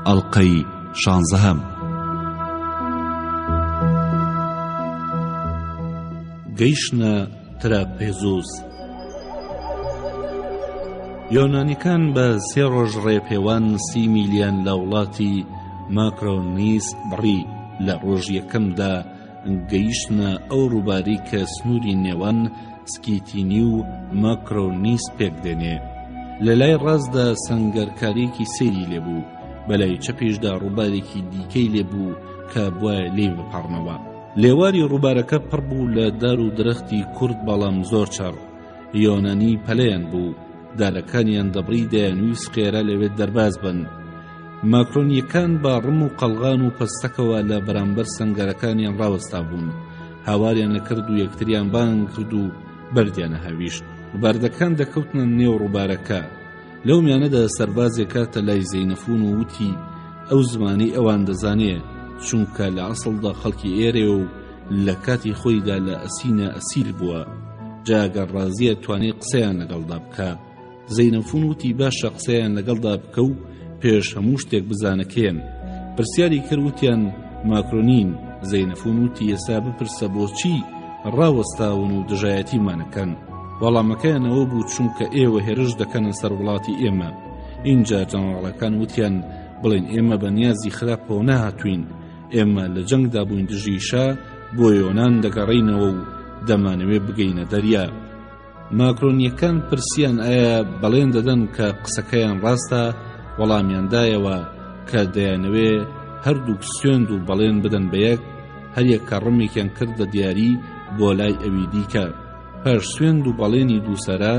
ئەڵقەی شانزەهەم. گەیشتنە تراپێزوس. یۆنانیەکان بە سێ ڕۆژ ڕێپێوان سی میلیان لە وڵاتی ماکرۆنیس بڕی، لە ڕۆژ یەکەمدا گەیشتنە ئەو ڕووبارەی کە سنووری نێوان سکیتینی و ماکرۆنیس پێک دێنێ. لە لای ڕاستدا سەنگەرکارییەکی سەیری لێ بوو، بە لای چەپیشدا ڕووبارێکی دیکەی لێ بوو کە بوایە لێی بپەڕنەوە. لێواری ڕووبارەکە پڕ بوو لە دار و درەختی کورت بەڵام زۆر چڕ. یۆنانی پەلەیان بوو، دارەکانیان دەبڕی دەیانویست خێرا لەوێ دەرباز بن. ماکرۆنییەکان بە ڕم و قەڵغان و پەستەکەوە لە بەرامبەر سەنگەرەکانیان ڕاوەستابوون، هاواریان ئەکرد و یەکتریان بانگ کرد و بەردیان ئەهاویشت. بەردەکان دەکەوتنە نێو ڕووبارەکە. لەو میانەدا سەربازێک هاتە لای زەینەفوون و وتی ئەو زمانی ئەوان دەزانێ، چونکە لە ئەسڵدا خەڵکی ئێرەیە و لە کاتی خۆیدا لە ئەسینا ئەسیر بووە، جا گەر ڕازییە توانێ قسەیان لەگەڵدا بکا. زەینەفون وتی باشە قسەیان لەگەڵدا بکە و پێش هەموو شتێک بزانە کێن. پرسیاری کرد وتیان ماکرۆنین. زەینەفون وتی ئێستا بپرسە بۆچی ڕاوەستاون و دژایەتیمان ئەکەن. وەڵامەکەیان ئەوە بوو چونکە ئێوە هێرش دەکەنە سەر وڵاتی ئێمە. ئینجا جەنەڕاڵەکان وتیان بڵێن ئێمە بە نیازی خراپەوە نەهاتووین، ئێمە لە جەنگدا بووین دژی شا، بۆ یۆنان دەگەڕێینەوە و دەمانەوێ بگەینە دەریا. ماکرۆنییەکان پرسیان ئایا بەڵێن دەدەن کە قسەکەیان ڕاستە، وەڵامیان دایەوە کە دەیانەوێ هەردووک سوێند و بەڵێن بدەن بە یەک، هەریەکە ڕمێکیان کردە دیاری بۆ لای ئەوی دیکە. پاش سوێند و بەڵێنی دووسەرە،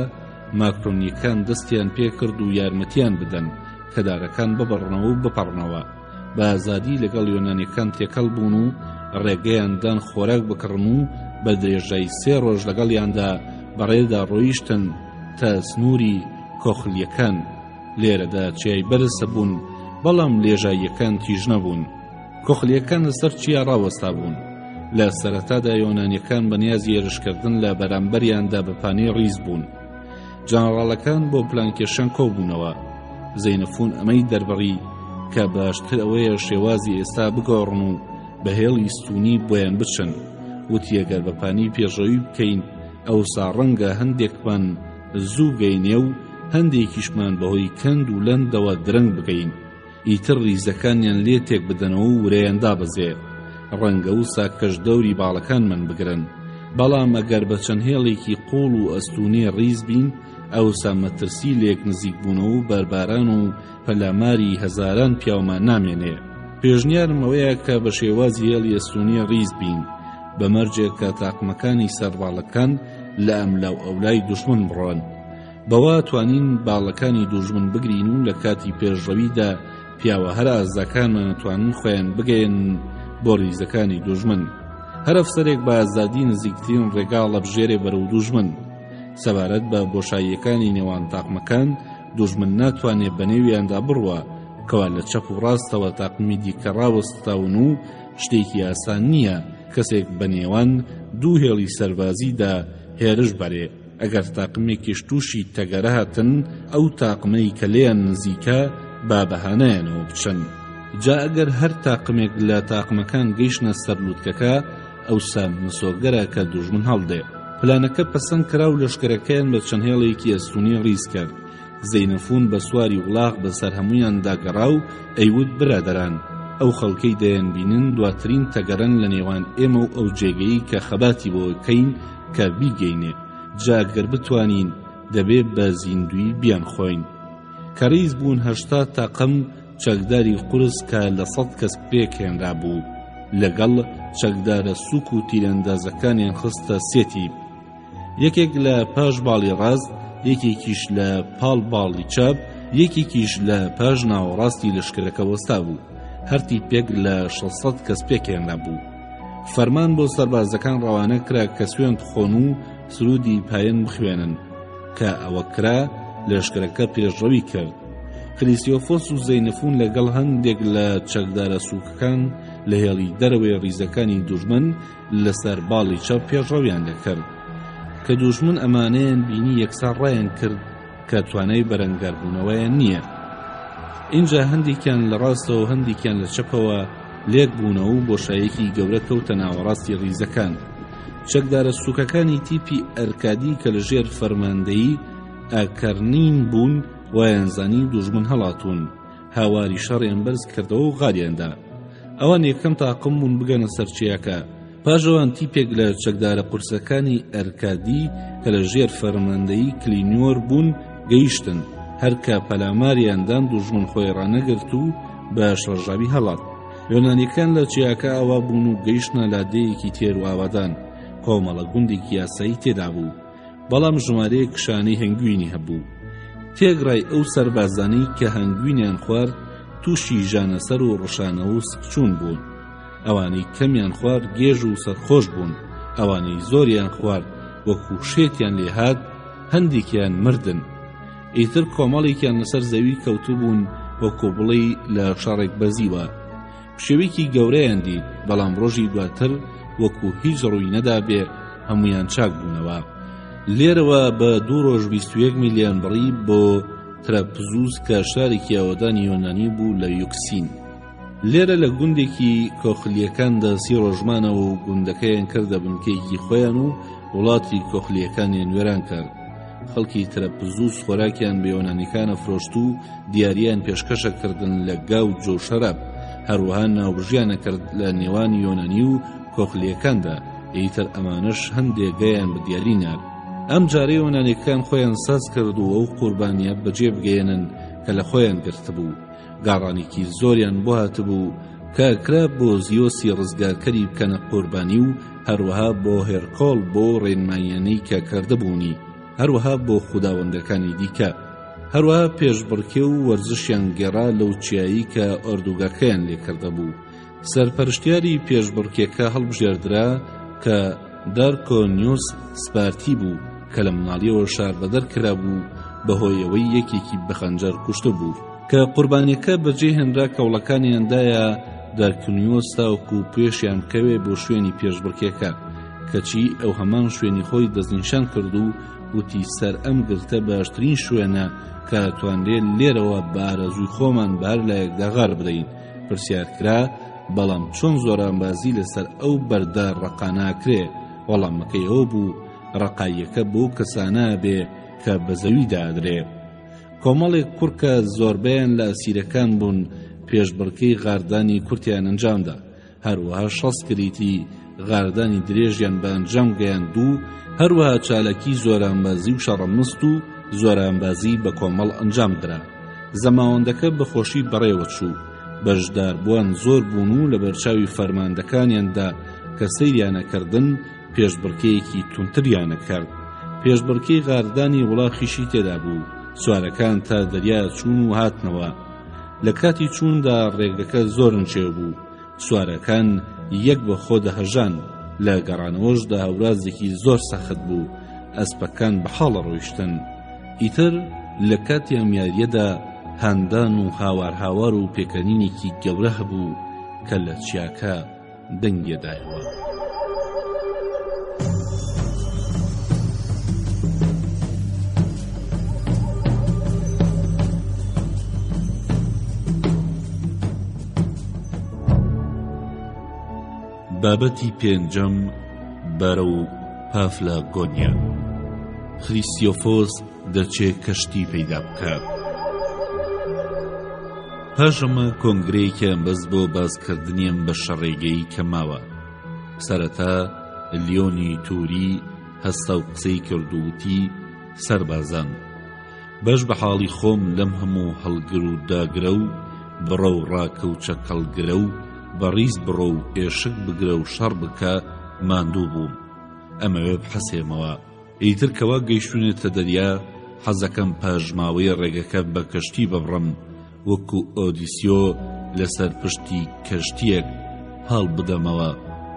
ماکرۆنییەکان دەستیان پێکرد و یارمەتیان بدەن کە دارەکان ببڕنەوە و بپەڕنەوە. بە ئازادی لەگەڵ یۆنانیەکان تێکەڵ بوون و ڕێگەیان دان خۆراک بکڕن و بە درێژای سێ ڕۆژ لەگەڵیاندا بەڕێدا ڕۆیشتن تا سنووری کۆخلیەکان. لێرەدا چیای بەرز هەبوون بەڵام لێژاییەکان تیژ نەبوون. کۆخلیەکان لەسەر چیا ڕاوەستا بوون. لە سەرەتادا یۆنانیەکان بە نیازی هێرشکردن لە بەرامبەریاندا بە پانی ڕیز بوون. جەنەڕاڵەکان بۆ پلانکێشان کۆبوونەوە. زەینەفون ئەمەی دەربڕی کە باشتر ئەوەیە شێوازی ئێستا بگۆڕن و بە هێڵی ستوونی بۆیان بچن. وتی ئەگەر بە پانی پێشڕەوی بکەین ئەوسا ڕەنگە هەندێکمان زوو بگەینێ و هەندێکیشمان بەهۆی کەند و لەندەوە درەنگ بگەین. ئیتر ڕیزەکانیان لێ تێک بدەنەوە و ورەیان دابەزێ. ڕەنگە وسا کەش دەوری باڵەکانمان بگرن. بەڵام ئەگەر بە چەند هێڵێکی قووڵ و ئەستوونی ڕیز بین، ئەوسا مەترسی لێک نزیکبوونەوە و بەرباران و پەلاماری هەزاران پیاومان نامێنێ. پێشنیارم ئەوەیە کە بە شێوازی هێڵی ئەستوونی ڕیز بین، بە مەرجێک کە تاقمەکانی سەر باڵەکان لە ئەملاوئەولای دوژمن بڕۆن. بەوە توانین باڵەکانی دوژمن بگرین و لە کاتی پێشڕەویدا پیاوە هەرە ئازاکانمان ئەتوانن خۆیان بگەیەنن بۆ ریزەکانی دوژمن. هەر ئەفسەرێک بە ئازادی نزیکترین ڕێگا ڵەبژێرێ بەرەو دوژمن. سەبارەت بە بۆشاییەکانی نێوان تاقمەکان، دوژمن ناتوانێ بەنێویاندا بڕوا، کەوا لە چەپ و ڕاستەوە تاقمی دیکە ڕاوەستاون و شتێکی ئاسان نییە کەسێک بە نێوان دوو هێڵی سەربازیدا هێرش بەرێ. ئەگەر تاقمێکیش تووشی تەگەرە هاتن ئەو تاقمەی کە لێیان نزیکە با بە هانایانەوە بچن. جا ئەگەر هەر تاقمێک لە تاقمەکان گەیشتنە سەر لوتکەکە ئەوسا مسۆگەرە کە دوژمن هەڵدێ. پلانەکە پەسەند کرا و لەشکرەکەیان بە چەند هێڵێکی ئەستوونی ڕیز کرد. زەینەفوون بە سواری وڵاخ بە سەر هەموویاندا گەڕا و ئەیوت برادەران ئەو خەڵکەی دەیانبینن دواترین تەگەرەن لە نێوان ئێمە و ئەو جێگەی کە خەباتی بۆ کەین کە بیگەینێ جا گەر بتوانین دەبێ بە زیندووی بیانخۆین. کە ڕیز بوون 80 تاقم چەکداری قورس کە لە سەد کەس پێکهێنرابوو لەگەڵ چەکدارە سووک و تیرەندازەکانیان خستە سێ تیپ یەکێک لە پاش باڵی ڕاست یەکێکیش لە پاڵ باڵی چەپ یەکێکیش لە پاش ناوەڕاستی لەشکرەکە وەستا بوو هەر تیپێک لە 600 کەس پێکهێنرا بوو. فەرمان بۆ سەربازەکان ڕەوانە کرا کە سوێند بخۆن و سروودی پایەن بخوێنن. کە ئەوە کرا، لەشکرەکە پێشڕەوی کرد. کریستیۆفۆس و زەینەفون لەگەڵ هەندێک لە چەکدارە سووکەکان لە هێڵی دەرەوەی ڕیزەکانی دوژمن لەسەر باڵی چەپ پێشڕەویان دەکرد. کە دوژمن ئەمانەیان بینی یەکسەر ڕایان کرد کە توانای بەرەنگاربوونەوەیان نییە. ئینجا هەندێکیان لە ڕاستەوە و هەندێکیان لە چەپەوە لێک بوونەوە و بۆشاییەکی گەورە کەوتە ناوەڕاستی ڕیزەکان. چەکدارە سووکەکانی تیپی ئەرکادی کە لە ژێر فەرماندەیی ئاکەرنین بوون وایانزانی دوژمن هەڵاتوون. هاواری شەڕیان بەرز کردەوە و غاریان دا. ئەوان یەکەم تاقم بوون بگەنە سەر چیاکە. پاش ئەوان تیپێک لە چەکدارە قورسەکانی ئەرکادی کە لە ژێر فەرماندەیی کلینیۆر بوون گەیشتن، هەر کە پەلاماریان دان دوژمن خۆی ڕانەگرت و بە شڵەژاوی هەڵات. یۆنانیەکان لە چیاکە ئاوا بوون و گەیشتنە لادێیەکی تێر و ئاوادان، کۆمەڵە گوندێکی یاسایی تێدا بوو. بەڵام ژمارەیەک شانەی هەنگوینی هەبوو. تێگڕای ئەو سەربازانەی کە هەنگوینیان خوارد تووشی ژانەسەر و ڕشانەوە و سکچوون بوون. ئەوانەی کەمیان خوارد گێژ و سەرخۆش بوون، ئەوانەی زۆریان خوارد وەکو شێتیان لێهات، هەندێکیان مردن. ئیتر کۆمەڵێکیان لەسەر زەوی کەوتبوون وەکو بڵێی لە شەڕێک بەزیوە. پشێویەکی گەورەیان دیت، بەڵام ڕۆژی دواتر وەکو هیچ ڕووی نەدابێ هەموویان چاک بوونەوە. لێرەوە بە دوو ڕۆژ 21 میلیان بڕی بۆ ترەپزوس کە شارێکی ئاوەدانی یۆنانی بوو لە یوکسین. لێرە لە گوندێکی کۆخلییەکاندا سی ڕۆژ مانەوە و گوندەکەیان کردە بنکەیەکی خۆیان و وڵاتی کۆخلییەکانیان وێران کرد. خەڵکی ترەپزوس خۆراکیان بە یۆنانیەکان ئەفرۆشت و دیاریان پێشکەشە کردن لە گا و جۆ و شەراب، هەروەها ناوبژیان ئەکرد لە نێوان یۆنانی و کۆخلییەکاندا، ئیتر ئەمانەش هەندێ گایان بە دیاری نارد. ئەم جارە یۆنانیەکان خۆیان ساز کرد و ئەو قوربانییە بەجێ بگەیەنن کە لە خۆیان گرتبوو. گاڕانێکی زۆریان بۆ هاتبوو کە ئەکرا بۆ زیۆسی ڕزگارکەری بکەنە قوربانی و هەروەها بۆ هێرکۆڵ بۆ ڕێنماییانەی کە کردبوونی هەروەها بۆ خوداوەندەکانی دیکە هەروەها پێشبڕکێ و وەرزشیان گێڕا لەو چیایی کە ئۆردوگاکەیان لێکردەبوو سەرپەرشتیاری پێشبڕکێکە هەڵبژێردرا کە دارکۆنیوس سپارتی بوو کە لە مناڵیەوە شاربەدەر کرابوو بەهۆی ئەوەی یەکێکی بە خەنجەر کوشتبوو. کە قوربانیەکە بەجێ هێنرا کەوڵەکانیان دایە دارکنیۆس تاوەکو پێشیان بکەوێ بۆ شوێنی پێشبڕکێکە کەچی ئەو هەمان شوێنی خۆی دەستنیشان کرد و وتی سەر ئەم گرتە باشترین شوێنە کە توانرێ لێرەوە بە ئارەزووی خۆمان بە هەر لایەکدا غار بدەین پرسیار کرا بەڵام چۆن زۆرانبازی لەسەر ئەو بەردە ڕەقانە ئەکرێ وەڵامەکەی ئەوە بوو ڕەقاییەکە بۆ کەسانە بێ کە بە زەویدا ئەدرێ کۆمەڵێک کوڕ کە زۆربەیان لە ئەسیرەکان بوون پێشبڕکێی غاردانی کورتیان ئەنجامدا هەروەها 60 کریتی غاردانی درێژیان بە ئەنجام گەیاند و هەروەها چالاکی زۆرانبازی و شەڕەمست و زۆرانبازی بە کۆمەڵ ئەنجام درا زەماوەندەکە بە خۆشی بەڕێوە چوو بەشداربووان زۆر بوون و لەبەرچاوی فەرماندەکانیاندا کە سەیریانەکردن پێشبڕکێیەکی توندتریان ئەکرد. پێشبڕکێی غاردانی وڵاخیشی تێدا بوو، سوارەکان تا دەریا چوون و هاتنەوە. لە کاتی چووندا ڕێگەکە زۆر نشێو بوو، سوارەکان یەک بە خۆ دەهەژان، لە گەڕانەوەشدا هەورازێکی زۆر سەخت بوو، ئەسپەکان بە حاڵە ڕۆیشتن. ئیتر لە کاتی ئەم یارییەدا هاندان و هاوار هاوار و پێکەنینێکی گەورە هەبوو کە لە چیاکە دەنگێ دایەوە. بابەتی پێنجەم بەرەو پافلاگۆنیا خریسیۆفۆس دەچێ کەشتی پەیدا بکات. پاش ئەمە کۆنگرەیەکیان بەست بۆ باسکردنی ئەم بەشە ڕێگەی کە ماوە. سەرەتا لیۆنی توری هەستا و قسەی کرد و وتی، سەربازان، بەش بە حاڵی خۆم لەم هەموو هەڵگر و داگرە و بڕە و ڕاکە و چەکەڵگرە و بە ڕیز بڕۆ و ئێشک بگرە و شەڕ بکە ماندوو بووم. ئەمەوێ بحەسێمەوە. ئیتر کەوا گەیشتوینەتە دەریا حەزەکەم پاشماوەی ڕێگەکە بە کەشتی ببڕم وەکو ئۆدیسیۆ لەسەر پشتی کەشتیەک پاڵ بدەمەوە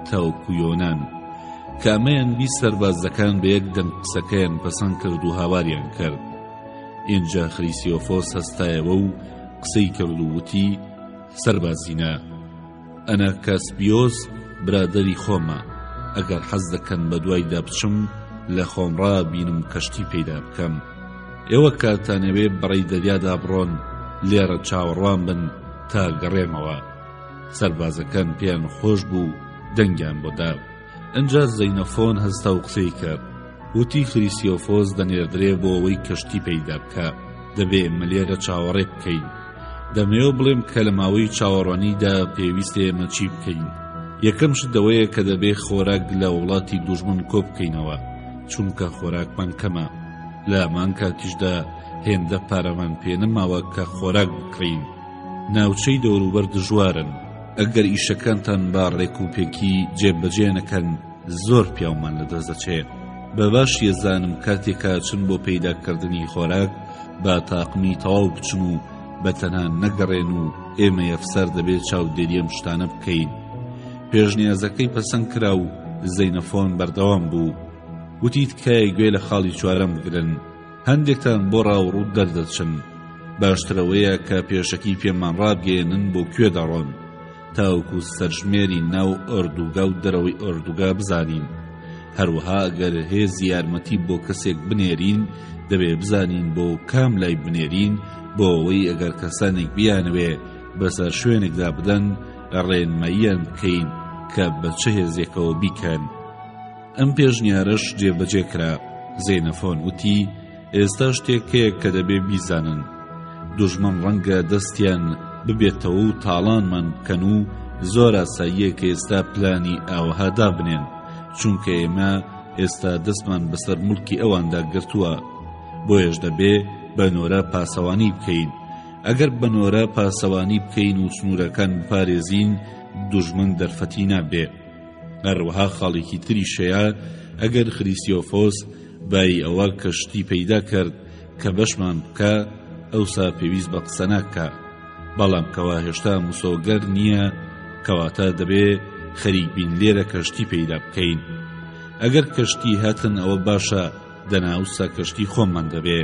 تاوەکو یۆنان. کە ئەمەیان بیست سەربازەکان بە یەک دەنگ قسەکەیان پەسەند کرد و هاواریان کرد. ئینجا خریسیۆفۆس هەستایەوە و قسەی کرد و وتی، سەربازینە! ئەناکاسبیۆس برادەری خۆمە، ئەگەر حەز دەکەن بە دوایدا بچم، لە خۆمڕا بینم کەشتی پەیدا بکەم. ئێوە کاتانەوێ بەڕێی دەریادا بڕۆن، لێرە چاوەڕوان بن تا گەڕێمەوە. سەربازەکان پێیان خۆش بوو دەنگیان بۆ دا. ئنجا زەینەفۆن هەستا و قسەی کرد. وتی خریسیۆفۆس دەنێردرێ بۆ ئەوەی کەشتی پەیدا بکا. دەبێ ئێمە لێرە چاوەڕێ بکەین. دەمەوێ بڵێم کە لە ماوەی چاوەڕوانیدا پێویستە ئێمە چی بکەین. یەکەم شت ئەوەیە کە دەبێ خۆراک لە وڵاتی دوژمن کۆ بکەینەوە، چونکە خۆراکمان کەمە. لە هەمان کاتیشدا هێندە پارەمان پێ نەماوە کە خۆراک بکڕین. ناوچەی دەوروبەر دژوارن. ئەگەر ئیشەکانتان بە ڕێکوپێکی جێبەجێ نەکەن زۆر پیاومان لەدەست دەچێ. بە باشی ئەزانم کاتێ کە ئەچن بۆ پەیداکردنی خۆراک با تاقمی تەواو بچن و بە تەنها نەگەڕێن و ئێمەی ئەفسەر دەبێ چاودێری ئەم شتانە بکەین. پێشنیازەکەی پەسەند کرا و زەینەفۆن بەردەوام بوو. وتی تکایە گوێ لە خاڵی چوارەم بگرن. هەندێکتان بۆ ڕاوڕووت دەردەچن. باشتر ئەوەیە کە پێشەکی پێمان ڕابگەیەنن بۆ کوێ دەڕۆن، تاوەکو سەرژمێری ناو ئۆردوگا و دەرەوەی ئۆردوگا بزانین. هەروەها ئەگەر هێزی یارمەتی بۆ کەسێک بنێرین، دەبێ بزانین بۆ کام لای بنێرین، بۆ ئەوەی ئەگەر کەسانێک بیانەوێ بەسەر شوێنێکدا بدەن، ڕێنماییان بکەین کە بە چ هێزێکەوە بیکەن. ئەم پێشنیارەش جێبەجێ کرا. زێنەفۆن وتی، ئێستا شتێک هەیە کە دەبێ بیزانن. دوژمن ڕەنگە دەستیان ببێتەوە و تاڵانمان بکەن و زۆر ئاساییە کە ئێستا پلانی ئاوەها دابنێن، چونکە ئێمە ئێستا دەستمان بەسەر موڵکی ئەواندا گرتووە. بۆیەش دەبێ بە نۆرە پاسەوانی بکەین. ئەگەر بە نۆرە پاسەوانی بکەین و سنوورەکان بپارێزین، دوژمن دەرفەتی نابێ. هەروەها خاڵێکی تریش هەیە، ئەگەر خریسیۆفۆس بای ئەوە کە شتی پەیدا کرد کە بەشمان بکا، ئەوسا پێویست بە قسە ناکا. بەڵام کەوا هێشتا مسۆگەر نییە، کەواتە دەبێ خەریک بین لێرە کەشتی پەیدا بکەین. ئەگەر کەشتی هاتن ئەوە باشە، دەنا ئەوسا کەشتی خۆمان دەبێ.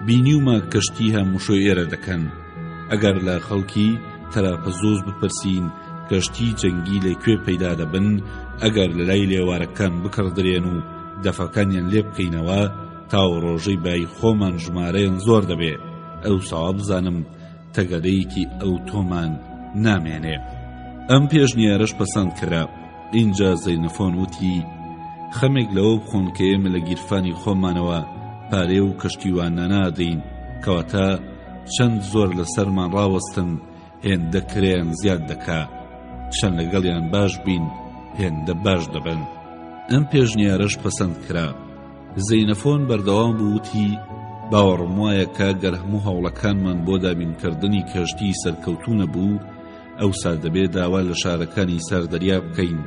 بینیومە کەشتی هاموشۆی ئێرە دەکەن. ئەگەر لە خەڵکی تەراپەزۆز بپرسین کەشتی جەنگی لە کوێ پەیدا دەبن، ئەگەر لە لای لێوارەکان بکڕدرێن و دەفەکانیان لێ بکەینەوە، تاو ڕۆژەی بای خۆمان ژمارەیان زۆر دەبێ، ئەوسا وابزانم تەگەرەیەکی ئەوتۆمان نامێنێ. ئەم پێشنیارەش پەسەند کرا. ئینجا زەینەفۆن وتی، خەمێک لەوە بخۆن کە ئێمە لە گیرفانی خۆمانەوە پارەی ئەو کەشتیوانە نادەین، کەواتە چەند زۆر لەسەرمان ڕاوەستن هێندە کرێیان زیاد دەکا، چەند لەگەڵیان باش بین هێندە باش دەبن. ئەم پێشنیارەش پەسەند کرا. زەینەفۆن بەردەوام بوو وتی، باوەڕم وایە کە گەر هەموو هەوڵەکانمان بۆ دابینکردنی کەشتیی سەرکەوتوو نەبوو، ئەوسا دەبێ داوا لە شارەکانی سەر دەریا بکەین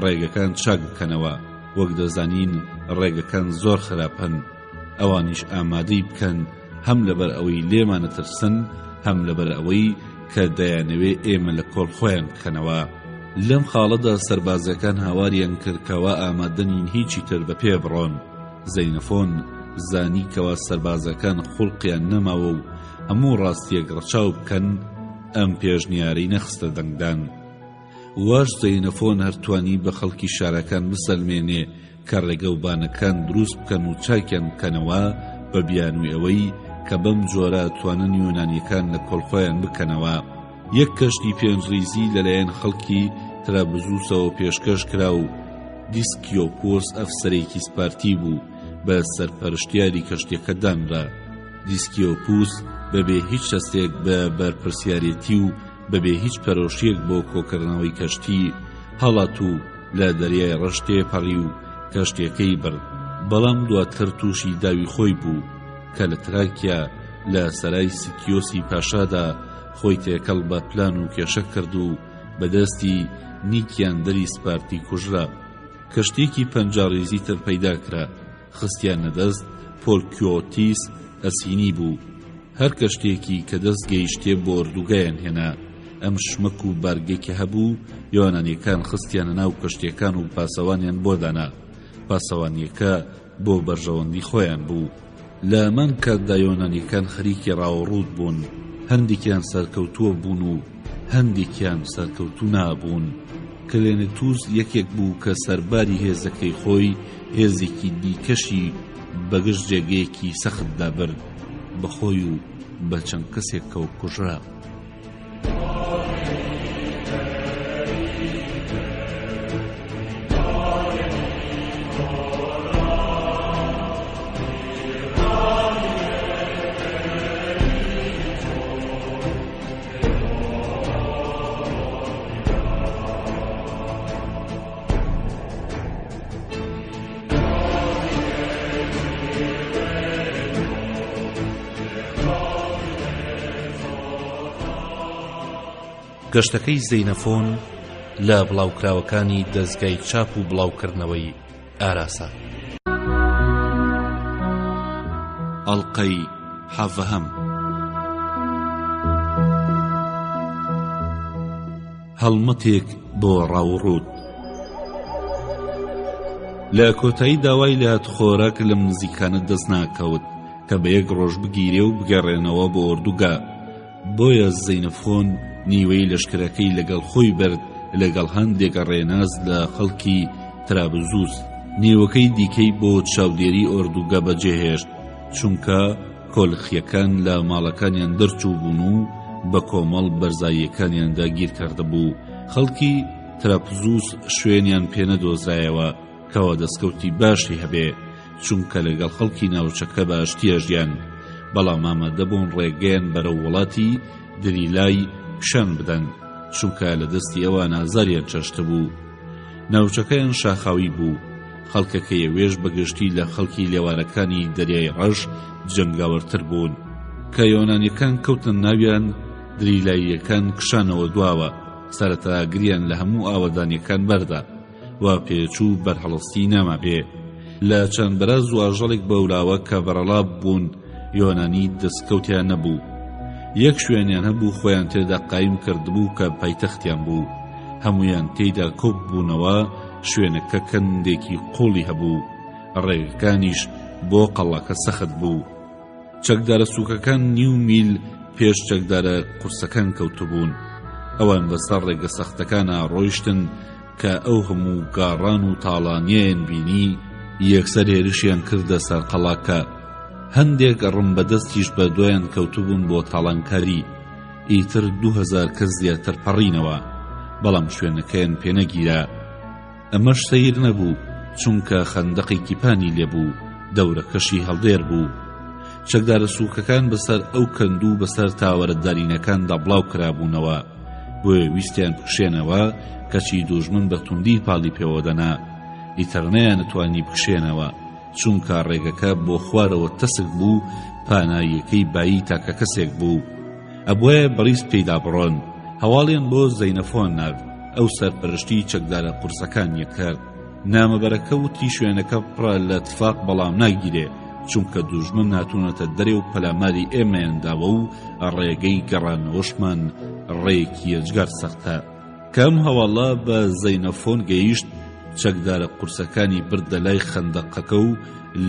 ڕێگەکان چاک بکەنەوە، وەک دەزانین ڕێگەکان زۆر خراپن، ئەوانیش ئامادەی بکەن هەم لەبەر ئەوەی لێمان ئەترسن هەم لەبەر ئەوەی کە دەیانەوێ ئێمە لە کۆڵ خۆیان بکەنەوە. لەم خاڵەدا سەربازەکان هاواریان کرد کەوا ئامادە نین هیچی تر بە پێ بڕۆن. زەینەفۆن زانی کەوا سەربازەکان خوڵقیان نەماوە و هەموو ڕاستیەک ڕەچاو بکەن، ئەم پێشنیارەی نەخستە دەنگدان. واش زەینەفۆن هەر توانی بە خەڵکی شارەکان بسەلمێنێ کە ڕێگەوبانەکان دروست بکەن و چاکیان بکەنەوە بە بیانووی ئەوەی کە بەم جۆرە ئەتوانن یۆنانیەکان لە کۆڵ خۆیان بکەنەوە. یەک کەشتی پێنج ڕیزی لەلایەن خەڵکی ترابزوسەوە پێشکەش کرا و دیسکیۆپۆس ئەفسەرێکی سپارتی بوو بە سەرپەرشتیاری کەشتیەکە دانرا. دیسکیۆپوس بەبێ هیچ هەستێک بە بەرپرسیارێتی و بەبێ هیچ پەرۆشیەک بۆ کۆکردنەوەی کەشتی هەڵات و لە دەریای ڕەش تێپەڕی و کەشتیەکەی برد، بەڵام دواتر تووشی داوی خۆی بوو کە لە تراکیا لە سەرای سیتیۆسی پاشادا خۆی تێکەڵ بە پلان و کێشە کرد و بە دەستی نیکیاندەری سپارتی کوژرا. کەشتیەکی 50 ڕیزی تر پەیدا کرا، خستیانە دەست پۆلکیۆتیس ئەسینی بوو. هەر کەشتیەکی کە دەست گەیشتێ بۆ ئۆردوگایان هێنا. ئەم شمەک و بارگەی کە هەبوو، یۆنانیەکان خستیانە ناو کەشتیەکان و پاسەوانیان بۆ دانا. پاسەوانیەکە بۆ بەرژەوەندی خۆیان بوو. لە هەمان کاتدا یۆنانیەکان خەریکی ڕاووڕووت بوون، هەندێکیان سەرکەوتووە بوون و هەندێکیان سەرکەوتوو نابوون. کلێنتوس یەکێک بوو کە سەرباری هێزەکەی خۆی، هێزێکی دیکەشی بەگژ جێگەیەکی سەختدا برد، بە خۆی و. بە چەند کەسێکەوە کوژرا. گەشتەکەی زەینەفۆن لە بڵاوکراوەکانی دەزگای چاپ و بڵاوکردنەوەی ئاراسە. ئەڵقەی حەڤەهەم. هەڵمەتێک بۆ ڕاووڕووت. لە کۆتایی داوای لە خۆراک لەم نزیکانە دەست ناکەوت کە بە یەک ڕۆژ بگیرێ و بگەڕێنەوە بۆ ئۆردوگا بۆیە زەینەفۆن نیوەی لەشکرەکەی لەگەڵ خۆی برد لەگەڵ هەندێک ڕێناس لە خەڵکی ترابزوس نیوەکەی دیکەی بۆ چاودێری ئۆردوگا بەجێهێشت چونکە کۆلخیەکان لە ماڵەکانیان دەرچووبوون و بە کۆمەڵ بەرزاییەکانیان داگیر کردبوو خەڵکی ترابزوس شوێنیان پێ نەدۆزرایەوە کەوا دەستکەوتی باشی هەبێ چونکە لەگەڵ خەڵکی ناوچەکە بە ئاشتی ئەژیان بەڵام ئامادەبوون ڕێگەیان بەرەو وڵاتی دریلای پیشان بدەن چونکە لە دەستی ئەوان ئازاریان چەشتبوو ناوچەکەیان شاخاوی بوو خەڵکەکەی ئەوێش بەگشتی لە خەڵکی لێوارەکانی دەریای ڕەش جەنگاوەرتر بوون کە یۆنانیەکان کەوتنە ناویان دریلاییەکان کشانەوە دواوە سەرەتا ئاگریان لە هەموو ئاوەدانیەکان بەردا وا پێچوو بەرهەڵستی نامابێ لە چەند بەراز و ئاژەڵێک بەولاوە کە بەرەڵا بوون یۆنانی دەستکەوتیان نەبوو یەک شوێنیان هەبوو خۆیان تێدا قایم کردبوو کە پایتەختیان بوو هەمویان تێیدا کۆب بوونەوە شوێنەکە کەندێکی قوڵی هەبوو ڕێگەکانیش بۆ قەڵاکە سەخت بوو چەکدارە سووکەکان نیو میل پێش چەکدارە قورسەکان کەوتبوون. ئەوان بەسەر ڕێگە سەختەکانا ڕۆیشتن کە ئەو هەموو گاڕان و تاڵانییەیان بینی، یەکسەر هێرشیان کردە سەر قەڵاکە. هەندێک ڕم بەدەستیش بە دوایان کەوتبوون بۆ تاڵانکاری. ئیتر 2000 کەس زیاتر پەڕینەوە، بەڵام شوێنەکەیان پێ نەگیرا. ئەمەش سەیر نەبوو، چونکە خەندەقێکی پانی لێ بوو، دەورەکەشی هەڵدێر بوو. چەکدارە سووکەکان بەسەر ئەو کەند و بەسەر تاوەرە دارینەکاندا بڵاو کرابوونەوە، بۆیە ویستیان بکشێنەوە، کەچی دوژمن بە توندی پاڵی پێوە دەنا. ئیتر نەیانتوانی بکشێنەوە، چونکە ڕێگەکە بۆ خوارەوە تەسک بوو، پاناییەکەی بایی تاکە کەسێک بوو. ئەبوایە بەڕیز پێیدا بڕۆن. هەواڵیان بۆ زەینەفۆن نارد، ئەو سەرپەرشتی چەکدارە قورسەکانی کرد. نامەبەرەکە وتی شوێنەکە پڕە لە تفاق بەڵام ناگیرێ، چونکە دوژمن هاتوونەتە دەرێ و پەلاماری ئێمەیان داوە و ڕێگەی گەڕانەوەشمان ڕێیەکی یەجگار سەختە. کە ئەم هەواڵە بە زەینەفۆن گەیشت، چەکدارە قورسەکانی بردە لای خەندەقەکە و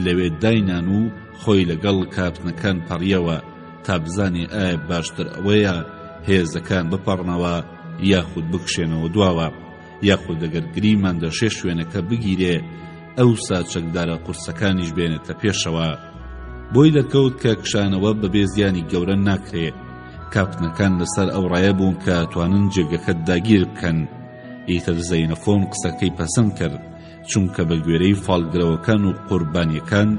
لەوێ داینان و خۆی لەگەڵ کاپتنەکان پەڕییەوە تا بزانێ ئایا باشتر ئەوەیە هێزەکان بپەڕنەوە یاخود بکشێنەوە دواوە یاخود ئەگەر گریمان دەشێ شوێنەکە بگیرێ ئەوسا چەکدارە قورسەکانیش بێنێتە پێشەوە. بۆی دەرکەوت کە کشانەوە بەبێ زیانی گەورە ناکرێ. کاپتنەکان لەسەر ئەو ڕایە بوون کە توانن جێگەکە داگیر بکەن. ئیتر زەینەفۆن قسەکەی پەسەند کرد. چونکە بە گوێرەی فاڵگرەوەکان و قوربانیەکان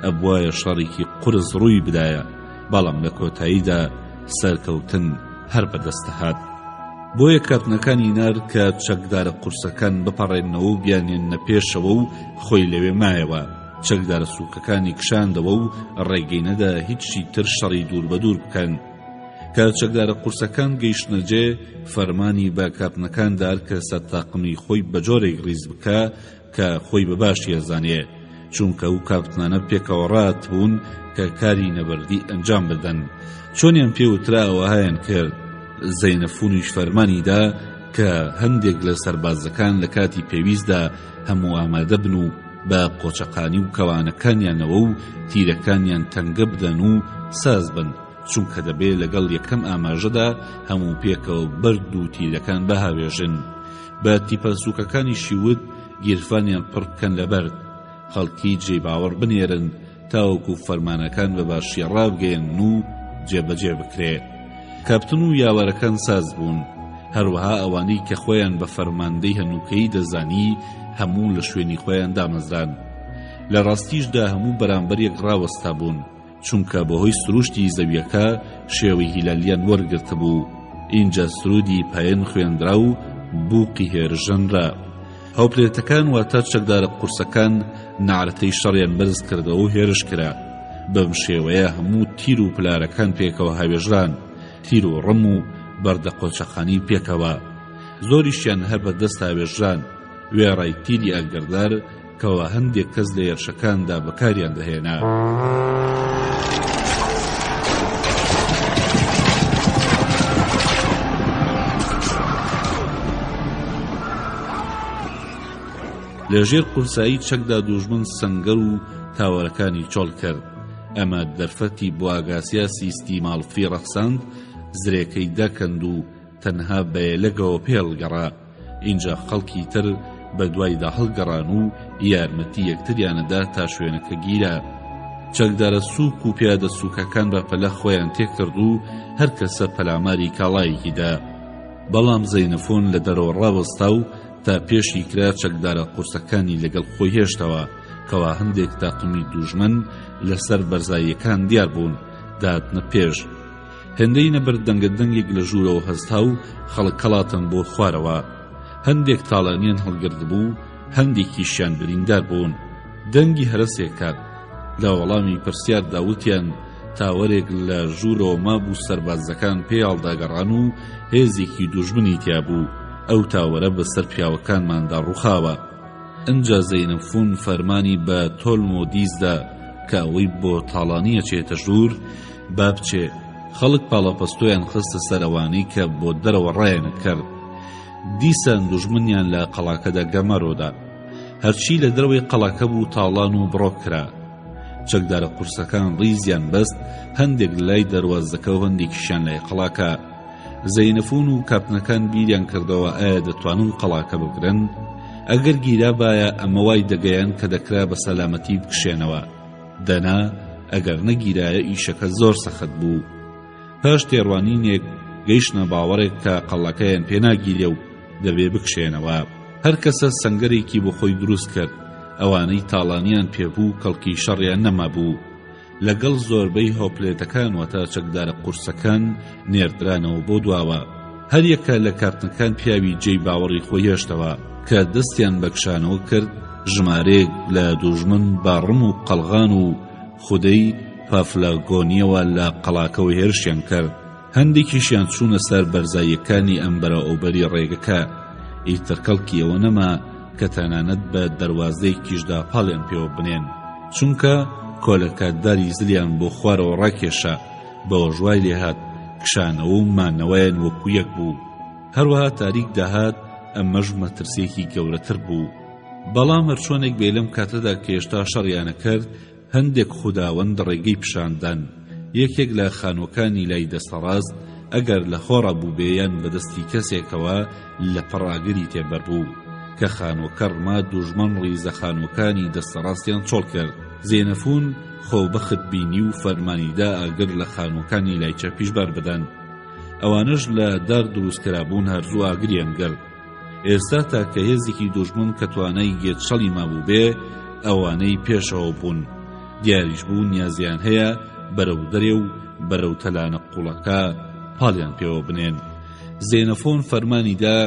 ئەبوایە شەڕێکی قورس ڕووی بدایە، بەڵام لە کۆتاییدا سەرکەوتن هەر بەدەستهات. بۆیە کاپتنەکانی نارد کە چەکدارە قورسەکان بپەڕێننەوە و بیانهێننە پێشەوە و خۆی لەوێ مایەوە، چەکدارە سووکەکانی کشاندەوە و ڕێگەی نەدا هیچی تر شەڕی دوور بە دوور بکەن. کە چەکدارە قورسەکان گەیشتنە جێ، فەرمانی بە کاپتنەکان دا کە سەرتاقمی خۆی بە جۆرێک ڕیز بکا کە خۆی بە باشی ئەزانێ، چونکە ئەو کاپتنانە پێکەوە ڕاتبوون کە کاری نەبەردی ئەنجام بدەن. چۆنیان پێ وترا ئەوەهایان کرد. زەینەفونیش فەرمانی دا کە هەندێک لە سەربازەکان لە کاتی پێویستدا هەموو ئامادە بن و بە قۆچەقانی و کەوانەکانیانەوە و تیرەکانیان تەنگە بدەن و ساز بن، چونکە دەبێ لەگەڵ یەکەم ئاماژەدا هەموو پێکەوە بەرد و تیرەکان بهاوێژن. بە تیپە سووکەکانیشی وت گیرفانیان پڕ بکەن لە بەرد، خەڵکی جێی باوەڕ بنێرن تاوەکو فەرمانەکان بە باشی ڕابگەیەنن و. جێبەجێ بکرێ. کاپتن و یاوەرەکان ساز بوون، هەروەها ئەوانەی کە خۆیان بە فەرماندەی هەنووکەیی دەزانی هەموو لە شوێنی خۆیان دامەزران. لە ڕاستیشدا هەموو بەرامبەر یەک ڕاوەستابوون، چونکە بەهۆی سروشتی زەویەکە شێوەی هیلالیان وەرگرتبوو. ئینجا سروودی پایەن خوێندرا و بووقی هێرش ژەنرا. هاوپلێتەکان واتە چەکدارە قورسەکان نەعرەتەی شەڕیان بەرز کردەوە و هێرش کرا. بەم شێوەیە هەموو تیر و پلارەکان پێکەوە هاوێژران، تیر و ڕم و بەردە قۆچەقانی پێکەوە. زۆریشیان هەر بە دەست هاوێژران، وێڕای تیری ئاگردار کەوا هەندێک کەس لە هێرشەکاندا بەکاریان دەهێنا. لە ژێر قورسایی چەکدا دوژمن سەنگەر و تاوەرەکانی چۆڵ کرد. ئەمە دەرفەتی بۆ ئاگاسیاسی ستیماڵفی ڕەخساند زرێکەی داکەند و تەنها بە یەلەگەوە پێڵ گەڕا. ئینجا خەڵکی تر بە دوایدا هەڵگەڕان و یارمەتی یەکتریانەدا تا شوێنەکە گیرا. چەکدارە سووک و پیادە سووکەکان بە پەلە خۆیان تێکرد و هەر کەسە پەلاماری کاڵایەکی دا. بەڵام زەینەفۆن لە دەرەوە ڕاوەستا و تا پێشی کرا چەکدارە قورسەکانی لەگەڵ خۆی هێشتەوە، کەوا هەندێک تاقمی دووژمن لەسەر بەرزاییەکان دیار بوون، دەهاتنە پێش. هێندەی نەبرد دەنگە دەنگێک لە ژوورەوە هەستا و خەڵک هەڵاتن بۆ خوارەوە. هەندێک تاڵانیان هەڵگرتبوو، هەندێکیشیان بریندار بوون. دەنگی هەرەسێک هات. لە وەڵامی پرسیاردا وتیان تاوەرێک لە ژوورەوە مابوو سەربازەکان پێی هەڵدەگەڕان و هێزێکی دوژمنی تیا بوو، ئەو تاوەرە بەسەر پیاوەکانماندا ڕووخاوە. ئنجا زەینەفون فەرمانی بە تۆلمۆدیس دا کە ئەوەی بۆ تاڵانی ئەچێتە ژوور با بچێ، خەڵک پاڵەپەستۆیان خستە سەر ئەوانەی کە بۆ دەرەوە ڕایانەکرد. دیسان دوژمنیان لە قەڵاکەدا گەمارۆ دا. هەرچی لە دەرەوەی قەڵاکە بوو تاڵان و بڕۆ کرا. چەکدارە قورسەکان ڕیزیان بەست، هەندێک لای دەروازەکە و هەندێکیشیان لای قەڵاکە. زەینەفون و کاپتنەکان بیریان کردەوە ئایا دەتوانن قەڵاکە بگرن؟ ئەگەر گیرابایە ئەمە وای دەگەیان کە دەکرا بە سەلامەتی بکشێنەوە. دەنا ئەگەر نەگیرایە ئیشەکە زۆر سەخت بوو. پاش تێڕوانینێک گەیشتنە باوەڕێک کە قەڵاکەیان پێ ناگیرێ و دەبێ بکشێنەوە. هەر کەسە سەنگەرێکی بۆ خۆی دروست کرد. ئەوانەی تاڵانیان پێ بوو کەڵکی شەڕیان نەمابوو. لەگەڵ زۆربەی هۆپلێتەکان واتە چەکدارە قورسەکان نێردرانەوە بۆ دواوە. هەریەکە لە کاپتنەکان پیاوی جێی باوەڕی خۆی هێشتەوە. کە دەستیان بە کشانەوە کرد ژمارەیەک لە دوژمن بە ڕم و قەڵغان و خودەی پافلاگۆنیەوە لە قەڵاکەوە هێرشیان کرد. هەندێکیشیان چوونە سەر بەرزاییەکانی ئەمبەرە ئەوبەری ڕێگەکە، ئیتر کەڵکی ئەوە نەما کە تەنانەت بە دەروازەیەکیشدا پاڵیان پێوە بنێن، چونکە کۆلەکە داری زلیان بۆ خوارەوە ڕاکێشا، بەوەش وای لێهات کشانەوە و مانەوەیان وەکو یەک بوو. هەروەها تاریک داهات، ئەمەش مەترسییەکی گەورەتر بوو. بەڵام هەرچۆنێک بێ لەم کاتەدا کە هێشتا شەڕیانەکرد، هەندێک خوداوەند ڕێگەی پیشان دان، یەکێک لە خانووەکانی لای دەستەڕاست ئەگەر لە خۆڕا بووبێ یان بە دەستی کەسێکەوە لە پڕ ئاگری تێ بەربوو، کە خانووەکە ڕما دوژمن ڕیزە خانووەکانی دەستەڕاستیان چۆڵ کرد. زێنەفون خۆبەخت بینی و فەرمانی دا ئاگر لە خانووەکانی لای چەپیش بەر بدەن. ئەوانەش لە دار دروست کرابوون هەر زوو ئاگریان گرت. ئێستا تاکە هێزێکی دوژمن کە توانای گێچەڵی مابووبێ ئەوانەی پێشەوە بوون، دیاریش بوو نیازیان هەیە بەرەو دەرێ و بەرەو تەلانە قوڵەکە پاڵیان پێوە بنێن. زێنەفۆن فەرمانی دا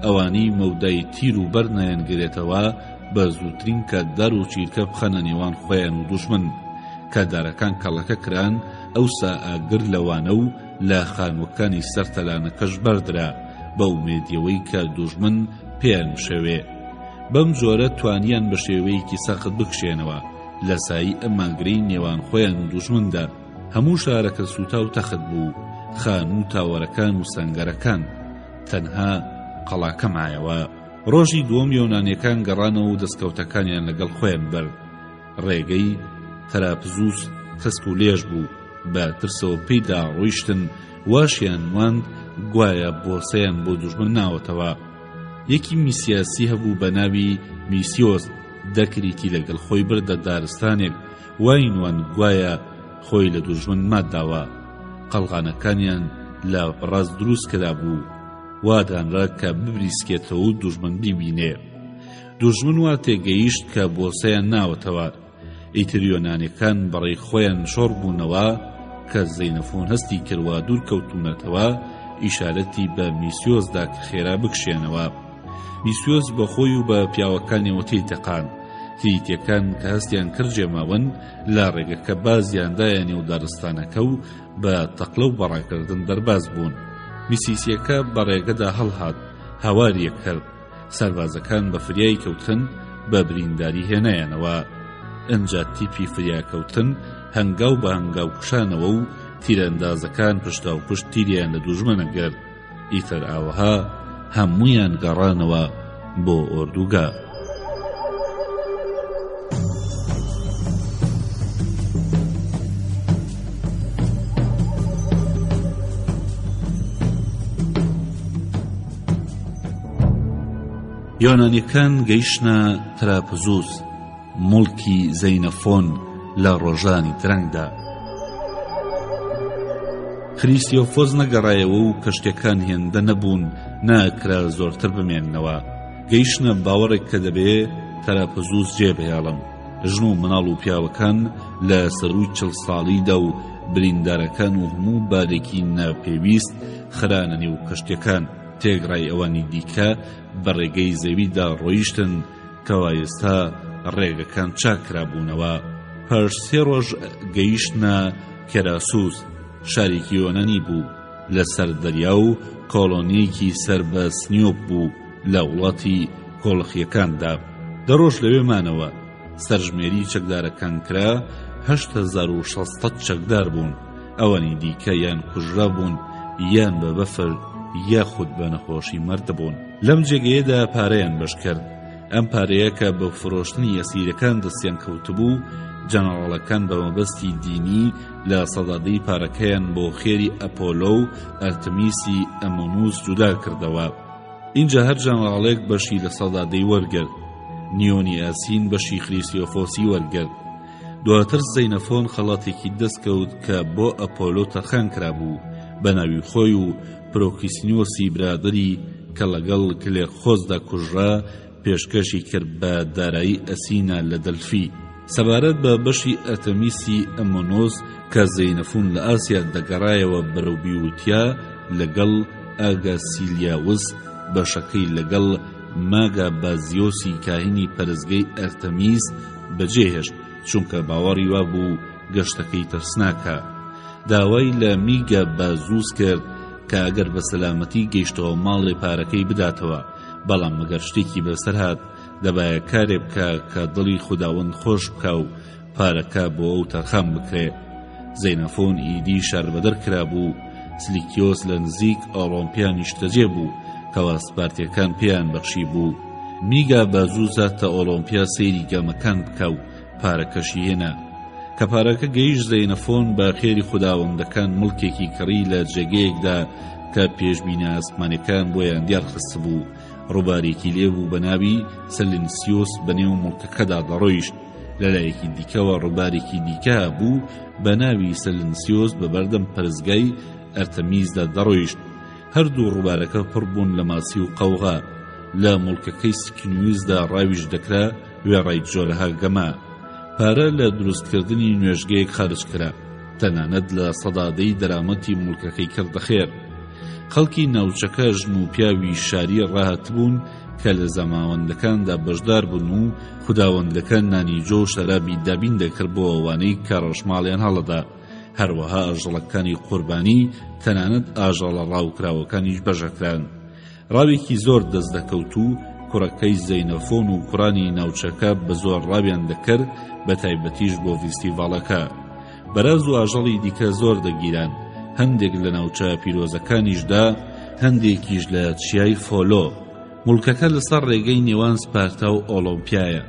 ئەوانەی مەودای تیر و بەر نایانگرێتەوە بە زووترین کات دار و چیلکە بخەنە نێوان خۆیان و دوژمن. کە دارەکان کەڵەکە کران ئەوسا ئاگر لەوانە و لە خانووەکانی سەر تەلانەکەش بەردرا بە ئومێدیەوەی کە دوژمن پێیان بشەوێ. بەم جۆرە توانیان بە شێوەیەکی سەخت بکشێنەوە لە سایی ئەم ئاگرەی نێوان خۆیان و دوژمندا. هەموو شارەکە سووتا و تەخت بوو، خانوو و تاوەرەکان و سەنگەرەکان. تەنها قەڵاکە مایەوە. ڕۆژی دووەم یۆنانیەکان گەڕانەوە و دەستکەوتەکانیان لەگەڵ خۆیان برد. ڕێگەی تەراپزوس تەسک و لێژ بوو، بە ترسەوە پێیدا ڕۆیشتن، واشیان نواند گوایە بۆسەیان بۆ دوژمن ناوەتەوە. یەکی میسیاسی هەبوو بە ناوی میسیۆس، دەکریتی لەگەڵ خۆی بردە دارستانێک، وای نواند گوایە خۆی لە دوژمن مات داوە. قەڵغانەکانیان لە ڕەز دروست کرابوو، وا دانرا کە ببریسکێتەوە و دوژمن بیبینێ. دوژمن وا تێگەیشت کە بۆسەیان ناوەتەوە. ئیتر یۆنانیەکان بەڕێی خۆیان شۆڕ بوونەوە، کە زەینەفۆن هەستی کرد وا دوور کەوتوونەتەوە، ئیشارەتی بە میسیۆس دا کە خێرا بکشێنەوە. میسیۆس بە خۆی و بە پیاوەکانیەوە تێی تەقاند. کریتیەکان کە هەستیان کرد جێماون، لە ڕێگەکە بازیان دایە نێو دارستانەکە و بە تەقلە و بەڕاکردن دەرباز بوون. میسیسیەکە بە ڕێگەدا هەڵهات، هاواریە کرد. سەربازەکان بە فریای کەوتن بە برینداری هێنایانەوە. ئنجا تیپی فریاکەوتن هەنگاو بە هەنگاو کشانەوە و تیرەندازەکان پشتاوپشت تیریان لە دوژمن ئەگرت. ئیتر ئاوەها هەموویان گەڕانەوە بۆ ئۆردوگا. یۆنانیەکان گەیشتنە تراپزوس، موڵکی زەینەفۆن لە ڕۆژانی درەنگدا. خریستیۆفۆس نەگەڕایەوە و کەشتیەکان هێندە نەبوون ناکرا زۆرتر بمێننەوە. گەیشتنە باوەڕێک کە دەبێ تەراپزوس جێ بهێڵن. ژن و مناڵ و پیاوەکان لە سەرووی چڵ ساڵیدا و بریندارەکان و هەموو بارێکی ناپێویست خرانە نێو کەشتیەکان. تێکڕای ئەوانی دیکە بە ڕێگەی زەویدا ڕۆیشتن کەوا ئێستا ڕێگەکان چاک کرابوونەوە. پاش سێ ڕۆژ گەیشتنە کێراسوس، شارێکی یۆنانی بوو لە سەر دەریا و کۆڵۆنییەکی سەر بە سنیۆپ بوو لە وڵاتی کۆڵخییەکاندا. دە ڕۆژ لەوێ مانەوە. سەرژمێری چەکدارەکان کرا، 8600 چەکدار بوون، ئەوانی دیکە یان کوژرابوون یان بە بەفر یاخود بە نەخۆشی مردبوون. لەم جێگەیەدا پارەیان بەش کرد. ئەم پارەیە کە بە فرۆشتنی ئەسیرەکان دەستیان کەوتبوو، جەنەڕاڵەکان بە مەبەستی دینی لە سەدا دەی پارەکەیان بۆ خێری ئەپۆلۆ و ئەرتمیسی ئەمۆنوس جودا کردەوە. ئینجا هەر جەنەڕاڵێک بەشی 10% وەرگرت. نیۆنی ئاسین بەشی خریسیۆفۆسی وەرگرت. دواتر زەینەفۆن خەڵاتێکی دەست کەوت کە بۆ ئەپۆلۆ تەرخان کرابوو بە ناوی خۆی و پرۆکیسنیۆسی برادەری کە لەگەڵ کلێرخۆسدا کوژرا پێشکەشی کرد بە دارایی ئەسینا لە دەلفی. سەبارەت بە بەشی ئەرتەمیسی ئەمۆنۆس کە زەینەفون لە ئاسیا دەگەڕایەوە بەرەو بیوتیا لەگەڵ ئاگاسیلیاوس بەشەکەی لەگەڵ ماگابازیۆسی کاهینی پەرستگەی ئەرتەمیس بەجێهێشت چونکە باوەڕی وابوو گەشتەکەی ترسناکە. داوای لە میگا بازوس کرد کە ئەگەر بە سەلامەتی گەیشتەوە ماڵێ پارەکەی بداتەوە، بەڵام ئەگەر شتێکی بەسەر هات دەبایە کارێ بکا کە دڵی خوداوەند خۆش بکا و پارەکە بۆ ئەو تەرخان بکرێ. زەینەفۆن ئیدی شاربەدەر کرابوو، سلیکیۆس لە نزیک ئۆڵۆمپیا نیشتەجێ بوو کەوا سپارتیەکان پێیان بەخشیبوو. میگا بازوس هاتە ئۆڵۆمپیا سەیری گەمەکان بکا و پارەکەشی هێنا. کە پارەکە گەیشت زەینەفۆن بە خێری خوداوەندەکان مڵکێکی کڕی لە جێگەیەکدا کە پێشبینە ئاسمانیەکان بۆیان دیار خستبوو. ڕووبارێکی لێ بوو بە ناوی سەلینسیۆس بە نێو مڵکەکەدا دەڕۆیشت. لە لایەکی دیکەوە ڕووبارێکی دیکە هەبوو بە ناوی سەلنسیۆس بە بەردەم پەرستگای ئەرتەمیسدا دەڕۆیشت. هەردوو ڕووبارەکە پڕ بوون لە ماسی و قەوغا. لە موڵکەکەی سکنیوسدا ڕاویش دەکرا وێڕای جۆرەها گەمە. پارە لە دروستکردنی نوێژگەیەک خەرج کرا. تەنانەت 10% دەرامەتی موڵکەکەی کردە خێر. خەڵکی ناوچەکە ژن و پیاوی شاری ڕاهاتبوون کە لە زەماوەندەکاندا بەشدار بوون و خوداوەندەکان نانی جۆ و شەرابی دابین دەکرد بۆ ئەوانەی کە ڕەشماڵیان هەڵەدا، هەروەها ئاژەڵەکانی قوربانی، تەنانەت ئاژەڵە ڕاوکراوەکانیش بەشەکران. ڕاوێکی زۆر دەست دەکەوت و کوڕەکەی زەینەفۆن و کوڕانی ناوچەکە بە زۆر ڕاویان دەکرد، بە تایبەتیش بۆ ڤیستیڤاڵەکە. بەراز و ئاژەڵی دیکە زۆر دەگیران، هەندێک لە ناوچە پیرۆزەکانیشدا، هەندێکیش لە چیای فۆلۆ. موڵکەکە لەسەر ڕێگەی نێوان سپارتا و ئۆڵۆمپیایە،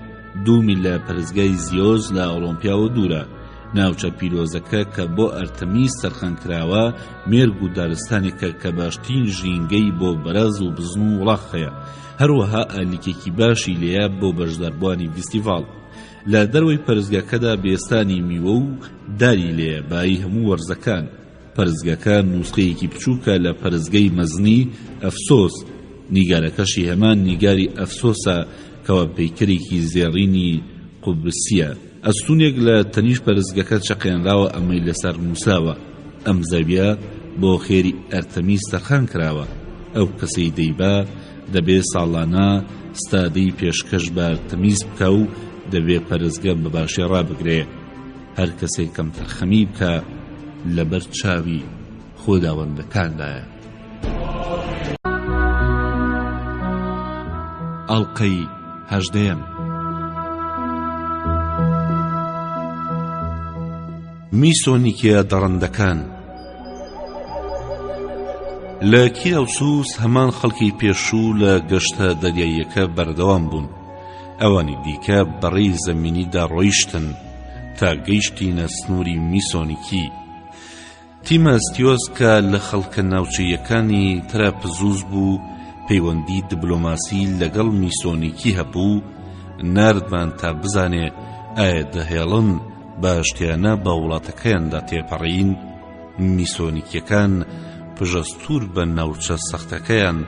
دوو میل لە پەرستگای زیۆس لە ئۆڵۆمپیاوە دوورە. ناوچە پیرۆزەکە کە بۆ ئەرتەمیس تەرخان کراوە، مێرگ و دارستانێکە کە باشترین ژینگەی بۆ بەراز و بزن و وڵاخ هەیە، هەروەها ئالیکێکی باشی لێیە بۆ بەشداربووانی ڤیستیڤاڵ. لە دەرەوەی پەرستگاکەدا بێستانی میوە و داری لێیە بایی هەموو وەرزەکان. پەرستگەکە نوسخەیەکی بچووکە لە پەرستگەی مەزنی ئەفسۆس، نیگارەکەشی هەمان نیگاری ئەفسۆسە کەوا پەیکەرێکی زێڕینی قوبرسییە. ئەستوونێک لە تەنیشت پەرستگەکە چەقێنراوە ئەمەی لەسەر نووسراوە، ئەم زەویە بۆ خێری ئەرتەمیس تەرخان کراوە، ئەو کەسەی دەیبا دەبێ ساڵانە ستادەی پێشکەش بە ئەرتەمیس بکا و دەبێ پەرستگە بە باشی ڕابگرێ. هەر کەسێک کەمتەرخەمی بکا لەبەر چاوی خوداوەندەکاندایە. ئەڵقەی هەژدەیەم. میسۆنیکیە دڕندەکان. لە کیرەوسوس هەمان خەڵکی پێشوو لە گەشتە دەریاییەکە بەردەوام بوون. ئەوانی دیکە بەڕێی زەمینیدا ڕۆیشتن تا گەیشتینە سنووری میسۆنیکی. تیماستیۆس کە لە خەڵکە ناوچەییەکانی تراپزوس بوو، پەیوەندی دبلۆماسی لەگەڵ میسۆنیکی هەبوو، ناردمان تا بزانێ ئایا دەهێڵن بە ئاشتیانە بە وڵاتەکەیاندا تێپەڕین. میسۆنیکیەکان پژەستوور بە ناوچە سەختەکەیان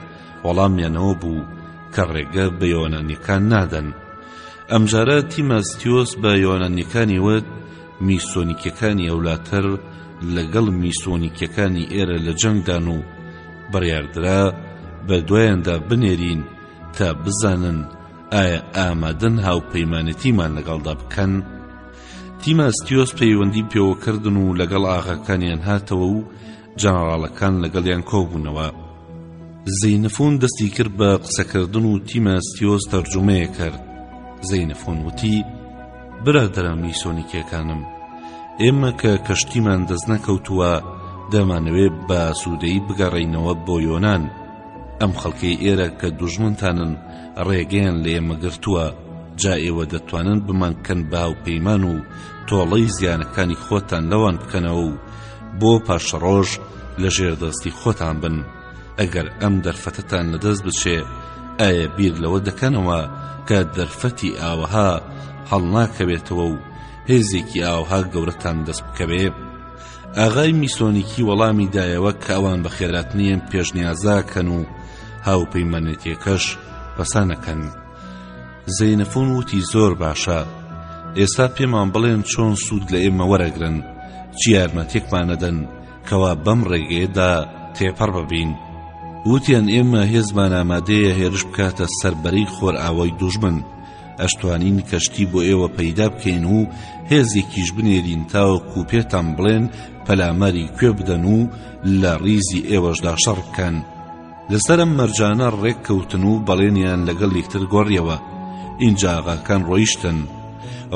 وەڵامیان ئەوە بوو کە ڕێگە بە یۆنانیەکان نادەن. ئەمجارە تیماستیۆس بە یۆنانیەکانی وت، میسۆنیکیەکانی ئەولاتر لەگەڵ میسۆنیکیەکانی ئێرە لە جەنگدان و بڕیاردرا بە دوایاندا بنێرین تا بزانن ئایا ئامادەن هاوپەیمانێتیمان لەگەڵدا بکەن؟ تیماستیۆس پەیوەندی پێوەکردن و لەگەڵ ئاغاکانیان هاتەوە و جەنەڕاڵەکان لەگەڵیان کۆبوونەوە. زەینەفۆن دەستی کرد بە قسەکردن و تیماستیۆس تەرجومەیە کرد. زەینەفۆن وتی، برادەرە میسۆنیکیەکانم، ئێمە کە کەشتیمان دەست نەکەوتووە دەمانەوێ بە ئاسوودەیی بگەڕێینەوە بۆ یۆنان. ئەم خەڵکەی ئێرە کە دوژمنتانن ڕێگەیان لە ئێمە گرتووە، جا ئێوە دەتوانن بمانکەن بە هاوپەیمان و تۆڵەی زیانەکانی خۆتان لەوان بکەنەوە و بۆ پاشەڕۆژ لە ژێر دەستی خۆتان بن ئەگەر ئەم دەرفەتەتان لەدەست بچێ ئایا بیر لەوە دەکەنەوە کە دەرفەتی ئاوەها هەڵناکەوێتەوە و هێزێکی ئاوها گەورەتان دەست بکەوێ؟ ئاغای میسۆنیکی وەڵامی دایەوە کە ئەوان بە خێراتنی ئەم پێشنیازاکەن و هاوپەیمانێتیەکەش پەسانەکەن. زەینەفۆن وتی زۆر باشە ئێستا پێمان بڵێن چۆن سوود لە ئێمە وەرەگرن چی یارمەتیەکمان ئەدەن کەوا بەم ڕێگەیەدا تێپەڕ ببین وتیان ئێمە هێزمان ئامادەیە هێرش بکاتە سەر بەرەی خۆرئاوای دوژمن ئەشتوانین کەشتی بۆ ئێوە پەیدا بکەین و هێزێکیش بنێرین تاوەکو پێتان بڵێن پەلاماری کوێ بدەن و لە ڕیزی ئێوەشدا شەڕ بکەن لەسەر ئەم مەرجانە ڕێک کەوتن و بەڵێنیان لەگەڵ یەکتر گۆڕیەوە. ئینجا ئاغاکان ڕۆیشتن.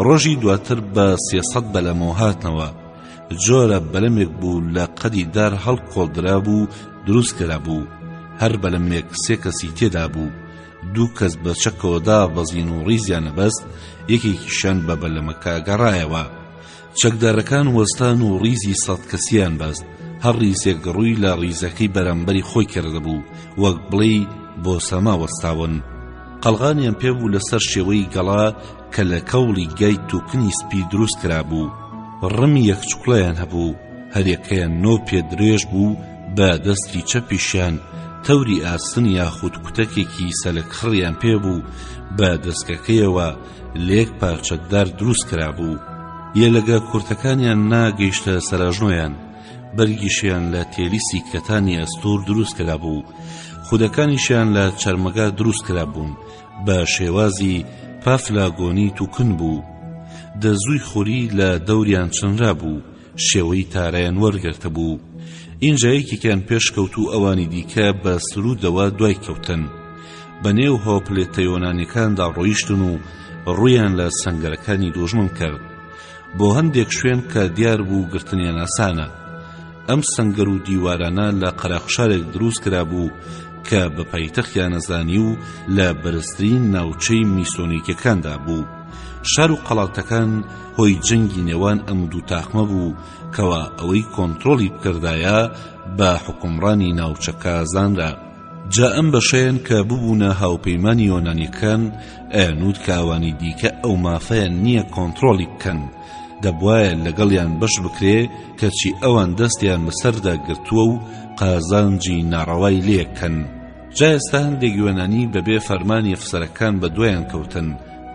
ڕۆژی دواتر بە 300 بەلەمەوە هاتنەوە. جۆرە بەلەمێک بوو لە قەدی دار هەڵکۆڵدرابوو دروست کرابوو. هەر بەلەمێک سێ کەسی تێدا بوو. دوو کەس بە چەکەوە دابەزین و ڕیزیان ئەبەست، یەکێکیشیان بە بەلەمەکە گەڕایەوە. چەکدارەکان وەستان و ڕیزی سەد کەسییان بەست، هەر ڕیزێک ڕووی لە ڕیزەکەی بەرامبەری خۆی کردبوو، وەک بڵێی بۆ سەما وەستاون. قەڵغانیان پێ بوو لەسەر شێوەی گەڵا کە لە کەوڵی گای تووکنی سپی دروست کرابوو. ڕمی یەک چوکڵەیان هەبوو، هەریەکەیان نۆ پێ درێژ بوو، بە دەستی چەپیشیان تەوری ئاسن یاخود کوتەکێکی سەلکخڕیان پێ بوو، بە دەسکەکەیەوە لە یەک پارچە دار دروست کرابوو. یەلەگە کورتەکانیان ناگەیشتە سەراژنۆیان، بەرگیشیان لە تێلیسی کەتانی ئەستوور دروست کرابوو، خودەکانیشیان لە چەرمەگا دروست کرابوون، بە شێوازی پافلاگۆنی توکن بوو. دەزووی خوری لە دەوریان چنرابوو، شێوەی تارایان وەرگرتبوو. ئینجا یەکێکیان پێش کەوت و ئەوانی دیکە بە سروودەوە دوای کەوتن. بە نێو هۆپلێتە یۆنانیەکاندا ڕۆیشتن و ڕوویان لە سەنگەرەکانی دوژمن کرد. بۆ هەندێک شوێن کە دیار بوو گرتنیان ئاسانە. ئەم سەنگەر و دیوارانە لە قەراخ شارێک دروست کرابوو کە بە پایتەختیان ئەزانی و لە بەرزترین ناوچەی میسۆنیکەکاندا بوو. شار و قەڵاتەکان هۆی جەنگی نێوان ئەم دوو تاقمە بوو کەوا ئەوەی کۆنترۆڵی بکردایە بە حوکمڕانی ناوچەکە زانرا. جا ئەم بەشەیان کە ببوونە هاوپەیمانی یۆنانیەکان ئەیانوت کە ئەوانی دیکە ئەو مافەیان نییە کۆنترۆڵی بکەن. دەبوایە لەگەڵیان بەش بکرێ کەچی ئەوان دەستیان بەسەردا گرتووە و قازانجی ناڕەوای لێکەن. جا ئێستا هەندێک یۆنانی بەبێ فەرمانی ئەفسەرەکان بە دوایان کەوتن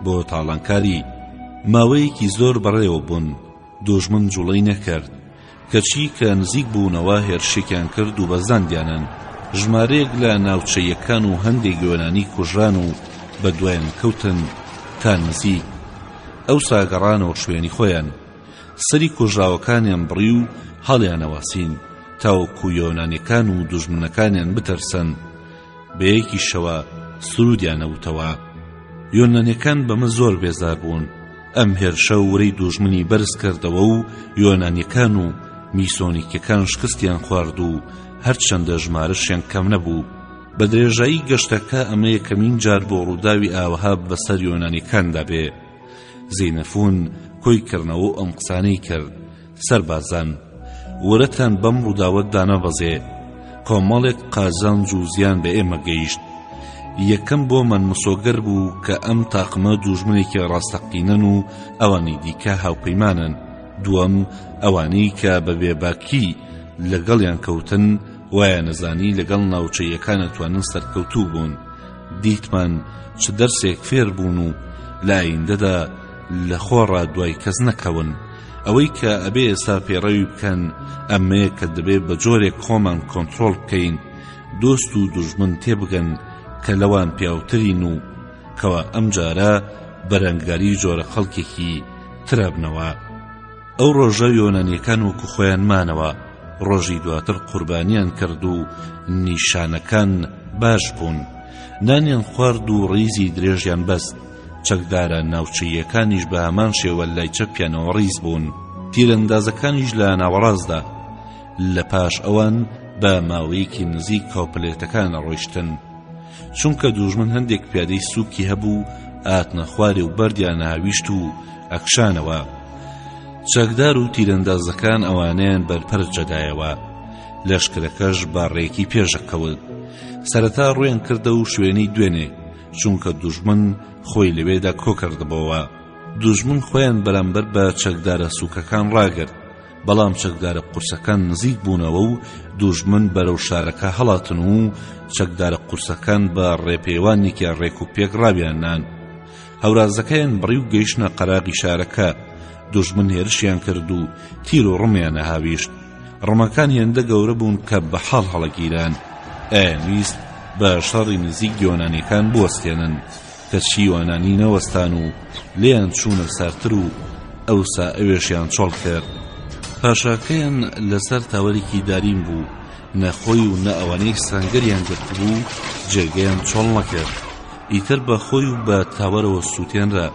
بۆ تاڵانکاری. ماوەیەکی زۆر بەڕێوە بوون، دوژمن جوڵەی نەکرد. کەچی کە نزیک بوونەوە هێرشێکیان کرد و بەزاندیانن، ژمارەیەک لە ناوچەییەکان و هەندێک یۆنانی کوژران و بە دوایان کەوتن تا نزیک. ئەوسا گەڕانەوە شوێنی خۆیان. سەری کوژراوەکانیان بڕی و هەڵیانەواسین تاوەکو یۆنانیەکان و دوژمنەکانیان بترسن. بە یەکیشەوە سروودیان ئەوتەوە. یۆنانیەکان بەمە زۆر بێزار بوون. ئەم هێرشە ورەی دوژمنی بەرز کردەوە و یۆنانیەکان و میسۆنیکیەکان شکستیان خوارد و هەرچەندە ژمارەشیان کەم نەبوو. بە درێژایی گەشتەکە ئەمە یەکەمین جار بۆ ڕووداوی ئاوەها بەسەر یۆنانیەکاندا بێ. زینەفون کۆی کردنەوە و ئەم قسانەی کرد، سەربازان، ورەتان بەم ڕووداوە دانەبەزێ، کۆمەڵێک قازانج و زیان بە ئێمە گەیشت. یەکەم بۆمان مسۆگەر بوو کە ئەم تاقمە دووژمنێکی ڕاستەقینەن و ئەوانی دیکە هاوپەیمانن، دووەم ئەوانەی کە بە بێباکی لەگەڵیان کەوتن وایانەزانی لەگەڵ ناوچەییەکان ئەتوانن سەرکەوتوو بوون. دیتمان چ دەرسێک فێر بوون و لە ئایندەدا لە خۆڕا دوای کەس نەکەون. ئەوەی کە ئەبێ ئێستا پێڕەوی بکەن ئەمەیە کە دەبێ بە جۆرێک خۆمان کۆنترۆڵ بکەین دۆست و دوژمن تێبگەن کە لەوان پیاوترین و کەوا ئەمجارە بەرەنگاری جۆرە خەڵکێکی ترەبنەوە. ئەو ڕۆژە یۆنانیەکان وەکو خۆیان مانەوە، ڕۆژی دواتر قوربانیان کرد و نیشانەکان باش بوون. نانیان خوارد و ڕیزی درێژیان بەست، چەکدارە ناوچەییەکانیش بە هەمان شێوە لای چەپیانەوە ڕیز بوون، تیرەندازەکانیش لە ناوەڕاستدا. لە پاش ئەوان بە ماوەیەکی نزیک کۆپلێتەکان ئەڕۆیشتن. چونکە دوژمن هەندێک پیادەی سووکی هەبوو ئاتنە خوارێ و بەردیان ئەهاویشت و ئەکشانەوە. چەکدار و تیرەندازەکان ئەوانەیان بەرپەرچ ئەدایەوە. لەشکرەکەش بە ڕێکی پێش ئەکەوت. سەرەتا ڕوویان کردە و شوێنی دوێنێ، چونکە دوژمن خۆی لەوێدا کۆکردبۆوە. دوژمن خۆیان بەرامبەر بە چەکدارە سووکەکان ڕاگرت. بەڵام چەکدارە قورسەکان نزیک بوونەوە و دوژمن بەرەو شارەکە هەڵاتن و چەکدارە قورسەکان بە ڕێپێوانێکی ڕێک و پێک ڕاویان نان. هەورازەکەیان بڕی و گەیشتنە قەراغی شارەکە. دوژمن هێرشیان کرد و تیر و ڕمیان ئەهاویشت. ڕمەکان هێندە گەورە بوون کە بە حاڵ هەڵەگیران. ئەیانویست بە شەڕی نزیک یۆنانیەکان بوەستێنن. کەچی یۆنانی نەوەستان و لێیان چوونە سارتر و ئەوسا ئەوێشیان چۆڵ کرد. پاشاکەیان لەسەر تاوەرێکی دارین بوو، نە خۆی و نە ئەوانەی سەنگەریان گرتبوو جێگەیان چۆڵ نەکرد. ئیتر بە خۆی و بە تاوەرەوە سووتێنرا.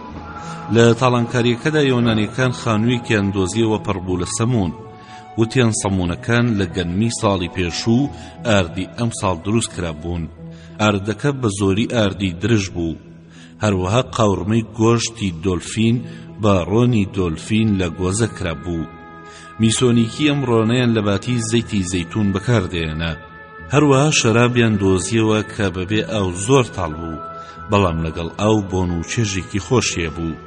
لە تاڵانکارییەکەدا یۆنانییەکان خانوویەکیان دۆزییەوە پڕ بوو لە سەموون. وتیان سەموونەکان لە گەنمی ساڵی پێشوو و ئاردی ئەمساڵ دروست کرابوون. ئاردەکە بە زۆری ئاردی درژ بوو. هەروەها قاورمەی گۆشتی دۆلفین بە ڕۆنی دۆلفین لە گۆزە کرابوو. میسۆنیکی ئەم ڕۆنەیان لە باتی زەیتی زەیتوون بەکار دەهێنا. هەروەها شەرابیان دۆزیەوە کە بەبێ ئاو زۆر تاڵ بوو، بەڵام لەگەڵ ئاو بۆن و چێژێکی خۆشی هەبوو.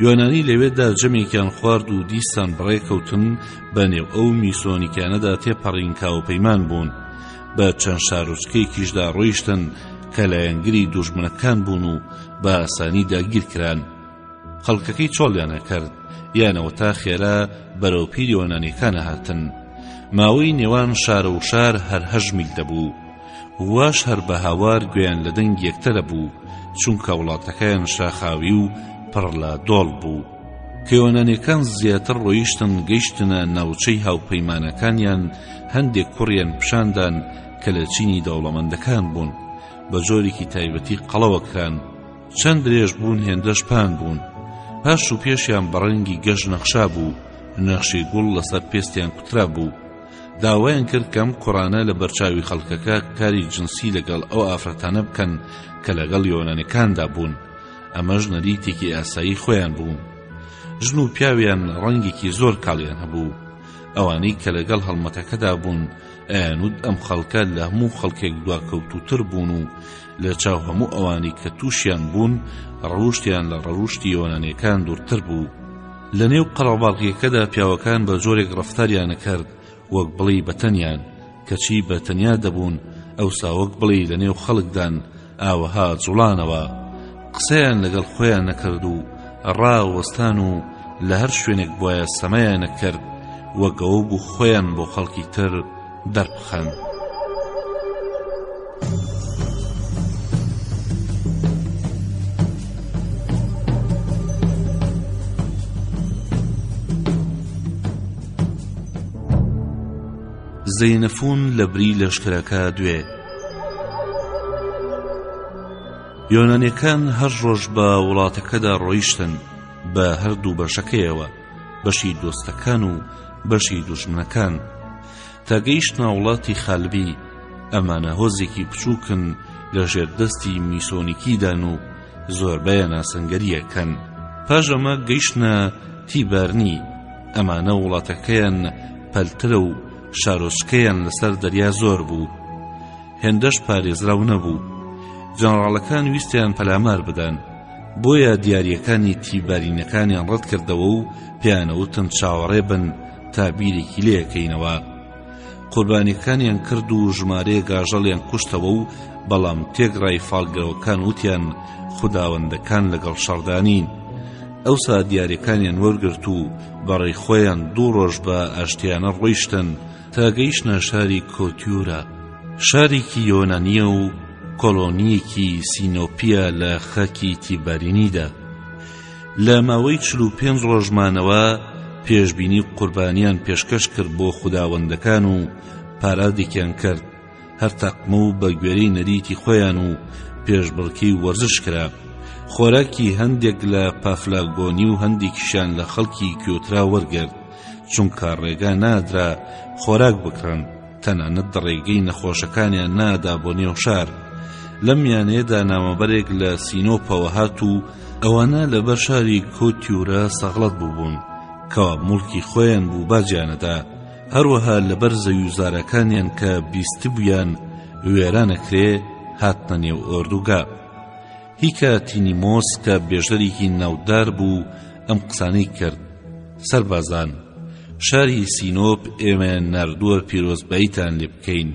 یۆنانی لەوێدا جەمێکیان خوارد و دیسان بەڕێ کەوتن بە نێو ئەو میسۆنیکانەدا تێپەڕین کە هاوپەیمان بوون. بە چەند شارۆچکەیەکیشدا ڕۆیشتن کە لایەنگری دوژمنەکان بوون و بە ئاسانی داگیر کران. خەڵکەکەی چۆڵیان ئەکرد یانەوە تا خێرا بەرەو پیر یۆنانیەکان ئەهاتن. ماوەی نێوان شارە و شار هەر هەشت میل دەبوو. واش هەر بە هاوار گوێیان لە دەنگی یەکتر ئەبوو، چونکە وڵاتەکەیان شاخاوی و پڕ لە دۆڵ بوو. کە یۆنانیەکان زیاتر ڕۆیشتن گەیشتنە ناوچەی هاوپەیمانەکانیان هەندێک کوڕیان پیشاندان کە لە چینی دەوڵەمەندەکان بوون بە جۆرێکی تایبەتی قەڵەوە کران چەند درێژ بوون هێندەش پان بوون پاش و پێشیان بە ڕەنگی گەش نەخشا بوو نەخشی گوڵ لەسەر پێستیان کوترا بوو داوایان کرد کەم کوڕانە لە بەرچاوی خەڵکەکە کاری جنسی لەگەڵ ئەو ئافرەتانە بکەن کە لەگەڵ یۆنانەکاندا بوون ئەمەش نەریتێکی ئاسایی خۆیان بوو. ژن و پیاویان ڕەنگێکی زۆر کاڵیان هەبوو. ئەوانەی کە لەگەڵ هەڵمەتەکەدا بوون ئەیانوت ئەم خەڵکە لە هەموو خەڵکێک دواکەوتووتر بوون و لە چاو هەموو ئەوانەی کە تووشیان بوون ڕەوشتیان لە ڕەوشتی یۆنانیەکان دوورتر بوو. لە نێو قەرەباڵغیەکەدا پیاوەکان بە جۆرێک ڕەفتاریان ئەکرد وەک بڵێی بە تەنیان، کەچی بە تەنیا دەبوون، ئەوسا وەک بڵێی لە نێو خەڵکدان ئاوەها جوڵانەوە. قسەیان لەگەڵ خۆیان نەکرد و ڕائەوەستان و لە هەر شوێنێک بوایە سەمایان ئەکرد، وەک ئەوە بوو خۆیان بۆ خەڵکی تر دەربخەن. زەینەفون لە بری لەشکرەکە دوێ. یۆنانیەکان هەر ڕۆژ بە وڵاتەکەدا ڕۆیشتن بە هەردوو بەشەکەیەوە، بەشی دۆستەکان و بەشی دوژمنەکان. تا گەیشتنە وڵاتی خالبی، ئەمانە هۆزێکی بچووکن لە ژێر دەستی میسۆنیکیدان و زۆربەیان ئاسنگەرییەکەن. پاش ئەمە گەیشتنە تیبارنی، ئەمانە وڵاتەکەیان پەلترە و شارۆچکەیان لەسەر دەریا زۆر بوو، هێندەش پارێزراو نەبوو. جەنەڕاڵەکان ویستیان پەلامار بدەن، بۆیە دیارییەکانی تیبارینەکانیان ڕەتکردەوە و پێیانەوتن چاوەڕێ بن تا بیرێکی لێ ئەکەینەوە. قوربانیەکانیان کرد و ژمارەیەک ئاژەڵیان کوشتەوە و بەڵام تێکڕای فاڵگرەوەکان وتیان خوداوەندەکان لەگەڵ شەڕدا نین. ئەوسا دیاریەکانیان وەرگرت و بەڕێی خۆیان دوو ڕۆژ بە ئاشتیانە ڕۆیشتن تا گەیشتنە شاری کۆتیورا. شارێکی یۆنانیە و کۆڵۆنییەکی سینۆپیە لە خاکی تیبارینیدا. لە ماوەی 45 ڕۆژ مانەوە پێشبینی قوربانیان پێشکەش کرد بۆ خوداوەندەکان و پارادێکیان کرد هەر تاقمە و بە گوێرەی نەریتی خۆیان و پێشبڕکێی وەرزش کرا خۆراکی هەندێک لە پافلاگۆنی و هەندێکیشیان لە خەڵکی کیۆترا وەرگرت چونکە ڕێگا نادرا خۆراک بکڕن تەنانەت ڕێگەی نەخۆشەکانیان نادا بۆ نێو شار. لەم میانەیەدا نامەبەرێک لە سینۆپەوە هات و ئەوانە لەبەر شاری کۆتیورە سەغڵەت بووبوون کەوا موڵکی خۆیان بوو باجیان ئەدا، هەروەها لەبەر زەویوزارەکانیان کە بیستبوویان وێران ئەکرێ هاتنە نێو ئۆردوگا. هیکا تینیمۆس کە بێژەرێکی ناودار بوو ئەم قسانەی کرد، سەربازان، شاری سینۆپ ئێمەیان ناردووە پیرۆزباییتان لێ بکەین،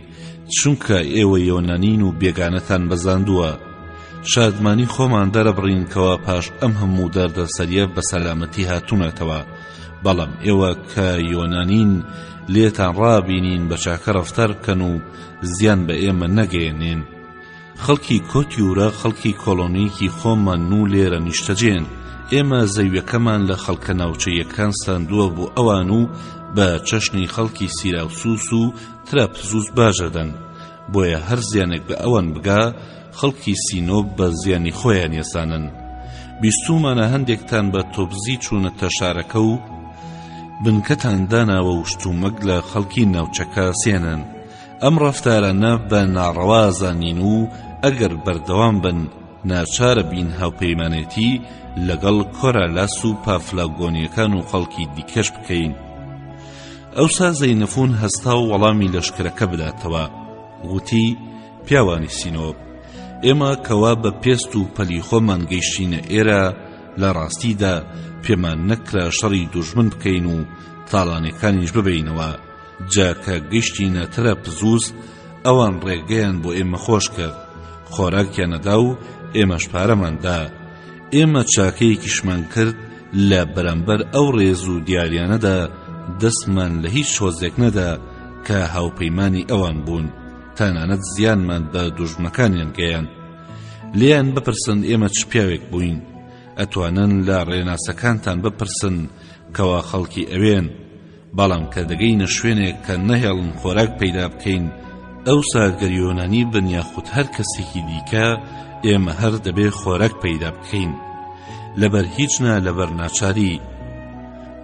چونکە ئێوە یۆنانین و بێگانەتان بەزاندووە. شادمانی خۆمان دەرەبڕین کەوا پاش ئەم هەموو دەردەسەرییە بە سەلامەتی هاتوونەتەوە، بەڵام ئێوە کە یۆنانین لێتان ڕابینین بە چاکە ڕەفتار بکەن و زیان بە ئێمە نەگەیەنێن. خەڵکی کۆتیورە خەڵکی کۆڵۆنییەکی خۆمانن و لێرە نیشتەجێن، ئێمە زەویەکەمان لە خەڵکە ناوچەییەکان سەندووە بۆ ئەوان و بە چەشنی خەڵکی سیراوسوس و تراپزوس باج ئەدەن، بۆیە هەر زیانێک بە ئەوان بگا خەڵکی سینۆپ بە زیانی خۆیانی ئەزانن. بیستوومانە هەندێکتان بە تۆپزی چوونەتە شارەکە و بنکەتان داناوە و شتومەک لە خەڵکی ناوچەکە ئەسێنن. ئەم ڕەفتارانە بە ناڕەوا زانین و ئەگەر بەردەوام بن ناچارە بین هاوپەیمانێتی لەگەڵ کۆرالاس و پافلاگۆنیەکان و خەڵکی دیکەش بکەین. ئەوسا زەینەفون هەستا و وەڵامی لەشکرەکە بداتەوە وتی، پیاوانی سینۆپ، ئێمە کەوا بە پێست و پەلی خۆمان گەیشتینە ئێرە لە ڕاستیدا پێمان نەکرا شەڕی دوژمن بکەین و تاڵانیەکانیش ببەینەوە، جا کە گەیشتینە ترەپزوس ئەوان ڕێگەیان بۆ ئێمە خۆش کرد، خۆراکیان ئەدا و ئێمەش پارەمان دا. ئێمە چاکەیەکیشمان کرد لە بەرامبەر ئەو ڕێز و دیاریانەدا دەستمان لە هیچ هۆزێک نەدا کە هاوپەیمانی ئەوان بوون، تەنانەت زیانمان بە دوژمنەکانیان گەیاند. لێیان بپرسن ئێمە چ پیاوێک بووین؟ ئەتوانن لە ڕێناسەکانتان بپرسن کەوا خەڵکی ئەوێن. بەڵام کە دەگەینە شوێنێک کە نەهێڵن خۆراک پەیدا بکەین، ئەوسا گەر یۆنانی بن یاخود هەر کەسێکی دیکە، ئێمە هەر دەبێ خۆراک پەیدا بکەین. لەبەر هیچ نا لەبەر ناچاری.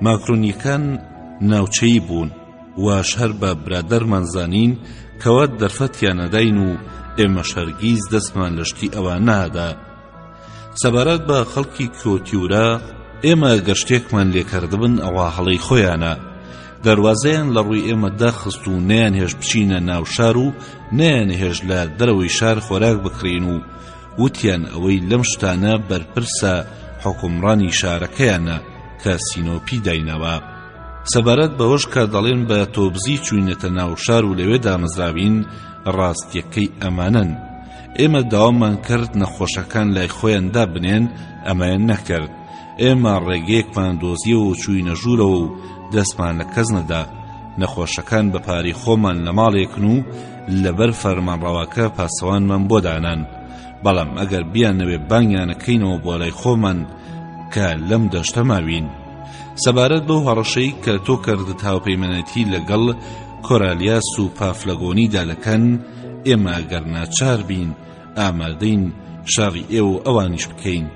ماکرۆنییەکان ناوچەیی بوون، واش هەر بە برادەرمان زانین کەوا دەرفەتیان ئەداین و ئێمەش هەرگیز دەستمان لە شتی ئەوان نەئەدا. سەبارەت بە خەڵکی کۆتیورا، ئێمە گەر شتێکمان لێکردبن ئەوا هەڵەی خۆیانە. دەروازەیان لە ڕووی ئێمە داخست و نەیانهێشت بچینە ناو شار و نەیانهێشت لە دەرەوەی شار خۆراک بکڕین و وتیان ئەوەی لەم شتانە بەرپرسە حوکمڕانی شارەکەیانە. کە سینۆپی دایناوە. سەبارەت بەوەش کە دەڵێن بە تۆبزی چووینەتە ناو شار و لەوێ دامەزراوین، ڕاستییەکەی ئەمانەن. ئێمە داوامان کرد نەخۆشەکان لای خۆیان دابنێن، ئەمەیان نەکرد. ئێمە ڕێگەیەکمان دۆزیەوە و چووینە ژوورەوە و دەستمان لە کەس نەدا. نەخۆشەکان بە پارەی خۆمان لە ماڵێکن و لەبەر فەرمانڕەواکە پاسەوانمان بۆ دانان. بەڵام ئەگەر بیانەوێ بانگیانەکەینەوە بۆ لای خۆمان کە لەم دەشتە ماوین. سەبارەت بەو هەڕەشەی کە تۆ کردت هاوپەیمانێتی لەگەڵ کۆرالیاس و پافلەگۆنیدا دەکەن، ئێمە گەر ناچار بین ئامادەین شەڕی ئێوە و ئەوانیش بکەین.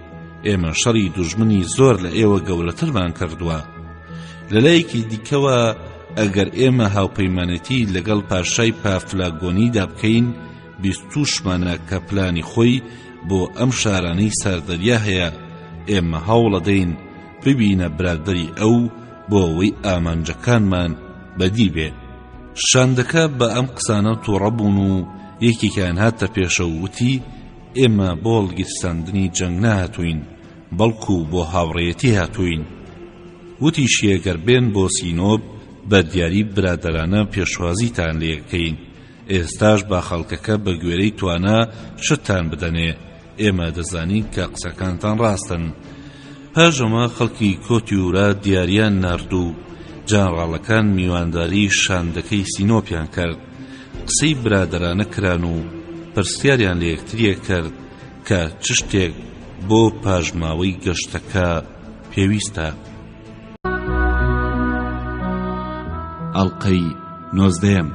ئێمە شەڕی دوژمنی زۆر لە ئێوە گەورەترمان کردووە. لەلایەکی دیکەوە ئەگەر ئێمە هاوپەیمانێتی لەگەڵ پاشای پافلاگۆنیدا بکەین، بیستووشمانە کە پلانی خۆی بۆ ئەم شارانەی سەر دەریا هەیە، ئێمە هەوڵەدەین ببینە برادەری ئەو بۆ ئەوەی ئامانجەکانمان بەدی بێ. شاندەکە بە ئەم قسانە توڕە بوون و یەکێکیان هاتە پێشەوە وتی، ئێمە بۆ هەڵگیرساندنی جەنگ نەهاتووین، بەڵکو بۆ هاوڕێیەتی هاتووین. وتیشی گەر بێن بۆ سینۆب بە دیاری برادەرانە پێشوازیتان لێکەین، ئێستاش با خەڵکەکە بە گوێرەی توانا شتتان بدەنێ، ئێمە دەزانین کە قسەکانتان ڕاستن. پاش ئەمە خەڵکی کۆتیورا دیاریان نارد و جەنەڕاڵەکان میوانداری شاندەکەی سینۆپیان کرد. قسەی برادەرانە کران و پرسیاریان لە یەکترییە کرد کە چ شتێک بۆ پاشماوەی گەشتەکە پێویستە. ئەڵقەی نۆزدەیەم.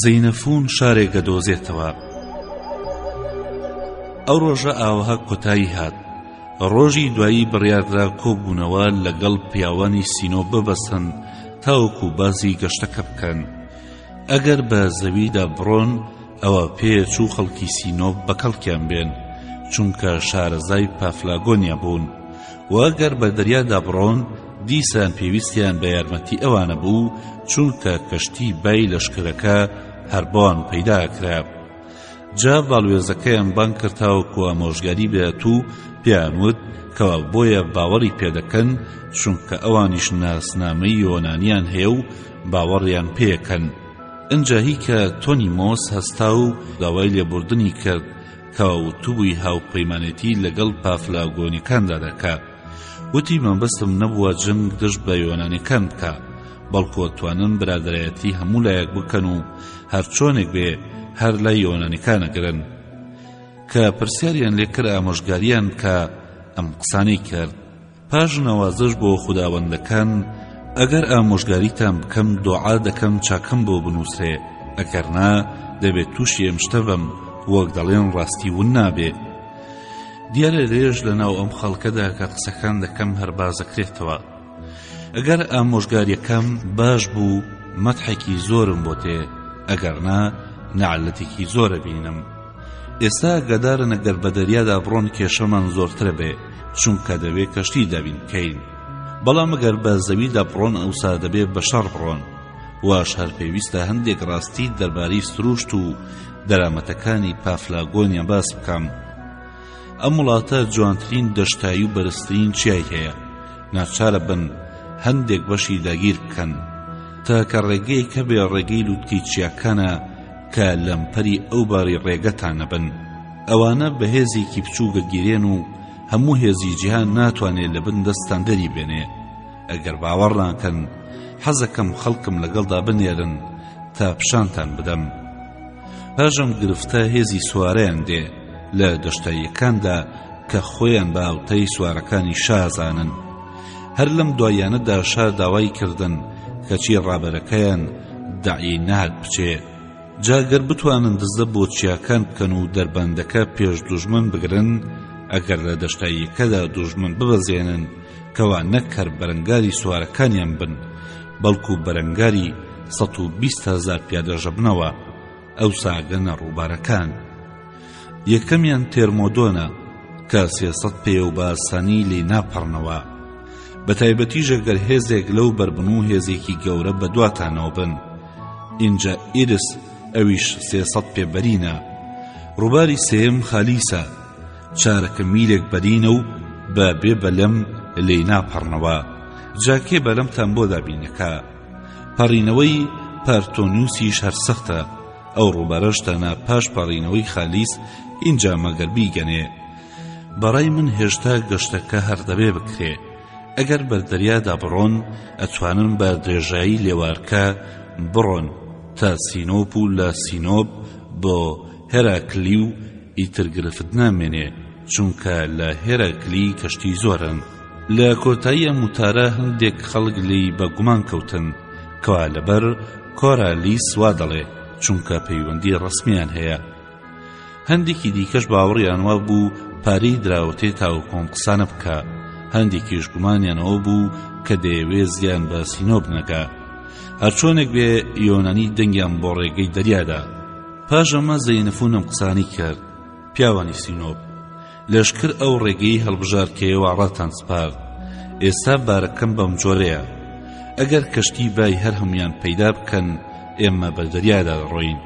زەینەفوون شارێک ئەدۆزێتەوە. ئەو ڕۆژە ئاوەها کۆتایی هات. ڕۆژی دوایی بڕیاردرا کۆبوونەوە لەگەڵ پیاوانی سینۆ ببەستن تاوەکو باسی گەشتەکە بکەن. ئەگەر بە زەویدا بڕۆن ئەوە پێچوو خەڵکی سینۆپ بە کەڵکیان بێن چونکە شارەزای پافلاگۆنیا بوون و ئەگەر بە دەریادا بڕۆن دیسان پێویستیان بە یارمەتی ئەوانە بوو چونکە کەشتی بای لەشکرەکە هەر بۆیان پەیدا کرا. جا باڵوێزەکەیان بانگ کرد تاوەکو ئامۆژگاری بدات و پێیان وت کەوا بۆیە باوەڕی پێدەکەن چونکە ئەوانیش ناسنامەی یۆنانیان هەیە و باوەڕیان پێیەکەن. ئنجا هیکە تۆنیمۆس هەستا و داوای لێبوردنی کرد کەوا وتبووی هاوپەیمانێتی لەگەڵ پافلاگۆنیەکاندا دەکا. وتی مەبەستم نەبووە جەنگ دژ بە یۆنانیەکان بکا، بەڵکو ئەتوانن برادەرایەتی هەموو لایەک بکەن و هەرچۆنێک بێ هەر لای یۆنانیەکان ئەگرن. کە پرسیاریان لێ کرد ئامۆژگاریان بکا ئەم قسانەی کرد. پاش نەوازش بۆ خوداوەندەکان ئەگەر ئامۆژگاریتان بکەم دۆعا دەکەم چاکەم بۆ بنووسرێ ئەگەر نا دەبێ تووشی ئەم شتە بم وەک دەڵێن ڕاستی ون نابێ. دیارە لێرەش لەناو ئەم خەڵکەدا کە قسەکان دەکەم هەر بازەکرێتەوە. ئەگەر ئامۆژگاریەکەم باش بوو مەتحێکی زۆرم بۆ تێ ئەگەر نا نەعلەتێکی زۆر ئەبینم. ئێستا ئاگادارن ئەگەر بە دەریادا بڕۆن کێشەمان زۆرترە بێ چونکە دەبێ کەشتی دابین بکەین بەڵام ئەگەر بە زەویدا بڕۆن ئەوسا دەبێ بە شەڕ بڕۆن واش هەر پێویستە هەندێک ڕاستی دەربارەی سروشت و دەرامەتەکانی پافلاگۆنیا باس بکەم ئەم وڵاتە جوانترین دەشتایی و بەرزترین چیای هەیە ناچارە بن هەندێک بەشی داگیر بکەن تاکە ڕێگەیەک هەبێ ڕێگەی لوتکەی چیاکانە کە لەمپەری ئەو باری ڕێگەتان نەبن ئەوانە بە هێزێکی بچووک ئەگیرێن و هەموو هێزی جیهان ناتوانێ لە بن دەستتان دەری بێنێ ئەگەر باوەڕ ناکەن حەزەکەم خەڵکم لەگەڵدا بنێرن تا پیشانتان بدەم پاش ئەم گرفتە هێزی سوارەیان دێ لە دەشتاییەکاندا کە خۆیان بە هاوتای سوارەکانی شا زانن هەر لەم دواییانەدا شا داوای کردن کەچی ڕابەرەکەیان دەعی نەهات بچێ جا گەر بتوانن دزە بۆ چیاکان بکەن و دەربەندەکە پێش دوژمن بگرن ئەگەر لە دەشتاییەکەدا دوژمن ببەزێنن کەوا نەک هەر بەرەنگاری سوارەکانیان بن بەڵکو بەرەنگاری 120 هەزار پیادەش ئەبنەوە ئەوسا ئەگەنە ڕووبارەکان. یەکەمیان تێرمۆدۆنە کە 300 پێیە و بە ئاسانی لێی ناپەڕنەوە. بە تایبەتیش ئەگەر هێزێک لەو بەر بن و هێزێکی گەورە بە دواتانەوە بن. ئینجا ئیرس ئەویش 300 پێ بەرینە. ڕووباری سێیەم خالیسە. چارەکە میلێک بەرینە و بە بێ بەلەم لێی ناپەڕنەوە. جا کێ بەلەمتان بۆ دابین ئەکا؟ پەڕینەوەی پارتۆنیوسیش هەر سەختە، ئەو ڕووبارەش تەنها پاش پەڕینەوەی خالیس ئینجا مەگەر بیگەنێ. بەڕای من هێشتا گەشتەکە هەر دەبێ بکرێ. ئەگەر بە دەریادا بڕۆن ئەتوانن بە درێژایی لێوارکە بڕۆن تا سینۆپ و لە سینۆپ بۆ هێراکلی و ئیتر گرفت نامێنێ چونکە لە هێراکلی کەشتی زۆرن. لە کۆتایی ئەم وتارە هەندێک خەڵک لێی بە گومان کەوتن کەوا لەبەر کۆرالیس وا دەڵێ چونکە پەیوەندی ڕەسمیان هەیە. هەندێکی دیکەش باوەڕیان وابوو پارەی دراوەتێ تاوەکو ئەم قسانە بکا، هەندێکیش گومانیان ئەوە بوو کە دەیەوێ زیان بە سینۆپ نەگا. هەرچۆنێک بێ یۆنانی دەنگیان بۆ ڕێگەی دەریا دا. پاش ئەمە زەینەفون ئەم قسانەی کرد، پیاوانی سینۆپ، لەشکر ئەو ڕێگەی هەڵبژارد کە ئێوە ڕاتان سپارد. ئێستا بارەکەم بەم جۆرەیە، ئەگەر کەشتی بای هەر هەموویان پەیدا بکەن، ئێمە بە دەریادا دەڕۆین.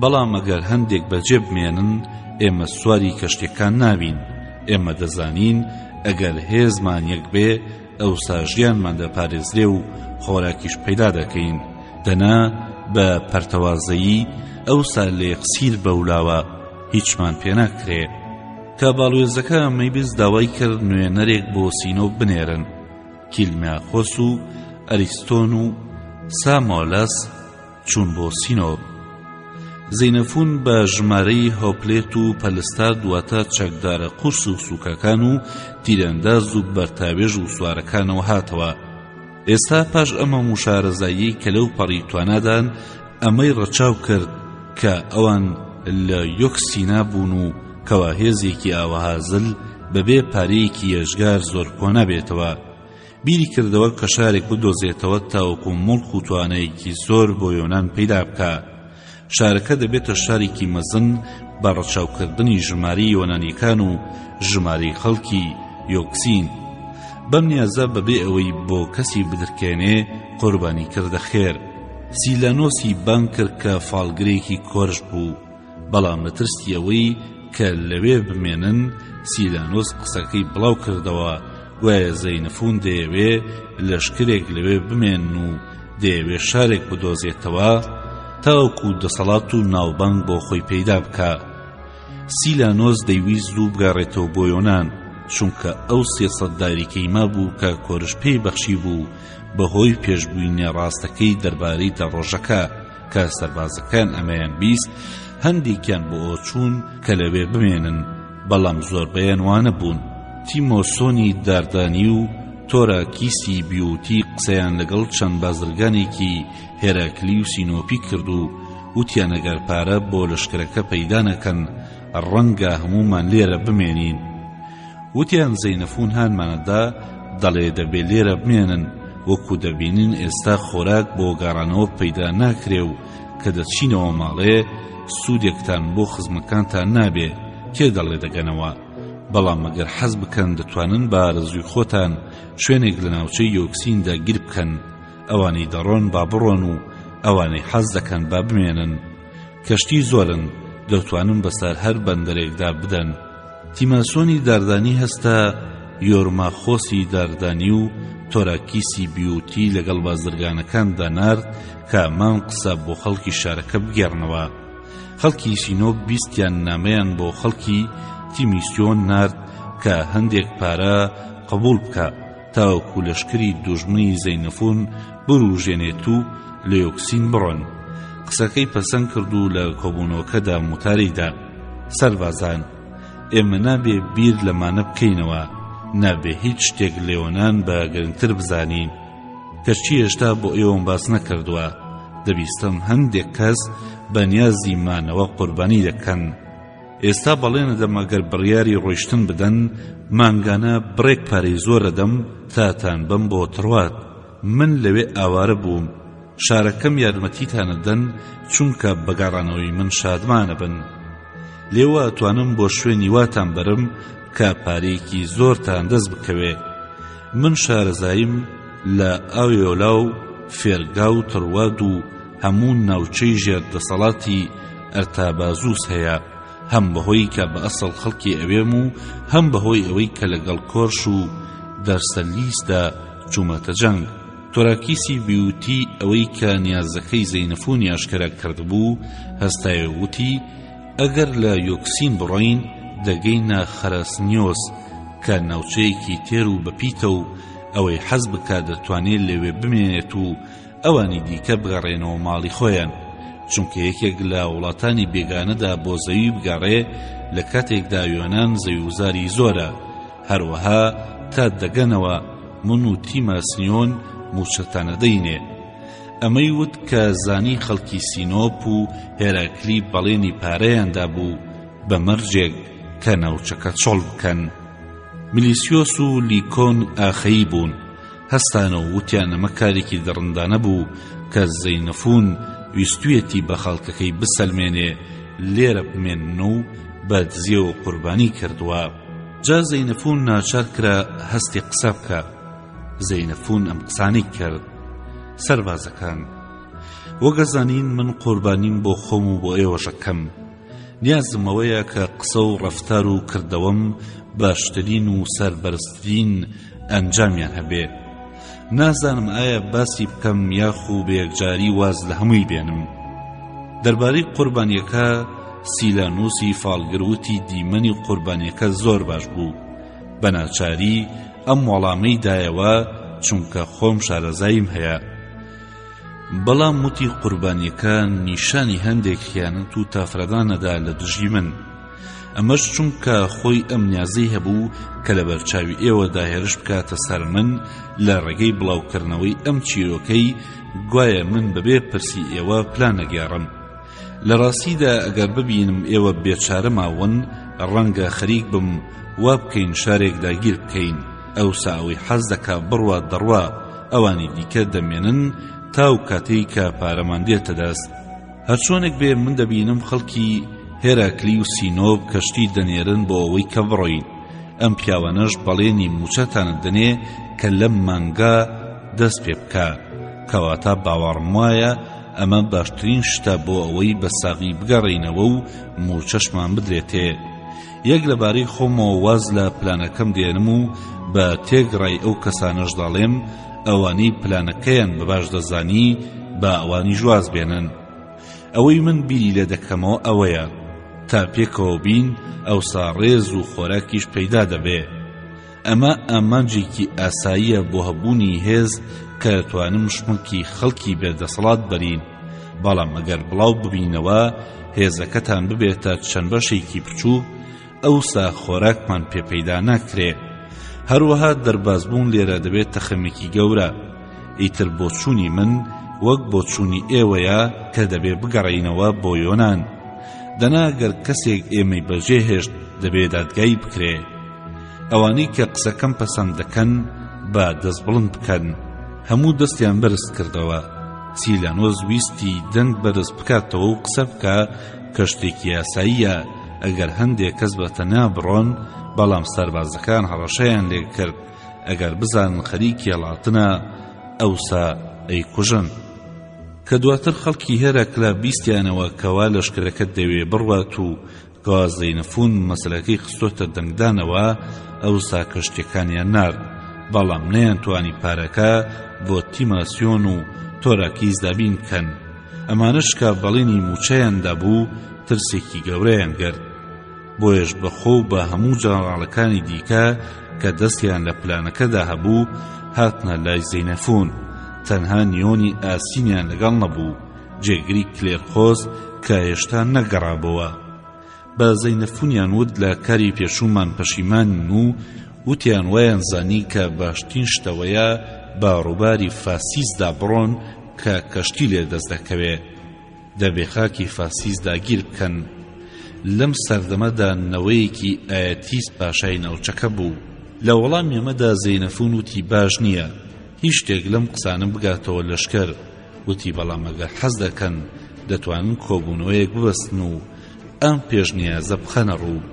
بەڵام ئەگەر هەندێک بەجێ بمێنن ئێمە سواری کەشتیەکان نابین، ئێمە دەزانین ئەگەر هێزمان یەک بێ ئەوسا ژیانمان دەپارێزرێ و خۆراکیش پەیدا دەکەین، دەنا بە پەرتەوازەیی ئەوسا لە یەکسیر بەولاوە هیچمان پێ ناکرێ. کە باڵوێزەکە ئەمەی بیست داوای کرد نوێنەرێک بۆ سینۆپ بنێرن، کیلمیاخۆس و ئەریستۆن و سامۆلەس، چوون بۆ سینۆپ. زەینەفون بە ژمارەی هۆپلێت و پەلستارد واتە چەکدارە قورس و سووکەکان و تیرەنداز و بەرتاوێژ و سوارەکانەوە هاتەوە. ئێستا پاش ئەم هەموو شارەزاییەی کە لەو پەڕی توانادان ئەمەی ڕەچاو کرد کە ئەوان لە یۆکسینا بوون و کەوا هێزێکی ئاوەها زل بەبێ پارەیەکی یەژگار زۆر کۆنابێتەوە. بیری کردەوە کە شارێک بدۆزێتەوە تاوەکو موڵک و توانایەکی زۆر بۆ یۆنان پەیدا بکا. شارەکە دەبێتە شارێکی مەزن بە ڕەچاوکردنی ژمارەی یۆنانیەکان و ژمارەی خەڵکی یۆکسین. بەم نیازە بەبێ ئەوەی بۆ کەسی بدرکێنێ قوربانی کردە خێر. سیلانۆسی بانگ کرد کە فاڵگرێکی کۆرش بوو. بەڵام لە ترسی ئەوەی کە لەوێ بمێنن، سیلانۆس قسەکەی بڵاو کردەوە، گوایە زەینەفون دەیەوێ لەشکرێک لەوێ بمێنن و دەیەوێ شارێک بدۆزێتەوە تاوەکو دەسەڵات و ناوبانگ بۆ خۆی پەیدا بکا. سیلانۆس دەیویست زوو بگەڕێتەوە بۆ یۆنان، چونکە ئەو 300 داریکەی مابوو کە کۆرش پێی بەخشیبوو بەهۆی پێشبینیە ڕاستەکەی دەربارەی دە ڕۆژەکە، کە سەربازەکان ئەمەیان بیست هەندێکیان بۆ ئەوە چوون کە لەوێ بمێنن بەڵام زۆربەیان وانەبوون تیمۆسۆنی داردانی و تۆراکیسی بیوتی قسەیان لەگەڵ چەند بازرگانێکی هێراکلی و سینۆپی کرد و وتیان ئەگەر پارە بۆ لەشکرەکە پەیدا نەکەن ڕەنگە هەموومان لێرە بمێنین وتیان زەینەفون هانمانەدا دەڵێ دەبێ لێرە بمێنن، وەکو دەبینین ئێستا خۆراک بۆ گەڕانەوە پەیدا ناکرێ و کە دەچینەوە ماڵێ سوودێکتان بۆ خزمەکانتان نابێ، کێ دەڵێ دەگەنەوە؟ بەڵام ئەگەر حەز بکەن دەتوانن بە ئارەزووی خۆتان شوێنێک لە ناوچەی یۆکسین داگیر بکەن، ئەوانەی دەڕۆن با بڕۆن و ئەوانەی حەز دەکەن با بمێنن. کەشتی زۆرن دەتوانن بەسەر هەر بەندەرێکدا بدەن. تیماسۆنی داردانی هەستە یۆرماخۆسی داردانی و تۆراکیسی بیوتی لەگەڵ بازرگانەکاندا نارد کە ئەمان قسە بۆ خەڵکی شارەکە بگێڕنەوە. خەڵکی سینۆپ بیستیان نامەیان بۆ خەڵکی تیمیسیۆن نارد کە هەندێک پارە قبوڵ بکا تاوەکو لەشکری دوژمنی زەینەفون بوروژێنێت و لە یۆکسین بڕۆن. قسەکەی پەسەند کرد و لە کۆبوونەوەکەدا موتارەی دا. سەربازان، ئێمە نابێ بیر لەمانە بکەینەوە، نابێ هیچ شتێک لە یۆنان بە گرنگتر بزانین. کەچی هێشتا بۆ ئێوەم باس نەکردووە، دەبیستم هەندێک کەس بە نیازی مانەوە قوربانی دەکەن. ئێستا بەڵێن ئەدەم ئەگەر بڕیاری ڕۆیشتن بدەن، مانگانە بڕێک پارەی زۆر ئەدەم تاتان بەم بۆ تڕواد. من لەوێ ئاوارە بووم، شارەکەم یارمەتیتان ئەدەن چونکە بە گەڕانەوەی من شادمان ئەبن. لێوە ئەتوانم بۆ شوێنی واتان بەرم کە پارەیەکی زۆرتان دەست بکەوێ. من شارەزاییم لە ئاوێۆلا و فێرگا و تڕواد و هەموو ناوچەی ژێر دەسەڵاتی ئەرتابازوس هەیە. هەم بەهۆی کە بە ئەسڵ خەڵکی ئەوێم و هەم بەهۆی ئەوەی کە لەگەڵ کۆرش و دەرسەلیسدا چوومەتە جەنگ. تۆراکیسی بیوتی ئەوەی کە نیازەکەی زەینەفونی ئاشکرا کردبوو، هەستایە و وتی، ئەگەر لە یۆکسین بڕۆین دەگەینە خەرەسنیۆس کە ناوچەیەکی تێر و بەپیتە و ئەوەی حەز بکا دەتوانێ لەوێ بمێنێت و ئەوانی دیکە بگەڕێنەوە ماڵی خۆیان چونکە یەکێک لە وڵاتانی بێگانەدا بۆ زەوی بگەڕێ لە کاتێکدا یۆنان زەویوزاری زۆرە هەروەها تا دەگەنەوە من و تیماسنیۆن موچەتان ئەدەینێ. ئەمەی وت کە زانی خەڵکی سینۆپ و هێراکلی بەڵێنی پارەیان دابوو بە مەرجێک کە ناوچەکە چۆڵ بکەن. میلیسیۆس و لیکۆن ئاخەیی بوون، هەستانەوە وتیان ئەمە کارێکی دڕندانە بوو کە زەینەفون ویستویەتی بە خەڵکەکەی بسەلمێنێ لێرە بمێنن و بە دزیەوە قوربانی کردووە. جا زەینەفون ناچار کرا هەستی قسە بکا. زەینەفون ئەم قسانەی کرد. سەربازەکان، وەک ئەزانین من قوربانیم بۆ خۆم و بۆ ئێوەش ئەکەم. نیازم ئەوەیە کە قسە و ڕەفتار و کردەوەم باشترین و سەربەرزترین ئەنجامیان هەبێ. نازانم ئایا باسی بکەم یاخو بە یەکجاری واز لە هەمووی بێنم. دەربارەی قوربانیەکە سیلانوسی فاڵگر وتی دیمەنی قوربانیەکە زۆر باش بوو. بە ناچاری ئەم وەڵامەی دایەوە چونکە خۆم شارەزاییم هەیە. بەڵام وتی قوربانیەکە نیشانی هەندێک خیانەت و تافرەدان ئەدا لە دژی من. ئەمەش چونکە خۆی ئەم نیازەی هەبوو کە لەبەرچاوی ئێوەدا هێرش بکاتە سەر من لە ڕێگەی بڵاوکردنەوەی ئەم چیرۆکەی گوایە من بەبێ پرسی ئێوە پلان ئەگێڕم. لە ڕاستیدا ئەگەر ببینم ئێوە بێچارە ماون ڕەنگە خەریک بم وا بکەین شارێک داگیر بکەین ئەوسا ئەوەی حەز دەکا بڕوا دەڕوا ئەوانی دیکە دەمێنن تاو کاتەی کە پارەمان دێتە دەست. هەرچۆنێک بێ من دەبینم خەڵکی هێراکلی و سینۆپ کەشتی دەنێرن بۆ ئەوەی کە بڕۆین ئەم پیاوانەش بەڵێنی موچەتان دەنێ کە لەم مانگا دەست پێ بکا کەواتە باوەڕم وایە ئەمە باشترین شتە بۆ ئەوەی بە ساغی بگەڕێینەوە و موچەشمان بدرێتێ یەک لەبارەی خۆمەوە واز لە پلانەکەم دێنم و بە تێگڕای ئەو کەسانەش دەڵێم ئەوانەی پلانەکەیان بە باش دەزانی با ئەوانیش واز بێنن. ئەوەی من بیری لێ دەکەمەوە ئەوەیە تا پێکەوە بین ئەوسا ڕێز و خۆراکیش پەیدا دەبێ. ئەمە ئامانجێکی ئاساییە بۆ هەبوونی هێز کە دەتوانم شمەکی خەڵکی بێ دەسەڵات بەرین، بەڵام ئەگەر بڵاو ببینەوە هێزەکەتان ببێتە چەند بەشێکی بچووک ئەوسا خۆراکمان پێ پەیدا ناکرێ. هەروەها دەربازبوون لێرە دەبێتە خەمێکی گەورە. ئیتر بۆچوونی من وەک بۆچوونی ئێوەیە کە دەبێ بگەڕێینەوە بۆ یۆنان. دەنا گەر کەسێک ئێمەی بەجێهێشت دەبێ دادگایی بکرێ. ئەوانەی کە قسەکەم پەسەند دەکەن با دەست بڵند بکەن. هەموو دەستیان بەرز کردەوە. سیلانۆس ویستی دەنگ بەرز بکاتەوە و قسە بکا کە شتێکی یاساییە ئەگەر هەندێ کەس بە تەنیا بڕۆن، بەڵام سەربازەکان هەڕەشەیان لێ کرد ئەگەر بزانن خەریکی هەڵاتنە ئەوسا ئەیکوژن. کە دواتر خەڵکی هێراکلا بیستیانەوە کەوا لەشکرەکە دەوێ بڕوات و کەوا زەینەفون مەسەلەکەی خستۆتە دەنگدانەوە ئەوسا کەشتیەکانیان نارد بەڵام نەیانتوانی پارەکە بۆ تیماسیۆن و تۆراکیس دابین بکەن ئەمانەش کە بەڵێنی موچەیان دابوو ترسێکی گەورەیان گرت بۆیەش بە خۆ و بە هەموو جەنەڕاڵەکانی دیکە کە دەستیان لە پلانەکەدا هەبوو هاتنە لای زەینەفون تەنها نیۆنی ئاسینیان لەگەڵ نەبوو جێگری کلێرخۆس کە هێشتا نەگەڕابۆوە بە زەینەفونیان وت لە کاری پێشوومان پەشیمانین و وتیان وایان زانی کە باشترین شتەوەیە بە ڕووباری فاسیسدا بڕۆن کە کەشتی لێ دەست دەکەوێ دەبێ خاکی فاسیس داگیر بکەن لەم سەردەمەدا نەوەیەکی ئایەتیس پاشای ناوچەکە بوو لە وەڵامی ئەمەدا زەینەفون وتی باش نییە هیچ شتێک لەم قسانە بگاتەوە لەشکر وتی بەڵام ئەگەر حەز دەکەن دەتوانن کۆبوونەوەیەک ببەستن و ئەم پێشنیازە بخەنە ڕوو.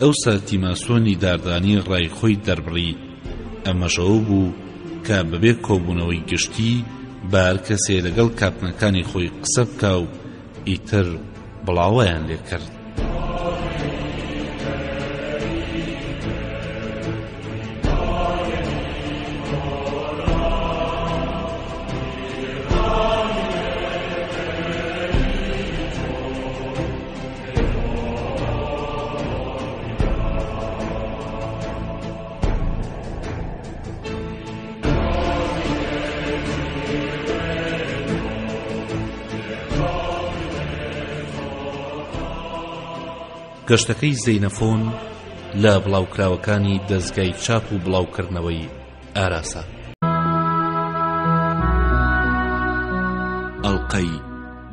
ئەوسا تیماسۆنی داردانی ڕای خۆی دەربڕی، ئەمەش ئەوە بوو کە بەبێ کۆبوونەوەی گشتی با هەر کەسێ لەگەڵ کاپتنەکانی خۆی قسە بکا و ئیتر بڵاوەیان لێ کرد. گەشتەکەی زەینەفۆن لە بڵاوکراوەکانی دەزگای چاپ و بڵاوکردنەوەی ئاراسە. ئەڵقەی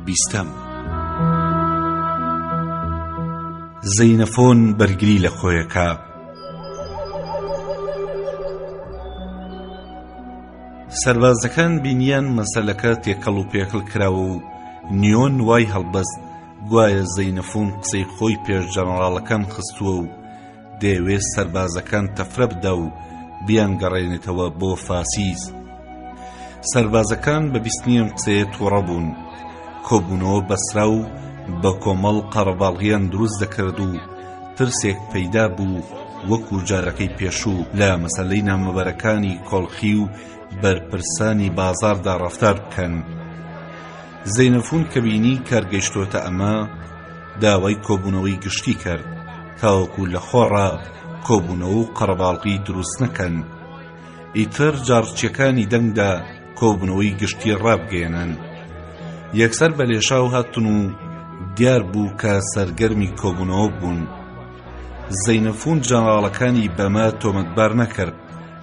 بیستەم. زەینەفۆن بەرگری لە خۆیەکا. سەربازەکان بینیان مەسەلەکە تێکەڵ و پێکەڵ کراوە و نیۆن وای هەڵبەست گوایە زەینەفون قسەی خۆی پێش جەنەڕاڵەکان خستووە و دەیەوێ سەربازەکان تەفرە بدا و بیانگەڕێنێتەوە بۆ فاسیس. سەربازەکان بە بیستنی ئەم قسەیە تووڕە بوون. کۆبوونەوە بەسرا و بە کۆمەڵ قەرەباڵغیان دروست دەکرد و ترسێک پەیدا بوو وەکو جارەکەی پێشوو لە مەسەلەی نامەبەرەکانی کۆڵخی و بەرپرسانی بازاڕدا ڕەفتار بکەن. زەینەفون کە بینی کار گەیشتۆتە ئەمە، داوای کۆبوونەوەی گشتی کرد تاوەکو لە خۆڕا کۆبوونەوە و قەرەباڵغی دروست نەکەن. ئیتر جاڕچیەکانی دەنگدا کۆبوونەوەی گشتی ڕابگەیەنن. یەکسەر بە لێشاو هاتن و دیار بوو کە سەرگەرمی کۆبوونەوە بوون. زەینەفون جەنراڵەکانی بەمە تۆمەتبار نەکرد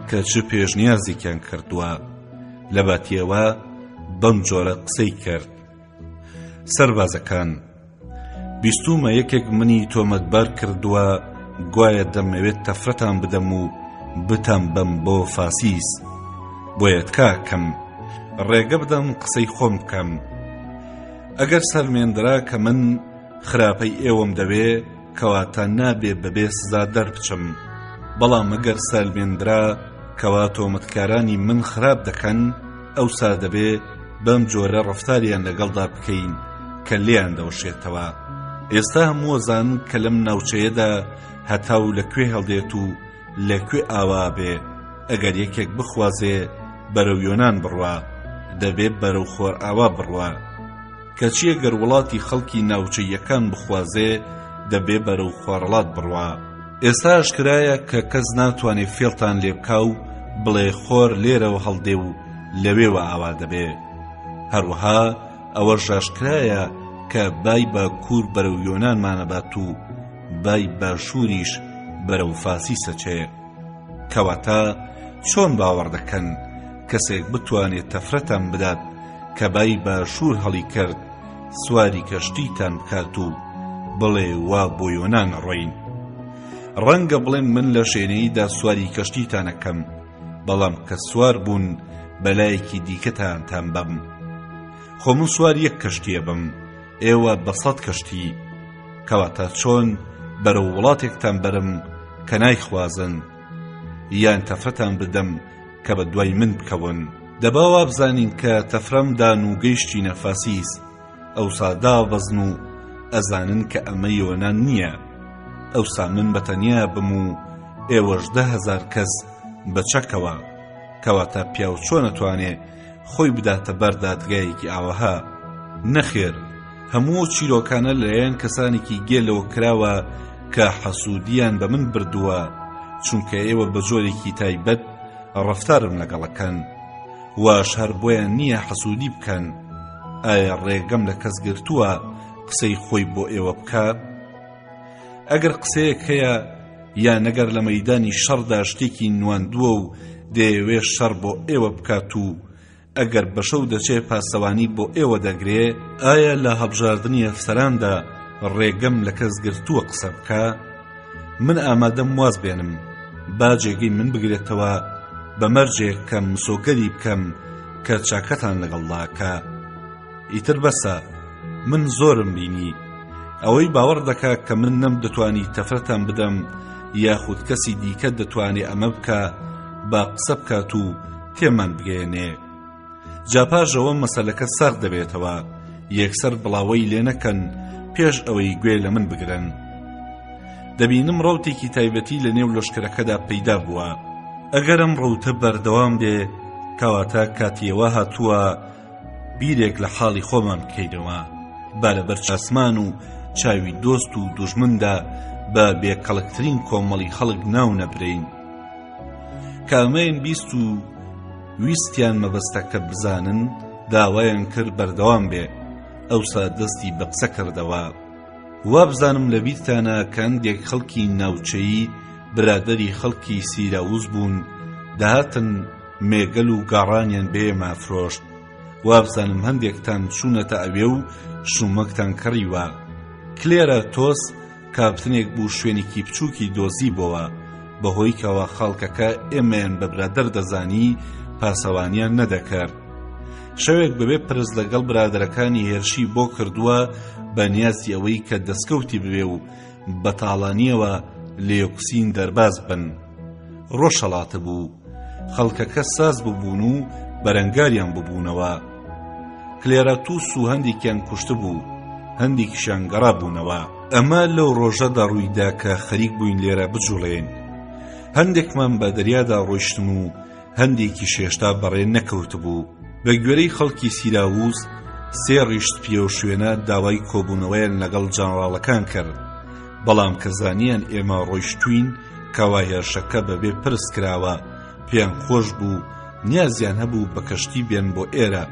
کە چ پێشنیازێکیان کردووە. لەباتیەوە بەم جۆرە قسەی کرد. سەربازەکان بیستوومە یەکێک منی تۆمەتبار کردووە گوایە دەمەوێت تەفرەتان بدەم و بتان بەم بۆ فاسیس بۆیە تکاکەم ڕێگە بدەم قسەی خۆم بکەم ئەگەر سەلمێندرا کە من خراپەی ئێوەم دەوێ کەواتە نابێ بەبێ سزا دەربچم بەڵام ئەگەر سەلمێندرا کەوا تۆمەتکارانی من خراپ دەکەن ئەوسا دەبێ بەم جۆرە ڕەفتاریان لەگەڵدا بکەین کە لێیان دەوەشێتەوە. ئێستا هەموو ئەزانن کە لەم ناوچەیەدا هەتاو لە کوێ هەڵدێت و لە کوێ ئاوا ئەبێ، ئەگەر یەکێک بخوازێ بەرەو یۆنان بڕوا، دەبێ بەرەو خۆرئاوا بڕوا. کەچی ئەگەر وڵاتی خەڵکی ناوچەییەکان بخوازێ، دەبێ بەرەو خۆرەڵات بڕوا. ئێستا ئاشکرایە کە کەس ناتوانێ فێڵتان لێ بکا و بڵێ خۆر لێرەوە هەڵدێ و لەوێوە ئاوا دەبێ. هەروەها ئەوەش ئاشکرایە کە بای باکوور بەرەو یۆنانمان ئەبات و بای باشووریش بەرەو فاسیس ئەچێ. کەواتە چۆن باوەڕ دەکەن کەسێک بتوانێ تەفرەتان بدات کە بای باشوور هەڵی کرد سواری کەشتیتان بکات و بڵێ وا بۆ یۆنان ئەڕۆین؟ ڕەنگە بڵێن من لە شێنەییدا سواری کەشتیتان ئەکەم، بەڵام کە سوار بوون بەلایەکی دیکەتانتان بەم. خۆ من سوار یەک کەشتی ئەبم، ئێوە بە سەد کەشتی. کەواتە چۆن بەرەو وڵاتێکتان بەرم کە نایخوازن؟ یان تەفرەتان بدەم کە بە دوای من بکەون؟ دەبا وابزانین کە تەفرەم دان و گەیشتینە فاسیس، ئەوسا دابەزن و ئەزانن کە ئەمە یۆنان نییە. ئەوسا من بە تەنیا بم و ئێوەش 10,000 کەس بە چەکەوە. کەواتە پیاو چۆن ئەتوانێ خۆی بداتە بەر دادگایەکی ئاوەها؟ نەخێر، هەموو ئەو چیرۆکانە لەلایەن کەسانێکی گێلەوە کراوە کە حەسوودیان بە من بردووە، چونکە ئێوە بە جۆرێکی تایبەت ڕەفتارم لەگەڵ ئەکەن. واش هەر بۆیان نییە حەسوودی بکەن. ئایا ڕێگەم لە کەس گرتووە قسەی خۆی بۆ ئێوە بکا؟ ئەگەر قسەیەک هەیە یان ئەگەر لە مەیدانی شەڕدا شتێکی نواندووە و دەیەوێ شەڕ بۆ ئێوە بکات و ئەگەر بە شەو دەچێ پاسەوانی بۆ ئێوە دەگرێ، ئایا لە هەڵبژاردنی ئەفسەراندا ڕێگەم لە کەس گرتووە قسە بکا؟ من ئامادەم واز بێنم، با جێگەی من بگرێتەوە بە مەرجێک کە مسۆگەری بکەم کە چاکەتان لەگەڵدا ئەکا. ئیتر بەسە، من زۆرم بینی. ئەوەی باوەڕ دەکا کە من نەمدەتوانی تەفرەتان بدەم یاخود کەسی دیکە دەتوانێ ئەمە بکا، با قسە بکات و تێمان بگەیەنێ. جا پاش ئەوە مەسەلەکە ساغ دەبێتەوە، یەکسەر بڵاوەی لێ نەکەن پێش ئەوەی گوێ لە من بگرن. دەبینم ڕەوتێکی تایبەتی لە نێو لەشکرەکەدا پەیدا بووە. ئەگەر ئەم ڕەوتە بەردەوام بێ، کەواتە کاتی ئەوە هاتووە بیرێک لە حاڵی خۆمان بکەینەوە، با لەبەر ئاسمان و چاوی دۆست و دوژمندا بە بێکەڵکترین کۆمەڵی خەڵک ناو نەبرێین. کە ئەمەیان 20 و ویستیان مەبەستەکە بزانن، داوایان کرد بەردەوام بێ، ئەوسا دەستی بە قسە کردەوە. وابزانم لە بیرتانە کە هەندێک خەڵکی ناوچەیی برادەری خەڵکی سیراوس بوون دەهاتن مێگەل و گاڕانیان بە ئێمە ئەفرۆشت. وابزانم هەندێکتان چوونەتە ئەوێ و شوومەکتان کڕیوە. کلێرە تۆس کاپتنێک بوو شوێنێکی بچووکی دۆزیبۆوە، بەهۆی کەوا خەڵکەکە ئێمەیان بە برادەر دەزانی پاسەوانیان نەدەکرد. شەوێک بەبێ پرس لەگەڵ برادەرەکانی هێرشی بۆ کردووە بە نیازی ئەوەی کە دەستکەوتی ببێ و بە تاڵانیەوە لە یۆکسین دەرباز بن. ڕۆژهەڵاتبوو. خەڵکەکە ساز ببوون و بەرەنگاریان ببوونەوە. کلێراتوس و هەندێکیان کوشتبوو، هەندێکیشیان گەڕابوونەوە. ئەمە لەو ڕۆژەدا ڕوویدا کە خەریک بووین لێرە بجوڵێین. هەندێکمان بە دەریادا ڕۆیشتن و هەندێکیش هێشتا بەڕێ نەکەوتبوو. بە گوێرەی خەڵکی سیراووس، سێ ڕیش سپیەوشوێنە داوای کۆبوونەوەیان لەگەڵ جەنەڕاڵەکان کرد، بەڵام کە زانیان ئێمە ڕۆیشتووین، کەوا هێرشەکە بەبێ پرس کراوە، پێیان خۆش بوو نیازیان هەبوو بە کەشتی بێن بۆ ئێرە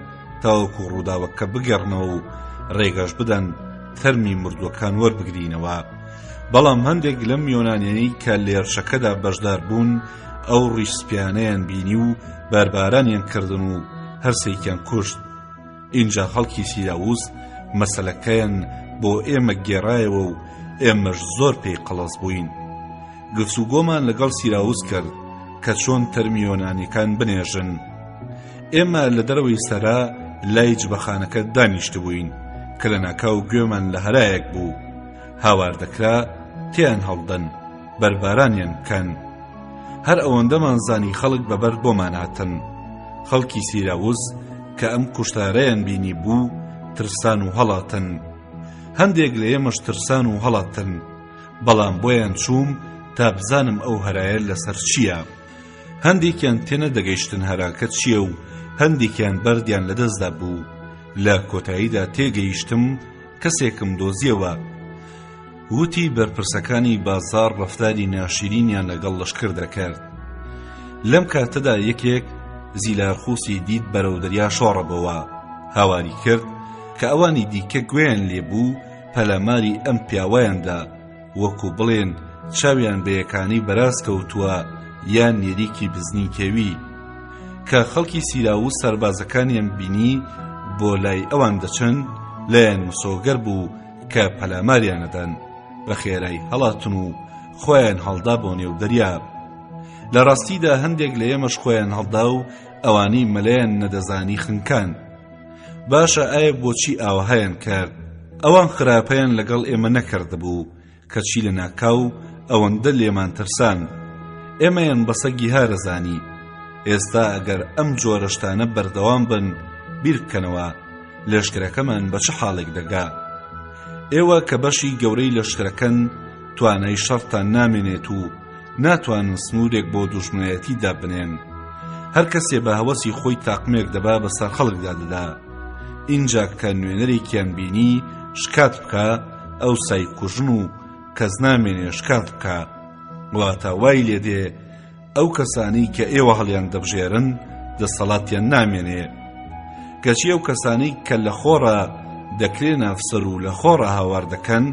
تاوەکو ڕووداوەکە بگێڕنەوە و ڕێگەش بدەن تەرمی مردووەکان وەربگرینەوە. بەڵام هەندێک لەم یۆنانیانەی کە لە هێرشەکەدا بەشدار بوون ئەو ڕیش سپیانەیان بینی و بەربارانیان کردن و هەرسێکیان کوشت. ئینجا خەڵکی سیراوس مەسەلەکەیان بۆ ئێمە گێڕایەوە و ئێمەش زۆر پێی قەڵس بووین. گفتوگۆمان لەگەڵ سیراوس کرد کە چۆن تەرمی یۆنانیەکان بنێژن. ئێمە لە دەرەوەی سەرا لای جبەخانەکە دانیشتبووین کە لەناکاو گوێمان لە هەرایەک بوو. هاوار دەکرا تێیان هەڵدەن، بەربارانیان بکەن. هەر ئەوەندەمان زانی خەڵک بە بەرد بۆمان هاتن. خەڵکی سیراوس کە ئەم کوشتارەیان بینی بوو ترسان و هەڵاتن. هەندێک لە ئێمەش ترسان و هەڵاتن. بەڵام بۆیان چووم تا بزانم ئەو هەرایە لەسەر چییە. هەندێکیان تێنەدەگەیشتن هەراکە چییە و هەندێکیان بەردیان لەدەستدا بوو. لە کۆتاییدا تێگەیشتم کەسێکم دۆزیەوە. وتی بەرپرسەکانی بازاڕ ڕەفتاری ناشیرینیان لەگەڵ لەشکر دەکرد. لەم کاتەدا یەکێک زیلارخوسی دیت بەرەو دەریا شۆڕەبۆوە، هاواری کرد کە ئەوانی دیکە گوێیان لێبوو پەلاماری ئەم پیاوەیان دا، وەکو بڵێن چاویان بە یەکانەی بەراز کەوتووە یان نێریکی بزنی کێوی. کە خەڵکی سیراوس سەربازەکانیان بینی بۆ لای ئەوان دەچن، لایان مسۆگەر بوو کە پەلاماریان ئەدەن، بە خێرای هەڵاتن و خۆیان هەڵدا بۆ نێو دەریا. لە ڕاستیدا هەندێک لە ئێمەش خۆیان هەڵدا و ئەوانەی مەلەیان نەدەزانی خنکان. باشە ئایا بۆچی ئاوەهایان کرد؟ ئەوان خراپەیان لەگەڵ ئێمە نەکردبوو، کەچی لە ناکاو ئەوەندە لێمان ترسان. ئێمەیان بە سەگی هارە زانی. ئێستا ئەگەر ئەم جۆرە شتانە بەردەوام بن، بیر بکەنەوە لەشکرەکەمان بە چ حاڵێک دەگا. ئێوە کە بەشی گەورەی لەشکرەکەن، توانای شەڕتان نامێنێت و ناتوانن سنوورێک بۆ دوژمنایەتی دابنێن. هەر کەسێ بە هەوەسی خۆی تاقمێک دەبا بەسەر خەڵکدا دەدا. ئینجا کە نوێنەرێکیان بینی شکات بکا، ئەوسای کوژن و کەس نامێنێ شکات بکا. واتە وای لێ دێ ئەو کەسانەی کە ئێوە هەڵیان دەبژێرن دەسەڵاتیان نامێنێ. کەچی ئەو کەسانەی کە لە خۆڕا دەکرێنە ئەفسەر و لە خۆڕا هاوار دەکەن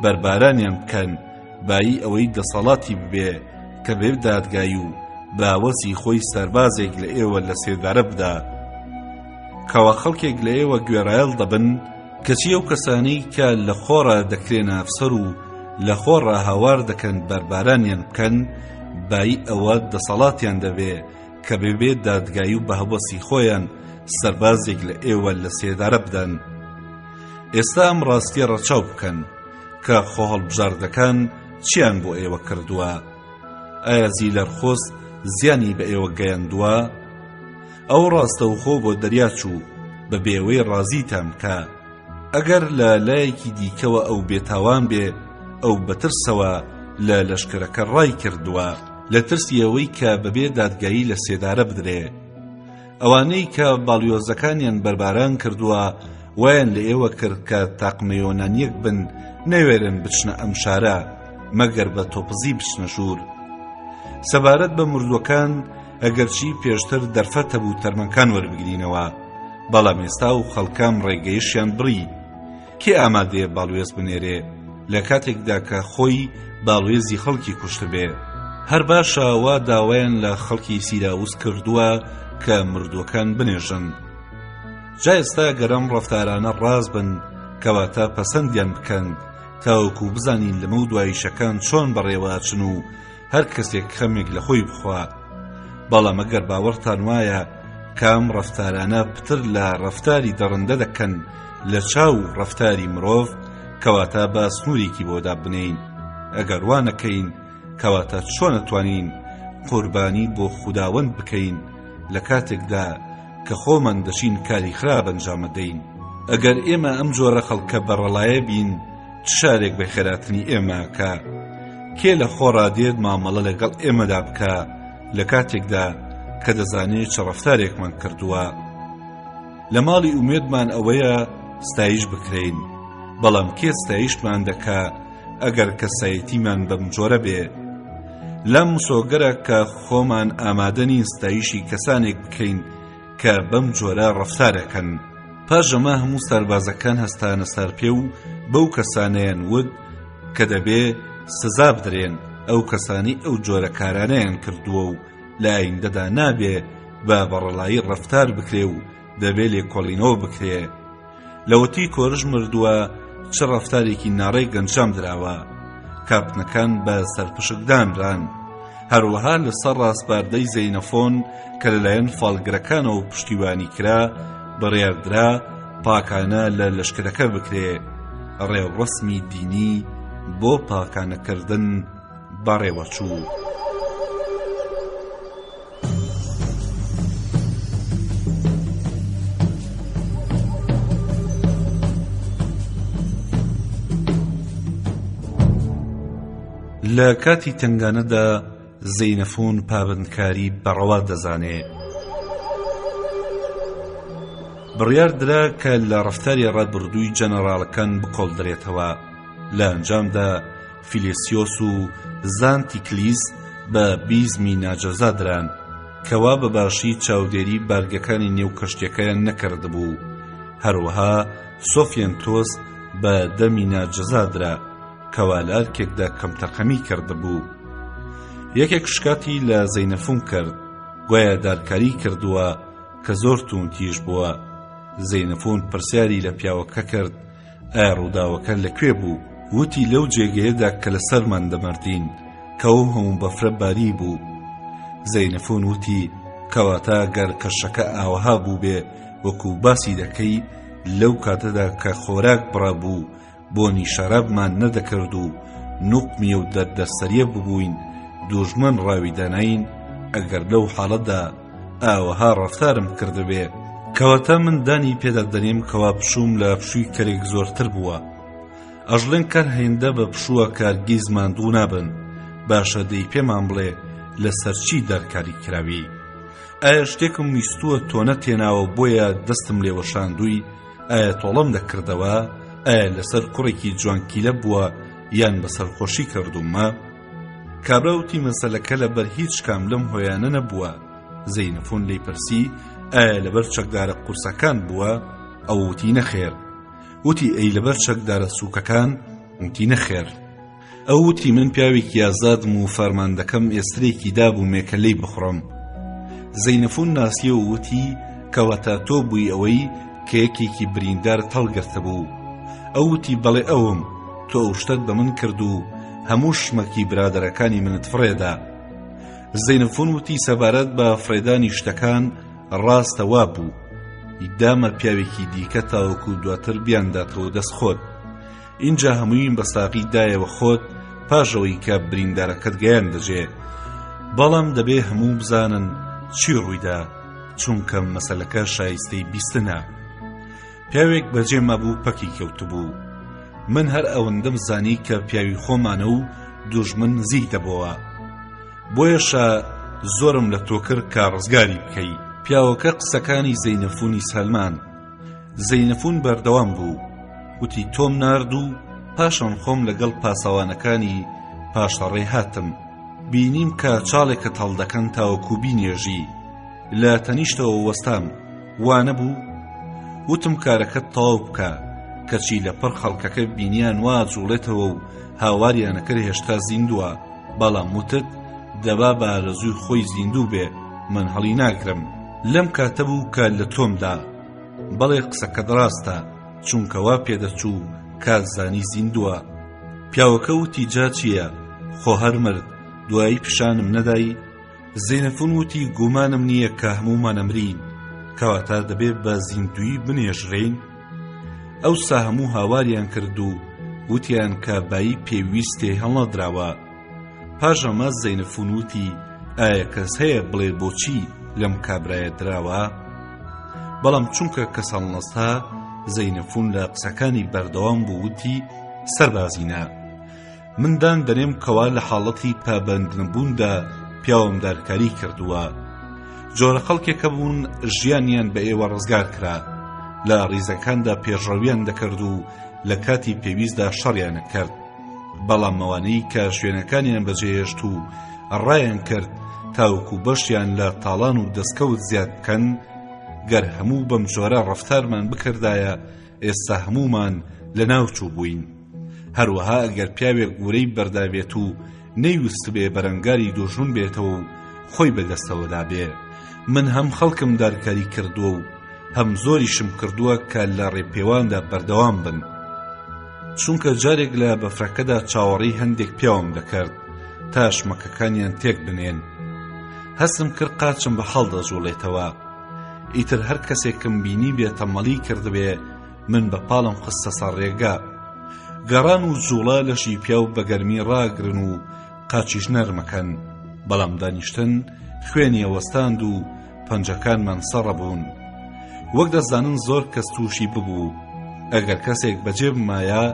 بەربارانیان بکەن بایی ئەوەی دەسەڵاتی ببێ کە بێ دادگایی و باوەسی خۆی سەربازێک لە ئێوە لە سێدارە بدا. کەوا خەڵکێک لە ئێوە گوێڕایەڵ دەبن، کەچی ئەو کەسانەی کە لە خۆڕا دەکرێنە ئەفسەر و لە خۆڕا هاوار دەکەن بەربارانیان بکەن، بایی ئەوە دەسەڵاتیان دەبێ کە بەبێ دادگایی و بە هەوەسی خۆیان سەربازێک لە ئێوە لە سێدارە بدەن. ئێستا ئەم ڕاستیە ڕەچاو بکەن کە خۆهەڵبژاردەکان چیان بۆ ئێوە کردووە؟ ئایا زیلەرخۆس زیانی بە ئێوە گەیاندووە؟ ئەو ڕاستەوخۆ بۆ دەریا چوو بە بێوەی ڕازیتان بکا. ئەگەر لە لایەکی دیکەوە ئەو بێتاوان بێ، ئەو بە ترسەوە لە لەشکرەکە ڕای کردووە، لە ترسی ئەوەی کە بەبێ دادگایی لە سێدارە بدرێ. ئەوانەی کە باڵیۆزەکانیان بەرباران کردووە، وایان لە ئێوە کرد کە تاقمە یۆنانییەک بن نەوێرن بچنە ئەم شارە، مەگەر بە تۆپزی بچنە ژوور. سەبارەت بە مردووەکان، ئەگەرچی پێشتر دەرفەت هەبوو تەرمەکان وەربگرینەوە، بەڵام ئێستا و خەڵکان ڕێگەیشیان بڕی. کێ ئامادەیە باڵوێز بنێرێ؟ لە کاتێکدا کە خۆی باڵوێزی خەڵکی کوشتبێ. هەر باشە وا داوایان لە خەڵکی سیراوس کردووە کە مردووەکان بنێژن. جا ئێستا گەر ئەم ڕەفتارانە ڕاست بن کەواتە پەسەندیان بکەن تاوەکو بزانین لەمەو دواییشەکان چۆن بەڕێوە ئەچن و هەر کەسێک خەمێک لە خۆی بخوا. بەڵام ئەگەر باوەڕتان وایە کە ئەم ڕەفتارانە پتر لە ڕەفتاری دڕندە دەکەن لە چاو ڕەفتاری مرۆڤ کەواتە با سنوورێکی بۆ دابنێین ئەگەر وا نەکەین کەواتە چۆن ئەتوانین قوربانی بۆ خوداوەند بکەین لە کاتێکدا کە خۆمان دەچین کاری خراپ ئەنجامەدەین ئەگەر ئێمە ئەم جۆرە خەڵکە بەڕەڵایە بین چ شارێک بە خێراتنی ئێمە کە کێ لە خۆڕا دێت مامەڵە لەگەڵ ئێمەدا بکە لە کاتێکدا کە دەزانێت چ ڕەفتارێکمان کردووە لە ماڵی ئومێدمان ئەوەیە ستایش بکرێین بەڵام کێ ستایشمان دەکا ئەگەر کەسایەتیمان بەم جۆرە بێ لەم مسۆگەرە کە خۆمان ئامادە نین ستایشی کەسانێک بکەین کە بەم جۆرە ڕەفتارەکەن. پاش ئەمە هەموو سەربازەکان هەستانە سەرپێ و بەو کەسانەیان وت کە دەبێ سزا بدرێن، ئەو کەسانەی ئەو جۆرە کارانەیان کردووە و لە ئایندەدا نابێ بە بەڕەڵایی ڕەفتار بکرێ و دەبێ لێکۆڵینەوە بکرێ. لەوەتی کۆرش مردووە چ ڕەفتارێکی ناڕێک ئەنجام دراوە کاپتنەکان بە سەرپشک دانران هەروەها لەسەر ڕاسپاردەی زەینەفۆن کە لەلایەن فاڵگرەکانەوە پشتیوانی کرا بڕیاردرا پاکانە لە لەشکرەکە بکرێ ڕێوڕەسمی دینی بۆ پاکانەکردن بەڕێوەچوو. لە کاتی تەنگانەدا زەینەفۆن پابەندکاری بە ڕەوا دەزانێ. بڕیار درا کە لە ڕەفتاری ڕابردووی جەنەڕاڵەکان بکۆڵدرێتەوە. لە ئەنجامدا فیلێسیۆس و زانتیکلیس بە بیزمی ناجەزا دران، کەوا بە باشی چاودێری بارگەکانی نێو کەشتیەکەیان نەکردبوو، هەروەها سۆفیەنتۆس بە دە مینا جەزا درا، کەوا لە ئەرکێکدا کەمتەرخەمی کردبوو. یەکێک شکاتی لە زەینەفون کرد، گوایە دارکاری کردووە کە زۆر تووندتیژ بووە. زەینەفون پرسیاری لە پیاوەکە کرد، ئایا ڕووداوەکە لە کوێ بوو؟ وتی لەو جێگەیەدا کە لە سەرمان دەمردین، کە ئەو هەموو بەفرە باری بوو. زەینەفون وتی کەواتە گەر کەشەکە ئاوەها بووبێ وەکوو باسی دەکەی، لەو کاتەدا کە خۆراک بڕابوو بۆنی شەرابمان نەدەکرد و نوقمی ئەو دەردەسەرییە ببووین، دوژمن ڕاوی دەناین، ئەگەر لەو حاڵەدا ئاوەها ڕەفتارم کردبێ، کەواتە من دانی پێدا دەنێم کەوا پشووم لە پشووی کەرێک زۆرتر بووە. ئەژڵێن کەر هێندە بە پشووە کە هەرگیز ماندوو نابن. باشە دەی پێمان بڵێ لەسەر چی دارکاری کراوی؟ ئایا شتێکم ویستووە تۆ نەتهێناوە بۆیە دەستم لێ وەشاندووی؟ ئایا تۆڵەم دەکردەوە؟ ئایا لەسەر کوڕێکی جوانکیلە بووە یان بە سەرخۆشی کردوومە؟ کابرا وتی مەسەلەکە لەبەر هیچ کام لەم هۆیانە نەبووە. زەینەفۆن لێی پرسی ئایا لەبەر چەکدارە قورسەکان بووە؟ ئەو وتی نەخێر. وتی ئەی لەبەر چەکدارە سووکەکان؟ وتی نەخێر. ئەو وتی من پیاوێکی ئازادم و فەرماندەکەم ئێسترێکی دابوومێ کە لێی بخوڕم. زەینەفون ناسیەوە و وتی کەواتە تۆ بووی ئەوەی کە یەکێکی بریندارت هەڵگرتبوو. ئەو وتی بەڵێ ئەوم، تۆ ئەو شتەت بە من کرد و هەموو شمەکی برادەرەکانی منت فڕێدا. زەینەفون وتی سەبارەت بە فڕێدانی شتەکان ڕاستە وابوو، دامە پیاوێکی دیکە تاوەکو دواتر بیانداتەوە دەست خۆت. ئینجا هەموویم بە ساغی دایەوە خۆت پاش ئەوەی کە بریندارەکەت گەیاندە جێ. بەڵام دەبێ هەموو بزانن چی ڕوویدا، چونکە مەسەلەکە شایستەی بیستنە. پیاوێک بەجێ مابوو پەکی کەوتبوو. من هەر ئەوەندەم زانی کە پیاوی خۆمانە و دوژمن نزیک دەبۆوە. بۆیەشە زۆرم لە تۆ کرد کە ڕزگاری بکەی. پیاوەکە قسەکانی زەینەفونی سەلماند. زەینەفون بەردەوام بوو وتی تۆم نارد و پاشان خۆم لەگەڵ پاسەوانەکانی پاشەڕێ هاتم بینیم کە چاڵێکت هەڵدەکەن تاوەکو بینێژی لە تەنیشتەوە وەستام وانەبوو وتم کارەکەت تەواو بکە. کەچی لە پڕ خەڵکەکە بینیان وا جوڵێتەوە و هاواریانە کرد هێشتا زیندووە بەڵام وتت دەبا بە ئارەزووی خۆی زیندوو بێ من هەڵی ناگرم لەم کاتە بوو کە لە تۆمدا بەڵێ قسەکەت ڕاستە چونکە وا پێدەچوو کات زانی زیندووە پیاوەکە وتی جا چییە خۆ هەر مرد دوایی پیشانم نەدای زینەفون وتی گومانم نییە کە هەموومان ئەمرین کەواتە دەبێ بە زیندووی بنێژرێین ئەوسا هەموو هاواریان کرد و وتیان کە بایی پێویست تێ هەڵنەدراوە پاش ئەمە زەینەفون وتی ئایا کەس هەیە بڵێ بۆچی لەم کابرایە دراوە بەڵام چونکە کەس هەڵنەستا زەینەفون لە قسەکانی بەردەوام بوو وتی سەربازینە من دان دەنێم کەوا لە حاڵەتی پابەندنەبووندا پیاوم دارکاری کردووە. جۆرە خەڵکێک هەبوون ژیانیان بە ئێوە ڕزگار کرا، لە ڕیزەکاندا پێشڕەویان دەکرد و لە کاتی پێویستدا شەڕیان کرد. بەڵام ئەوانەی کە شوێنەکانیان بەجێهێشت و ڕایان کرد تاوەکو بەشیان لە تاڵان و دەستکەوت زیاد بکەن، گەر هەموو بەم جۆرە ڕەفتارمان بکردایە ئێستا هەموومان لەناو چووبووین. هەروەها ئەگەر پیاوێک ورەی بەردابێت و نەیوستبێ بەرەنگاری دوژمن بێتەوە و خۆی بەدەستەوە دابێ من هەم خەڵکم دارکاری کردووە و هەم زۆریشم کردووە کە لە ڕێپێواندا بەردەوام بن چونکە جارێک لە بەفرەکەدا چاوەڕێی هەندێک پیاوم دەکرد تا شمەکەکانیان تێک بنێن هەستم کرد قاچم بە حاڵ دەجوڵێتەوە ئیتر هەر کەسێکم بینی بێ تەمەڵی کردبێ من بە پاڵم خستە سەر ڕێگا. گەڕان و جوڵە لەشی پیاو بە گەرمی ڕاگرن و قاچیش نەرمەکەن، بەڵام دانیشتن خوێنی ئەوەستاند و پەنجەکانمان سەڕبوون. وەک دەزانن زۆر کەس تووشی ببوو. ئەگەر کەسێک بەجێ بمایە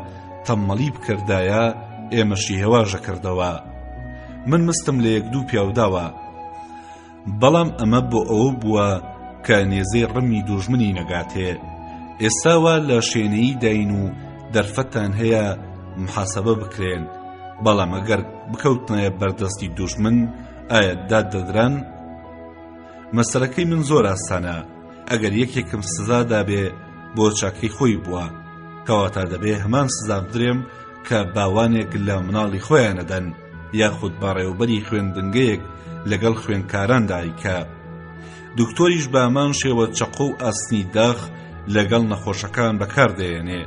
تەممەڵی بکردایە ئێمەشی هێواش ئەکردەوە. من مستم لە یەک دوو پیاو داوە. بەڵام ئەمە بۆ ئەوە بووە کە نێزەی ڕمی دوژمنی نەگاتێ ئێستا وا لە شێنەیی داین و دەرفەتتان هەیە محاسبە بکرێن بەڵام ئەگەر بکەوتنایە بەردەستی دوژمن ئایا داد دەدران مەسەلەکەی من زۆر ئاسانە ئەگەر یەکێکم سزا دابێ بۆ چاکەی خۆی بووە کەواتە دەبێ هەمان سزا بدرێم کە باوانێک لە مناڵی خۆیان ئەدەن یاخود بەڕێوبەری خوێندنگەیەک لەگەڵ خوێندکاراندا ئەیکا دکتۆریش بەهەمان شێوە چەقۆ و ئاسنی داخ لەگەڵ نەخۆشەکان بەکاردەیەنێ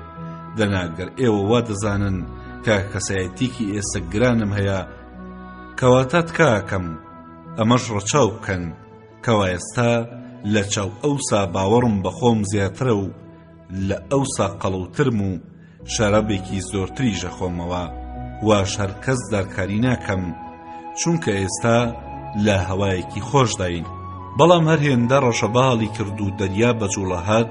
دەنا گەر ئێوە وا دەزانن کە کەسایەتیکی ئێسک گرانم هەیە کەواتە تکاکەم ئەمەش ڕەچاو بکەن کەوا ئێستا لە چاو ئەوسا باوەڕم بەخۆم زیاترە و لە ئەوسا قەڵەوترم و شەرابێکی زۆرتریش ئەخۆمەوە واش هەر کەس دارکاری ناکەم چونکە ئێستا لە هەوایەکی خۆشداین بەڵام هەر هێندە ڕەشەبا هەڵی کرد و دەریا بە جوڵە هات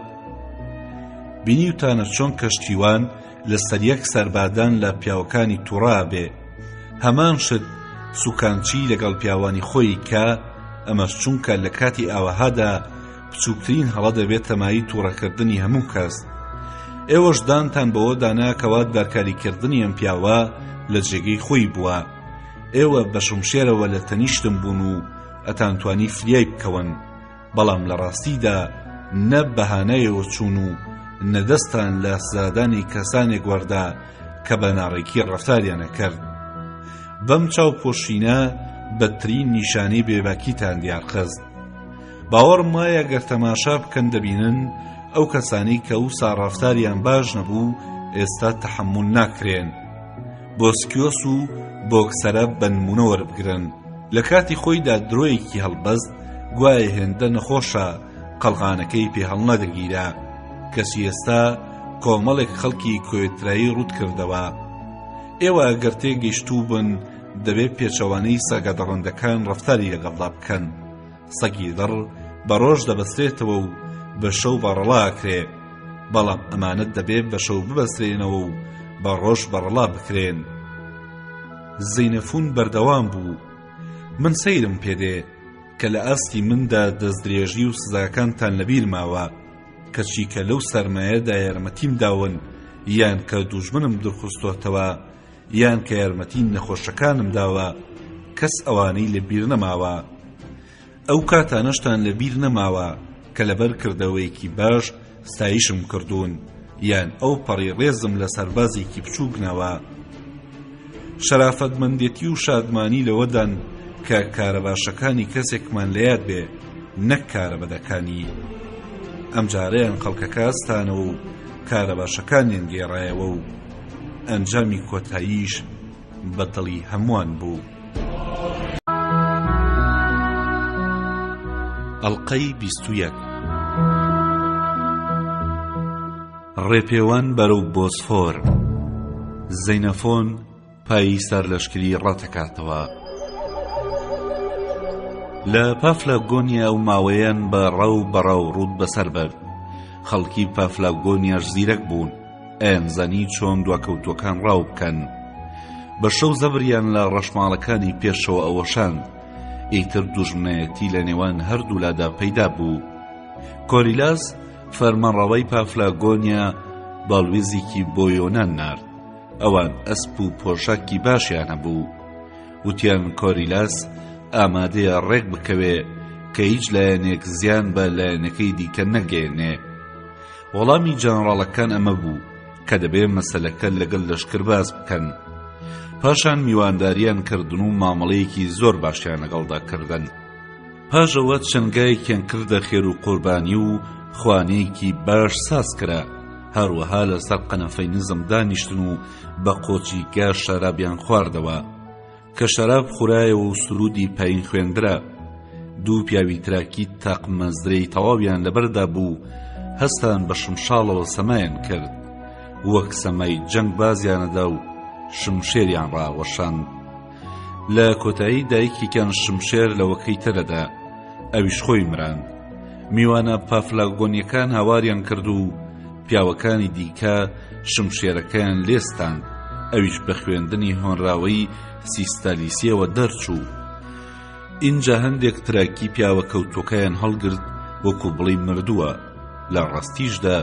بینیوتانە چۆن کەشتیوان لەسەر یەک سەربادان لە پیاوەکانی توڕا بێ هەمان شت سوکانچی لەگەڵ پیاوانی خۆی کە ئەمەش چونکە لە کاتی ئاوەهادا بچووکترین هەڵە دەبێتە مایەی توڕەکردنی هەموو کەس. ئێوەش دانتان بەوە دانا کەوا دارکاریکردنی ئەم پیاوە لە جێگەی خۆی بووە. ئێوە بە شمشێرەوە لە تەنیشتم بوون و ئەتانتوانی فریای بکەون، بەڵام لە ڕاستیدا نە بە هانایەوە چوون و نە دەستتان لە سزادانی کەسانێک وەردا کە بە ناڕێکی ڕەفتاریان ئەکرد. بەم چاوپۆشینە بەدترین نیشانەی بێباکیتان دیارخست. باوەڕم وایە گەر تەماشا بکەن دەبینن ئەو کەسانەی کە وسا ڕەفتاریان باش نەبوو ئێستا تەحەمول ناکرێن. بۆسکیۆس و بۆکسەرە بە نمونە وەربگرن لە کاتی خۆیدا درۆیەکی هەڵبەست گوایە هێندە نەخۆشە قەڵغانەکەی پێ هەڵنەدەگیرا کەچی ئێستا کۆمەڵێک خەڵکی کۆێترایی ڕوت کردەوە. ئێوە گەر تێگەیشتوو بن دەبێ پێچەوانەی سەگە دڕندەکان ڕەفتاری لەگەڵدا بکەن. سەگی دڕ بە ڕۆژ دەبەسترێتەوە و بە شەو بەڕەڵا ئەکرێ، بەڵام ئەمانە دەبێ بە شەو ببەسترێنەوە و بە ڕۆژ بەڕەڵا بکرێن. زەینەفون بەردەوام بوو، من سەیرم پێ دێ کە لە ئاستی مندا دەستدرێژی و سزاکانتان لەبیر ماوە، کەچی کە لەو سەرمایەدا یارمەتیم داون یان کە دوژمنم دورخستۆتەوە، یان کە یارمەتی نەخۆشەکانم داوە کەس ئەوانەی لە بیر نەماوە ئەو کاتانەشتان لە بیر نەماوە کە لەبەر کردەوەیەکی باش ستایشم کردوون یان ئەو پەڕی ڕێزم لە سەربازێکی بچووک ناوە. شەرافەتمەندێتی و شادمانی لەوەدان کە کارە باشەکانی کەسێکمان لە یاد بێ نەک کارە بەدەکانی. ئەمجارەیان خەڵکەکە هەستانەوە و کارە باشەکانیان گێڕایەوە و ئەنجامی کۆتاییش بە دڵی هەمووان بوو. ئەڵقەی 21 ڕێپێوان بەرەو بۆسفۆر زەینەفۆن پایی سەرلەشکری ڕەتەکاتەوە. لە پافلاگۆنیا ئەو ماوەیان بە ڕەو بەڕەو ڕووت بەسەر برد. خەڵکی پافلاگۆنیاش زیرەک بوون، ئەیانزانی چۆن دواکەوتووەکان ڕاو بکەن. بە شەو زەبریان لە ڕەشماڵەکانی پێشەوە ئەوەشاند. ئیتر دوژمنایەتی لە نێوان هەردوولادا پەیدا بوو. کۆریلاس فەرمانڕەوای پافلاگۆنیا باڵوێزێکی بۆ یۆنان نارد. ئەوان ئەسپ و پۆشاکی باشیان هەبوو. وتیان کۆریلاس ئامادەیە ڕێک بکەوێ کە هیچ لایەنێک زیان بە لایەنەکەی دیکە نەگەیەنێ. وەڵامی جەنەڕاڵەکان ئەمە بوو کە دەبێ مەسەلەکە لەگەڵ لەشکر باس بکەن. پاشان میوانداریان کردن و مامەڵەیەکی زۆر باشیان لەگەڵدا کردن. پاش ئەوە چەند گایەکیان کردە خێر و قوربانی و خوانەیەکی باش ساز کرا، هەروەها لەسەر قەنەفەی نزم دانیشتن و بە قۆچی گا شەرابیان خواردەوە. کە شەراب خورایەوە و سروودی پایین خوێندرا، دوو پیاوی تراکی تاقمە زرێی تەواویان لەبەردا بوو، هەستان بە شمشاڵەوە سەمایان کرد، وەک سەمای جەنگ بازیانەدا و شمشێریان ڕاوەشاند. لە کۆتایی دایکێکیان شمشێر لەوەکەی ترەدا ئەویش خۆی مراند میوانە پافلاگۆنیەکان هاواریان کرد و پیاوەکانی دیکە شمشێرەکەیان لێستاند ئەویش بە خوێندنی هۆنراوەی سیستالیسیەوە دەرچوو ئینجا هەندێک تراکی پیاوە کەوتوەکەیان هەڵگرت وەکو بڵی مردووە لە ڕاستیشدا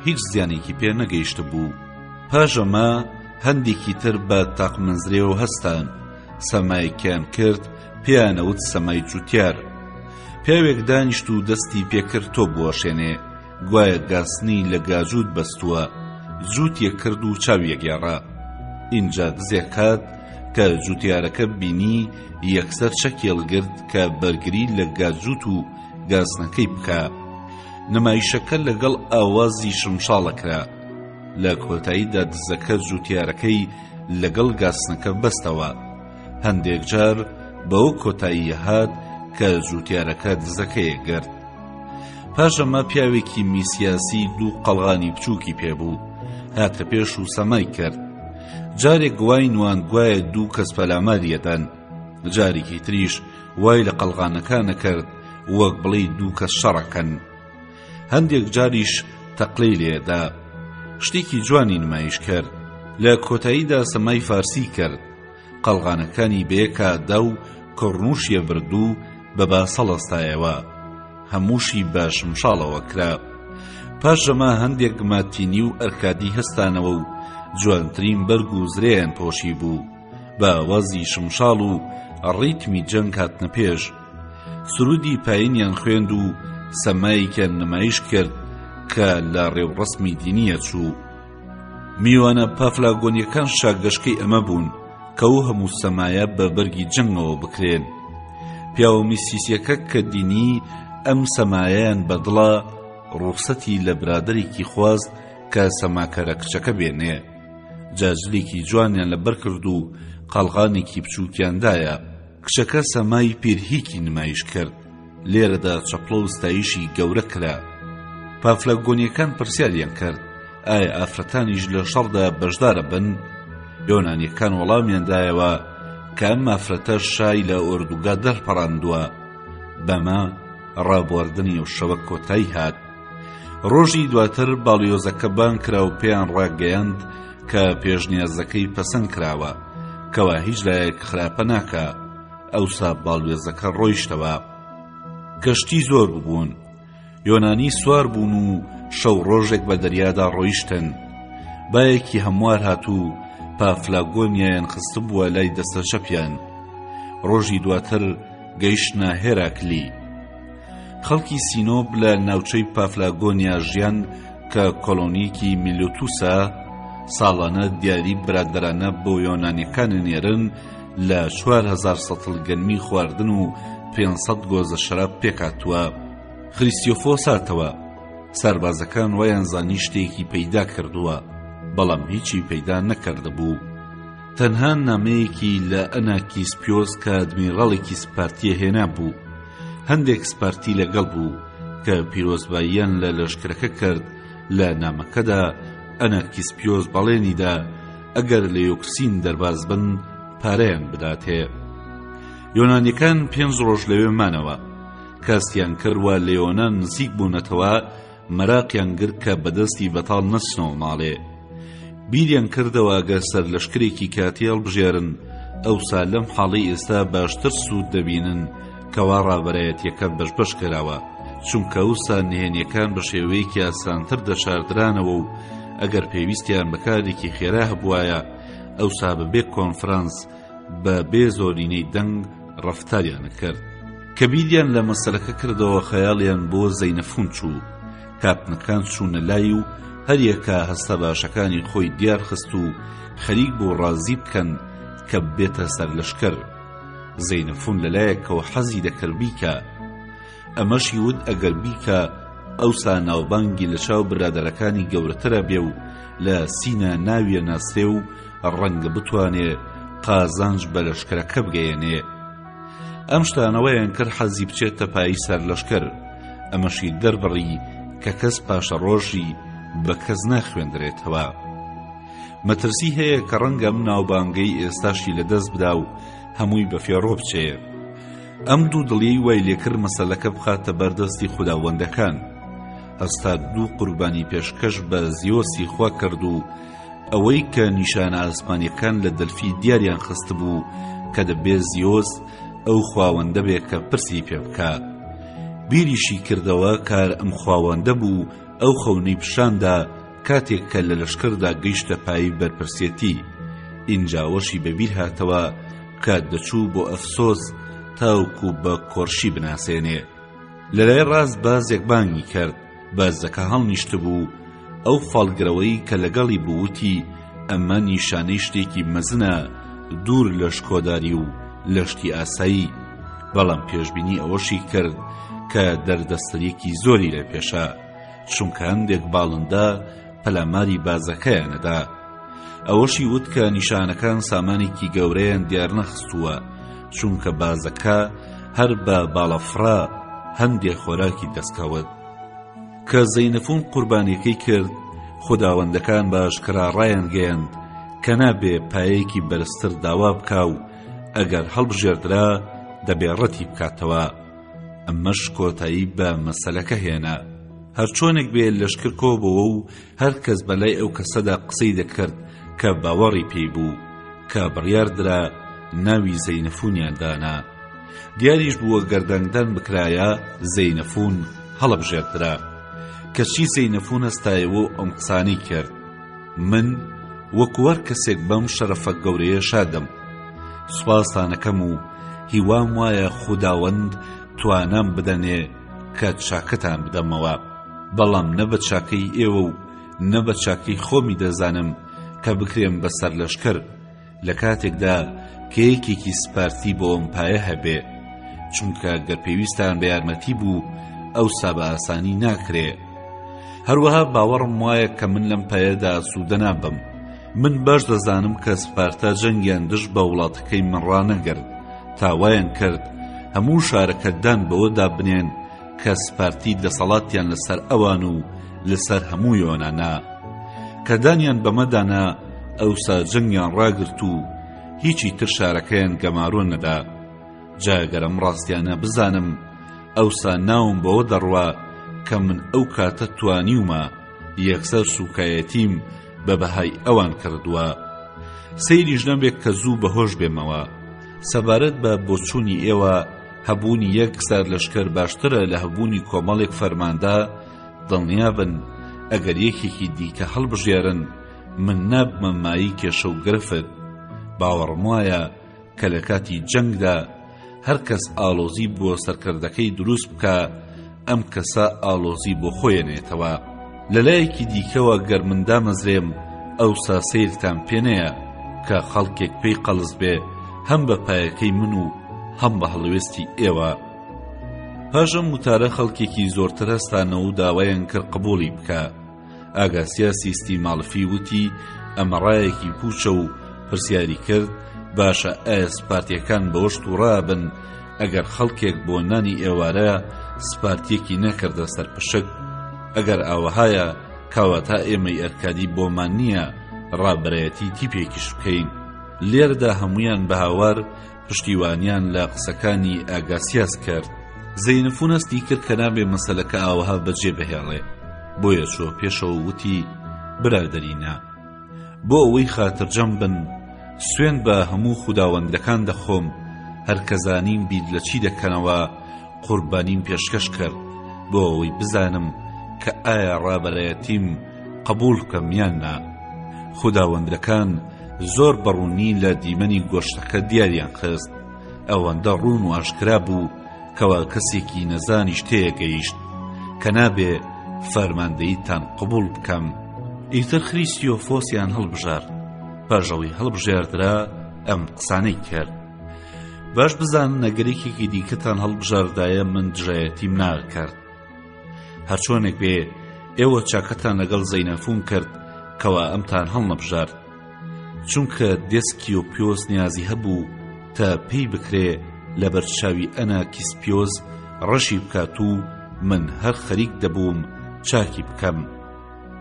هیچ زیانێکی پێ نەگەیشت بوو پاش ئەمە هەندێکی تر بە تاقمەزرێوە هەستان، سەمایەکیان کرد پێیانەوت سەمای جوتیار. پیاوێک دانیشت و دەستی پێکرد تۆپ بوەشێنێ، گوایە گاسنی لە گاجووت بەستووە، جووتێک کرد و چاویە گێڕا. ئینجا دزێک هات کە جوتیارەکە بینی یەکسەر چەکی هەڵگرت کە بەرگری لە گاجووت و گاسنەکەی بکا. نمایشەکە لەگەڵ ئاوازی شمشاڵە کرا. لە کۆتاییدا دزەکە جوتیارەکەی لەگەڵ گاسنەکە بەستەوە. هەندێک جار بەوە کۆتایی هات کە جوتیارەکە دزەکەی گرت. پاش ئەمە پیاوێکی میسیاسی دوو قەڵغانی بچووکی پێبوو هاتە پێش و سەمای کرد. جارێک وای نواند گوایە دوو کەس پەلاماری ئەدەن، جارێکی تریش وای لە قەڵغانەکان ئەکرد وەک بڵێی دوو کەس شەڕەکەن. هەندێک جاریش تەقلەی لێدا شتێکی جوانی نمایش کرد لە کۆتاییدا سەمای فارسی کرد قەڵغانەکانی بەیەکا دا و کڕنووشیە برد و بە باسەڵەستایەوە هەمووشی بە شمشاڵەوە کرا پاش ژەمە هەندێک ماتینی و ئەرکادی هەستانەوە و جوانترین بەرگ و زرێیان پۆشی بوو بە ئاوازی شمشاڵ و ڕیتمی جەنگ هاتنە پێش سرودی پایینیان خوێند و سەمایەکیان نمایش کرد کە لە ڕێوڕەسمی دینیە چوو. میوانە پافلاگۆنیەکان شاگەشکەی ئەمە بوون کە ئەو هەموو سەمایە بە بەرگی جەنگەوە بکرێن. پیاوە میسیسیەکە کە دینی ئەم سەمایەیان بەدڵە ڕوخسەتی لە برادەرێکی خواست کە سەماکەرە کچەکە بێنێ. جا جلێکی جوانیان لەبەر کرد و قەڵغانێکی بچووکیان دایە. کچەکە سەمای پیرهیکی نمایش کرد، لێرەدا چەپڵە و ستایشی گەورە کرا. پافلاگۆنیەکان پرسیاریان کرد، ئایا ئافرەتانیش لە شەڕدا بەشدارە بن؟ یۆنانیەکان وەڵامیان دایەوە کە ئەم ئافرەتە شای لە ئۆردوگا دەرپەڕاندووە. بەمە ڕابواردنی ئەو شەوە کۆتایی هات. ڕۆژی دواتر باڵیۆزەکە بانگ کرا و پێیان ڕاگەیاند کە پێشنیازەکەی پەسەند کراوە کەوا هیچ لایەک خراپە ناکا ئەوسا باڵوێزەکە ڕۆیشتەوە کەشتی زۆر ببوون یۆنانی سوار بوون و شەو ڕۆژێک بە دەریادا ڕۆیشتن بایەکی هەموار هات و پافلاگۆنیایان خستبووە لای دەستە چەپیان ڕۆژی دواتر گەیشتنە هێراکلی خەڵکی سینۆپ لە ناوچەی پافلاگۆنیا ژیان. کە کۆلۆنیەکی میلوتوسە، ساڵانە دیاری برادەرانە بۆ یۆنانیەکان ئەنێرن لە 4000 سەتڵ گەنمی خواردن و 500 گۆزە شەراب پێکهاتووە. خریستیۆفۆس هاتەوە، سەربازەکان وایان زانی شتێکی پەیدا کردووە، بەڵام هیچی پەیدا نەکردبوو. تەنها نامەیەکی لە ئەناکیسپیۆس کە ئەدمیڕاڵێکی سپارتییە هێنابوو. هەندێک سپارتی لەگەڵ بوو کە پیرۆزباییان لە لەشکرەکە کرد، لە نامەکەدا ئەناکیسپیۆس بەڵێنی دا ئەگەر لە یۆکسین دەرباز بن پارەیان بداتێ. یۆنانیەکان پێنج ڕۆژ لەوێ مانەوە. کاستیان کرد وا لە یۆنان نزیک بوونەتەوە، مەراقیان گرت کە بەدەستی بەتاڵ نەچنەوە ماڵێ. بیریان کردەوە گەر سەرلەشکرێکی کاتی هەڵبژێرن، ئەوسا لەم حاڵەی ئێستا باشتر سوود دەبینن کەوا ڕابەرایەتیەکە بەش بەش کراوە، چونکە ئەوسا نهێنیەکان بە شێوەیەکی ئاسانتر دەشاردرانەوە و ئەگەر پێویستیان بە کارێکی خێرا هەبوایە ئەوسا بە بێ کۆنفرانس بە بێ زۆرینەی دەنگ ڕەفتاریان ئەکرد. کە بیریان لە مەسەلەکە کردەوە خەیاڵیان بۆ زەینەفون چوو، کاپتنەکان چوونە لای و هەریەکە هەستە باشەکانی خۆی دیار خست و خەریک بوو ڕازی بکەن کە ببێتە سەرلەشکر. زەینەفون لەلایەکەوە حەزی دەکرد بیکا، ئەمەشی وت ئەگەر بیکا ئەوسا ناوبانگی لە چاو برادەرەکانی گەورەترە بێ و لە سینا ناویە ناسرێ و ڕەنگە بتوانێ قازانج بە لەشکرەکە بگەیەنێ. ئەم شتانە وایان کرد حەزی بچێتە پایی سەرلەشکر، ئەمەشی دەربڕی کە کەس پاشەڕۆژی بە کەس ناخوێندرێتەوە. مەترسی هەیە کە ڕەنگە ئەم ناوبانگەی ئێستاشی لەدەست بدا و هەمووی بە فێڕۆ بچێ. ئەم دوودڵیەی وای لێکرد مەسەلەکە بخاتە بەر دەستی خوداوەندەکان. هەستا دوو قوربانی پێشکەش بە زیۆسی خوا کرد و ئەوەی کە نیشانە ئاسمانیەکان لە دەلفی دیاریان خستبوو کە دەبێ زیۆس ئەو خواوەندە بێ کە پرسی پێ بکا. بیریشی کردەوە کار ئەم خواوەندە بوو ئەو خەونەی پیشاندا کاتێک کە لە لەشکردا گەیشتە پایەی بەرپرسێتی، ئینجا ئەوەشی بەبیر هاتەوە کە دەچوو بۆ ئەفسۆس تاوەکو بە کۆرشی بناسێنێ. لەلای ڕاست بازێک بانگی کرد، بازەکە هەڵنیشتبوو، ئەو فاڵگرەوەی کە لەگەڵی بوو وتی ئەمە نیشانەی شتێکی مەزنە دوور لە شکۆداری و لە شتی ئاسایی، بەڵام پێشبینی ئەوەشی کرد کە دەردەسەریەکی زۆری لە پێشە. چونکە هەندێک باڵندە پەلاماری بازەکەیان ئەدا. ئەوەشی وت کە نیشانەکان سامانێکی گەورەیان دیارنەخستووە، چونکە بازەکە هەر بە باڵەفڕە هەندێ خۆراکی دەستکەوت. کە زەینەفون قوربانیەکەی کرد، خوداوەندەکان بە ئاشکرا ڕایانگەیاند کە نابێ پایەیەکی بەرزتر داوا بکا و ئەگەر هەڵبژێردرا دەبێ ڕەتی بکاتەوە. ئەمەش کۆتایی بە مەسەلەکە هێنا. هەرچۆنێک بێ لەشکر کۆبۆوە و هەر کەس بە لای ئەو کەسەدا قسەی دەکرد کە باوەڕی پێی بوو، کە بڕیار درا ناوی زەینەفوونیان دانا. دیاریش بوو گەر دەنگدان بکرایە زەینەفوون هەڵەبژێردرا. کەچی زەینەفوون هەستایەوە و ئەم قسانەی کرد. من وەکو هەر کەسێک بەم شەرەفە گەورەیە شادم. سوپاستانەکەم و هیوام وایە خوداوەند توانام بدەنێ کە چاکەتان بدەمەوە، بەڵام نە بە چاکەی ئێوە و نە بە چاکەی خۆمی دەزانم کە بکرێم بە سەرلەشکر، لە کاتێکدا کە یەکێکی سپارتی بۆ ئەم پایە هەبێ، چونکە گەر پێویستان بە یارمەتی بوو ئەوسا بە ئاسانی ناکرێ. هەروەها باوەڕم وایە کە من لەم پایەدا ئاسوودە نابم. من باش دەزانم کە سپارتا جەنگیان دژ بە وڵاتەکەی من ڕانەگرت تا وایان کرد هەموو شارەکە دان بەوەدا بنێن کە سپارتی دەسەڵاتیان لەسەر ئەوان و لەسەر هەموو یۆنانە. کە دانیان بەمەدا نا ئەوسا جەنگیان ڕاگرت و هیچی تر شارەکەیان گەمارۆ نەدا. جا گەر ئەم ڕاستیانە بزانم ئەوسا ناوم بەوە دەڕوا کە من ئەو کاتە توانیومە یەکسەر سوکایەتیم بە بەهای ئەوان کردووە. سەیریش نەبێت کە زوو بەهۆش بێمەوە. سەبارەت بە بۆچوونی ئێوە هەبوونی یەک سەرلەشکر باشترە لە هەبوونی کۆمەڵێک فەرماندە، دڵنیابن ئەگەر یەکێکی دیکە هەڵبژێرن من نابمە مایەی کێشە و گرفت. باوەڕم وایە کە لە کاتی جەنگدا هەر کەس ئاڵۆزی بۆ سەرکردەکەی دروست بکا ئەم کەسە ئاڵۆزی بۆ خۆی ئەنێتەوە. لە لایەکی دیکەوە گەر من دامەزرێم ئەوسا سەیرتان پێ نەیە کە خەڵکێک پێی قەڵس بێ هەم بە پایەکەی من و هەم بە هەڵوێستی ئێوە. پاش ئەم وتارە خەڵکێکی زۆرتر هەستانەوە و داوایان کرد قبوڵی بکا. ئاگاسیا سیستی ماڵفی وتی ئەمە ڕایەکی پووچە و پرسیاری کرد باشە ئایا سپارتیەکان بەوەش تووڕە ئەبن ئەگەر خەڵکێک بۆ نانی ئێوارە سپارتیەکی نەکردە سەر پشک؟ ئەگەر ئاوەهایە کەواتە ئێمەی ئەرکادی بۆمان نییە ڕابەرایەتی تیپێکیش بکەین. لێرەدا هەموویان بە هاوار پشتیوانیان لە قسەکانی ئاگاسیاس کرد. زەینفون هەستی کرد کە نابێ مەسەلەکە ئاوەها بەجێ بهێڵێ، بۆیە چووە پێشەوە و وتی، برادەرینە! بۆ ئەوەی خاترجەم بن، سوێند بە هەموو خوداوەندەکان دەخۆم، هەر کە زانیم بیر لە چی دەکەنەوە، قوربانیم پێشکەش کرد، بۆ ئەوەی بزانم کە ئایا ڕابەرایەتیم قبووڵ بکەم یان نا. خوداوەندەکان زۆر بە ڕوونی لە دیمەنی گۆشتەکە دیاریان خست، ئەوەندە ڕوون و ئاشکرا بوو کەوا کەسێکی نەزانیش تێیەگەیشت کە نابێ فەرماندەییتان قبووڵ بکەم. ئیتر خریستیۆفۆسیان هەڵبژارد. پاش ئەوەی هەڵبژێردرا ئەم قسانەی کرد. باش بزانن ئەگەر یەکێکی دیکەتان هەڵبژاردایە من دژایەتیم ناکرد. هەرچۆنێک بێ ئێوە چاکەتان لەگەڵ زەینەفون کرد کەوا ئەمتان هەڵنەبژارد. چونکە دێسکیۆپیۆس نیازی هەبوو تا پێی بکرێ لەبەر چاوی ئەنا کیسپیۆس ڕەشی بکات و من هەر خەریک دەبووم چاکی بکەم.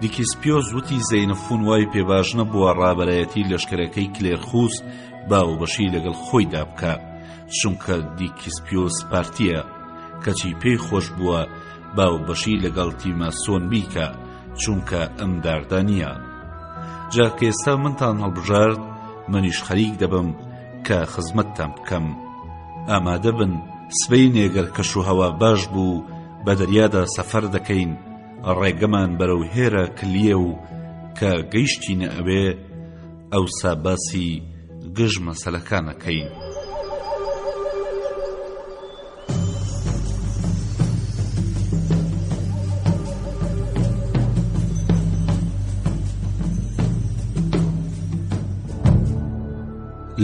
دیکیسپیۆس وتی زەینفون وای پێ باش نەبووە ڕابەرایەتی لەشکرەکەی کلێرخوس باوبەشی لەگەڵ خۆیدا بکا چونکە دیکیسپیۆس پارتیە کەچی پێی خۆش بووە باوبەشی لەگەڵ تیماسۆن بیکا چونکە ئەم داردا نییە. جا کە ئێستا منتان هەڵبژارد منیش خەریک دەبم کە خزمەتتان بکەم. ئامادە بن سبەینێ گەر کەشوهەوا باش بوو بە دەریادا سەفەر دەکەین، ڕێگەمان بەرەو هێرە کلیە و کە گەیشتینە ئەوێ ئەوسا باسی گژ مەسەلەکان ئەکەین.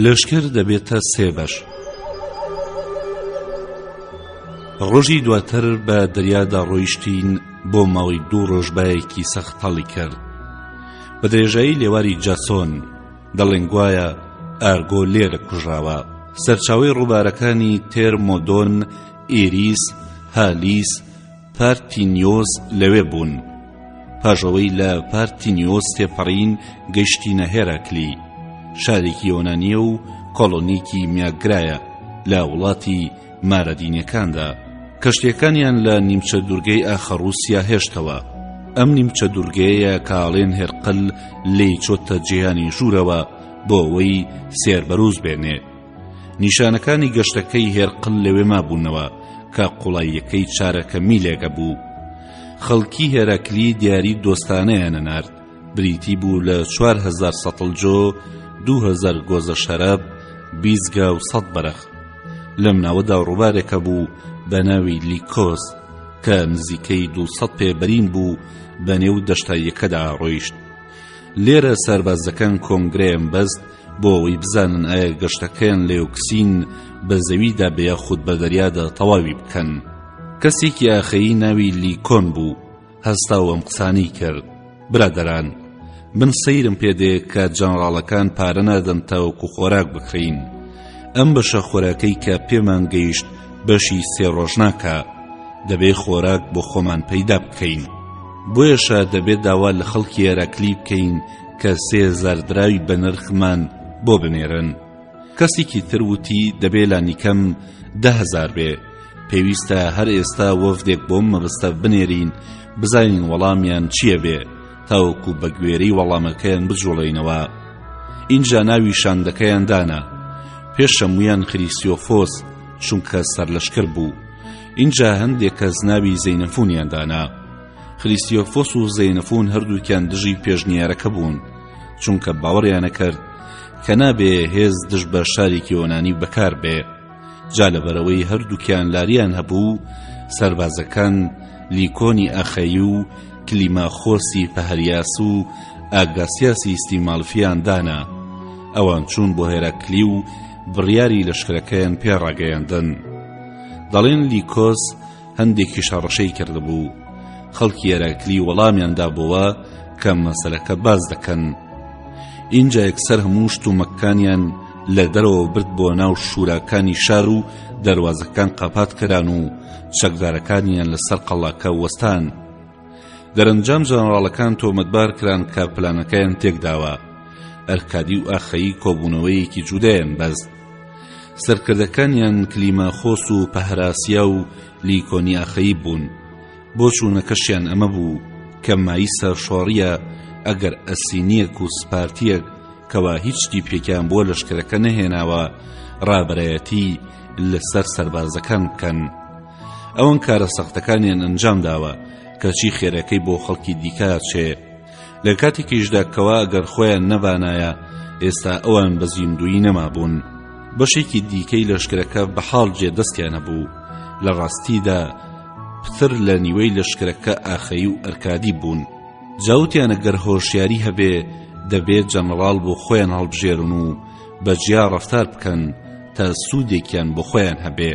لەشکر دەبێتە سێ بەش. ڕۆژی دواتر بە دەریادا ڕۆیشتین بۆ ماوەی دوو ڕۆژ بایەکی سەخت هەڵی کرد بە درێژایی لێواری جاسۆن دەڵێن گوایە ئارگۆ لێرە کوژراوە سەرچاوەی ڕووبارەکانی تێرمۆدۆن ئیریس هالیس پارتینیۆس لەوێ بوون. پاش ئەوەی لە پارتینیۆس تێپەڕین گەیشتینە هێراکلی، شارێکی یۆنانییە و کۆڵۆنیکی میاگرایە لە وڵاتی مارەدینیەکاندا. کەشتیەکانیان لە نیمچە دوورگەی ئاخەڕوسیا هێشتەوە. ئەم نیمچە دوورگەیەیە کە ئاڵێن هێرقل لێی چۆتە جیهانی ژوورەوە بۆ ئەوەی سێربەروس بێنێ. نیشانەکانی گەشتەکەی هێرقل لەوێ مابوونەوە کە قوڵاییەکەی چارەکە میلێک ئەبوو. خەڵکی هێراکلی دیاری دۆستانەیان ئەنارد، بریتی بوو لە 4000 سەتڵ جۆ، 2000 گۆزە شەراب، 20 گا و سەد بەرخ. لەم ناوەدا ڕووبارێک هەبوو بە ناوی لیکۆس کە نزیکەی 200 پێ بەرین بوو بە نێو دەشتاییەکەدا ڕۆیشت. لێرە سەربازەکان کۆنگرەیان بەست بۆ ئەوەی بزانن ئایا گەشتەکەیان لە یۆکسین بە زەویدا بێ یاخود بە دەریادا تەواوی بکەن. کەسێکی ئاخەیی ناوی لیکۆن بوو هەستا و ئەم قسانەی کرد، برادەران من سەیرم پێ دێ کە جەنڕاڵەکان پارە نادەن تاوەکو خۆراک بکڕین. ئەم بەشە خۆراکەی کە پێمان گەیشت بەشی سێ ڕۆژ ناکا. دەبێ خۆراک بۆ خۆمان پەیدا بکەین. بۆیەشە دەبێ داوا لە خەڵکی ئێراکلی بکەین کە 3000 دراوی بەنرخمان بۆ بنێرن. کەسێکی تر وتی دەبێ لانیکەم 10,000 بێ، پێویستە هەر ئێستا وەفدێک بۆم مەبەستە بنێرین بزانین وەڵامیان چییە بێ تاوەکو بە گوێرەی وەڵامەکەیان بجوڵێینەوە. ئینجا ناوی شاندەکەیان دانا. پێش هەموویان خریسیۆفۆس چونکە سەرلەشکر بوو. ئینجا هەندێک کەس ناوی زەینەفونیان دانا. خریستیۆفۆس و زەینەفون هەردووکیان دژی پێشنیارەکە بوون، چونکە باوەڕیان ئەکرد کە نابێ هێز دژ بە شارێکی یۆنانی بەکار بێ. جا لەبەرئەوەی هەردووکیان لاریان هەبوو، سەربازەکان لیکۆنی ئاخەیی و. کلیماخۆسی پەهریاس و ئاگاسیاسی ستیمالفیان دانا. ئەوان چوون بۆ هێراکلی و بڕیاری لەشکرەکەیان پێ ڕاگەیاندن. دەڵێن لیکۆس هەندێکیش هەڕەشەی کردبوو. خەڵکی هێراکلی وەڵامیان دابۆوە کە مەسەلەکە باس دەکەن. ئینجا یەکسەر هەموو شتومەکانیان لە دەرەوە برد بۆ ناو شوراکانی شار و دەروازەکان قاپات کران و چەکدارەکانیان لەسەر قەڵاکە وەستان. دەرەنجام ژەنەڕاڵەکان تۆمەتبار کران کە پلانەکەیان تێکداوە. ئەرکادی و ئاخەیی کۆبوونەوەیەکی جودایان بەست. سەرکردەکانیان کلیماخۆس و پەهراسیا و لیکۆنی ئاخەیی بوون. بۆچوونەکەشیان ئەمە بوو کە مایەی سەرشۆڕییە ئەگەر ئەسینییەک و سپارتییەک کەوا هیچ تیپێکیان بۆ لەشکرەکە نەهێناوە ڕابەرایەتی لەسەر سەربازەکان بکەن. ئەوان کارە سەختەکانیان ئەنجام داوە کەچی خێرەکەی بۆ خەڵکی دیکە ئەچێ. لە کاتێکیشدا کەوا ئەگەر خۆیان نەبانایە ئێستا ئەوان بە زیندوویی نەمابوون. بەشێکی دیکەی لەشکرەکە بە حاڵ جێ دەستیان هەبوو. لە ڕاستیدا پتر لە نیوەی لەشکرەکە ئاخەیی و ئەرکادی بوون. جا وتیان گەر هۆشیاری هەبێ دەبێ جەنەڕاڵ بۆ خۆیان هەڵبژێرن و بە جیا ڕەفتار بکەن تا سوودێکیان بۆ خۆیان هەبێ.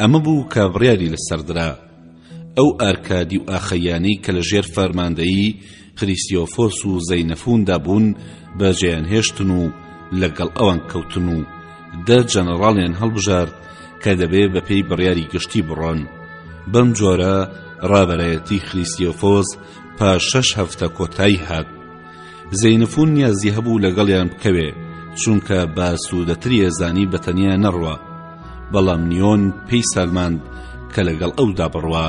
ئەمە بوو کە بڕیاری لەسەر درا. ئەو ئارکادی و ئاخەییانەی کە لە ژێر فەرماندەیی خریستیۆفۆس و زەینەفووندا بوون بەجێیان هێشتن و لەگەڵ ئەوان کەوتن و دە جەنەڕاڵیان هەڵبژارد کە دەبێ بە پێی بڕیاری گشتی بڕۆن. بەم جۆرە ڕابەرایەتی خریستیۆفۆس پاش شەش هەفتە کۆتایی هات. زەینەفوون نیازی هەبوو لەگەڵیان بکەوێ چونکە بە ئاسوودەتری ئەزانی بە تەنیا نەڕوا بەڵام نیۆن پێی سالماند کە لەگەڵ ئەودا بڕوا.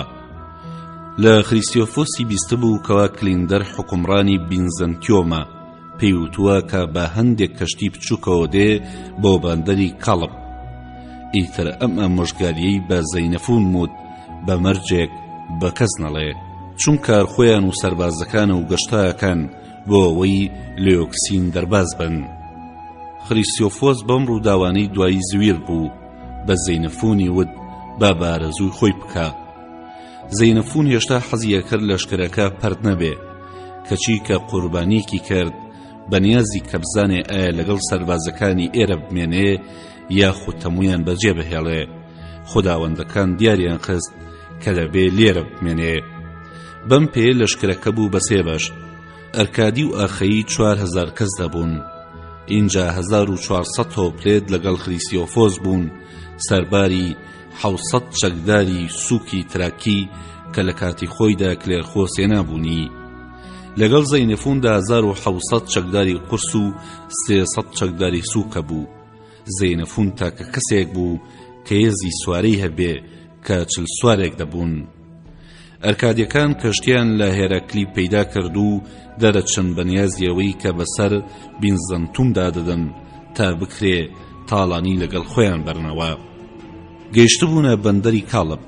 لە خریستیۆفۆسی بیستبوو کەوا کلیندەر حوکمڕانی بینزەنتیۆمە، پێی وتووە کە بە هەندێک کەشتی بچووکەوە دێ بۆ بەندەری کاڵب. ئیتر ئەم ئامۆژگاریەی بە زەینەفوون وت بە مەرجێک بە کەس نەڵێ، چون کار خۆیان و سەربازەکانە و گەشتاکان بۆ ئەوەی لێۆکسین دەرباز بن. خریستیۆفۆس بەم ڕووداوانەی دوایی زویر بوو، بە زەینەفوونی وت با بە ئارەزووی خۆی بکا. زەینەفوون هێشتا حەزی ئەکرد لەشکرەکە پەرت نەبێ، کەچی کە قوربانییەکی کرد بە نیازی کە بزانێ ئایا لەگەڵ سەربازەکانی ئێرە بمێنێ یاخود تەموویان بەجێ بهێڵێ. خوداوەندەکان دیاریان خست کە دەبێ لێرە بمێنێ. بەم پێیە لەشکرەکە بوو بە سێ بەش. ئەرکادی و ئاخەیی 4000 کەس دەبوون. ئینجا 1400 هۆپلێت لەگەڵ خریسیۆفۆس بوون، سەرباری 700 چەکداری سووکی تراکی کە لە کاتی خۆیدا کلێرخۆس هێنابوونی. لەگەڵ زەینەفووندا 1700 چەکداری قورس و 300 چەکداری سووک هەبوو. زەینەفوون تاکە کەسێک بوو کە هێزی سوارەی هەبێ کە چل سوارێک دەبوون. ئەرکادیەکان کەشتیان لە هێراکلی پەیدا کرد و دەرەچن بە نیازی ئەوەی کە بەسەر بینزەنتومدا دەدەن تا بکرێ تاڵانی لەگەڵ خۆیان بەرنەوە. گەیشتبوونە بەندەری کاڵب.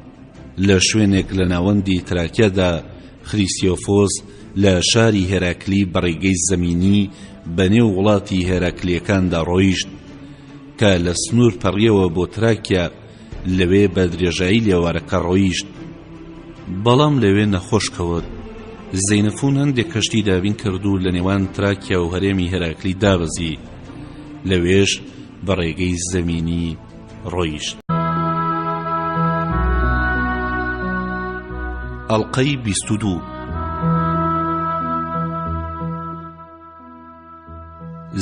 لە شوێنێک لە ناوەندی تراکیادا خریستیۆفۆس لە شاری هێراکلی بە ڕێگەی زەمینی بە نێو وڵاتی هێراکلییەکاندا ڕۆیشت. کە لە سنوور پەڕیەوە بۆ تراکیا، لەوێ بە درێژایی لێوارەکە ڕۆیشت. بەڵام لەوێ نەخۆش کەوت. زەینەفون هەندێک کەشتی دابین کرد و لە نێوان تراکیا و هەرێمی هێراکلی دابەزی. لەوێش بە ڕێگەی زەمینی ڕۆیشت. ئەڵقەی 22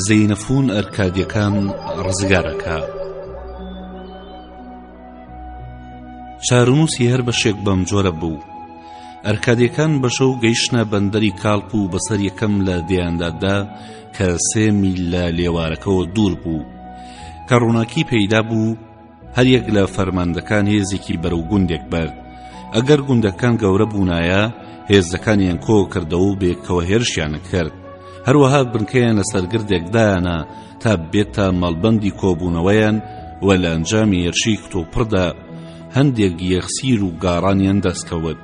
زەینەفون ئەرکادیەکان ڕزگارەکە چارونووسی هەر بەشێک بەم جۆرە بوو ئەرکادیەکان بە شەو گەیشتنە بەندەری کاڵپ و بەسەر یەکەم لە دێیاندادا کە سێ میل لە لێوارەکەوە دوور بوو کە ڕووناکی پەیدا بوو هەریەک لە فەرماندەکان هێزێکی بەرەو گوندێک برد ئەگەر گوندەکان گەورە بوونایە هێزەکانیان کۆ کردەوە و بێکەوە هێرشیان کرد هەروەها بنکەیان لەسەر گردێک دایانە تا بێتە مەڵبەندی کۆبوونەوەیان و لە ئەنجامی هێرشی کتوپڕدا هەندێک یەخسیر و گاڕانیان دەستکەوت.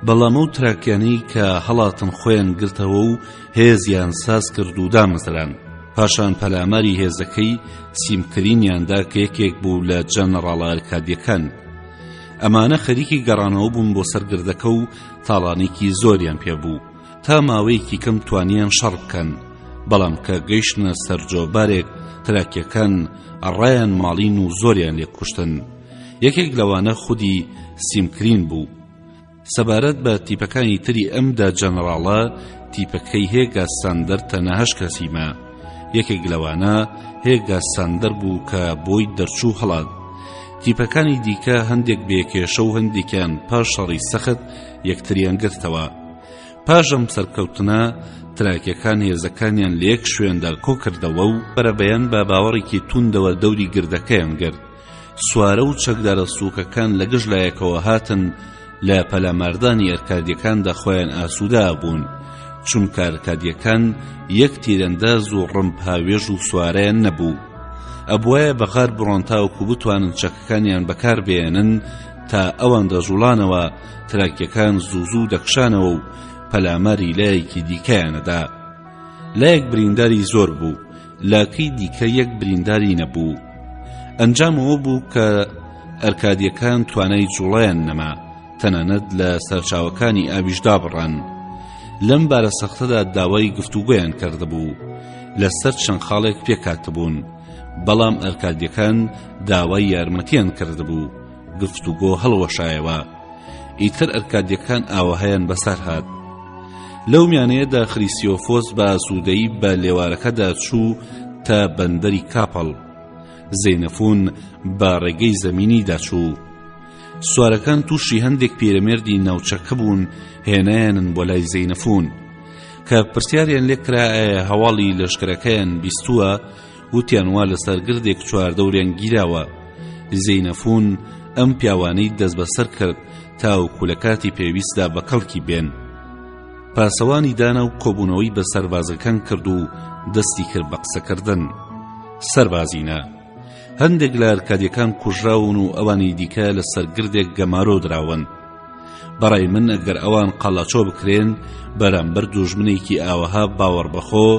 بەڵام ئەو تراکیانەی کە هەڵاتن خۆیان گرتەوە و هێزیان ساز کرد و دامەزران. پاشان پەلاماری هێزەکەی سیمکرینیان دا کە یەکێک بوو لە جەنەڕاڵە ئەرکادیەکان. ئەمانە خەریکی گەڕانەوە بوون بۆ سەر گردەکە و تاڵانێکی زۆریان پێ بوو. تا ماوەیەکی کەم توانیان شەڕ بکەن، بەڵام کە گەیشتنە سەر جۆبارێک تراکیەکان ڕایان ماڵین و زۆریان لێ کوشتن. یەکێک لەوانە خودی سیمکرین بوو. سەبارەت بە تیپەکانی تری ئەم دە جەنەڕاڵە، تیپەکەی هێگا ساندەر تەنە هەشت کەسی ما. یەکێک لەوانە هێگا ساندەر بوو کە بۆی دەرچوو هەڵات. تیپەکانی دیکە هەندێک بێ کێشە و هەندێکیان پاش شەڕی سەخت یەکتریان گرتەوە. پاش ئەم سەرکەوتنە تراکیەکان هێزەکانیان لە یەک شوێندا کۆکردەوە و بەرەبەیان بە باوەڕێکی توندەوە دەوری گردەکەیان گرت. سوارە و چەکدارە سووکەکان لە گشت لایەکەوە هاتن لە پەلاماردانی ئەرکادیەکاندا خۆیان ئاسوودە بوون، چونکە ئەرکادیەکان یەک تیرەنداز و ڕمپ هاوێژ و سوارەیان نەبوو. ئەبوایە بە غار بڕۆن تاوەکو بتوانن چەکەکانیان بەکار بێنن تا ئەوان دەجوڵانەوە تراکیەکان زوو زوو دەکشانەوە و پەلاماری لایەکی دیکەیانەدا. لایەک برینداری زۆر بوو، لاکەی دیکە یەک برینداری نەبوو. ئەنجام ئەوە بوو کە ئەرکادیەکان توانای جوڵەیان نەما، تەنانەت لە سەرچاوەکانی ئاویش دابڕان. لەم بارە سەختەدا داوای گفتوگۆیان کردبوو. لەسەر چەند خاڵێک پێکهاتبوون، بەڵام ئەرکادیەکان داوای یارمەتیان کردبوو. گفتوگۆ هەڵوەشایەوە. ئیتر ئەرکادیەکان ئاوەهایان بەسەر هات. لەو میانەیەدا خریسیۆفۆس بە ئاسوودەیی بە لێوارەکەدا چوو تا بەندەری کاپەڵ. زەینەفون بە ڕێگەی زەمینیدا چوو. سوارەکان تووشی هەندێک پیرەمێردی ناوچەکە بوون هێنایانن بۆ لای زەینەفون. کە پرسیاریان لێ کرا ئایا هەواڵی لەشکرەکەیان بیستووە، وتیان وا لەسەر گردێک چواردەوریان گیراوە. زەینەفون ئەم پیاوانەی دەستبەسەر کرد تاوەکو لە کاتی پێویستدا بە کەڵکی بێن. پاسەوانی دانا و کۆبوونەوەی بە سەربازەکان کرد و دەستی کرد بە قسەکردن. سەربازینە! هەندێک لە ئەرکادیەکان کوژراون و ئەوانی دیکە لەسەر گردێک گەمارۆ دراون. بەڕای من ئەگەر ئەوان قەڵاچۆ بکرێن بەرامبەر دوژمنێکی ئاوەها باوەڕبەخۆ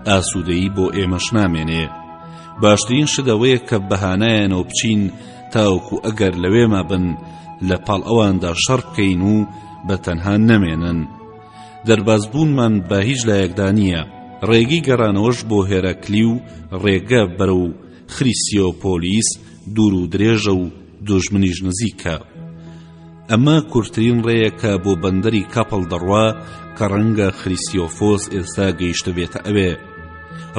ئاسوودەیی بۆ ئێمەش نامێنێ. باشترین شت ئەوەیە کە بەهانایانەوە بچین تاوەکو ئەگەر لەوێ مابن لە پاڵ ئەواندا شەڕ بکەین و بە تەنها نەمێنن. دەربازبوونمان بە هیچ لایەکدا نییە. ڕێگەی گەڕانەوەش بۆ هێراکلی و ڕێگە بەرەو خریسیۆپۆلیس دوور و درێژە و دوژمنیش نزیکە. ئەمە کورتترین ڕێیە کە بۆ بەندەری کاپڵ دەڕوا کە ڕەنگە خریسیۆفۆس ئێستا گەیشتبێتە ئەوێ.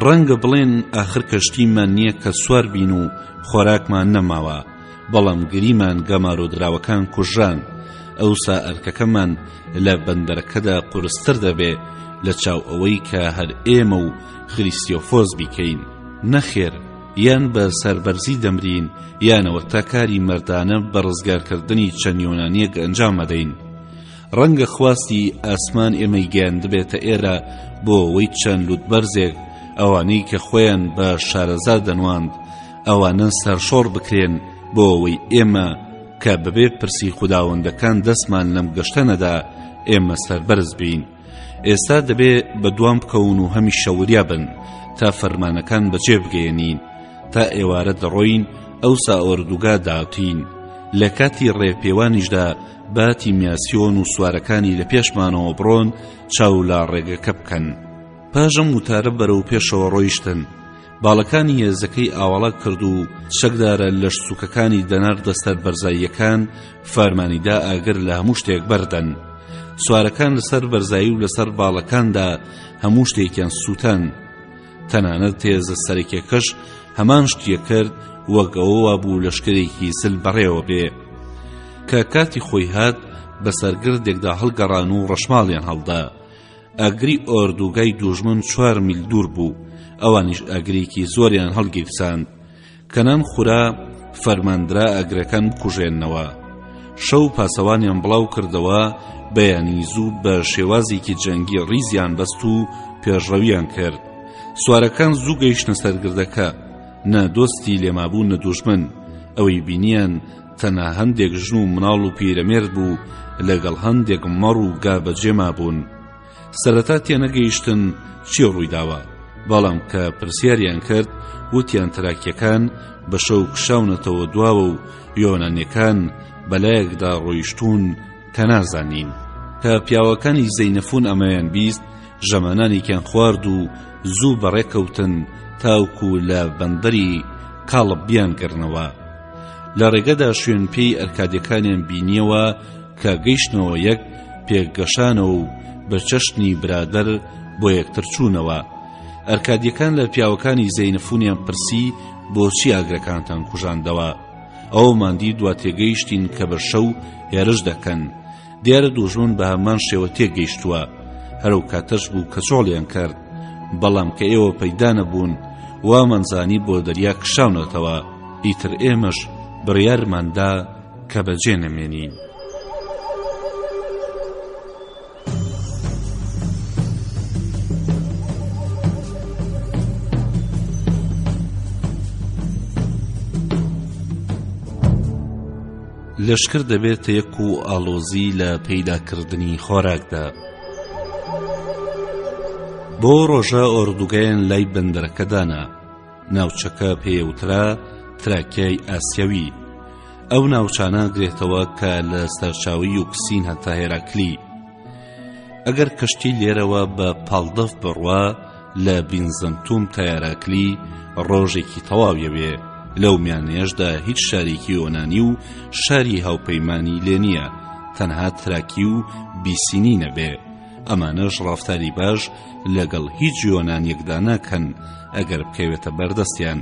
ڕەنگە بڵێن ئاخر کەشتیمان نییە کە سوار بین و خۆراکمان نەماوە، بەڵام گریمان گەمارۆدراوەکان کوژران، ئەوسا ئەرکەکەمان لە بەندەرەکەدا قورستر دەبێ لە چاو ئەوەی کە هەر ئێمە و خریستیۆفۆس بیکەین. نەخێر، یان بە سەربەرزی دەمرین یان ئەوەتا کاری مەردانە بە ڕزگارکردنی چەند یۆنانییەک ئەنجام ئەدەین. ڕەنگە خواستی ئاسمان ئێمەی گەیاندبێتە ئێرە بۆ ئەوەی چەند لوتبەرزێک، ئەوانەی کە خۆیان بە شارەزا دەنواند، ئەوانە سەرشۆڕ بکرێن بۆ ئەوەی ئێمە کە بەبێ پرسی خوداوەندەکان دەستمان لەم گەشتە نەدا، ئێمە سەربەرز بین. ئێستا دەبێ بە دوام بکەون و هەمیشە وریا بن تا فەرمانەکان بەجێ بگەیەنین. تا ئێوارە دەڕۆین، ئەوسا ئۆردوگا داتین. لە کاتی ڕێپێوانیشدا با تیمیاسیۆن و سوارەکانی لە پێشمانەوە بڕۆن چاو لە ڕێگەکە بکەن. پاش ئەم وتارە بەرەو پێشەوە ڕۆیشتن. باڵەکانی هێزەکەی ئاواڵا کرد و چەکدارە لەش سوکەکانی دەناردە سەر بەرزاییەکان، فارمانی دا ئاگر لە هەموو شتێک بەردەن. سوارەکان لەسەر بەرزایی و لەسەر باڵەکاندا هەموو شتێکیان سووتان. تەنانەت هێزە سەرەکیەکەش هەمان شتی کرد وەک ئەوە وابوو لەشکرێکی زل بەڕێوە بێ. کە کاتی خۆی هات بەسەر گردێکدا هەڵگەڕان و ڕەشماڵیان هەڵدا. ئاگری ئۆردوگای دوژمن چوار میل دوور بوو، ئەوانیش ئاگرێکی زۆریان هەڵگیرساند. کە نان خورا، فەرماندرا ئاگرەکان بکوژێننەوە. شەو پاسەوانیان بڵاو کردەوە، بەیانی زوو بە شێوازێکی جەنگی ڕیزیان بەست و پێشڕەویان کرد. سوارەکان زوو گەیشتنە سەر گردەکە. نە دۆستی لێ مابوو نە دوژمن. ئەوەی بینیان تەنها هەندێک ژن و مناڵ و پیرەمێرد بوو لەگەڵ هەندێک مەڕ و گا بەجێ مابوون. سەرەتا تێنەگەیشتن چی ڕوویداوە، بەڵام کە پرسیاریان کرد وتیان تراکیەکان بە شەو کشاونەتەوە دواوە و یۆنانیەکان بەلایەکدا ڕۆیشتوون کە نازانین. کە پیاوەکانی زەینەفون ئەمەیان 20 ژەمەنانێکیان خوارد و زوو بەڕێکەوتن تاوکو لە بەندەری کاڵب بیانگرنەوە. لە ڕێگەدا شوێن پێی ئەرکادیەکانیان بینیەوە کە گەیشتنەوە یەک پێکگەشانەوە و بە چەشنی برادەر بۆ یەکتر چوونەوە. ئەرکادیەکان لە پیاوەکانی زەینەفونیان پرسی بۆچی ئاگرەکانتان کوژاندەوە؟ ئەوەمان دی دوا تێگەیشتین کە بە شەو هێرش دەکەن. دیارە دوژمن بە هەمان شێوە تێگەیشتووە. هەر ئەو کاتەش بوو کە چۆڵیان کرد. بەڵام کە ئێوە پەیدا نەبوون، وامان زانی بۆ دەریا کشاونەتەوە. ئیتر ئێمەش بڕیارمان دا کە بەجێ نەمێنین. لەشکر دەبێتە یەک و ئاڵۆزی لە پەیداکردنی خۆراکدا. بۆ ڕۆژە ئۆردوگایان لای بەندەرەکە دانا. ناوچەکە پێیەوترا تراکیای ئاسیاوی. ئەو ناوچانە گرێتەوە کە لە سەرچاوەی یوکسین هەتا هێراکلی. ئەگەر کەشتی لێرەوە بە پاڵدەف بڕوا لە بینزەنتوم تا هێراکلی ڕۆژێکی تەواویەوێ، لەو میانەیەشدا هیچ شارێکی یۆنانی و شاری هاوپەیمانی لێ نییە تەنها تراکی و بیسینی نەبێ. ئەمانەش ڕەفتاری باش لەگەڵ هیچ یۆنانیەکدا ناکەن ئەگەر بکەوێتە بەردەستیان.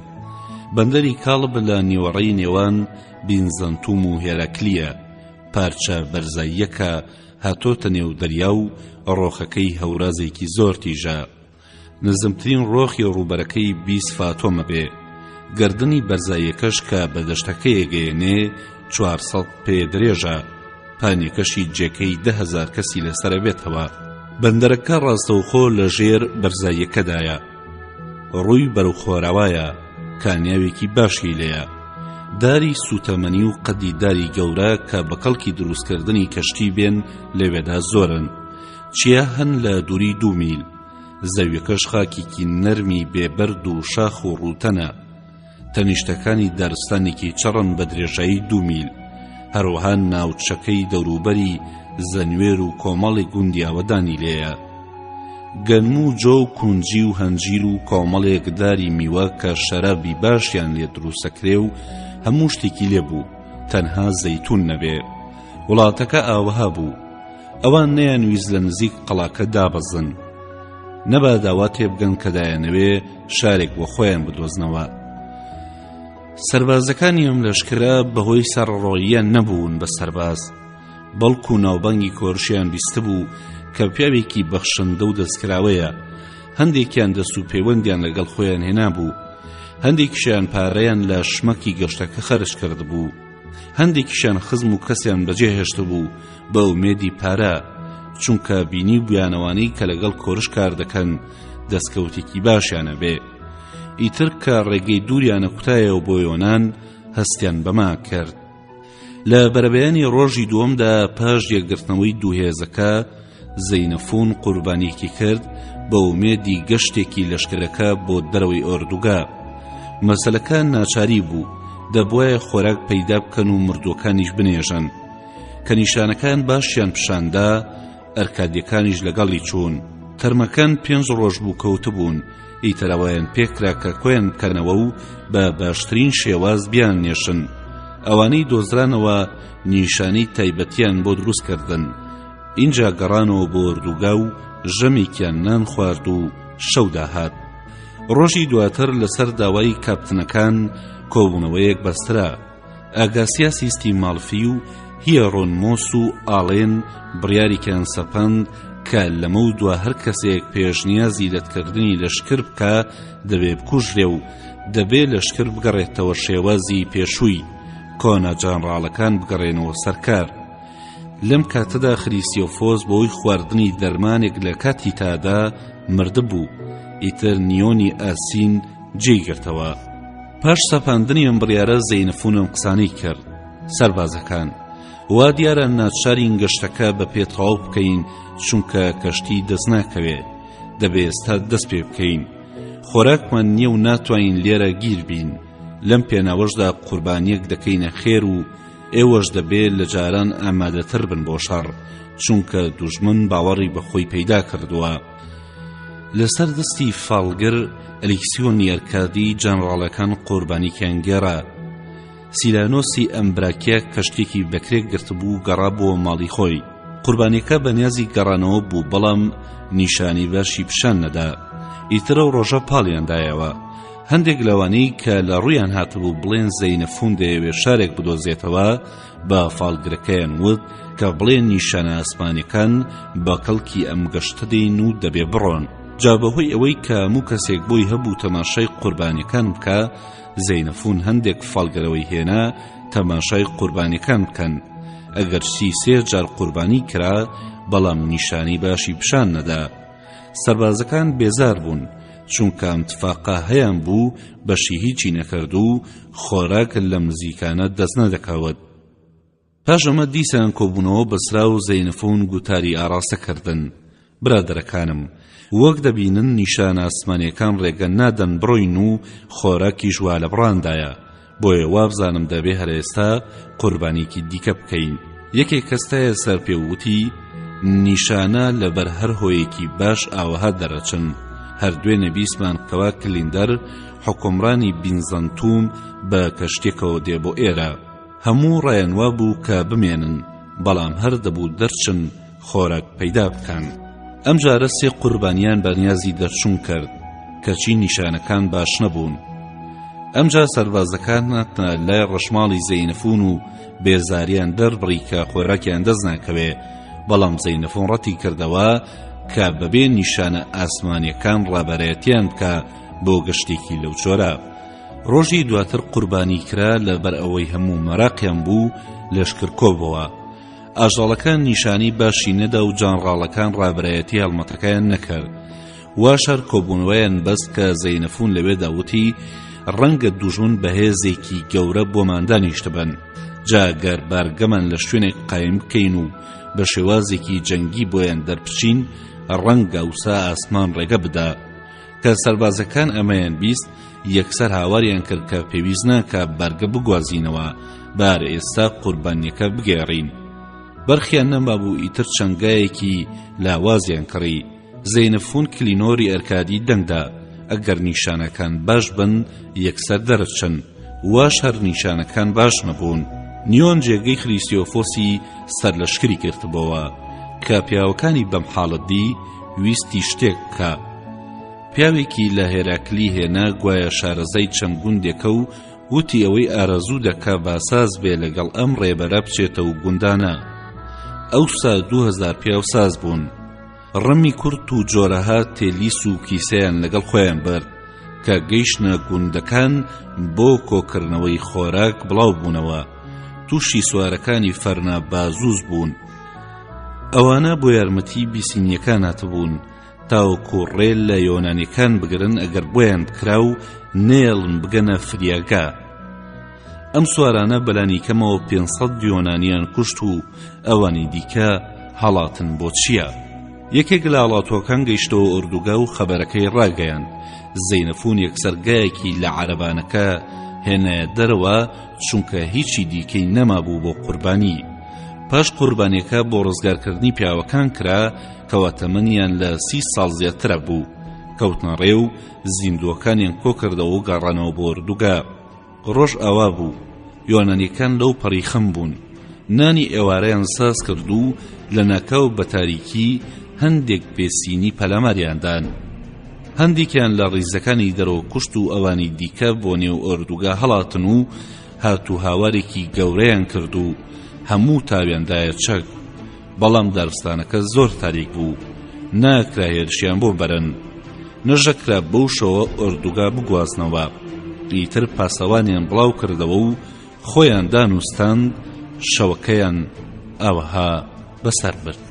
بەندەری کاڵب لە نیوەڕێی نێوان بینزەنتوم و هێراکلیە، پارچە بەرزاییەکە هاتۆتە نێو دەریا و ڕۆخەکەی هەورازێکی زۆر تیژە. نزمترین ڕۆخی ڕووبەرەکەی 20 فاتۆمە بێ. گەردنی بەرزاییەکەش کە بە دەشتەکەیە گەیەنێ 400 پێ درێژە. پانیەکەشی جێکەی 10,000 کەسی لەسەرە بێتەوە. بەندەرەکە ڕاستەوخۆ لە ژێر بەرزاییەکەدایە. ڕووی بەرەو خۆراوایە، کانیاوێکی باشی لێیە. داری سووتەمەنی و قەدی داری گەورە کە بە کەڵکی دروستکردنی کەشتی بێن لەوێدا زۆرن. چیا هەن لە دووری دوو میل. زەویەکەش خاکێکی نەرمی بێ بەرد و شاخ و ڕووتەنە. تەنیشتەکانی دارستانێکی چڕن بە درێژایی دوو میل. هەروەها ناوچەکەی دەوروبەری زەنوێر و کۆمەڵێک گوندی ئاوەدانی لێیە. گەنم و جۆ و کونجی و هەنجیر و کۆمەڵێک داری میوە کە شەرابی باشیان لێ دروستەکرێ و هەموو شتێکی لێ بوو تەنها زەیتون نەبێ. وڵاتەکە ئاوەها بوو. ئەوان نەیانویست لە نزیک قەڵاکە دابەزن. نەبادا وا تێبگەن کە دایانەوێ شارێک بۆ خۆیان بدۆزنەوە. سەربازەکانی ئەم لەشکرە بەهۆی سەرڕۆییان نەبوون بە سەرباز، بەڵکو ناوبانگی کۆرشیان بیستبوو کە پیاوێکی بەخشندە و دەستکراوەیە، هەندێکیان دەست و پەیوەندیان لەگەڵ خۆیان هێنابوو، هەندێکیشیان پارەیان لە شمەکی گەشتەکە خەرج کردبوو. هەندێکیشیان خزم و کەسیان بەجێ هێشتبوو بە ئومێدی پارە، چونکە بینیبوویان ئەوانەی کە لەگەڵ کۆرش کار دەکەن دەستکەوتێکی باشیان ئەبێ. ئیتر کە ڕێگەی دووریانە کوتایەوە بۆ یۆنان هەستیان بەمە کرد. لە بەرەبەیانی ڕۆژی دووەمدا پاش یەکگرتنەوەی دوو هێزەکە، زەینەفون قوربانیەکی کرد بە ئومێدی گەشتێکی لەشکرەکە بۆ دەرەوەی ئۆردوگا. مەسەلەکە ناچاری بوو، دەبوایە خۆراک پەیدا بکەن و مردووەکانیش بنێژن. کە نیشانەکان باشیان پیشاندا، ئەرکادیەکانیش لەگەڵی چوون. تەرمەکان پێنج ڕۆژ بوو کەوتبوون، ئیتر ئەوەیان پێکرا کە کۆیان بکەنەوە و بە باشترین شێواز بیاننێژن. ئەوانەی دۆزرانەوە نیشانەی تایبەتیان بۆ دروست کردن. ئینجا گەڕانەوە بۆ ئۆردوگا و ژەمێکیان نان خوارد و شەو داهات. ڕۆژی دواتر لەسەر داوای کاپتنەکان کۆبوونەوەیەک بەسترا. ئاگاسیاسی ستیمالفی و هیەرۆنمۆس و ئاڵێن بڕیارێکیان سەپاند کە لەمەو دوا هەر کەسێک پێشنیازی لەتکردنی لەشکر بکا دەبێ بکوژرێ و دەبێ لەشکر بگەڕێتەوە شێوازی پێشووی، کۆنە جەنڕاڵەکان بگەڕێنەوە سەر کار. لەم کاتەدا خریسیۆفۆس بەهۆی خواردنی دەرمانێک لە کاتی تادا مردبوو، ئیتر نیۆنی ئاسین جێی گرتەوە. پاش سەپاندنی ئەم بڕیارە زەینەفون ئەم قسانەی کرد، سەربازەکان، وا دیارە ناچارین گەشتەکە بە پێ تەواو بکەین چونکە کەشتی دەست ناکەوێ، دەبێ ئێستا دەست پێ بکەین. خۆراکمان نییە و ناتوانین لێرە گیر بین، لەم پێناوەشدا قوربانییەک دەکەینە خێر و. ئێوەش دەبێ لە جاران ئامادەتر بن بۆ شەڕ، چونکە دوژمن باوەڕی بە خۆی پەیدا کردووە. لەسەر دەستی فاڵگر ئەلیکسیۆنی ئەرکادی جەنڕاڵەکان قوربانیکیان گێڕا. سیلانۆسی ئەمبراکیا کەشتیەکی بەکرێ گرتبوو گەڕابووە ماڵی خۆی. قوربانیەکە بەنیازی گەڕانەوە بوو بەڵام نیشانی باشی پیشان نەدا. ئیتر ئەو ڕۆژە پاڵیان دایەوە. هەندێک لەوانەی کە لە ڕوویان هاتبوو بڵێن زەینەفون دەیەوێ شارێک بدۆزێتەوە بە فاڵگرەکەیان وت کە بڵێن نیشانە ئاسمانیەکان بە کەڵکی ئەم گەشتە دێن و دەبێ بڕۆن. جا بەهۆی ئەوەی کە هەموو کەسێک بۆی هەبوو تەماشای قوربانیەکان بکا زەینەفون هەندێک فاڵگەرەوەی هێنا تەماشای قوربانیەکان بکەن ئەگەرچی سێ جار قوربانی کرا بەڵام نیشانەی باشی پیشان نەدا سەربازەکان بێزار بوون چونکە ئەم تفاقە هەیان بوو بەشی هیچی نەکرد و خۆراک لەم نزیکانە دەست نەدەکەوت. پاش ئەمە دیسان کۆبوونەوە بەسرا و زەینەفون گوتاری ئاڕاستە کردن، برادەرەکانم، وەک دەبینن نیشانە ئاسمانیەکان ڕێگە نادەن بڕۆین و خۆراکیش وا لە بڕاندایە، بۆیە وابزانم دەبێ هەر ئێستا قوربانیکی دیکە بکەین. یەکێک هەستایە سەر پێ و وتی، نیشانە لەبەر هەر هۆیەکی باش ئاوەها دەرەچن، هەر دوێنێ بیستمان کەوا کلیندەر حوکمڕانی بینزەنتوم بە کەشتیەکەوە دێ بۆ ئێرە. هەموو ڕایان وابوو کە بمێنن، بەڵام هەر دەبوو دەرچن خۆراک پەیدا بکەن. ئەمجارە سێ قوربانیان بە نیازی دەرچوون کرد، کەچی نیشانەکان باش نەبوون. ئەمجا سەربازەکان هاتنە لای ڕەشماڵی زەینەفون و بێزاریان دەربڕی کە خۆراکیان دەست ناکەوێ، بەڵام زەینەفون ڕەتی کردەوە کە بەبێ نیشانە ئاسمانیەکان ڕابەرایەتیان بکا بۆ گەشتێکی لەو جۆرە. ڕۆژی دواتر قوربانی کرا لەبەر ئەوەی هەموو مەراقیان بوو لەشکر کۆبۆوە. ئاژەڵەکان نیشانەی باشی نەدا و جانڕاڵەکان ڕابەرایەتی هەڵمەتەکەیان نەکرد. واش هەر کۆبوونەوەیان بەست کە زەینەفون لەوێدا وتی ڕەنگە دوژمن بە هێزێکی گەورە بۆمان دانیشتبن جا گەر بارگەمان لە شوێنێک قایم بکەین و بە شێوازێکی جەنگی بۆیان دەربچین ڕەنگە ئەوسا ئاسمان ڕێگە بدا کە سەربازەکان ئەمەیان بیست یەکسەر هاواریان کرد کە پێویست ناکا بارگە بگوازینەوە بار ئێستا قوربانیەکە بگێڕین بەرخیان نەمابوو ئیتر چەند گایەکی لاوازیان کڕی زەینەفون کلینۆری ئەرکادی دەنگدا ئەگەر نیشانەکان باش بن یەکسەر دەرچن واش هەر نیشانەکان باش نەبوون نیۆن جێگەی خریسیۆفۆسی سەرلەشکری گرتبۆوە کە پیاوەکانی بەم حاڵەت دی ویستی شتێک بکا پیاوێکی لە هێراکلی هێنا گوایە شارەزای چەند گوندێکە و وتی ئەوەی ئارەزوو دەکا با ساز بێ لەگەڵ ئەم ڕێبەرە بچێتەوە گوندانە. ئەوسا 2000 پیاو ساز بوون. ڕمی کورت و جۆرەها تێلیس و کیسەیان لەگەڵ خۆیان برد. کە گەیشتنە گوندەکان بۆ کۆکردنەوەی خۆراک بڵاو بوونەوە. تووشی سوارەکانی فەرنابازوس بوون. ئەوانە بۆ یارمەتی بیسینیەکان هاتبوون. تاوەکو ڕێ لە یۆنانیەکان بگرن ئەگەر بۆیان بکرا و نەیەڵن بگەنە فریاگا. ئەم سوارانە بەلانی کەمەوە 500 یۆنانیان کوشت و ئەوانی دیکە هەڵاتن بۆ چیا. یەکێک لە هەڵاتووەکان گەیشتەوە ئۆردوگا و خەبەرەکەی ڕاگەیاند. زەینەفون یەکسەر گایەکی لە عەرەبانەکە هێنایە دەرەوە چونکە هیچی دیکەی نەمابوو بۆ قوربانی. پاش قوربانیەکە بۆ ڕزگارکردنی پیاوەکان کرا کەوا تەمەنیان لە سی ساڵ زیاترە بوو، کەوتنە ڕێ و زیندووەکانیان کۆکردەوە و گەڕانەوە بۆ ئۆردوگا. ڕۆژ ئاوا بوو، یۆنانیەکان لەو پەڕی خەم بوون. نانی ئێوارەیان ساز کرد و لەناکاو بە تاریکی هەندێک بێسینی پەلاماریان دان. هەندێکیان لە ڕیزەکانی دەرەوە کوشت و ئەوانی دیکە بۆ نێو ئۆردوگا هەڵاتن و هات و هاوارێکی گەورەیان کرد و هەموو تاویان دایە چەک. بەڵام دارستانەکە زۆر تاریک بوو ناکرا هێرشیان بۆ بەرن نەژەکرا بەو شەوە ئۆردوگا بگوازنەوە ئیتر پاسەوانیان بڵاو کردەوە و خۆیان دانوستاند شەوەکەیان ئاوەها بەسەر برد.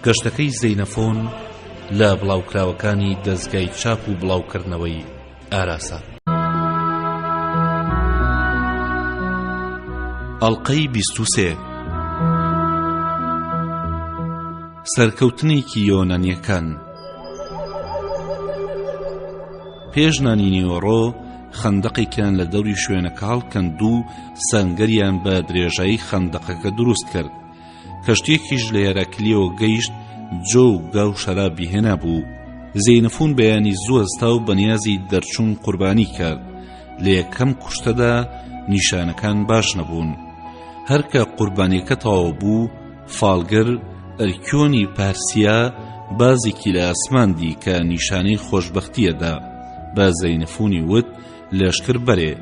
گەشتەکەی زەینەفۆن لە بڵاوکراوەکانی دەزگای چاپ و بڵاوکردنەوەی ئاراسە. ئەڵقەی 23 سەرکەوتنێکی یۆنانیەکان پێش نانی نیوەڕۆ خەندەقێکیان لە دەوری شوێنەکە هەڵکەند و سەنگەریان بە درێژایی خەندەقەکە دروست کرد کەشتیەکیش لە هێراکلیەوە گەیشت جۆ و گا و شەرابی هێنابوو. زەینەفون بەیانی زوو هەستا و بەنیازی دەرچوون قوربانی کرد. لە یەکەم کوشتەدا نیشانەکان باش نەبوون. هەر کە قوربانیەکە تەواو بوو، فاڵگر ئەرکیۆنی پارسیا بازێکی لە ئاسمان دی کە نیشانەی خۆشبەختیە دا. بە زەینەفونی وت لەشکر بەرێ.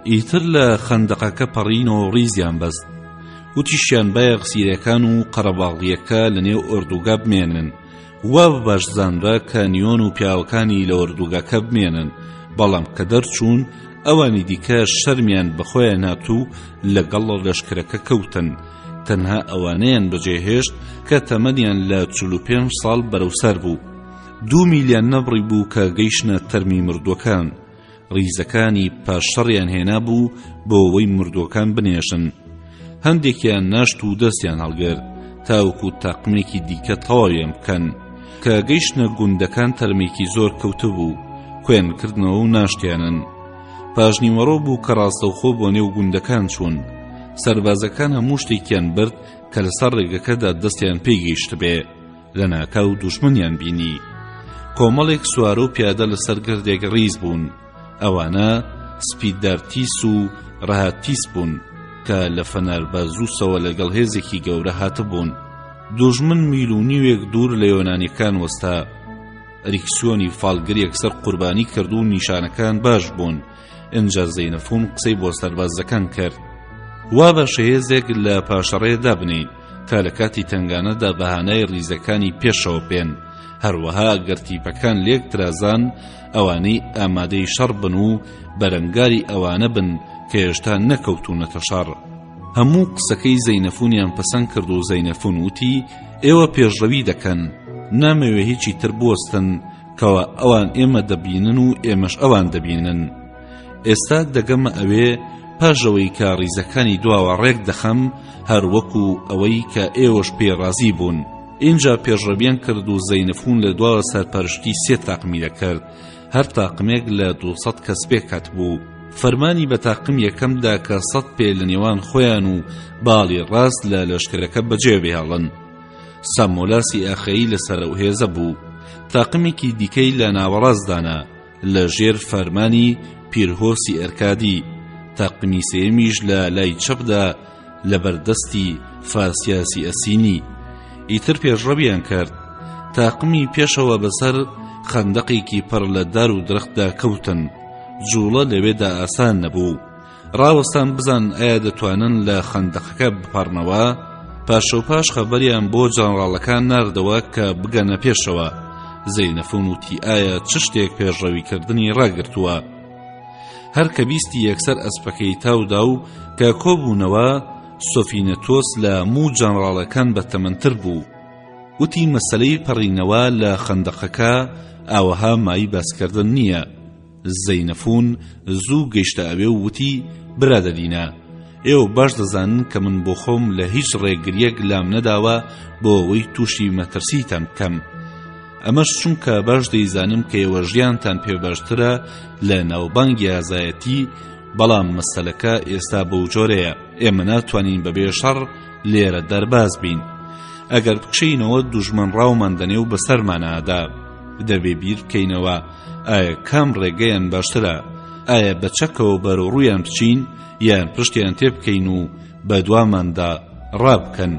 ئیتر لە خەندەقەکە پەڕینەوە و ڕیزیان بەست. وتیشیان با یەخسیرەکان و قەرەباڵغییەکە لە نێو ئۆردوگا بمێنن. وا بە باش زانرا کە نیۆن و پیاوەکانی لە ئۆردوگاکە بمێنن، بەڵام کە دەرچوون، ئەوانی دیکە شەرمیان بە خۆیان هات و لەگەڵ لەشکرەکە کەوتن. تەنها ئەوانەیان بەجێ هێشت کە تەمەنیان لە 45 ساڵ بەرەو سەر بوو. دوو میلیان نەبڕیبوو کە گەیشتنە تەرمی مردووەکان. ڕیزەکانی پاش شەڕیان هێنابوو بۆ ئەوەی مردووەکان بنێژن. هەندێکیان ناشت و دەستیان هەڵگرت تاوەکو تاقمێکی دیکە تەواویان بکەن. کە گەیشتنە گوندەکان تەرمێکی زۆر کەوتبوو، کۆیان کردنەوە و ناشتیانن. پاشنیوەڕۆ بوو کە ڕاستەوخۆ بۆ نێو گوندەکان چوون. سەربازەکان هەموو شتێکیان برد کە لەسەر ڕێگەکەدا دەستیان پێی گەیشتبێ. لەناکاو دوژمنیان بینی. کۆمەڵێک سوارە و پیادە لەسەر گردێک ڕیز بوون. ئەوانە سپیدارتیس و ڕەهاتیس بوون کە لە فەناربازوسەوە لەگەڵ هێزێکی گەورە هاتبوون. دوژمن میل و نیوێک دوور لە یۆنانیەکان وەستا. ئەریکسیۆنی فاڵگر یەکسەر قوربانی کرد و نیشانەکان باش بوون. ئینجا زەینەفون قسەی بۆ سەربازەکان کرد. وا باشە هێزێک لە پاشەڕێ دابنێین. تا لە کاتی تەنگانەدا بە هانای ڕیزەکانی پێشەوە بێن، هەروەها گەر تیپەکان لێک ترازان ئەوانەی ئامادەی شەڕ بن و بەرەنگاری ئەوانە بن کە هێشتا نەکەوتوونەتە شەڕ. هەموو قسەکەی زەینەفونیان پەسەند کرد و زەینەفون وتی، ئێوە پێشڕەوی دەکەن، نامەوێ هیچی تر بوەستن، کەوا ئەوان ئێمە دەبینن و ئێمەش ئەوان دەبینن. ئێستا دەگەمە ئەوێ پاش ئەوەی کە ڕیزەکانی دواوە ڕێک دەخەم هەر وەکو ئەوەی کە ئێوەش پێی ڕازی بوون. ئینجا پێشڕەویان کرد و زەینەفون لە دواوە سەرپەرشتی سێ تاقمی دەکرد، هەر تاقمێک لە 200 کەس پێکهاتبوو. فەرمانی بە تاقم یەکەم دا کە سەد پێ لە نێوان خۆیان و باڵی ڕاست لە لەشکرەکە بەجێ بهێڵن. سامۆلاسی ئاخەیی لەسەر ئەو هێزە بوو. تاقمێکی دیکەی لە ناوەڕاست دانا. لە ژێر فەرمانی پیرهۆسی ئەرکادی، تاقمی سێیەمیش لە لای چەپدا لەبەر دەستی فاسیاسی ئەسینی. ئیتر پێشڕەویان کرد. تاقمی پێشەوە بەسەر خەندەقێکی پڕ لە دار و درەختدا کەوتن. جووڵە لەوێدا ئاسان نەبوو. ڕاوەستان بزانن ئایا دەتوانن لە خەندەقەکە بپەڕنەوە، پاشەوپاش خەبەریان بۆ جەنڕاڵەکان ناردەوە کە بگەنە پێشەوە، زەینەفون وتی ئایا چ شتێک پێشڕەویکردنی ڕاگرتووە؟ هەر کە بیستی یەکسەر ئەسپەکەی تاودا و کە کۆبوونەوە سۆفینەتۆس لە موو جەنڕاڵەکان بەتەمەنتر بوو، وتی مەسەلەی پەڕینەوە لە خەندەقەکە ئاوەها مایەی باسکردن نییە، زەینەفون زوو گەیشتە ئەوێ و وتی، برادەرینە، ئێوە باش دەزانن کە من بۆ خۆم لە هیچ ڕێگرییەک لام نەداوە بۆ ئەوەی تووشی مەترسیتان بکەم. ئەمەش چونکە باش دەیزانم کە ئێوە ژیانتان پێ باشترە لە ناوبانگی ئازایەتی، بەڵام مەسەلەکە ئێستا بەو جۆرەیە، ئێمە ناتوانین بەبێ شەڕ لێرە دەرباز بین. ئەگەر بکشێینەوە دوژمن ڕاومان دەنێ و بەسەرمانا ئەدا. دەبێ بیر بکەینەوە ئایا کام ڕێگەیان باشترە، ئایا بە چەکەوە بەرەو ڕوویان بچین یان پشتیان تێ بکەین و بە دواماندا ڕابکەن.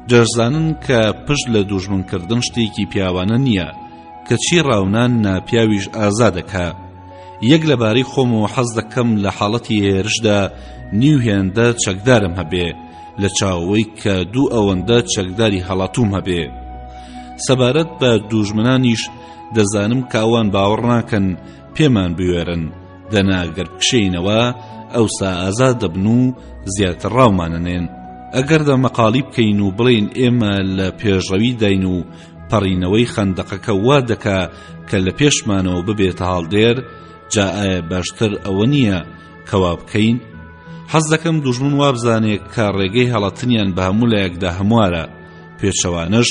دەشزانن کە پشت لە دوژمن کردن شتێکی پیاوانە نییە، کەچی ڕاونان ناپیاویش ئازا دەکا. یەک لەبارەی خۆمەوە حەز دەکەم لە حاڵەتی هێرشدا نیو هێندە چەکدارم هەبێ، لە چاوەوەی کە دوو ئەوەندە چەکداری هەڵاتووم هەبێ. سەبارەت بە دووژمنانیش دەزانم کە ئەوان باوەڕ ناکەن پێمان بوێرن، دەنا گەر بکشێینەوە ئەوسا ئازاد دەبن و زیاتر ڕاومانەنێن. ئەگەر دەمەقاڵی بکەین و بڵێین ئێمە لە پێشڕەوی داین و پەڕینەوەی خەندەقەکە وا دەکا کە لە پێشمانەوە ببێتە هەڵدێر، جا ئایا باشتر ئەوە نییە کە وا بکەین؟ حەز دەکەم دوژمن وابزانێ کە ڕێگەی هەڵەتنیان بە هەموو لایەکدا هەموارە، پێچەوانەش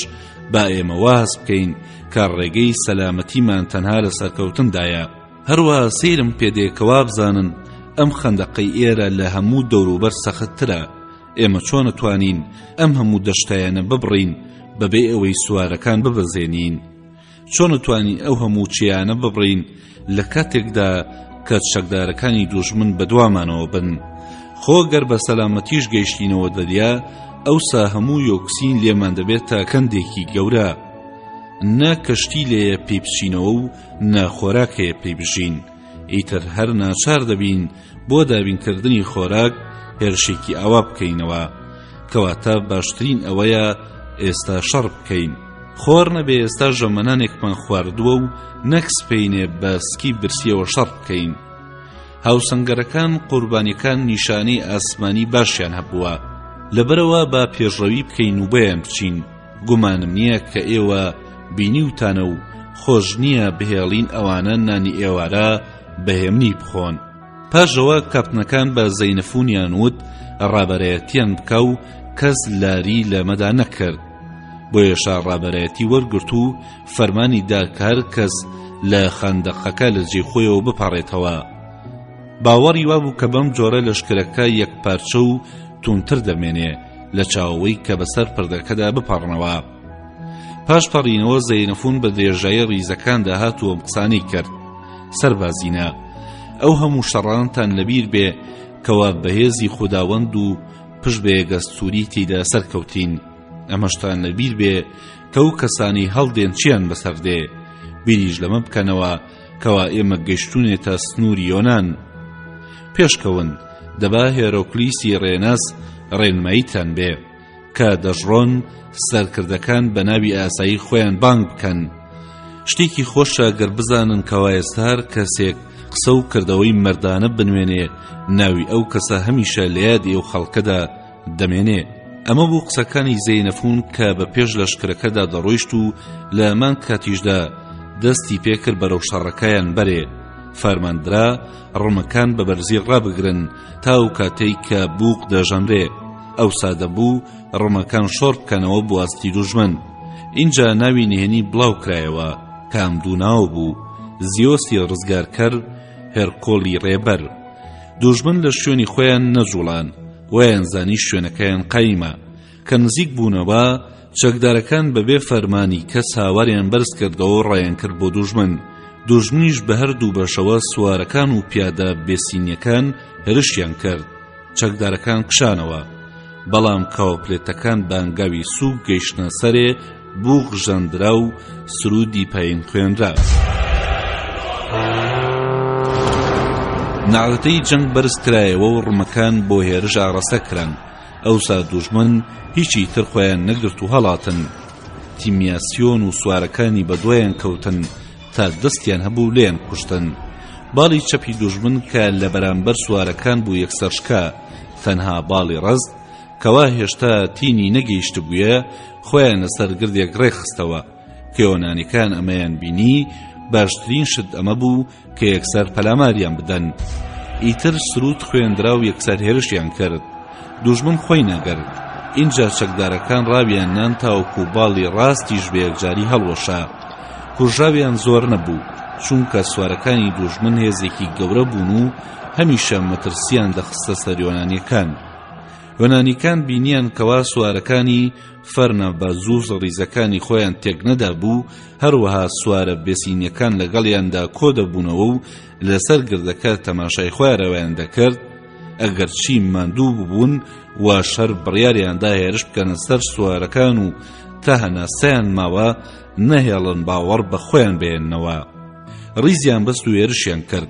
با ئێمە وا هەست بکەین کە ڕێگەی سەلامەتیمان تەنها لە سەرکەوتندایە. هەروەها سەیرم پێ دێ کە وابزانن ئەم خەندەقەی ئێرە لە هەموو دەوروبەر سەختترە، ئێمە چۆن ئەتوانین ئەم هەموو دەشتایانە ببڕین بەبێ ئەوەی سوارەکان ببەزێنین؟ چۆن ئەتوانین ئەو هەموو چیایانە ببڕین لە کاتێکدا کە چەکدارەکانی دوژمن بەدوامانەوە بن؟ خۆ گەر بە سەلامەتیش گەیشتینەوە دەریا ئەوسا هەموو یۆکسین لێمان دەبێتە کەندێکی گەورە. نە کەشتی لێیە پێی بچینەوە و نە خۆراک هەیە پێی بژین. ئیتر هەر ناچار دەبین بۆ دابینکردنی خۆراک هێرشێکی ئاوا بکەینەوە. کەواتە باشترین ئەوەیە ئێستا شەڕ بکەین. خۆر نەبێ ئێستا ژەمەنانێکمان خواردووە و نەک سپەینێ بە سکی برسیەوە شەڕ بکەین. هاوسەنگەرەکان قوربانیەکان نیشانەی ئاسمانی باشیان هەبووە. لەبەرئەوە با پێشڕەوی بکەین و بۆیان بچین. گومانم نییە کە ئێوە بینیوتانە و خۆش نییە بهێڵین ئەوانە نانی ئێوارە بە هێمنی بخۆن. پاش ئەوە کاپتنەکان بە زەینەفونیان وت ڕابەرایەتیان بکا و کەس لاری لەمەدا نەکرد. بۆیەشا ڕابەرایەتی وەرگرت و فەرمانی دا کە هەر کەس لە خەندەقەکە لە جێی خۆیەوە بپەڕێتەوە. باوەڕی وابوو کە بەم جۆرە لەشکرەکە یەکپارچە و توندتر دەمێنێ لە چاوەوەی کە بەسەر پردەکەدا بپەڕنەوە. پاش پەڕینەوە زەینەفون بە درێژایی ڕیزەکاندا هات و ئەم قسانەی کرد. سەربازینە، ئەو هەموو شەڕانتان لەبیر بێ کەوا بەهێزی خوداوەند و پشت بە یەگەستووری تێیدا سەرکەوتین. ئەمەشتان لەبیر بێ کە ئەو کەسانەی هەڵدێن چیان بەسەر دێ. بیریش لەمە بکەنەوە کەوا ئێمە گەیشتوونێتە سنووری یۆنان. پێشکەون، دەبا هێرۆکلیسی ڕێناس ڕێنماییتان بێ. کە دەشڕۆن سەرکردەکان بە ناوی ئاسایی خۆیان بانگ بکەن. شتێکی خۆشە گەر بزانن کەوا ئێستا هەر کەسێک قسە و کردەوەی مەردانە بنوێنێ ناوی ئەو کەسە هەمیشە لە یادی ئەو خەڵکەدا دەمێنێ. ئەمە بوو قسەکانی زەینەفون کە بە پێش لەشکرەکەدا دەڕۆیشت و لە هەمان کاتیشدا دەستی پێکرد بەرەو شەڕەکەیان بەرێ. فەرمان درا ڕمەکان بە بەرزی ڕابگرن تا ئەو کاتەی کە بوق دەژەنرێ. ئەوسا دەبوو ڕمەکان شۆڕ بکەنەوە بۆ ئاستی دوژمن. ئینجا ناوی نهێنی بڵاو کرایەوە کە ئەم دوو ناوە بوو، زیۆسی ڕزگارکەر، هێرکۆلی ڕێبەر. دوژمن لە شوێنی خۆیان نەجوڵان، وایان زانی شوێنەکەیان قایمە. کە نزیک بوونەوە، چەکدارەکان بەبێ فەرمانی کەس هاواریان بەرز کردەوە و ڕایان کرد بۆ دوژمن. دوژمنیش بە هەردوو بەشەوە سوارەکان و پیادە بێسینیەکان هێرشیان کرد. چەکدارەکان کشانەوە، بەڵام کاوپلێتەکان بە هەنگاوی سووک گەیشتنە سەرێ، بووق ژەندرا و سروودی پایین خوێنرا. نەعرەتەی جەنگ بەرز کرایەوە و ڕمەکان بۆ هێرش ئاڕاستە کران، ئەوسا دوژمن هیچی تر خۆیان نەگرت و هەڵاتن. تیمیاسیۆن و سوارەکانی بەدوایان کەوتن تا دەستیان هەبوو لێیان کوشتن. باڵی چەپی دوژمن کە لە بەرامبەر سوارەکان بوو یەکسەر شکا، تەنها باڵی ڕەست کەوا هێشتا تینی نەگەیشتبوویە خۆیان لەسەر گردێک ڕێکخستەوە. کە یۆنانیەکان ئەمەیان بینی باشترین شت ئەمە بوو کە یەکسەر پەلاماریان بدەن. ئیتر سروود خوێندرا و یەکسەر هێرشیان کرد. دوژمن خۆی نەگرت. ئینجا چەکدارەکان ڕاویان نان تاوەکو باڵی ڕاستیش بە یەکجاری هەڵوەشا. کوژراویان زۆر نەبوو، چونکە سوارەکانی دوژمن هێزێکی گەورە بوون و هەمیشە مەترسییان دەخستە سەر یۆنانییەکان. یۆنانییەکان بینیان کەوا سوارەکانی فەرنابازوس ڕیزەکانی خۆیان تێکنەدابوو، هەروەها سوارە بێسینیەکان لەگەڵیاندا کۆدەبوونەوە و لەسەر گردەکە تەماشای خوارەوەیان دەکرد، ئەگەرچی ماندوو ببوون واش هەر بڕیاریاندا هێرش بکەنە سەر سوارەکان و تا هەناسەیان ماوە نەهێڵن باوەڕ بە خۆیان بهێننەوە. ڕیزیان بەست و هێرشیان کرد.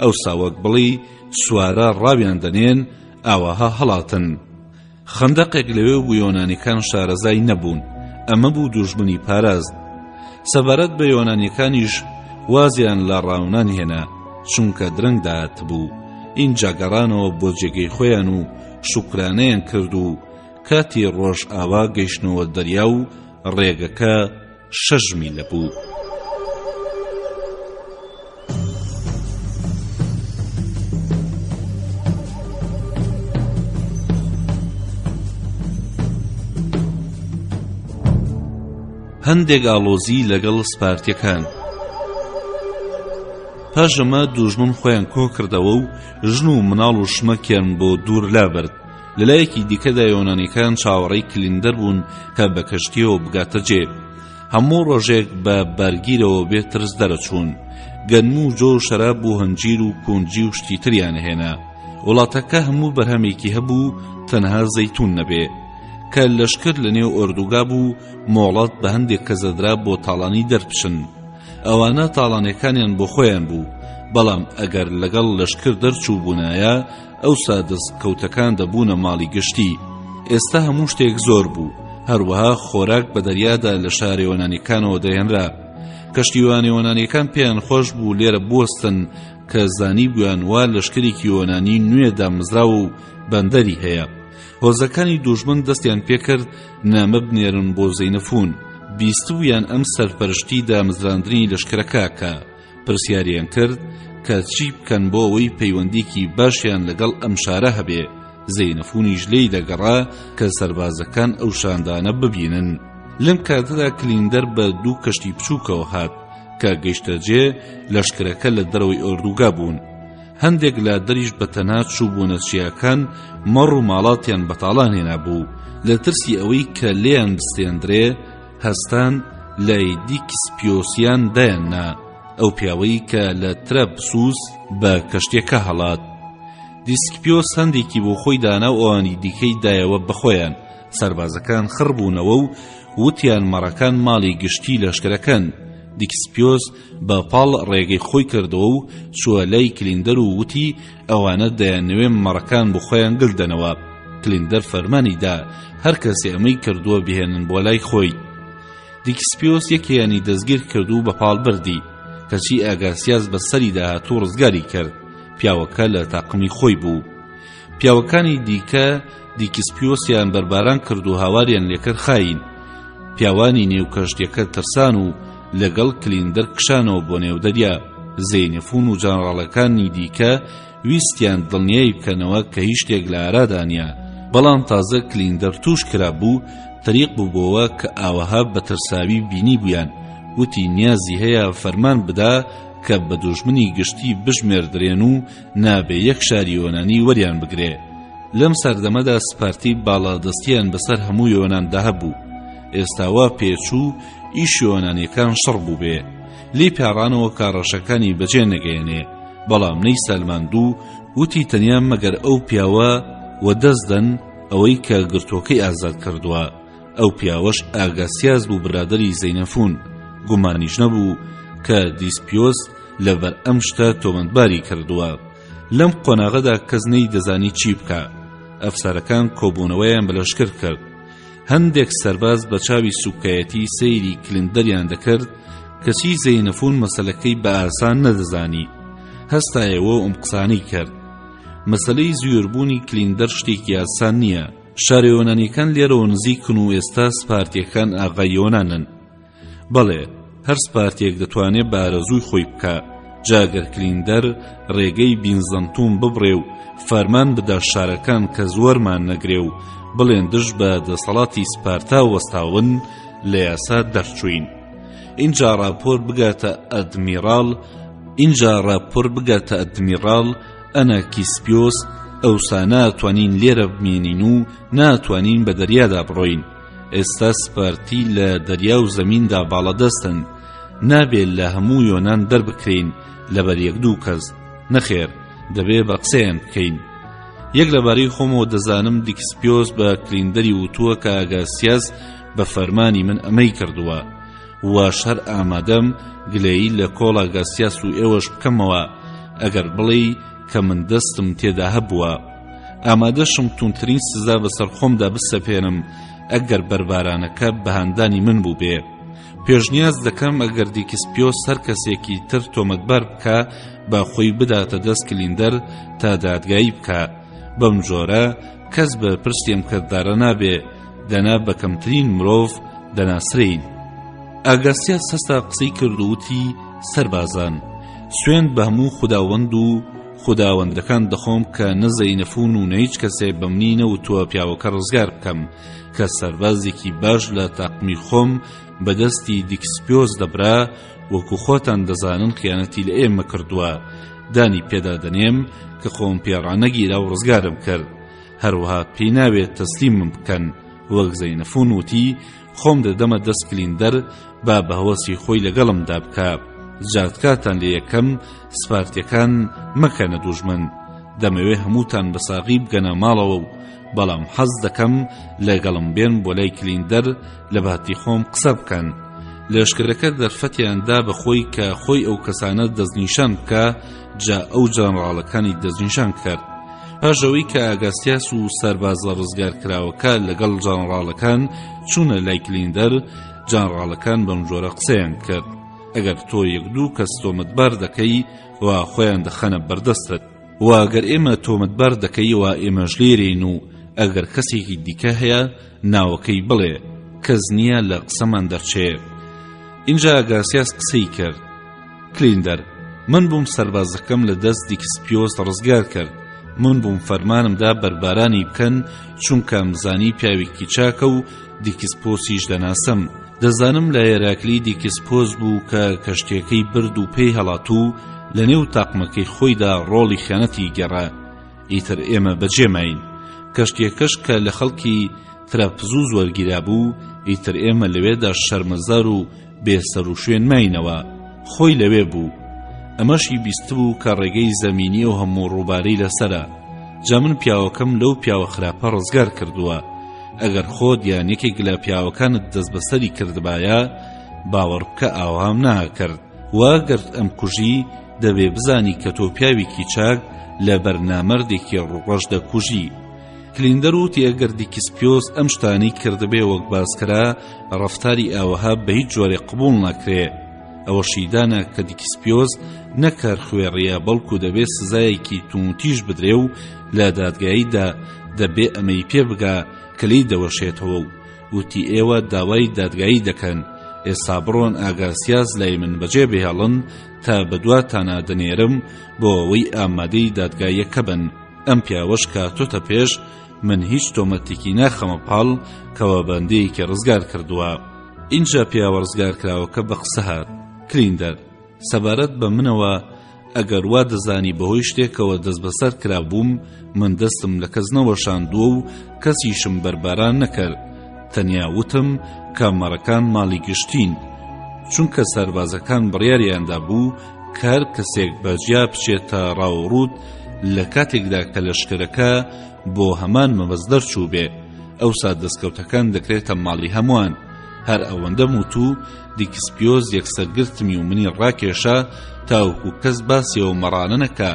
ئەوسا وەک بڵێی سوارە ڕاویان دەنێن ئاواها هەڵاتن. خەندەقێک لەوێ بوو یۆنانیەکان شارەزای نەبوون، ئەمە بوو دوژمنی پاراست. سەبارەت بە یۆنانیەکانیش وازیان لە ڕاونان هێنا، چونکە درەنگ داهاتبوو، ئینجا گەڕانەوە بۆ جێگەی خۆیان و شوکرانەیان کرد و. کاتی ڕۆژئاوا گەیشتنەوە دەریا و ڕێگەکە شەش میلە بوو. هەندێک ئاڵۆزی لەگەڵ سپارتیەکان. پاش ئەمە دوژمن خۆیان کۆکردەوە و ژن و مناڵ و شمەکیان بۆ دوور لابرد. لەلایەکی دیکەدا یۆنانیەکان چاوەڕێی کلیندەر بوون کە بە کەشتیەوە بگاتە جێ. هەموو ڕۆژێک بە بارگیرەوە بێ ترس دەرەچوون. گەنم و جۆ و شەراب و هەنجیر و کونجی و شتی تریان هێنا. وڵاتەکە هەموو بەرهەمێکی هەبوو تەنها زەیتوون نەبێ. کە لەشکر لە نێو ئۆردوگا بوو مۆڵەت بە هەندێک کەس دەدرا بۆ تاڵانی دەربچن. ئەوانە تاڵانیەکانیان بۆ خۆیان بوو، بەڵام ئەگەر لەگەڵ لەشکر دەرچووبوونایە ئەوسا دەستکەوتەکان دەبوونە ماڵی گشتی. ئێستا هەموو شتێک زۆر بوو، هەروەها خۆراک بە دەریادا لە شارە یۆنانیەکانەوە دەهێنرا. کەشتیوانە یۆنانیەکان پێیان خۆش بوو لێرە بوەستن کە زانیبوویان وا لەشکرێکی یۆنانی نوێ دامەزراوە و بەندەری هەیە. هۆزەکانی دوژمن دەستیان پێکرد نامە بنێرن بۆ زەینەفون، بیستبوویان ئەم سەرپەرشتی دامەزراندنی لەشکرەکە ئەکا، پرسیاریان کرد کە چی بکەن بۆ ئەوەی پەیوەندیکی باشیان لەگەڵ ئەم شارە هەبێ، زەینەفونیش لێی دەگەڕا کە سەربازەکان ئەو شاندانە ببینن. لەم کاتەدا کلیندەر بە دوو کەشتی بچووکەوە هات، کە گەیشتە جێ، لەشکرەکە لە دەرەوەی ئۆردوگا بوون. هەندێک لادەریش بە تەنها چووبوونە چیاکان مەڕ و ماڵاتیان بەتاڵان هێنابوو لە ترسی ئەوەی کە لێیان بستێندرێ هەستان لای دیکسپیۆسیان دایان نا ئەو پیاوەی کە لە ترەبسوس بە کەشتیەکە هەڵات دیسکپیۆس هەندێکی بۆ خۆی دانا و ئەوانی دیکەی دایەوە بەخۆیان سەربازەکان خڕ بوونەوە و وتیان مەڕەکان ماڵی گشتی لەشکرەکەن دیکسپیۆس بە پاڵ ڕێگەی خۆی کردەوە و چووە لای کلیندەر و وتی ئەوانە دەیانەوێ مەڕەکان بۆ خۆیان گل دەنەوە. کلیندەر فەرمانی دا هەر کەسێ ئەمەی کردووە بهێنن بۆ لای خۆی. دیکسپیۆس یەکێیانی دەستگیر کرد و بە پاڵ بردی. کەچی ئاگاسیاس بە سەریدا هات و ڕزگاری کرد. پیاوەکە لە تاقمی خۆی بوو. پیاوەکانی دیکە دیکسپیۆسیان بەرباران کرد و هاواریان لێکرد خاین. پیاوانی نێو کەشتیەکە ترسان و لەگەڵ کلیندەر کشانەوە بۆ نێو دەریا. زەینەفون و جەنەڕاڵەکانی دیکە ویستیان دڵنیای بکەنەوە کە هیچ شتێک لە ئارادا نییە، بەڵام تازە کلیندەر تووش کرابوو، تەریق بووبۆوە کە ئاوەها بە ترساوی بینیبوویان، وتی نیازی هەیە فەرمان بدا کە بە دوژمنی گشتی بژمێردرێن و نابێ یەک شاری یۆنانی وەریان بگرێ. لەم سەردەمەدا سپارتی باڵادەستیان بەسەر هەموو یۆناندا هەبوو. ئێستا وا پێچوو ئیش یۆنانیەکان شڕ بووبێ. لێی پاڕانەوە کە ڕەشەکانی بەجێ نەگەیەنێ، بەڵام نەیسەلماند و وتی تەنیا مەگەر ئەو پیاوە وەدەست دەن ئەوەی کە گرتووەکەی ئازاد کردووە. ئەو پیاوەش ئاگاسیاس بوو برادەری زەینەفون، گومانیش نەبوو کە دیسپیۆس لەبەر ئەم شتە تۆمەتباری کردووە. لەم قۆناغەدا کەس نەیدەزانی چی بکا. ئەفسەرەکان کۆبوونەوەیان بە لەشکر کرد. هەندێک سەرباز بە چاوی سووکایەتی سەیری کلندەریان دەکرد، کەچی زەینەفون مەسەلەکەی بە ئاسان نەدەزانی. هەستایەوە و ئەم قسانەی کرد. مەسەلەی زویربوونی کلیندەر شتێکی ئاسان نییە. شارە یۆنانیەکان لێرەوە نزیکن و ئێستا سپارتیەکان ئاغای یۆنانن. بەڵێ هەر سپارتیەک دەتوانێ بە ئارەزووی خۆی بکا، جا گەر کلیندەر ڕێگەی بینزەنتوم ببڕێ و فەرمان بدا شارەکان کەس وەرمان نەگرێ و بڵێن دژ بە دەسەڵاتی سپارتا وەستاون لە یاسا دەرچووین. ئینجا ڕاپۆر بگاتە ئەدمیڕاڵ ئینجا ڕاپۆر بگاتە ئەدمیڕاڵ ئەناکیسپیۆس، ئەوسا ناتوانین لێرە بمێنین و ناتوانین بە دەریادا بڕۆین. ئێستا سپارتی لە دەریا و زەمیندا باڵادەستن. نابێ لە هەموو یۆنان دەربکرێین لەبەر یەک دوو کەس. نەخێر، دەبێ بە قسەیان بکەین. یەک لەبارەی خۆمەوە دەزانم دیکسپیۆس بە کلیندەری وتووە کە ئاگاسیاس بە فەرمانی من ئەمەی کردووە. واش هەر ئامادەم گلەیی لە کۆڵ ئاگاسیاس و ئێوەش بکەمەوە ئەگەر بڵێی کە من دەستم تێدا هەبووە. ئامادەشم توندترین سزا بەسەر خۆمدا بسەپێنم ئەگەر بەربارانەکە بە هاندانی من بووبێ. پێشنیاز دەکەم ئەگەر دیکسپیۆس هەر کەسێکی تر تۆمەتبار بکا با خۆی بداتە دەست کلیندەر تا دادگایی بکا. بەم جۆرە. کەس بەرپرسی ئەم کردارە نابێ، دەنا بە کەمترین مرۆڤ دەناسرێین. ئاگاسیاس هەستا قسەی کرد و وتی، سەربازان، سوێند بە هەموو خوداوەند و خوداوەندەکان دەخۆم کە نە زەینەفون و نە هیچ کەسێ بە منی نەوتووە پیاوەکە ڕزگار بکەم، کە سەربازێکی باش لە تاقمی خۆم بە دەستی دیکسپیۆس دەبرا، وەکو خۆتان دەزانن خیانەتی لە ئێمە کردووە، دانی پێدا دەنێم کە خۆم پێ ڕانەگیرا و ڕزگارم کرد. هەروەها پێی ناوێت تەسلیمم بکەن، وەک زەینەفون وتی، خۆم دەدەمە دەست کلیندەر با بە هەوەسی خۆی لەگەڵمدا بکا، جا تکاتان لێ یەکەم سپارتیەکان مەکەنە دوژمن، دەمەوێ هەمووتان بە ساغی بگەنە ماڵەوە و بەڵام حەز دەکەم لەگەڵم بێن بۆ لای کلیندەر لە باتی خۆم قسە بکەن. لەشکرەکە دەرفەتیان دا بە خۆی کە خۆی ئەو کەسانە دەستنیشان بکا، جا ئەو جەنڕاڵەکانی دەستنیشان کرد. پاش ئەوەی کە ئاگاستیاس و سەربازە ڕزگارکراوەکە لەگەڵ جەنڕاڵەکان چوونە لای کلیندەر، جەنڕاڵەکان بەمجۆرە قسەیان کرد، ئەگەر تۆ یەک دوو کەس تۆمەتبار دەکەی وا خۆیان دەخەنە بەردەستت، وە گەر ئێمە تۆمەتبار دەکەی وا ئێمەش لێرەین و ئەگەر کەسێکی دیکە هەیە ناوەکەی بڵێ، کەس نییە لە قسەمان دەرچێ. ئینجا ئاگاسیاس قسەی کرد. کلیندەر، من بووم سەربازەکەم لە دەست دیکسپیۆس ڕزگار کرد، من بووم فەرمانم دا بەربارانی بکەن چونکە ئەمزانی پیاوێکی چاکە و دیکسپۆسیش دەناسم، دەزانم لە هێراکلی دیکسپۆس بوو کە کەشتیەکەی برد و پێی هەڵات و لە نێو تاقمەکەی خۆیدا ڕۆڵی خیانەتی گێڕا، ئیتر ئێمە بەجێ ماین. کەشتیەکەش کە لە خەڵکی تراپزوز وەرگیرابوو، ئیتر ئێمە لەوێدا شەرمەزار و بێ سەروشوێن ماینەوە. خۆی لەوێ بوو. ئەمەشی بیستبوو کە ڕێگەی زەمینی ئەو هەموو ڕووبارەی لەسەرە. جا من پیاوەکەم لەو پیاوە خراپە ڕزگار کردووە. ئەگەر خۆت یان یەکێک لە پیاوەکانت دەستبەسەری کردبایە، باوەڕ بکە ئاوهام ناکرد. وە گەر ئەمکوژی، دەبێ بزانی کە تۆ پیاوێکی چاک لەبەر نامەردێکی ڕووڕەش دەکوژی. کلیندەر وتی ئەگەر دیکسپیۆس ئەم شتانەی کردبێ وەک باسکرا ڕەفتاری ئاوەها بە هیچ جۆرێ قبوڵ ناکرێ. ئەوەشی دانا کە دیکسپیۆس نەک هەر خوێڕیە بەڵکو دەبێ سزایەکی توندوتیژ بدرێ و لە دادگاییدا دەبێ ئەمەی پێ بگا کە لێی دەوەشێتەوە و وتی ئێوە داوای دادگایی دەکەن ئێستا بڕۆن ئاگاسیاس لای من بەجێ بهێڵن تا بەدواتانا دەنێرم بۆ ئەوەی ئامادەی دادگاییەکە بن. ئەم پیاوەش کە هاتۆتە پێش من هیچ تۆمەتێکی ناخەمە پاڵ کەوا بەندەیەکی ڕزگار کردووە. ئینجا پیاوە ڕزگارکراوەکە بە قسە هات، کلیندەر، سەبارەت بە منەوە ئەگەر وا دەزانی بەهۆی شتێکەوە دەستبەسەر کرابووم من دەستم لە کەس نەوەشاندووە و کەسیشم بەرباران نەکرد تەنیا وتم کە مەڕەکان ماڵی گشتین چونکە سەربازەکان بڕیاریان دابوو کە هەر کەسێک بە جیا بچێتە ڕاوڕووت لە کاتێکدا کە لەشکرەکە بۆ هەمان مەبەست دەرچووبێ ئەوسا دەستکەوتەکان دەکرێتە ماڵی هەمووان هەر ئەوەندەم وت و دیکسپیۆز یەکسەر گرتمی و منی ڕاکێشا تاوەکو کەس باسی ئەو مەڕانە نەکا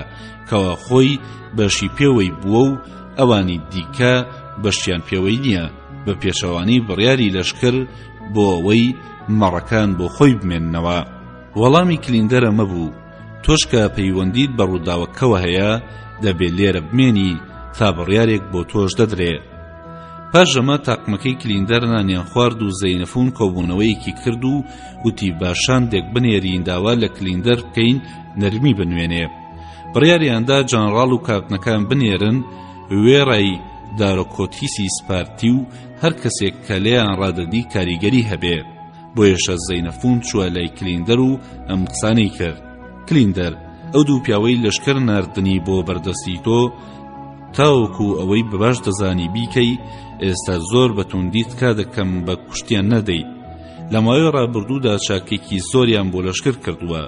کەوا خۆی بەشی پێوەی بووە و ئەوانی دیکە بەشیان پێوەی نییە بە پێچەوانەی بڕیاری لەشکر بۆ ئەوەی مەڕەکان بۆ خۆی بمێننەوە. وەڵامی کلیندەر ئەمە بوو، تۆش کە پەیوەندیت بە ڕووداوەکەوە هەیە، دەبێ لێرە بمێنی تا بڕیارێک بۆ تۆش دەدرێ. پاش ئەمە تاقمەکەی کلیندەر نانیان خوارد و زەینەفون کۆبوونەوەیەکی کرد و وتی با شاندێک بنێرین داوا لە کلیندەر بکەین نەرمی بنوێنێ. بڕیاریان دا جەنەڕاڵ و کاپتنەکان بنێرن وێڕای دارۆکۆتیسی سپارتی و هەر کەسێک کە لێیان ڕادەدی کاریگەری هەبێ. بۆیەشە زەینەفون چووە لای کلیندەر و ئەم قسانەی کرد کلیندەر ئەو دوو پیاوەی لەشکر ناردنی بۆ بەردەستی تۆ تاوەکو ئەوەی بەباش دەزانی بیکەی ئێستا زۆر بە توندی تکا دەکەم بە کوشتیان نەدەی لە ماوەی ڕابردوودا چاکێکی زۆریان بۆ لەشکر کردووە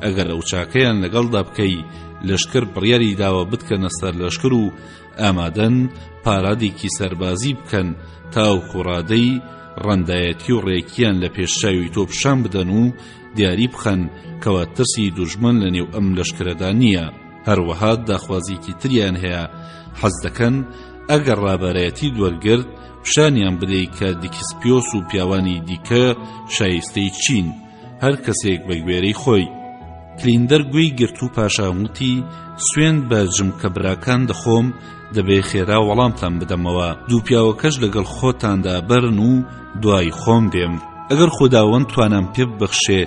ئەگەر ئەو چاکەیان لەگەڵدا بکەی لەشکر بڕیاری داوە بتکەنە سەر لەشکر و ئامادەن پارادێکی سەربازی بکەن تاوەکو ڕادەی ڕەندایەتی و ڕێکیان لە پێش چاوی تۆ پیشان بدەن و دیاری بخەن کەوا ترسی دوژمن لە نێو ئەم لەشکرەدا نییە. هەروەها داخوازیکی تریان هەیە حەز دەکەن ئەگەر ڕابەرایەتیت وەرگرت پیشانیان بدەی کە دیکسپیۆس و پیاوانی دیکە شایستەی چین، هەر کەسێک بە گوێرەی خۆی. کلیندەر گوێی گرت و پاشان وتی سوێند بە جمکە براکان دەخۆم دەبێ خێرا وەڵامتان بدەمەوە دوو پیاوەکەش لەگەڵ خۆتاندا بەرن و دوای خۆم دێم ئەگەر خوداوەند توانام پێ ببەخشێ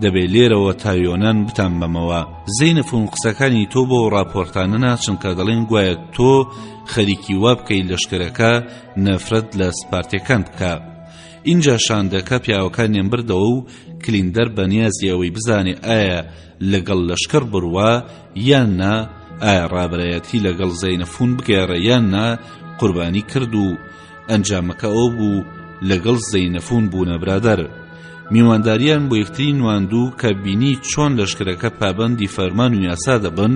دەبێ لێرەوە تا یۆنان بتانبەمەوە. زەینەفون قسەکانی تۆ بەو ڕاپۆرتانە ناچن کە دەڵێن گوایە تۆ خەریکی وا بکەی لەشکرەکە نەفرەت لە سپارتیەکان بکا. ئینجا شاندەکە پیاوەکانیان بردەوە و کلیندەر بە نیازی ئەوەی بزانێ ئایا لەگەڵ لەشکر بڕوا یان نا، ئایا ڕابەرایەتی لەگەڵ زەینەفون بگێڕێ یان نا، قوربانی کرد و ئەنجامەکە ئەوە بوو لەگەڵ زەینەفون بوونە برادەر. میوانداریان بۆ یەکتری نواندو کە بینی چۆن لەشکرەکە پابەندی فەرمان و یاسا دەبن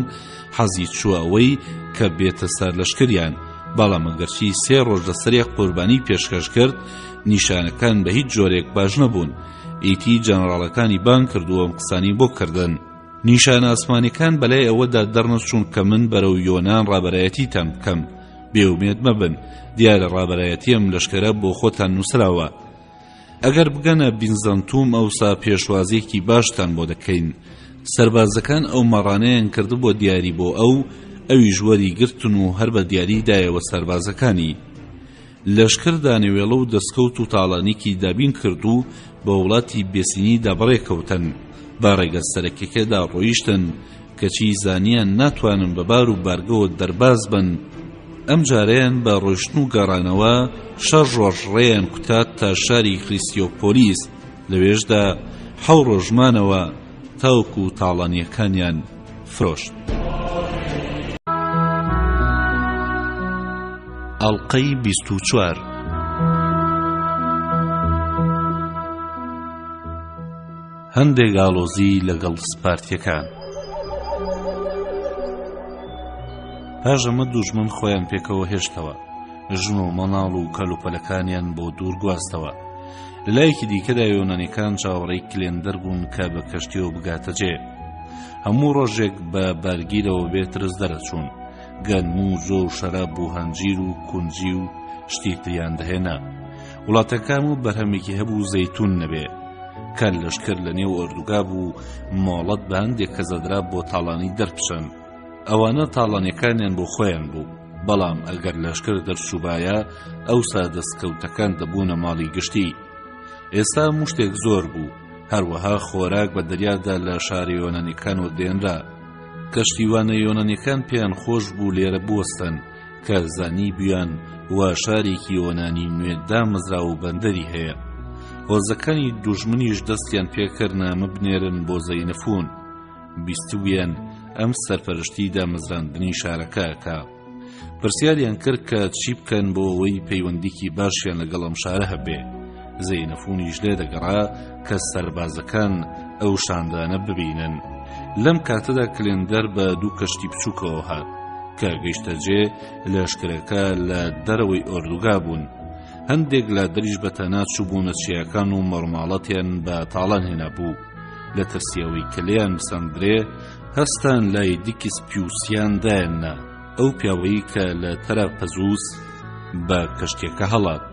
حەزی چووە ئەوەی کە بێتە سەر لەشکریان بەڵام ئەگەرچی سێ ڕۆژ لەسەریەک قوربانی پێشکەش کرد نیشانەکان بە هیچ جۆرێک باش نەبوون ئیتی جەنەڕاڵەکانی بانگ کرد و ئەم قسانەی بۆ کردن نیشانە ئاسمانیەکان بەلای ئەوەدا دەرنەچوون کە من بەرەو یۆنان ڕابەرایەتیتان بکەم بێئومێد مەبن دیارە ڕابەرایەتی ئەم لەشکرە بۆ خۆتان نووسراوە ئەگەر بگەنە بینزەنتوم ئەوسا پێشوازیەکی باشتان بۆ دەکەین. سەربازەکان ئەو مەڕانەیان کردبووە دیاری بۆ ئەو، ئەویش وەری گرتن و هەر بە دیاری دایەوە سەربازەکانی. لەشکر دانەوێڵە و دەسکەوت و تاڵانیکی دابین کرد و بە وڵاتی بێسینیدا بەڕێ کەوتن. بە ڕێگە سەرەکیەکەدا ڕۆیشتن، کەچی زانیان ناتوانن بە بار و بارگەوە دەرباز بن، ئەم جارەیان بە ڕۆیشتن و گەڕانەوە شەش ڕۆژ ڕێیان کوتا تا شاری خریستیۆپۆلیس، لەوێشدا حەو ڕۆژ مانەوە تاوەکو تاڵانییەکانیان فرۆشت. ئەڵقەی 24. هەندێک ئاڵۆزی لەگەڵ سپارتیەکان. پاش ئەمە دوژمن خۆیان پێکەوە هێشتەوە، ژن و مەناڵ و کەلوپەلەکانیان بۆ دوور گواستەوە. لە لایەکی دیکەدا یۆنانیەکان چاوەڕێی کلێندەر بوون کە بە کەشتیەوە بگاتە جێ. هەموو ڕۆژێک بە بارگیرەوە بێ ترس دەرەچوون. گەنم و جۆ و شەراب و هەنجیر و کونجی و شتی تریان دەهێنا. وڵاتەکە هەموو بەرهەمێکی هەبوو زەیتون نەبێ. کە لەشکر لە نێو ئۆردوگا بوو مۆڵەت بە هەندێک کەس دەدرا بۆ تاڵانی دەربچن. ئەوانە تاڵانیەکانیان بۆ خۆیان بوو، بەڵام ئەگەر لەشکر دەرچووبایە ئەوسا دەستکەوتەکان دەبوونە ماڵی گشتی. ئێستا هەموو شتێک زۆر بوو، هەروەها خۆراک بە دەریادا لە شارە یۆنانیەکانەوە دێنرا. کەشتیوانە یۆنانیەکان پێیان خۆش بوو لێرە بوەستن، کە زانیبوویان وا شارێکی یۆنانی نوێ دامەزراوە و بەندەری هەیە. هۆزەکانی دوژمنیش دەستیان پێکرد نامە بنێرن بۆ زەینەفوون. بیستبوویان ئەم سەرپەرشتی دامەزراندنی شارەکە ئەکا. پرسیاریان کرد کە چی بکەن بۆ ئەوەی پەیوەندیکی باشیان لەگەڵ ئەم شارە هەبێ. زەینەفوونیش لێ دەگەڕا کە سەربازەکان ئەو شاندانە ببینن. لەم کاتەدا کلێندەر بە دوو کەشتی بچووکەوە هات. کە گەیشتە جێ، لەشکرەکە لە دەرەوەی ئۆردوگا بوون. هەندێک لادەریش بە تەنا چووبوونە چیاکان و مەڕوماڵەتیان بە تاڵان هێنابوو. لە ترسی ئەوەی کە لێیان بسەندرێ، هەستان لای دیکیسپیوسیان دایاننا، ئەو پیاوەی کە لە تەراپەزووس بە کەشتیەکە هەڵات.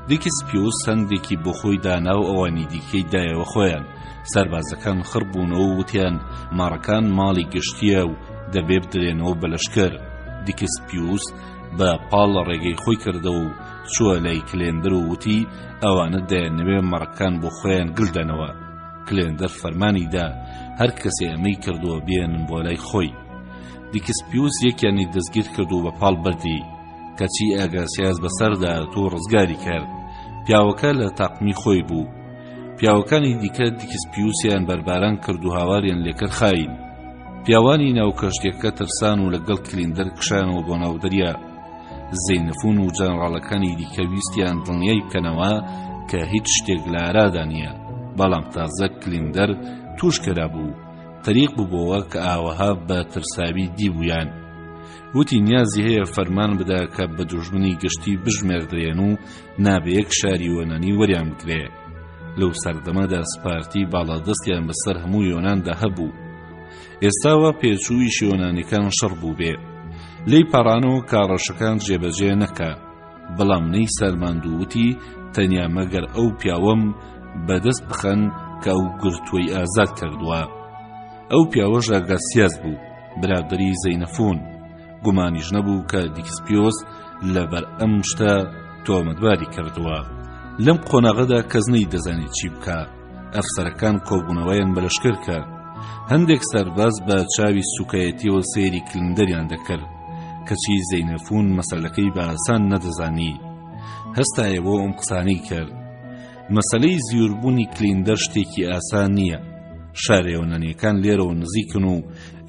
دیکیسپیوس هەندێکی بۆ خۆی دانا و ئەوانی دیکەی دایەوە خۆیان. سەربازەکان خڕ بوونەوە و وتیان مەڕەکان ماڵی گشتییە و دەبێ بدرێنەوە بە لەشکر. دیکیسپیوس بە پاڵ ڕێگەی خۆی کردەوە و چووە لای کلێندر و وتی ئەوانە دەیانەوێ مەڕەکان بۆ خۆیان گل دەنەوە. کلێندەر فەرمانی دا هەر کەسێ ئەمەی کردووە بێنن بۆ لای خۆی. دیکسپیوس یەکیانی دەستگیر کرد و بە پاڵ بردی، کەچی ئاگاسیاس بەسەردا هات و ڕزگاری کرد. پیاوەکە لە تاقمی خۆی بوو. پیاوەکانی دیکە دیکسپیوسیان بەرباران کرد و هاواریان لێکرد خاین. پیاوانی ناو کەشتیەکە ترسان و لەگەڵ کلیندەر کشانەوە بۆ ناو دەریا. زەینەفون و جەنەڕاڵەکانی دیکە ویستیان دڵنیای بکەنەوە کە هیچ شتێک لە ئارادا نییە، بەڵام تازە کلیندەر تووش کرابوو، تەریق ببۆوە کە ئاوەها بە ترساوی دیبوویان. وتی نیازی هەیە فەرمان بدا کە بە دوژمنی گشتی بژمێردرێن و نابێ یەک شاری یۆنانی وەریان بگرێ. لەو سەردەمەدا سپارتی باڵادەستیان بەسەر هەموو یۆناندا هەبوو. ئێستا وا پێچوویش یۆنانیەکان شەڕ بووبێ. لێی پاڕانەوە کە ڕەشەکان جێبەجێ نەکا. بەڵام نەیسەلماند و وتی تەنیا مەگەر ئەو پیاوەم بەدەست بخەن کە ئەو گرتووەی ئازاد کردووە. ئەو پیاوەش ئاگاسیاس بوو، برادەری زەینەفون. گومانیش نەبوو کە دیکسپیۆس لەبەر ئەم شتە تۆمەتباری کردووە. لەم قۆناغەدا کەس نەیدەزانی چی بکا. ئەفسەرەکان کۆبوونەوەیان بە لەشکر کرد. هەندێک سەرباز بە چاوی سوکایەتیەوە سەیری کلندەریان دەکرد. کەچی زەینەفون مەسەلەکەی بە ئاسان نەدەزانی. هەستایەوە ئەم قسانەی کرد. مەسەلەی زیوربوونی کلیندەر شتێکی ئاسان نییە. شارە یۆنانیەکان لێرەوە نزیکن و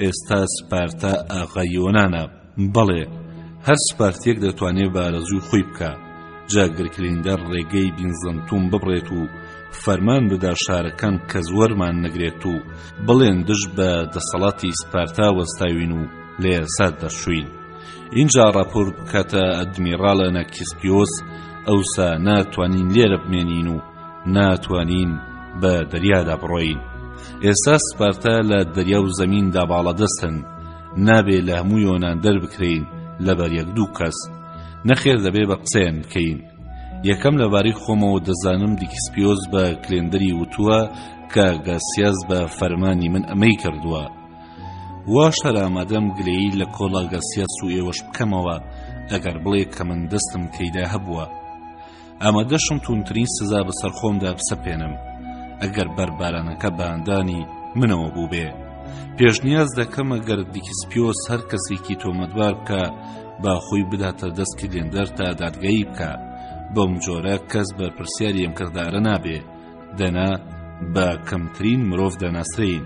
ئێستا سپارتا ئاغای یۆنانە. بەڵێ، هەر سپارتیەک دەتوانێ بە ئارەزووی خۆی بکا. جا گەر کلیندەر ڕێگەی بینزەنتوم ببڕێت و فەرمان بدا شارەکان کەس وەرمان نەگرێت و بڵێن دژ بە دەسەڵاتی سپارتا وەستاوین و لە یاسا دەرچووین. ئینجا ڕاپۆرت بکاتە ئەدمیڕاڵ ئەناکیسپیۆس، ئەوسا ناتوانین لێرە بمێنین و ناتوانین بە دەریادا بڕۆین. ئێستا سپارتا لە دەریا و زەمیندا باڵادەستن، نابێ لە هەموو یۆنان دەربکرێین لەبەر یەک دوو کەس. نەخێر دەبێ بە قسەیان بکەین. یەکەم لەبارەی خۆمەوە دەزانم دیکسپیۆس بە کلێندەری وتووە کە گاسیاس بە فەرمانی من ئەمەی کردووە. واش هەر ئامادەم گلەیی لە کۆڵ ئاگاسیاس و ئێوەش بکەمەوە ئەگەر بڵێ کە من دەستم تێیدا هەبووە. ئامادەشم توندترین سزا بەسەر خۆمدا بسەپێنم ئەگەر بەربارانەکە بە هاندانی منەوە بووبێ. پێشنیاز دەکەم ئەگەر دیکسپیۆس هەر کەسێکی تۆمەتبار بکا با خۆی بداتە دەست کلێندەر تا دادگایی بکا. بەم جۆرە کەس بەرپرسیاری ئەم کردارە نابێ. دەنا بە کەمترین مرۆڤ دەناسرێین.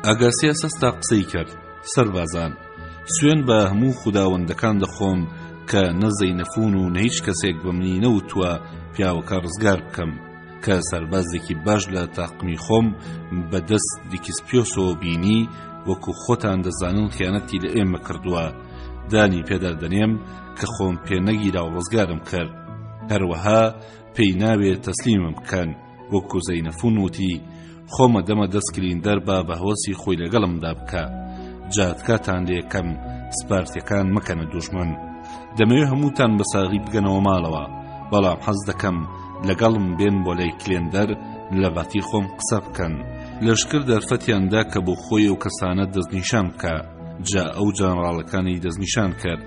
ئاگاسیاس هەستا قسەی کرد، سەربازان، سوێن بە هەموو خوداوەندەکان دەخۆم کە نە زەینەفون و نە هیچ کەسێک بە منی نەوتووە پیاوەکە ڕزگار بکەم، کە سەربازێکی باش لە تاقمی خۆم بە دەست دیکسپیۆسەوە بینی، وەکو خۆتان دەزانن خیانەتی لە ئێمە کردووە، دانی پێدا دەنێم کە خۆم پێ نەگیرا و ڕزگارم کرد. هەروەها پێی ناوێ تەسلیمم بکەن وەکو زەینەفون وتی خۆمە دەمە دەست کلیندەر با بە هەوەسی خۆی لەگەڵمدا بکە جا تکاتان لێکەم سپارتیەکان مەکەنە دوژمن دەمەوێ هەمووتان بە ساغی بگەنەوە ماڵەوە بەڵام حەز دەکەم لەگەڵم بێن بۆ لای کلێندەر لە باتی خۆم قسە بکەن لەشکر دەرفەتیان دا کە بۆ خۆی ئەو کەسانە دەستنیشان بکە جا ئەو جەنەڕاڵەکانی دەستنیشان کرد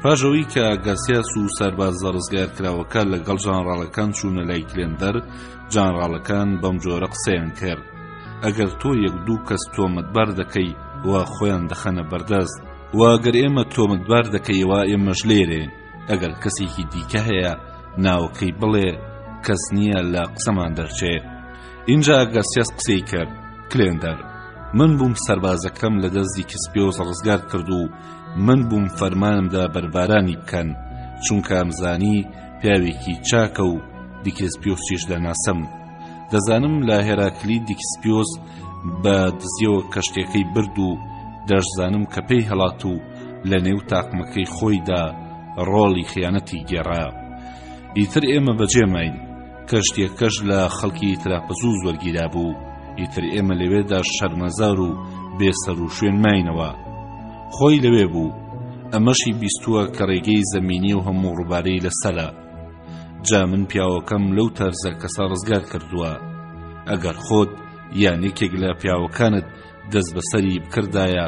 پاش ئەوەی کە گاسیاس و سەربازە ڕزگارکراوەکە لەگەڵ ژانڕاڵەکان چوونە لای کلێندەر، ژانڕاڵەکان بەم جۆرە قسەیان کرد، ئەگەر تۆ یەک دوو کەس تۆمەتبار دەکەی ئەوا خۆیان دەخەنە بەردەست، وە گەر ئێمە تۆمەتبار دەکەی ئەوا ئێمەش لێرەین، ئەگەر کەسێکی دیکە هەیە ناوەکەی بڵێ، کەس نییە لە قسەمان دەرچێ. ئینجا گاسیاس قسەی کرد، کلێندەر، من بووم سەربازەکەم لە دەست دیکسپیۆس ڕزگار کرد و من بووم فەرمانم دا بەربارانی بکەن، چونکە ئەمزانی پیاوێکی چاکە و دیکسپیۆسیش دەناسم. دەزانم لە هێراکلی دیکسپیۆس بە دزیەوە کەشتیەکەی برد و دەشزانم کە پێی هەڵات و لە نێو تاقمەکەی خۆیدا ڕۆڵی خیانەتی گێڕا. ئیتر ئێمە بەجێ ماین. کەشتیەکەش لە خەڵکی تراپزوز وەرگیرابوو، ئیتر ئێمە لەوێدا شەرمەزار و بێ سەروشوێن ماینەوە. خۆی لەوێ بوو، ئەمەشی بیستووە کە ڕێگەی زەمینی و هەموو ڕووبارەی لەسەرە. جا من پیاوەکەم لەو تەرزە کەسە ڕزگار کردووە. ئەگەر خۆت یان یەکێک لە پیاوەکانت دەستبەسەری بکردایە،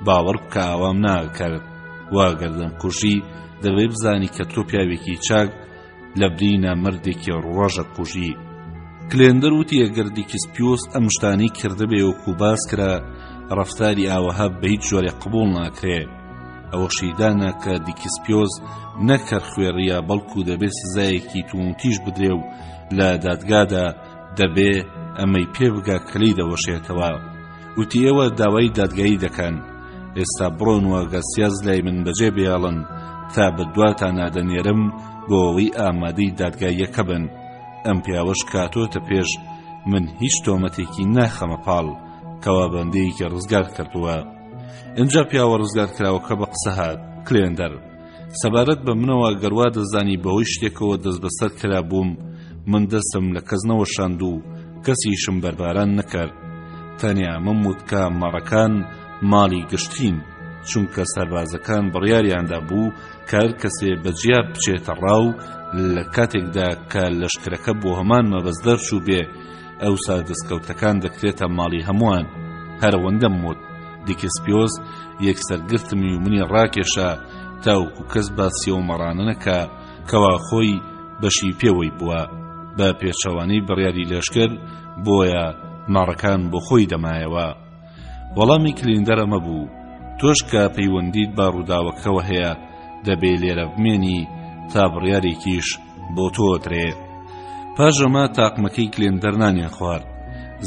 باوەڕ بکە ئاوام ناکرد. وا گەر دەمکوژی، دەبێ بزانی کە تۆ پیاوێکی چاک، لەبری نامەردێکی ڕۆژە کوژی. کلێندەر وتی ئەگەر دیکسپیۆس ئەم شتانەی کردبێ وەکو باس کرا ڕەفتاری ئاوەها بە هیچ جۆرێک قبوڵ ناکرێ. ئەوەشی دانا کە دیکسپیۆس نەک هەر خوێڕییە بەڵکو دەبێ سزایەکی توندوتیژ بدرێ و لە دادگادا دەبێ ئەمەی پێ بگا کە لێی دەوەشێتەوە. وتی ئێوە داوای دادگایی دەکەن ئێستا بڕۆن و ئاگاسیاس لای من بەجێ بێڵن تا بە دواتانا دەنێرم بۆ ئەوەی ئامادەی دادگاییەکە بن ئەم پیاوەش کاتۆتە پێش من هیچ تۆمەتێکی ناخەمە پاڵ کەوا بەندەیەکی ڕزگار کردووە ئینجا پیاوە ڕزگارکراوەکە بە قسە هات کلێندەر سەبارەت بە منەوە گەر وا دەزانی بەهۆی شتێکەوە دەستبەسەر کرابووم، من دەستم لە کەس نەوەشاند و کەسیشم بەرباران نەکرد. تەنیا ئەمەم وت کە مەڕەکان ماڵی گشتین، چونکە سەربازەکان بڕیاریان دابوو کە هەر کەسێ بە جیا بچێتە ڕاو لە کاتێکدا کە لەشکرەکە بۆ هەمان مەبەست دەرچووبێ، ئەوسا دەستکەوتەکان دەکرێتە ماڵی هەمووان. هەر ئەوەندەم وت. دیکسپیۆس یەکسەر گرتمی و منی ڕاکێشا تاوەکو کەس باسی ئەو مەڕانە نەکا کەوا خۆی بەشی پێوەی بووە. بە پێچەوانەی بڕیاری لەشکر، بۆیە مەڕەکان بۆ خۆی دەمایەوە. وەڵامی کلیندەر ئەمە بوو، تۆش کە پەیوەندیت بە ڕووداوەکەوە هەیە، دەبێ لێرە بمێنی تا بڕیارێکیش بۆ تۆ ئەدرێ. پاش ئەمە تاقمەکەی کلێندەر نانیان خوارد.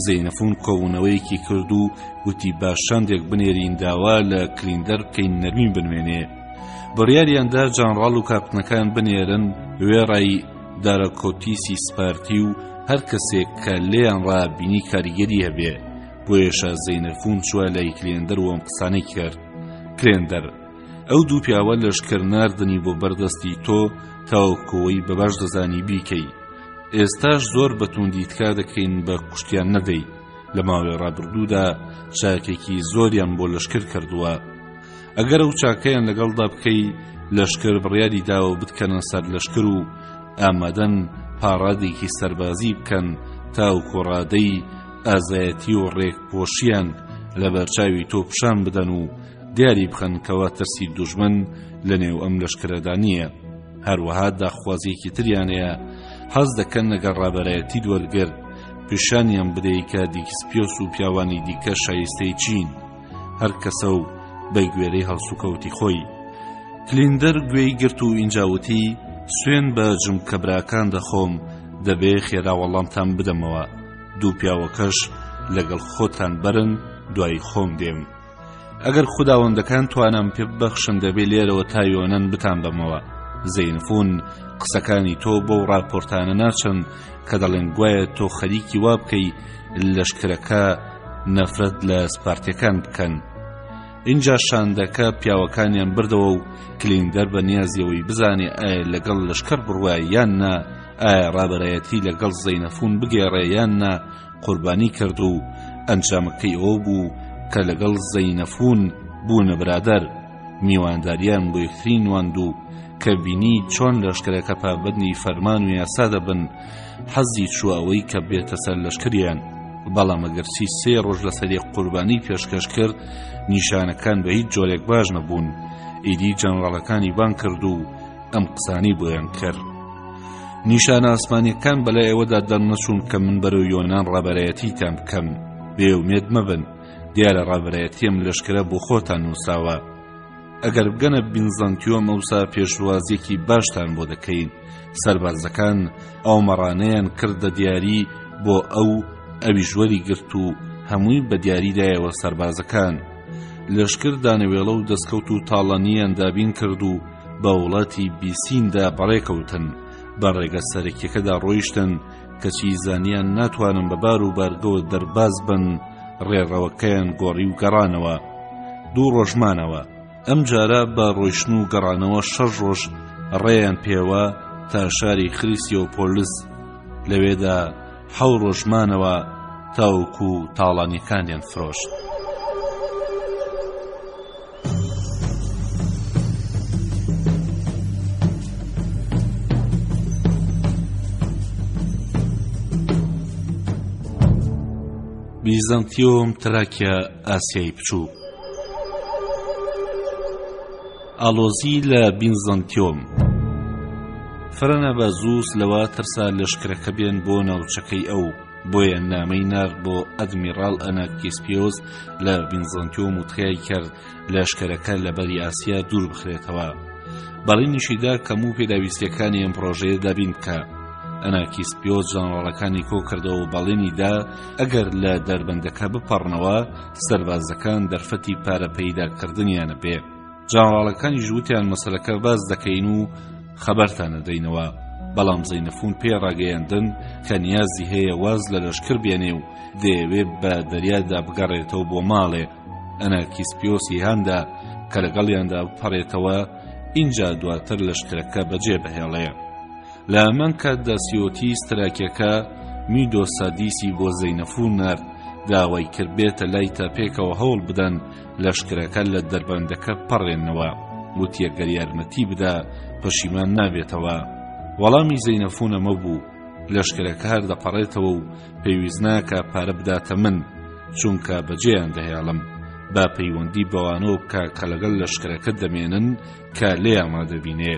زەینەفون کۆبوونەوەیەکی کرد و وتی با شاندێک بنێرین داوا لە کلیندەر بکەین نەرمی بنوێنێ. بڕیاریان دا جانڕاڵ و کاپتنەکان بنێرن وێڕای دارەکۆتیسی سپارتی و هەر کەسێک کە لێیان ڕا بینی کاریگەری هەبێ. بۆیەشە زەینەفون چووە لای کلێندەر و ئەم قسانەی کرد. کلێندەر، ئەو دوو پیاوە لەشکر ناردنی بۆ بەردەستی تۆ تاوەکو ئەوەی بە باش دەزانی بیکەی. ئێستاش زۆر بە توندی تکا دەکەین بە کوشتیان نەدەی. لە ماوەی ڕابردوودا چاکێکی زۆریان بۆ لەشکر کردووە. ئەگەر ئەو چاکەیان لەگەڵدا بکەی لەشکر بڕیاری داوە بتکەنە سەر لەشکر و ئامادەن پاڕادێکی سەربازی بکەن تاوەکو ڕادەی ئازایەتی و ڕێکپۆشیان لەبەرچاوی تۆ پیشان بدەن و دیاری بخەن کەوا ترسی دوژمن لە نێو ئەم لەشکرەدا نییە. هەروەها داخوازیەکی تریان هەیە حەز دەکەن لەگەڵ ڕابەرایەتیت وەرگرت پیشانیان بدەی کە دیکسپیۆس و پیاوانی دیکە شایستەی چین هەر کەسە و بە گوێرەی هەڵسوکەوتی خۆی. کلیندەر گوێی گرت و ئینجا وتی سوێن بە جمکە براکان دەخۆم دەبێ خێرا وەڵامتان بدەمەوە دوو پیاوەکەش لەگەڵ خۆتان بەرن دوای خۆم دێم. ئەگەر خوداوەندەکان توانام پێ ببەخشن دەبێ لێرەوە تا یۆنان بتانبەمەوە. زەینفون، قسەکانی تۆ بەو ڕاپۆرتانە ناچن کە دەڵێن گوایە تۆ خەریکی وا بکەی لەشکرەکە نەفرەت لە سپارتیەکان بکەن. ئینجا شاندەکە پیاوەکانیان بردەوە و کلیندەر بە نیازی ئەوەی بزانێ ئایا لەگەڵ لەشکر بڕوا یان نا، ئایا ڕابەرایەتی لەگەڵ زەینەفون بگێڕێ یان نا، قوربانی کرد و ئەنجامەکەی ئەوە بوو کە لەگەڵ زەینەفون بوونە برادەر، میوانداریان بۆ یەکتری نواند و کە بینی چۆن لەشکرەکە پابەندی فەرمان و یاسا دەبن حەزی چووە ئەوەی کە بێتە سەر لەشکریان، بەڵام ئەگەرچی سێ ڕۆژ لەسەر یەک قوربانی پێشکەش کرد نیشانەکان بە هیچ جۆرێک باش نەبوون، ئیدی جەنڕاڵەکانی بانگ کرد و ئەم قسانەی بۆیان کرد. نیشانە ئاسمانیەکان بەلای ئێوەدا دەرنەچوون کە من بەرەو یۆنان ڕابەرایەتیتان بکەم بێ ئومێد مەبن دیارە ڕابەرایەتی ئەم لەشکرە بۆ خۆتان نووساوە ئەگەر بگەنە بینزەنتیۆم ئەوسا پێشوازیەکی باشتان بۆ دەکەین سەربازەکان ئەو مەڕانەیان کردە دیاری بۆ ئەو ئەویش وەری گرت و هەمووی بە دیاری دایەوە سەربازەکان لەشکر دانەوێڵە و دەستکەوت و تاڵانیان دابین کرد و بە وڵاتی بیسیندا بەڕێکەوتن، بە ڕێگە سەرەکیەکەدا ڕۆیشتن، کەچی زانیان ناتوانن بە بار و بارگەوە دەرباز بن، ڕێڕەوەکەیان گۆڕی و گەڕانەوە. دوو ڕۆژ مانەوە. ئەم جارە بە ڕۆیشتن و گەڕانەوە شەش ڕۆژ ڕێیان پێوا تا شاری خریسیۆپۆلس، لەوێدا حەو ڕۆژ مانەوە تاوەکو تاڵانیەکانیان فرۆشت. بیزەنتیۆم تراکیا ئاسیای بچووک ئاڵۆزی لە بینزەنتیۆم فرەنەبەزووس لەوە ترسا لەشکرەکە بێن بۆ ناوچەکەی ئەو بۆیە نامەی نارد بۆ ئەدمیڕاڵ ئەناکیسپیۆس لە بینزەنتیۆم و تکای کرد لەشکرەکە لە بەری ئاسیا دوور بخرێتەوە. بەڵینیشی دا کە هەموو پێداویستیەکانی ئەم پڕۆژەیە دابین بکا. ئەناکیسپیۆس ژەنەڕاڵەکانی کۆکردەوە و بەڵێنی دا ئەگەر لە دەربەندەکە بپەڕنەوە سەربازەکان دەرفەتی پارە پەیداکردنیانە بێ. جەنەڕاڵەکانیش وتیان مەسەلەکە باس دەکەین و خەبەرتان ئەدەینەوە، بەڵام زەینەفون پێی ڕاگەیاندن کە نیازی هەیە واز لە لەشکر بێنێ و دەیەوێ بە دەریادا بگەڕێتەوە بۆ ماڵێ. ئەنارکیسپیۆسی هاندا کە لەگەڵیاندا بپەڕێتەوە ئینجا دواتر لەشکرەکە بەجێ بهێڵێ. لە هەمان کاتدا سیۆتیس تراکیەکە میدۆسادیسی بۆ زەینەفون نارد، داوای کرد بێتە لای تا پێکەوە هەوڵ بدەن لەشکرەکە لە دەربەندەکە پەڕێننەوە، وتی گەر یارمەتی بدا پەشیمان نابێتەوە. وەڵامی زەینەفون ئەمە بوو، لەشکرەکە هەر دەپەڕێتەوە و پێویست ناکا پارە بداتە من. چونکە بەجێیان دەهێڵم. با پەیوەندی بەوانەوە بکا کە لەگەڵ لەشکرەکە دەمێنن کە لێیان ڕادەبینێ.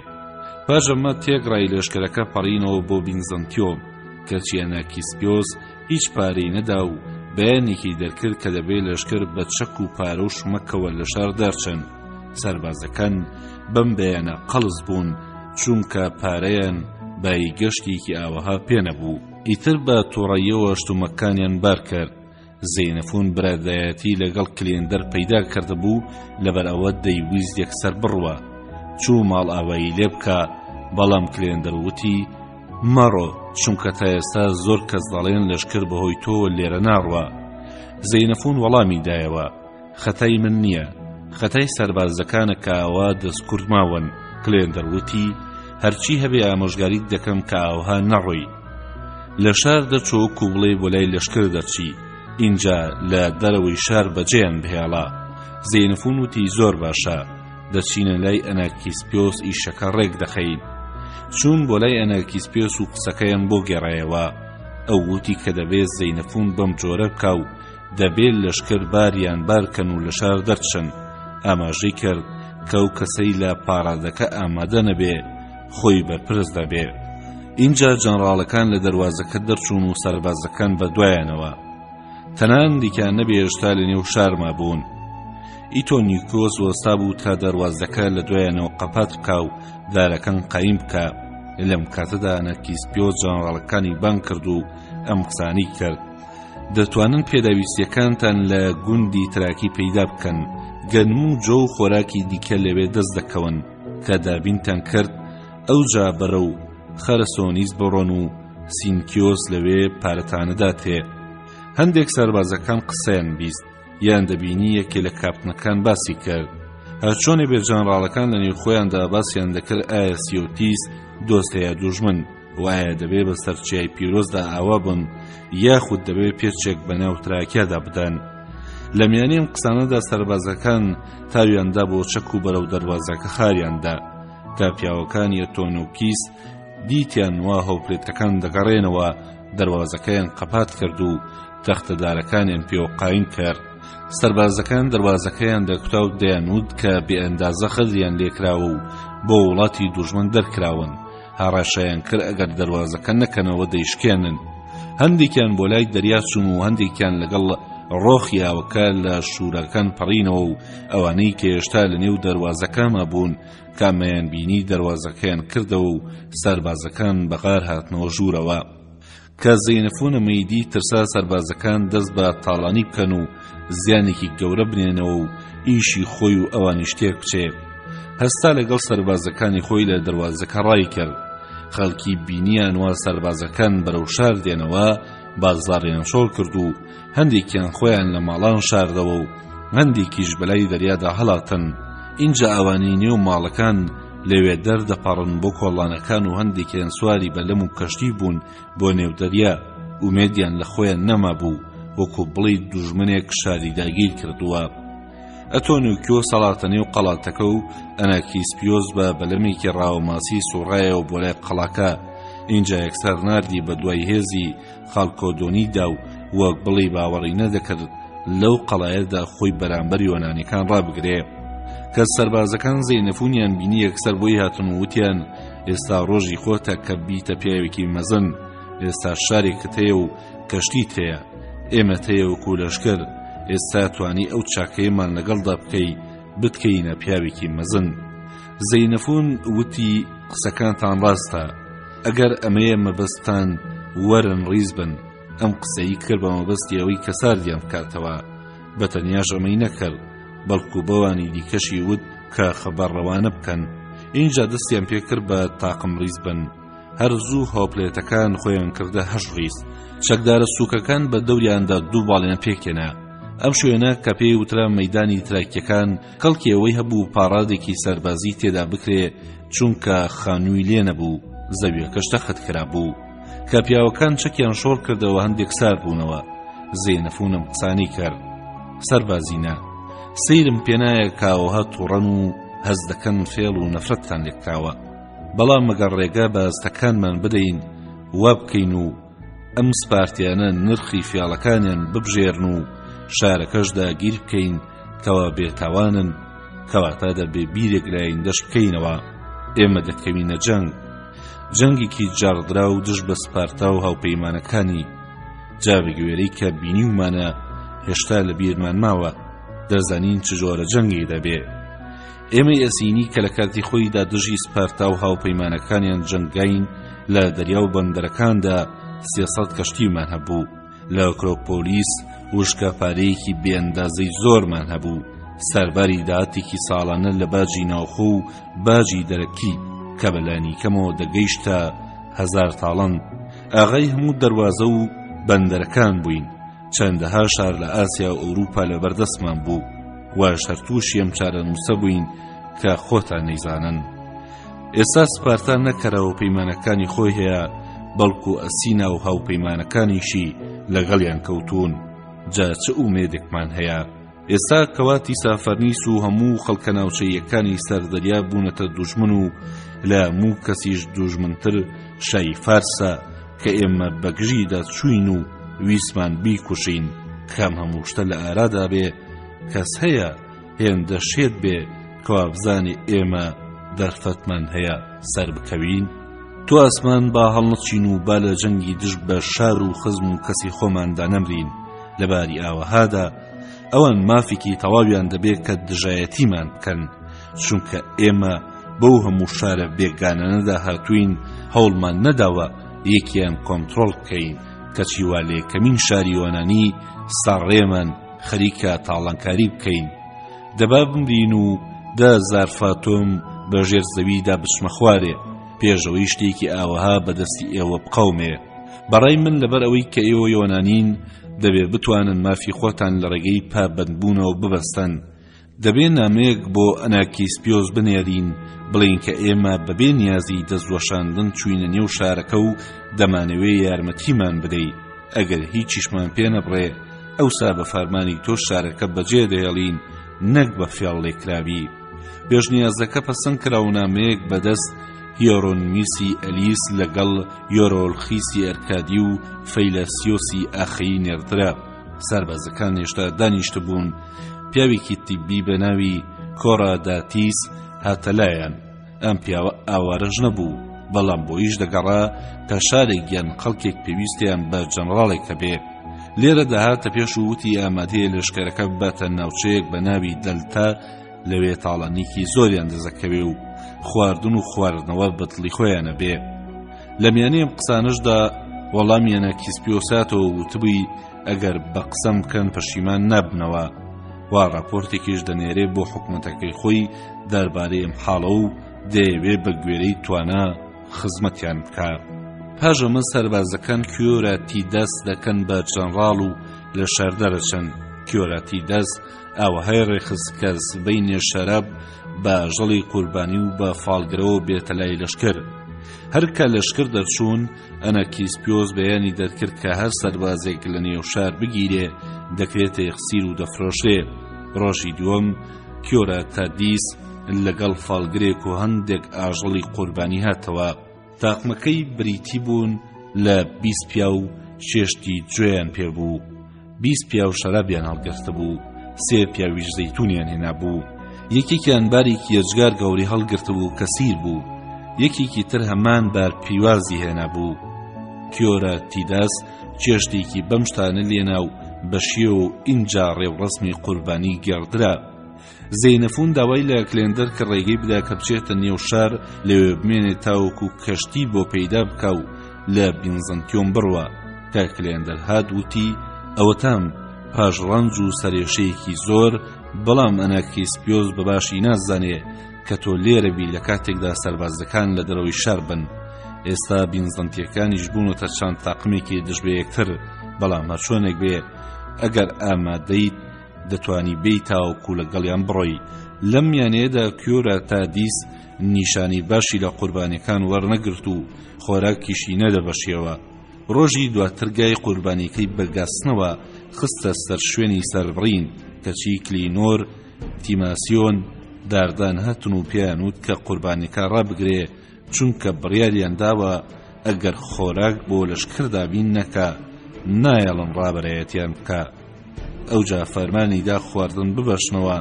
پاش ئەمە تێکڕای لەشکرەکە پەڕینەوە بۆ بینزەنتیۆم، کەچی ئەناکیسپیۆس هیچ پارەی نەدا و بەیانێکی دەرکرد کە دەبێ لەشکر بە چەک و پارە و شمەکەوە لە شار دەرچن. سەربازەکان بەم بەیانە قەڵس بوون، چونکە پارەیان بایی گەشتێکی ئاوەها پێ نەبوو. ئیتر بە توڕەییەوە شتومەکانیان بار کرد. زەینەفون برادایەتی لەگەڵ کلێندەر پەیدا کردبوو، لەبەر ئەوە دەیویست یەکسەر بڕوا چوو ماڵئاوایی لێ بکا، بەڵام کلێندەر وتی، مەڕۆ، چونکە تا ئێستا زۆر کەس دەڵێن لەشکر بەهۆی تۆوە لێرە ناڕوا. زەینەفون وەڵامی دایەوە، خەتای من نییە، خەتای سەربازەکانە کە ئاوا دەستکورت ماون. کلێندەر وتی، هەرچی هەبێ ئامۆژگاریت دەکەم کە ئاوها نەڕۆی. لە شار دەرچۆ وەکو بڵێی بۆ لای لەشکر دەرچی، ئینجا لە دەرەوەی شار بەجێیان بهێڵە. زەینەفون وتی، زۆر باشە، دەچینە لای ئەناکیسپیۆس ئیشەکە ڕێک دەخەین. چوون بۆ لای ئەناکیسپیۆس و قسەکەیان بۆ گێڕایەوە. ئەو وتی کە دەبێ زەینەفون بەم جۆرە بکا و دەبێ لەشکر باریان بارکەن و لە شار دەرچن. ئاماژەی کرد کە ئەو کەسەی لە پاڕادەکە ئامادە نەبێ خۆی بەرپرس دەبێ. ئینجا جەنڕاڵەکان لە دەروازەکە دەرچوون و سەربازەکان بە دوایانەوە. تەنان دیکان نەبێ هێشتا لە نێو شار مابوون. ئیتۆنیکۆس وەستا بوو تا دەروازەکە لە دوایانەوە قەپات بکا و دارەکان قایم بکا. لەم کاتەدا ئەنەکیسپیۆس جەنڕاڵەکانی بانگ کرد و ئەم قسانەی کرد. دەتوانن پێداویستیەکانتان لە گوندی تراکی پەیدا بکەن، گەنم و جۆ و خۆراکی دیکە لەوێ دەست دەکەون، کە دابینتان کرد ئەوجا بەرەو خەرسۆنیس بڕۆن و سینکیۆس لەوێ پارەتانەداتێ. هەندێک سەربازەکان قسەیان بیست یان دەبینی یەکێ لە کاپتنەکان باسی کرد. هەرچۆنێ بێ جەنڕاڵەکان لە نێو خۆیاندا باسیان دەکرد ئایا سیۆتیس دۆستە یا دوژمن. و ئایا دەبێ بە سەر چیای پیرۆزدا ئاوا بن یاخود دەبێ پێچێک بە ناو تراکیادا بدەن. لە میانی ئەم قسانەدا سەربازەکان تاویان دا بۆ چەک و بەرەو دەروازەکە خاریان دا. تا پیاوەکانی ئەتۆنوکیس دیتیان وا هۆپلێتەکان دەگەڕێنەوە دەروازەکەیان قەپات کرد و تەختەدارەکانیان پێوە قایم کرد. سەربازەکان دەروازەکەیان دەکوتا و دەیانوت کە بێئەندازە غەدریان لێکراوە و بۆ وڵاتی دوژمن دەرکراون. هەڕەشەیان کرد ئەگەر دەروازەکە نەکەنەوە دەیشکێنن. هەندێکیان بۆ لای دەریا چوون و هەندێکیان لەگەڵ ڕۆخی ئاوەکە لە شووراکان پەڕینەوە و ئەوانەی کە هێشتا لە نێو دەروازەکە مابوون کە ئەمەیان بینی دەروازەکەیان کردەوە و سەربازەکان بە غار هاتنەوە ژوورەوە. کە زەینەفۆن ئەمەی دی ترسا سەربازەکان دەست بە تاڵانی بکەن و زیانێکی گەورە بنێنەوە و ئیشی خۆی و ئەوانیش تێک بچێ. هەستا لەگەڵ سەربازەکانی خۆی لە دەروازەکە ڕای کرد. خەڵکی بینیان وا سەربازەکان بەرەو شار دێنەوە بازاڕیان چۆڵ کرد و هەندێکیان خۆیان لە ماڵان شاردەوە و هەندێکیش بەلای دەریادا هەڵاتن. ئینجا ئەوانەی نێو ماڵەکان لەوێ دەردەپەڕن بۆ کۆڵانەکان و هەندێکیان سواری بەلەم و کەشتی بوون بۆ نێو دەریا، ئومێدیان لە خۆیان نەمابوو، وەکو بڵێی دوژمنێک شاری داگیر کردووە. ئەتۆنیوکیۆس هەڵاتە نێو قەڵاتەکە و ئەناکیسپیۆس بە بەلەمێکی ڕاوەماسی سوڕایەوە بۆ لای قەڵاکە، ئینجا یەکسەر ناردی بە دوای هێزی خاڵکۆدۆنیدا و وەک بڵێی باوەڕی نەدەکرد لەو قەڵایەدا خۆی بەرامبەر یۆنانیەکان ڕابگرێ. کە سەربازەکان زەینەفونیان بینی یەکسەر بۆی هاتن و وتیان ئێستا ڕۆژی خۆتە کە بیتە پیاوێکی مەزن، ئێستا شارێکت هەیە و کەشتیت هەیە، ئێمەت هەیە وەکو لەشکر، ئێستا توانی ئەو چاکەیەمان لەگەڵدا بکەی بتکەینە پیاوێکی مەزن. زەینەفون وتی قسەکانتان ڕاستە، ئەگەر ئەمەیە مەبەستتان وەرن ڕیز بن. ئەم قسەی کرد بە مەبەستی ئەوەی کە ساردیان بکاتەوە. بە تەنیاش ئەمەی نەکرد، بەڵکو بەوانی دیکەشی وت کە خەبەر ڕەوانە بکەن. ئینجا دەستیان پێکرد بە تاقم ڕیز بن. هەر زوو هۆپلێتەکان خۆیان کردە هەشت ڕیز. چەکدارە سووکەکان بە دەوریاندا دوو باڵیان پێکهێنا. ئەم شوێنە کە پێی وترا مەیدانی تراکیەکان کەڵکی ئەوەی هەبوو پاڕادێکی سەربازی تێدا بکرێ چونکە خانووی لێ نەبوو، زەویەکەش تەخت کرابوو. کە پیاوەکان چەکیان شۆڕ کردەوە هەندێک سارد بوونەوە. زێنەفونم قسانی کرد. سەربازینە، سەیرم پێنایە کە ئەوها تووڕەن و هەست دەکەن فێڵ و نەفرەتتان لێکراوە. بەڵام مەگەر ڕێگا بە هەستەکانمان بدەین وا بکەین و ئەم سپارتیانە نرخی فیاڵەکانیان ببژێرن و شارەکەش داگیر بکەین کەوا بێتاوانن، کەواتە دەبێ بیرێک لە ئایندەش بکەینەوە. ئێمە دەکەوینە جەنگ. جەنگێکی جاڕدراو دژ بە سپارتا و هاوپەیمانەکانی. جا بەگوێرەی کە بینیومانە هێشتا لە بیرمان ماوە، دەزانین چ جۆرە جەنگێک دەبێ. ئێمەی ئەسینی کە لە کاتی خۆیدا دژی سپارتا و هاوپەیمانەکانیان جەنگاین لە دەریا و بەندەرەکاندا 300 کەشتیمان هەبوو. لە ئەکرۆپۆلیس وشکە پارەیەکی بێئەندازەی زۆرمان هەبوو، سەرباری داهاتێکی ساڵانە لە باجی ناوخۆ و باجی دەرەکی کە بە لانیکەمەوە دەگەیشتە هەزار تاڵەند. ئاغای هەموو دەروازە و بەندەرەکان بووین، چەندەها شار لە ئاسیا و ئەوروپا لەبەردەستمان بوو، واش هەر تووشی ئەم چارەنووسە بووین کە خۆتان نەیزانن. ئێستا سپارتا نەک هەر هاوپەیمانەکانی خۆی هەیە بەڵکو ئەسینا و هاوپەیمانەکانیشی لەگەڵیان کەوتوون جا چ ئومێدێکمان هەیە ئێستا کەوا تیسافەرنیس و هەموو خەڵکە ناوچەیەکانی سەردەریا بوونەتە دوژمن و لە هەموو کەسیش دوژمنتر شای فارسە کە ئێمە بەگژیدا چوین و ویستمان بیکوژین کام هەموو شتە لە ئارادا بێ کەس هەیە هێندە شێت بێ کەوا بزانێ ئێمە دەرفەتمان هەیە سەر بکەوین؟ تۆ ئاسمان با هەڵنەچین و با لە جەنگی دژ بە شار و خزم و کەسی خۆماندا نەمرین، لە باری ئاوەهادا ئەوان مافێکی تەواویان دەبێ کە دژایەتیمان بکەن، چونکە ئێمە بەو هەموو شارە بێگانانەدا هاتووین هەوڵمان نەداوە یەکیان کۆنترۆڵ بکەین، کەچی وا لە یەکەمین شاری یۆنانی سەرڕێمان خەریکە تاڵانکاری بکەین. دەبا بمرین و 10,000 فاتۆم بە ژێر زەویدا بچمە خوارێ پێش ئەوەی شتێکی ئاوەها بە دەستی ئێوە بقەومێ. بەڕای من لەبەر ئەوەی کە ئێوە یۆنانین دەبێ بتوانن مافی خۆتان لە ڕێگەی پابەندبوونەوە ببەستن. دەبێ نامەیەک بۆ ئەناکیسپیۆس بنێرین بڵێین کە ئێمە بەبێ نیازی دەستوەشاندن چووینە نێو شارەکە و دەمانەوێ یارمەتیمان بدەی. ئەگەر هیچیشمان پێ نەبڕێ ئەوسا بە فەرمانی تۆ شارەکە بەجێ دەهێڵین نەک بە فێڵ لێکراوی. پێشنیازەکە پەسەند کرا و نامەیەک بە دەست هیۆرۆنمیسی ئەلیس لەگەڵ یۆرۆلخیسی ئەرکادی و فەیلەسیۆسی ئاخەیی نێردرا. سەربازەکان هێشتا دانیشتبوون، پیاوێکی تیبی بە ناوی کۆراداتیس هاتە لایان. ئەم پیاوە ئاوارەش نەبوو، بەڵام بۆ ئیش دەگەڕا تا شارێک یان خەڵکێک پێویستیان بە جەنڕاڵێک هەبێ. لێرە دەهاتە پێش و وتی ئامادەیە لەشکەرەکە بباتە ناوچەیەک بە ناوی دەلتا، لەوێ تاڵانیکی زۆریان دەزەکەوێ و خواردن و خواردنەوە بە دڵی خۆیانە بێ. لە میانەی ئەم قسانەشدا وەڵامیانە کیسپیۆساتەوە وتبووی ئەگەر بە قسەم بکەن پەشیمان نابنەوە. وا ڕاپۆرتێکیش دەنێرێ بۆ حکومەتەکەی خۆی دەربارەی ئەم حاڵە و دەیەوێ بە گوێرەی توانا خزمەتیان بکا. پاش ئەمە سەربازەکان کیۆراتیدەس دەکەن بە جەنڕاڵ و لە شار دەرەچن. کیۆراتیدەس ئاوەهای ڕێکخست کە سبەینێ شەراب بە ئاژەڵی قوربانی و بە فاڵگرەوە بێتە لای لەشکر. هەر کە لەشکر دەرچوون، ئەنەکیسپیۆس بەیانی دەرکرد کە هەر سەربازێک لە نێو شار بگیرێ دەکرێتە یەخسیر و دەفرۆشرێ. ڕۆژی دووەم کیۆراتادیس لەگەڵ فاڵگرێک و هەندێک ئاژەڵی قوربانی هاتەوە. تاقمەکەی بریتی بوون لە 20 پیاو چێشتی جوێیان پێ بوو. 20 پیاو شەرابیان هەڵگرتبوو، سێ پیاویش زەیتونیان هێنابوو. یەکێکیان بارێکی یەجگار گەورەی هەڵگرتبوو کە سیر بوو، یەکێکی تر هەمان بار پیوازی هێنابوو. کیۆرە تیداس چێشتێکی بەم شتانە لێنا و بە شێو و ئینجا ڕێوڕەسمی قوربانی گێڕدرا. زەینەفون داوای لە کلێندەر کرد ڕێگەی بدا کە بچێتە نێو شار لەوێ بمێنێ تاوەکو کەشتی بۆ پەیدا بکا و لە بینزەنتیۆم بڕوا. کە کلێندەر هات وتی ئەوەتام پاش ڕەنج و سەرێشەیەکی زۆر، بەڵام ئەناکیسپیۆس بە باشی نازانێ کە تۆ لێرە بی لە کاتێکدا سەربازەکان لە دەرەوەی شار بن. ئێستا بینزەنتیەکانیش بوونەتە چەند تاقمێکی دژ بە یەکتر، بەڵام هەرچۆنێک بێ ئەگەر ئامادەیت دەتوانی بێی تاوەکو لەگەڵیان بڕۆی. لەم میانەیەدا کیۆرا تادیس نیشانەی باشی لە قوربانیەکان وەرنەگرت و خۆراکیشی نەدەبەشیەوە. ڕۆژی دواتر گای قوربانیەکەی بە گاسنەوە خستە سەر شوێنی سەربڕین، کەچی کلینۆر، تیماسیۆن، داردان هاتن و پێیان وت کە قوربانیەکە ڕابگرێ، چونکە بڕیاریان داوە ئەگەر خۆراک بۆ لەشکر دابین نەکا نایەڵن ڕابەرایەتیان بکا. ئەوجا فەرمانی دا خواردن ببەشنەوە،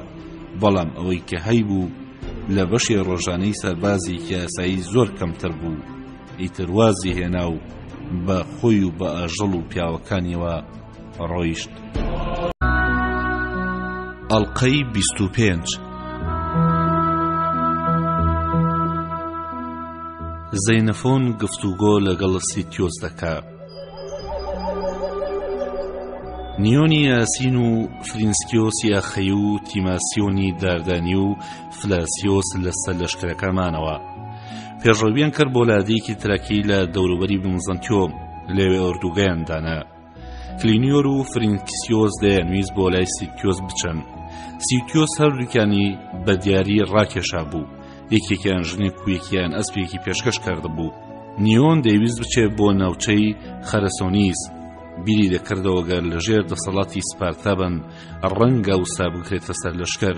بەڵام ئەوەی کە هەیبوو لە بەشی ڕۆژانەی سەربازێکی ئاسایی زۆر کەمتر بوو، ئیتر وازی هێنا و بە خۆی و بە ئاژەڵ و پیاوەکانیەوە ڕۆیشت. ئەڵقەی 25 زەینەفۆن گفتوگۆ لەگەڵ سیتیۆس دەکا. نیۆنی ئاسین و فرینسکیۆسی ئەخەی و تیماسیۆنی داردانی و فلاسیۆس لەسەر لەشکرەکە مانەوە. پێشڕەویان کرد بۆ لادێیەکی ترەکی لە دەوروبەری بنزەنتیۆ، لەوێ ئۆردوگایان دانا. کلینیۆر و فرینکسیۆس دەیانویست بۆ لای سیتیۆس بچن. سیتیۆس هەردووکیانی بە دیاری ڕاکێشابوو، یەکێکیان ژنێک و یەکیان ئەسپێکی پێشکەش کردبوو. نیۆن دەیویست بچێ بۆ ناوچەی خەرەسۆنیس، بیری دەکردەوە گەر لەژێر دەسەڵاتی سپارتا بن ڕەنگە ئەوسا بکرێتە سەر لەشکر.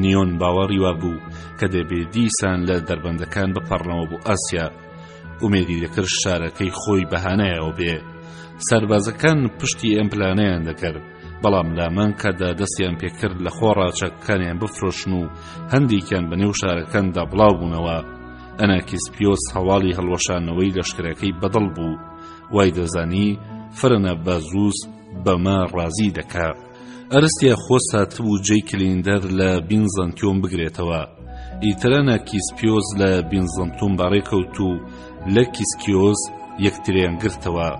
نیۆن باوەڕی وابوو کە دەبێ دیسان لە دەربەندەکان بپەڕنەوە بۆ ئاسیا. ئومێدی دەکرد شارەکەی خۆی بەهانایەوە بێ. سەربازەکان پشتی ئەم پلانەیان دەکرد، بەڵام لامان کاتدا دەستیان پێکرد لە خۆڕا چەکەکانیان بفرۆشن و هەندێکیان بە نێو شارەکاندا بڵاو بوونەوە. ئەناکیسپیۆس هەواڵی هەڵوەشانەوەی لەشکرەکەی بەدڵ بوو، وای دەزانی فرەنەبازوس بەمە ڕازی دەکا. ئەرستیاخۆس هاتبوو جێی کلیندەر لە بینزەنتیۆم بگرێتەوە. ئیتر ئەناکیسپیۆس لە بینزەنتۆم بەڕێکەوت و لە کیسکیۆس یەکتریان گرتەوە.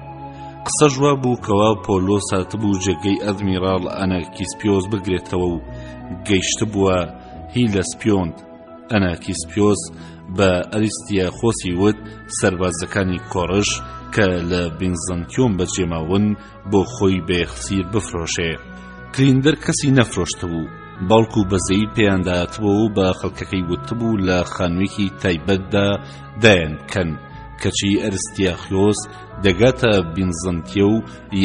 قسەش وا بوو کەوا پۆلۆس هاتبوو جێگەی ئەدمیراڵ ئەناکیسپیۆس بگرێتەوە و گەیشتبووە هیلەسپیۆنت. ئەناکیسپیۆس بە ئەریستیاخۆسی وت سەربازەکانی کۆڕش کە لە بینزەنتیۆم بەجێماون بۆ خۆی بە یەخسیر بفرۆشێ. کلیندەر کەسی نەفرۆشتبوو، بەڵکو بەزەیی پێیاندا هاتبۆوە و بە خەڵکەکەی وتبوو لە خانوویەکی تایبەتدا دایان بکەن، کەچی ئەرستیاخیۆس دەگاتە بینزەنتیە و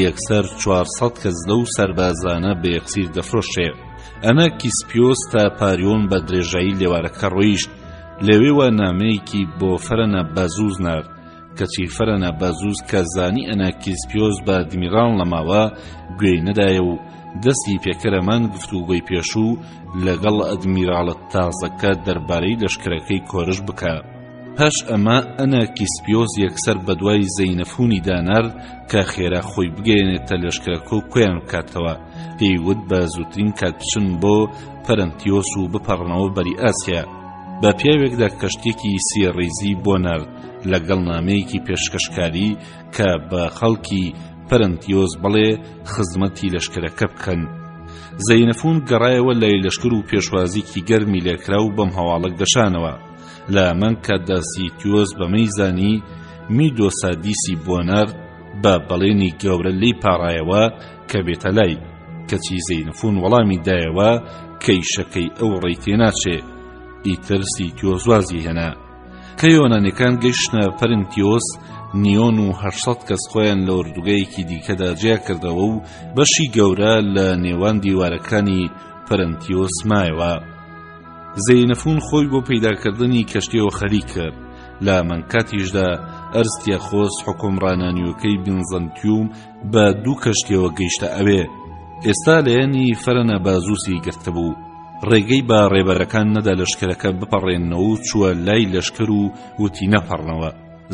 یەکسەر 400 کەس لەو سەربازانە بە یەخسیر دەفرۆشێ. ئەناکیسپیۆس تا پاریۆن بە درێژایی لێوارەکە ڕۆیشت، لەوێوە نامەیەکی بۆ فەرەنابازوس نارد، کەچی فەرەنابازوس کە زانی ئەناکیسپیۆس بە ئەدمیراڵ نەماوە، گوێی نەدایە و دەستی پێکەرەمان گفتوگۆی پێشوو لەگەڵ ئەدمیراڵە تازەکە دەربارەی لەشکرەکەی کۆرش بکا. پاش ئەمە ئەناکیسپیۆس یەکسەر بەدوای زەینەفونیدا نارد کە خێرا خۆی بگەیەنێتە لەشکرەکە و کۆیان بکاتەوە، پێی وت بە زووترین کات بچن بۆ پەرەنتیۆس و بپەڕنەوە بەری ئاسیا. بە پیاوێکدا کەشتییەکی سێ ڕیزی بۆ نارد لەگەڵ نامەیەکی پێشکەشکاری کە بە خەڵکی پەرەنتیۆس بڵێ خزمەتی لەشکرەکە بکەن. زەینەفون گەڕایەوە لای لەشکر و پێشوازیکی گەرمی لێکرا و بەم هەواڵە گەشانەوە. لە هەمان کاتدا سیتیۆس بەمەی زانی میدۆسادیسی بۆ نارد بە بەڵێنی گەورە لێی پاڕایەوە کە بێتە لای، کەچی زەینفون وەڵامی دایەوە کە ئیشەکەی ئەو ڕێی تێناچێ، ئیتر سیتیۆس وازی هێنا. کە یۆنانیەکان گەیشتنە پەرنتیۆس، نیۆن و 800 کەس خۆیان لە ئۆردوگایەکی دیکەدا جیا کردەوە و بەشی گەورە لە نێوان دیوارەکانی پەرنتیۆس مایەوە. زەینەفون خۆی بۆ پەیداکردنی کەشتیەوە خەریک کرد، لە هەمانکاتیشدا ئەرستیاخۆس حوکمڕانە نوێکەی بینزەنتیوم بە دوو کەشتیەوە گەیشتە ئەوێ. ئێستا لایەنی فەرەنابازوسی گرتبوو. ڕێگەی بە ڕێبەرەکان نەدا لەشکرەکە بپەڕێننەوە و چووە لای لەشکر و وتی نەپەڕنەوە.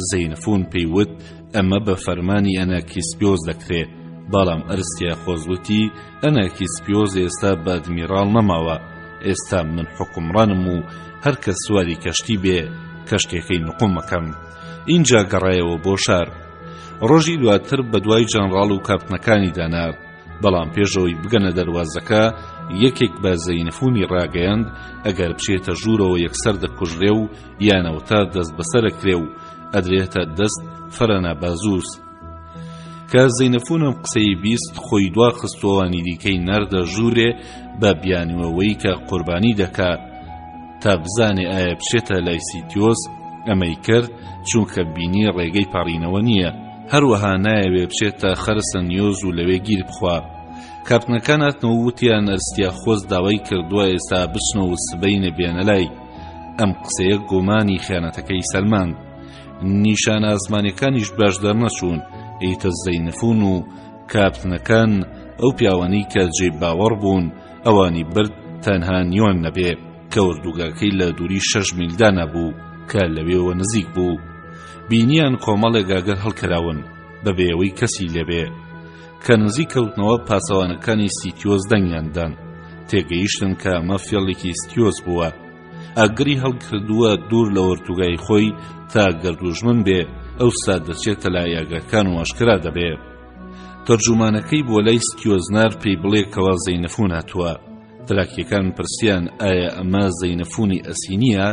زەینەفون پێی وت ئەمە بە فەرمانی ئەناکیسپیۆس دەکرێ، بەڵام ئەرستیاخۆس وتی ئەناکیسپیۆس ئێستا بە ئەدمیراڵ نەماوە، ئێستا من حوکمڕانم و هەر کەس سواری کەشتی بێ کەشتیەکەی نقوم ئەکەم. ئینجا گەڕایەوە بۆ شار. ڕۆژی دواتر بەدوای جەنڕاڵ و کاپتنەکانیدا نارد، بەڵام پێش ئەوەی بگەنە دەروازەکە یەکێک بە زەینفونی ڕاگەیاند ئەگەر بچێتە ژوورەوە یەکسەر دەکوژرێ و یانەوەتا دەست بەسەرەکرێ و ئەدرێتە دەست فەرەنابازوس. کە زەینەفون ئەم قسەی 20 خۆی دوا خستووانی دیکەی ناردە ژوورێ بە بیانوەوەی کە قوربانی دەکا تا بزانێ ئایا بچێتە لای سیتیۆس ئەمەی کرد چونکە بینی ڕێگەی پەڕینەوە نییە هەروەها نایەوێ بچێتە خەرسە نیۆز و لەوێ گیر بخوا کاپتنەکان هاتنەوە وتیان ئەرستیاخۆس داوای کردووە ئێستا بچنەوە سبەینێ بێنە لای ئەم قسەیە گومانی خیانەتەکەی سەلماند نیشانە ئاسمانیەکانیش باش دەرنەچوون ئیتر زەینفون و کاپتنەکان. ئەو پیاوانەی کە جێی باوەڕ بوون ئەوانی برد تەنها نیۆن نەبێ کە ئۆردوگاکەی لە دووری شەش میل دانابوو کە لەوێوە نزیک بوو. بینیان کۆمەڵێک ئاگر هەڵکراون بەبێ ئەوەی کەسی لێبێ. کە نزیک کەوتنەوە پاسەوانەکانی سیتیۆس دەنگیان دان. تێگەیشتن کە ئەمە فێڵێکی ستیۆس بووە. ئاگری هەڵکردووە دوور لە ئۆردوگای خۆی تا گەر دوژمن بێ ئەوسا دەچێتە لای ئاگرەکان و ئاشکرا دەبێ. تەرجومانەکەی بۆ لای ستیۆس نارد پێی بڵێ کەوا زەینەفون هاتووە. تراکیەکان پرسیان ئایا ئەمە زەینەفونی ئەسینیە؟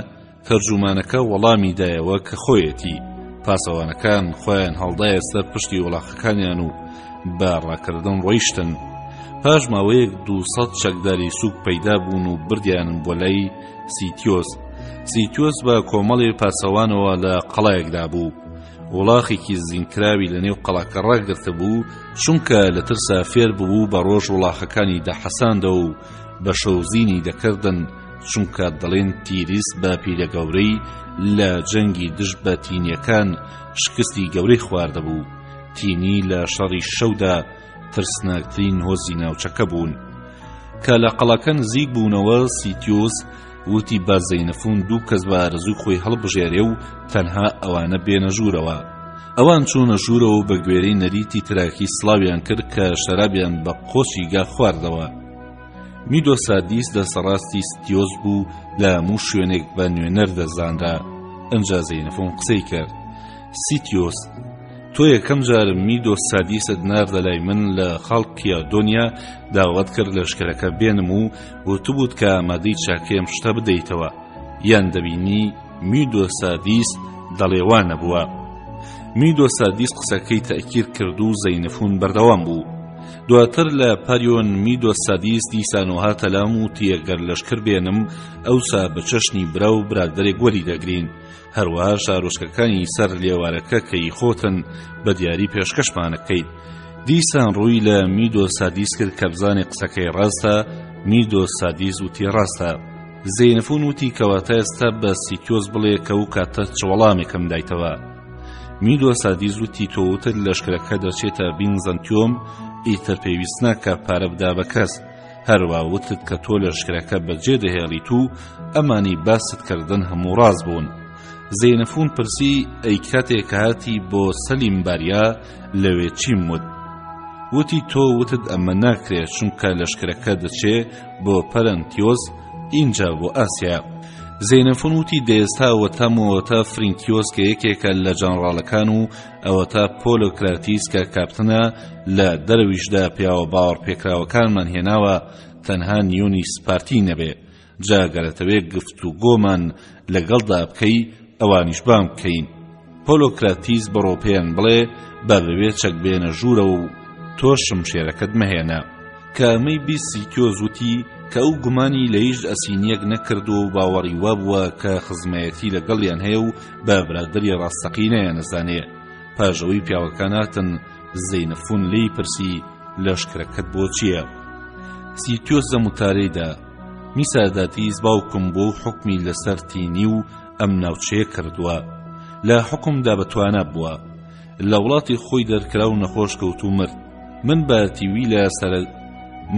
تەرجومانەکە وەڵامی دایەوە کە خۆیەتی. پاسەوانەکان خۆیان هەڵدایە سەر پشتی وڵاخەکانیان و بە ڕاکردن ڕۆیشتن. پاش ماوەیەک 200 چەکداری سوک پەیدا بوون و بردیانن بۆ لای سیتیۆس. سیتیۆس بە کۆمەڵێ پاسەوانەوە لە قەڵایەکدا بوو. وڵاخێکی زینکراوی لە نێو قەڵاکە ڕاگرتبوو، چونکە لە ترسا فێر ببوو بە ڕۆژ وڵاخەکانی دەحەساندەوە و بە شەو زینی دەکردن، چونکە دەڵێن تیریس باپیرە گەورەی لە جەنگی دژ بە تینیەکان شکستی گەورەی خواردبوو، تینی لە شەڕی شەودا ترسناکترین هۆزی ناوچەکە بوون. کە لە قەڵاکە نزیک بوونەوە سیتیۆس وتی با زەینەفون دوو کەس بە ئارەزووی خۆی هەڵبژێرێ و تەنها ئەوانە بێنە ژوورەوە. ئەوان چوونە ژوورەوە و بە گوێرەی نەریتی تراکی سڵاویان کرد کە شەرابیان بە قۆچی گا خواردەوە. میدۆسادیس دەستەڕاستی ستیۆس بوو لە هەموو شوێنێک بە نوێنەر دەزانرا. ئنجا زەینەفون قسەی کرد. سیتیۆس، تۆ یەکەم جار میدۆسادیست ناردە لای من لە خاڵکیادۆنیا داوات کرد لەشکرەکە بێنم و وتبووت کە ئامادەی چاکەی ئەم شتە بدەیتەوە یان دەبینی میدۆسادیس دەڵێ وا نەبووە. میدۆسادیس قسەکەی تەئکید کرد و زەینەفون بەردەوام بوو. دواتر لە پاریۆن میدۆسادیس دیسانەوە هاتە لام و وتی ئەگەر لەشکر بێنم ئەوسا بە چەشنی برا و برادەرێک وەری دەگرین. هەروەها شارۆچکەکانی سەر لێوارەکە کە ئی خۆتن بە دیاری پێشکەشمانەکەیت. دیسان ڕووی لە میدۆ سادیس کرد کە بزانێ قسەکەی ڕاستە، میدۆ سادیس وتی ڕاستە. زەینەفون وتی کەواتە ئێستا بە سیتیۆس بڵێ کە ئەو کاتە چ وەڵامێکم دایتەوە. میدۆ سادیس وتی تۆ وتت لەشکرەکە دەچێتە بینزەنتیۆم ئیتر پێویست ناکا پارە بدا بە کەس. هەروا وتت کە تۆ لەشکرەکە بەجێ دەهێڵیت و ئەمانی باست کردن هەموو ڕاست بوون. زەینەفون پرسی ئەی کاتێ کە هاتی بۆ سەلیم باریا لەوێ چیم وت؟ وتی تۆ وتت ئەمە ناکرێ چونکە لەشکرەکە دەچێ بۆ پەرەنتیۆس ئینجا بۆ ئاسیا. زەینەفون وتی دە ئێستا ئەوەتام و ئەوەتا فرینکیۆس کە یەکێکە لە جەنڕاڵەکان و ئەوەتا پۆلۆکراتیس کە کاپتنە لە دەرەویشدا پیاوە باوەڕپێکراوەکانمان هێناوە تەنها نیۆنی سپارتی نەبێ جا گەر ئەتەوێ گفتوگۆمان لەگەڵدا بکەی ئەوانیش بانگ بکەین پۆلۆکراتیس بڕۆ پێیان بڵێ با بەبێ چەک بێنە ژوورەوە و تۆش شمشێرەکەت مەهێنە. کە ئەمەی 20 سیتیۆس وتی کە ئەو گومانی لە هیچ ئەسینیەک نەکردووە و باوەڕی وابووە کە خزمایەتی لەگەڵیان هەیە و بە برادەری ڕاستەقینەیان ئەزانێ. پاش ئەوەی پیاوەکان هاتن زەینەفون لێی پرسی لەشکرەکەت بۆ چییە؟ سیتیۆس زەموتارەی دا، میساداتیس باوکم بووە و حوکمی لەسەر تینی و ئەم ناوچەیە کردووە. لە حوکمدا بەتوانا بووە. لە وڵاتی خۆی دەرکرا و نەخۆش کەوت و مرد. من بە تیوی لە سەر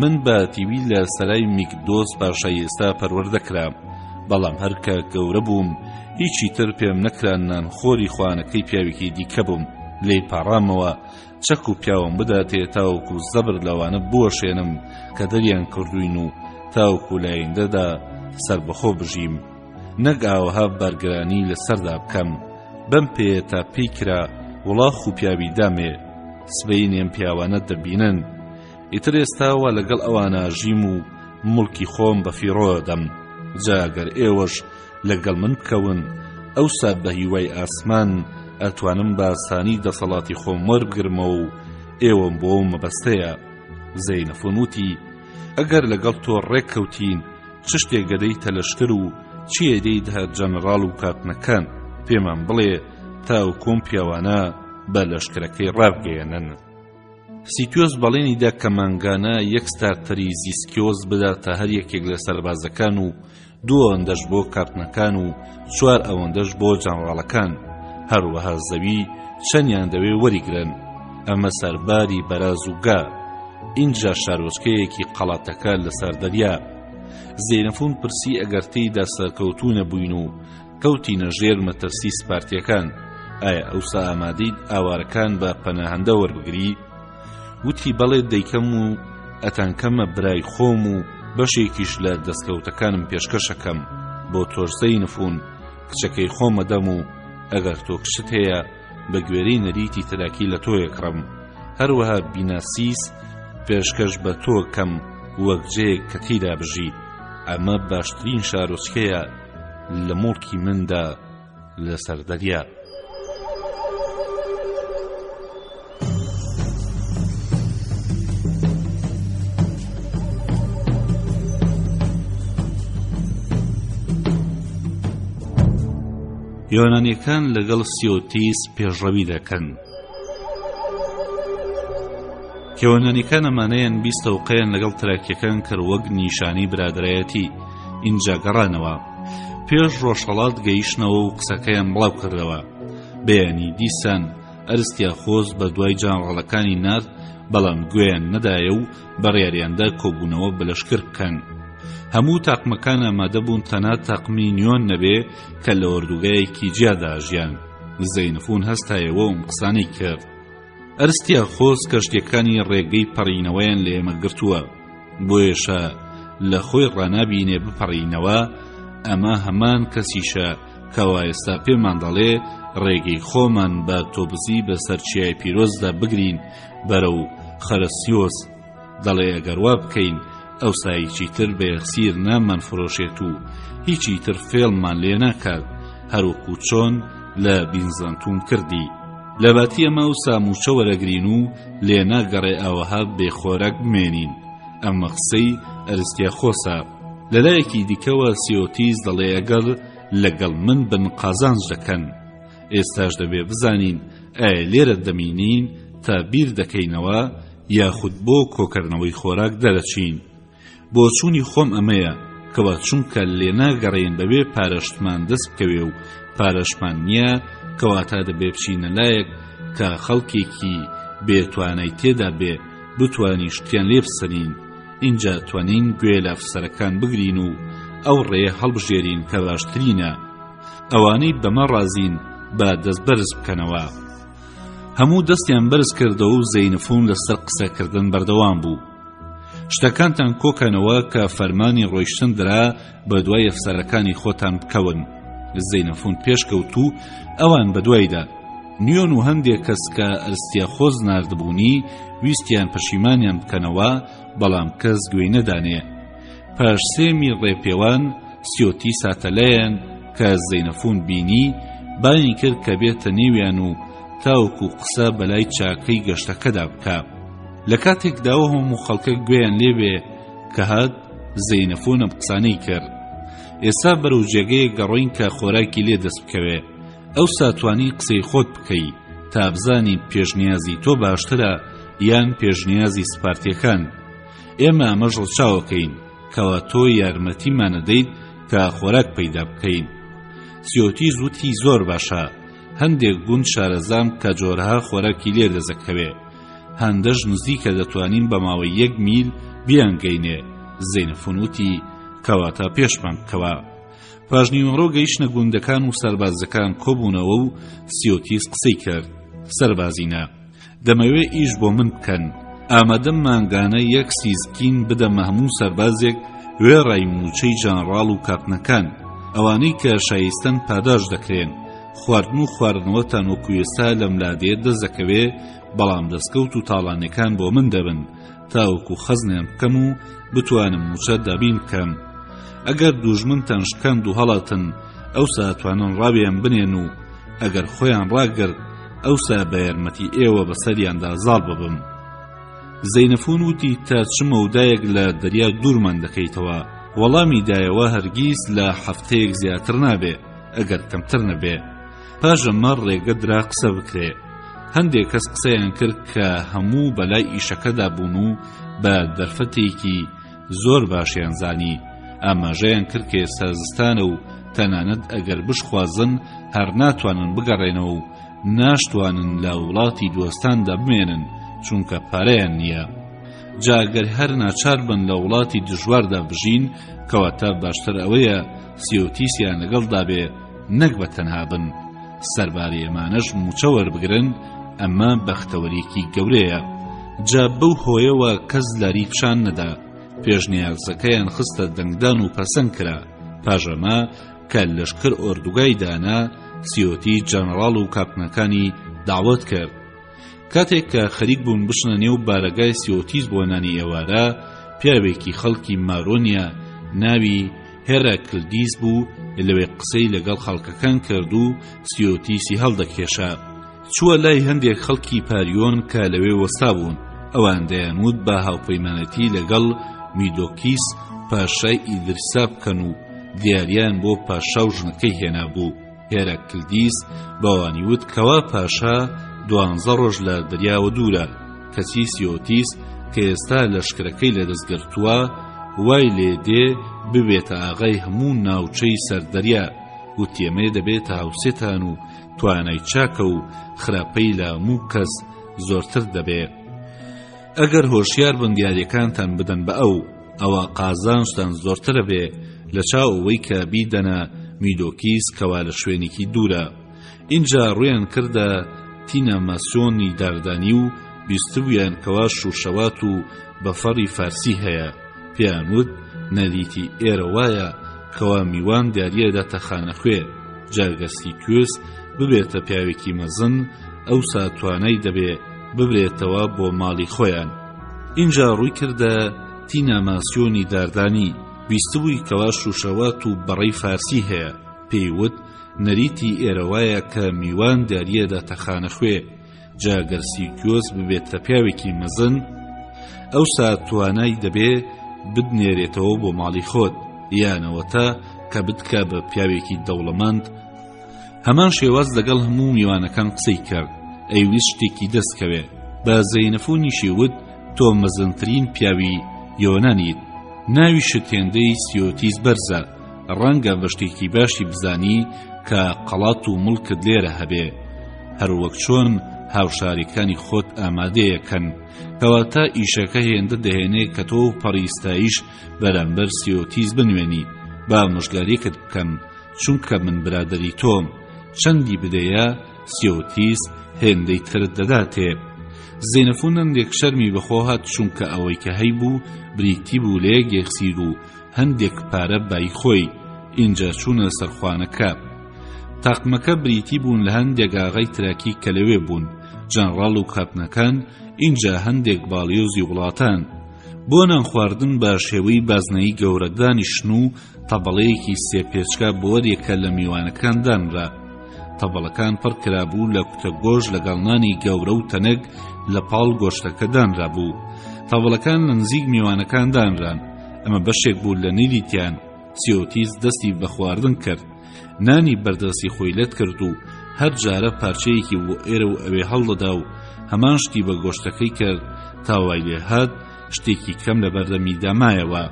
من بە تیوی لە سەرای میکدۆس پاشای ئێستا پەروەردە کرام. بەڵام هەر کە گەورە بووم هیچی تر پێم نەکرا نانخۆری خوانەکەی پیاوێکی دیکە بووم. لێی پاڕامەوە چەک و پیاوم بداتێ تاوەکو زەبر لەوانە بوەشێنم کە دەریان کردووین و تاوەکو لە ئایندەدا سەربەخۆ بژیم. نەک ئاوەها بارگرانی لە سەردا بکەم بەم پێیە تا پێی کرا وڵاخ و پیاوی دامێ سبەینێم پیاوانە دەبینن ئیتر ئێستا وا لەگەڵ ئەوانە ژیم و موڵکی خۆم بە فیڕۆ دەم جا گەر ئێوەش لەگەڵ من بکەون ئەوسا بە هیوای ئاسمان ئەتوانم بە ئاسانی دەسەڵاتی خۆم وەربگرمەوە و ئێوەم بۆ ئەو مەبەستەیە زەینەفون وتی ئەگەر لەگەڵ تۆ ڕێک کەوتین چ شتێک ئەدەیتە لەشکر و چی ئەدەیتە جەنەڕاڵ و کاپتنەکان پێمان بڵێ تاوەکو ئەم پیاوانە بە لەشکرەکەی ڕابگەیەنن. سیتیۆس بەڵێنی دا کە مانگانە یەک ستارتەری زیسکیۆس بداتە هەر یەکێک لە سەربازەکان و دوو ئەوەندەش بۆ کاپتنەکان و چوار ئەوەندەش بۆ جەنڕاڵەکان، هەروەها زەوی چەندیان دەوێ وەریگرن، ئەمە سەرباری بەراز و گا. ئینجا شارۆچکەیەکی قەڵاتەکە لەسەر دەریا. زەینەفون پرسی ئەگەر تێیدا سەرکەوتوو نەبووین و کەوتینە ژێر مەترسی سپارتیەکان، ئایا ئەوسا ئامادەیت ئاوارەکان بە پەناهەندە وەربگری؟ وتی بەڵێ دەیکەم و ئەتانکەمە برای خۆم و بەشێکیش لە دەستکەوتەکانم پێشکەشەکەم بۆ تۆش زەینفون کچەکەی خۆم ئەدەم و ئەگەر تۆ کچت هەیە بە گوێرەی نەریتی تراکی لە تۆ ئەکڕم هەروەها بیناسیس پێشکەش بە تۆ کەم وەک جێیەک کە تێیدا بژیت ئەمە باشترین شارۆچکەیە لە موڵکی مندا لەسەر دەریا. یۆنانیەکان لەگەڵ سیۆتیس پێشڕەوی دەکەن. یۆنانیەکان ئەمانەیان 20 تەوقەیان لەگەڵ تراکیەکان کرد وەک نیشانەی برادەرایەتی ئینجا گەڕانەوە پێش ڕۆژهەڵات گەیشتنەوە و قسەکەیان بڵاو کردەوە بەیانی دیسان ئەرستیاخۆس بە دوای جانڕەڵەکانی نارد بەڵام گوێیان نەدایە و بڕیاریاندا کۆبوونەوە بە لەشکر بکەن هەموو تاقمەکان ئامادە بوون تەنها تاقمی نیۆن نەبێ کە لە ئۆردوگایەکی جیادا ژیان زەینفون هەستایەوە و قسانەی کرد ئەرستیاخۆس کەشتیەکانی ڕێگەی پەڕینەوەیان لە ئێمە گرتووە بۆیەشە لە خۆی ڕانابینێ بپەڕینەوە ئەمە هەمان کەسیشە کەوا ئێستا پێمان دەڵێ ڕێگەی خۆمان بە تۆبزی بەسەر چیای پیرۆزدا بگرین بەرەو خەرەسیۆس دەڵێ ئەگەر وا بکەین ئەوسا هیچی تر بە یەخسیر نامان فرۆشێت و هیچی تر فێڵمان لێ ناکات هەروەکو چۆن لە بینزەنتوم کردی لەباتی ئەمە ئەوسا مووچە وەرەگرین و لێ ناگەڕێ ئاوەها بێ خۆراک بمێنین ئەمە قسەی ئەرستیاخۆسە لەلایەکی دیکەوە سیۆتیس دەڵێ ئەگەر لەگەڵ من بن قازانج دەکەن ئێستاش دەبێ بزانین ئایا لێرە دەمینین تا بیر دەکەینەوە یاخود بۆ کۆکردنەوەی خۆراک دەرەچین بۆچوونی خۆم ئەمەیە کەوا چونکە لێناگەڕێین بەبێ پارەشتمان دەست بکەوێ و پارەشمان نییە کەواتە دەبێ بچینە لایەک کە خەڵکێکی بێ توانای تێدا بێ بتوانین شتیان لێ بسەنین ئینجا توانین گوێ لە ئەفسەرەکان بگرین و ئەو ڕێیە هەڵبژێرین کە باشترینە ئەوانەی بەمە ڕازین با دەست بەرز بکەنەوە. هەموو دەستیان بەرز کردەوە و زەینفون لەسەر قسەکردن بەردەوام بوو. شتەکانتان کۆکەنەوە کە فەرمانی ڕۆیشتن درا بە دوای ئەفسەرەکانی خۆتان بکەون. زەینەفون پێشکەوت و ئەوان بەدوایدا. نیۆن و هەندێک کەس کە ئەرستیاخۆس ناردبوونی ویستیان پەشیمانیان بکەنەوە، بەڵام کەس گوێی نەدانێ. پاش سێ میل ڕێپێوان سیۆتی ساتەلایان کە زەینەفون بینی بانگی کرد کە بێتە نێویان و تاوەکو قسە بەلای چاکەی گەشتەکەدا بکا لە کاتێکدا ئەو هەموو خەڵکە گوێیان لێبێ کە هات زەینەفون ئەم قسانەی کرد ئێستا بەرەو جێگەیەک گەڕۆین کە خۆراکی لێ دەست بکەوێ ئەوسا توانی قسەی خۆت بکەی تا بزانین پێشنیازی تۆ باشترە یان پێشنیازی سپارتیەکان ئێمە ئەمەش ڕەچاوەکەین کەوا تۆ یارمەتیمان ئەدەیت کە خۆراک پەیدا بکەین سیۆتیز وتی زۆر باشە هەندێک گوند شارەزام کە جۆرەها خۆراکی لێ دەزەکەوێ هەندەش نزیکە دەتوانین بە ماوەی یەک میل بیانگەینێ زەینەفون وتی کەواتە پێشمان بکەوە پاش نیوەڕۆ گەیشتنە گوندەکان و سەربازەکان کۆبوونەوە و سیۆتیس قسەی کرد سەربازینە دەمەوێ ئیش بۆ من بکەن ئامادەم مانگانە یەک سیزکین بدەمە هەموو سەربازێک وێڕای مووچەی ژەنەڕاڵ و کاپتنەکان ئەوانەی کە شایستەن پاداش دەکرێن خواردن و خواردنەوەتان وەکو ئێستا لەم لادێ دەست دەکەوێ بەڵام دەستکەوت و تاڵانەکان بۆ من دەبن تاوەکو خەزنیان بکەم و بتوانم مووچە دابین بکەم ئەگەر دوژمنتان شکاند و هەڵاتن ئەوسا ئەتوانن ڕاویان بنێن و ئەگەر خۆیان ڕاگرت ئەوسا بە یارمەتی ئێوە بەسەریاندا زاڵ ببم. زەینەفون وتی تا چ مەودایەک لە دەریا دوورمان دەکەیتەوە؟ وەڵامی دایەوە هەرگیز لە هەفتەیەک زیاتر نابێ ئەگەر کەمتر نەبێ. پاش ئەمە ڕێگە درا قسە بکرێ. هەندێ کەس قسەیان کرد کە هەموو بەلای ئیشەکەدا بوون و بە دەرفەتێکی زۆر باشیان زانی، ئاماژەیان کرد کە ئێستا زستانە و تەنانەت ئەگەر بشخوازن هەر ناتوانن بگەڕێنەوە و ناشتوانن لە وڵاتی دۆستاندا بمێنن چونکە پارەیان نییە. جا گەر هەر ناچار بن لە وڵاتی دژواردا بژین کەواتە باشتر ئەوەیە سیۆتیسیان لەگەڵدا بێ نەک بە تەنها بن سەرباری ئەمانەش موچە وەربگرن ئەمە بەختەوەریەکی گەورەیە جا بەو هۆیەوە کەس لاری پیشان نەدا پێشنیازەکەیان خستە دەنگدان و پەسەند کرا پاش ئەمە کە لەشکر ئۆردوگای دانا سیۆتی جەنەڕاڵ و کاپتنەکانی داوەت کرد کاتێک کە خەریک بوون بچنە نێو بارەگای سیۆتیس بۆ نانی ئێوارە، پیاوێکی خەڵکی مارۆنیا ناوی هێراکلدیس بوو لەوێ قسەی لەگەڵ خەڵکەکان کرد و سیۆتیسی هەڵدەکێشا. چووە لای هەندێک خەڵکی پاریۆن کە لەوێ وەستابوون، ئەوان دەیانوت با هاوپەیمانێتی لەگەڵ میدۆکیس پاشای ئیدرسا بکەن و دیارییان بۆ پاشا و ژنەکەی هێنابوو. هێراکلدیس بەوانی وت کەوا پاشا دوانزە ڕۆژ لە دەریاوە دوورە، کەچی سیۆتیس کە ئێستا لەشکرەکەی لەدەست گرتووە وای لێ دێ ببێتە ئاغای هەموو ناوچەی سەر دەریا، وتی ئەمەیە دەبێتە هاوسێتان و توانای چاکە و خراپەی لە هەموو کەس زۆرتر دەبێ. ئەگەر هۆشیار بن دیاریەکانتان بدەن بە ئەو ئەوا قازانجتان زۆرترە بێ لە چاو ئەوەی کە بیدەنە میدۆکیس کەوا لە شوێنێکی دوورە ئینجا ڕویان کردە تیناماسیۆنی داردانی و بیستبویان کەوا شوشەوات و بەفەڕی فارسی هەیە پێیان وت نەریتی ئێرە وایە کەوا میوان دیاریە داتە خانەخوێ جا گەر سیتیۆس ببێتە پیاوێکی مەزن ئەوسا توانای دەبێ ببرێتەوە بۆ ماڵی خۆیان. ئینجا ڕووی کردە تیناماسیۆنی داردانی، بیستبووی کەوا شووشەوات و بەڕەی فارسی هەیە، پێی وت، نەریتی ئێرە وایە کە میوان دیارییە داتە خانەخوێ، جا گەر سیتیۆس ببێتە پیاوێکی مەزن، ئەوسا توانای دەبێ بتنێرێتەوە بۆ ماڵی خۆت، یان ئەوەتا کە بتکا بە پیاوێکی دەوڵەمەند، هەمان شێواز لەگەڵ هەموو میوانەکان قسەی کرد ئەیویست شتێکی دەست کەوێ بە زەینەفۆنیشی وت تۆ مەزنترین پیاوی یۆنانیت ناویشت هێندەی سیۆتیس بەرزە ڕەنگە بە شتێکی باشی بزانی کە قەڵات و مڵکت لێرە هەبێ هەروەک چۆن هاوشاریەکانی خۆت ئامادەیەکەن کەواتە ئیشەکە هێندە دەهێنێ کە تۆ پەڕی ستایش بەرامبەر سیۆتیس بنوێنی با مژگاریەکت بکەم چونکە من برادەری تۆم چەندی بدەیە سیۆتیس هێندەی ترت دەداتێ. زێنەفون هەندێک شەرمی بەخۆ هات چونکە ئەوەی کە هەیبوو بریتی بوو لە یەک یەکسیر و هەندێک پارە بای خۆی ئینجا چوونە سەرخوانەکە تاقمەکە بریتی بوون لە هەندێک ئاغای تراکی کە لەوێ بوون جەنڕاڵ و کاپتنەکان ئینجا هەندێک باڵیۆزی وڵاتان بۆ نان خواردن بە شێوەی بازنەیی گەورە دانیشتن و تەبەڵەیەکی سێ پێچکە بۆ هەریەکە لە میوانەکان دانرا. تەبەڵەکان پڕ کرابوو لە کوتە گۆشت لەگەڵ نانی گەورە و تەنک لە پاڵ گۆشتەکە دانرابوو. تەبەڵەکان لە نزیک میوانەکان دانران. ئەمە بەشێک بوو لە نەریتیان. سیۆتیس دەستی بە خواردن کرد. نانی بەردەستی خۆی لەت کرد و هەر جارە پارچەیەکی بۆ ئێرە و ئەوێ هەڵدەدا و هەمان شتی بە گۆشتەکەی کرد تا وای لێ هات شتێکی کەم لە بەردەمیدا مایەوە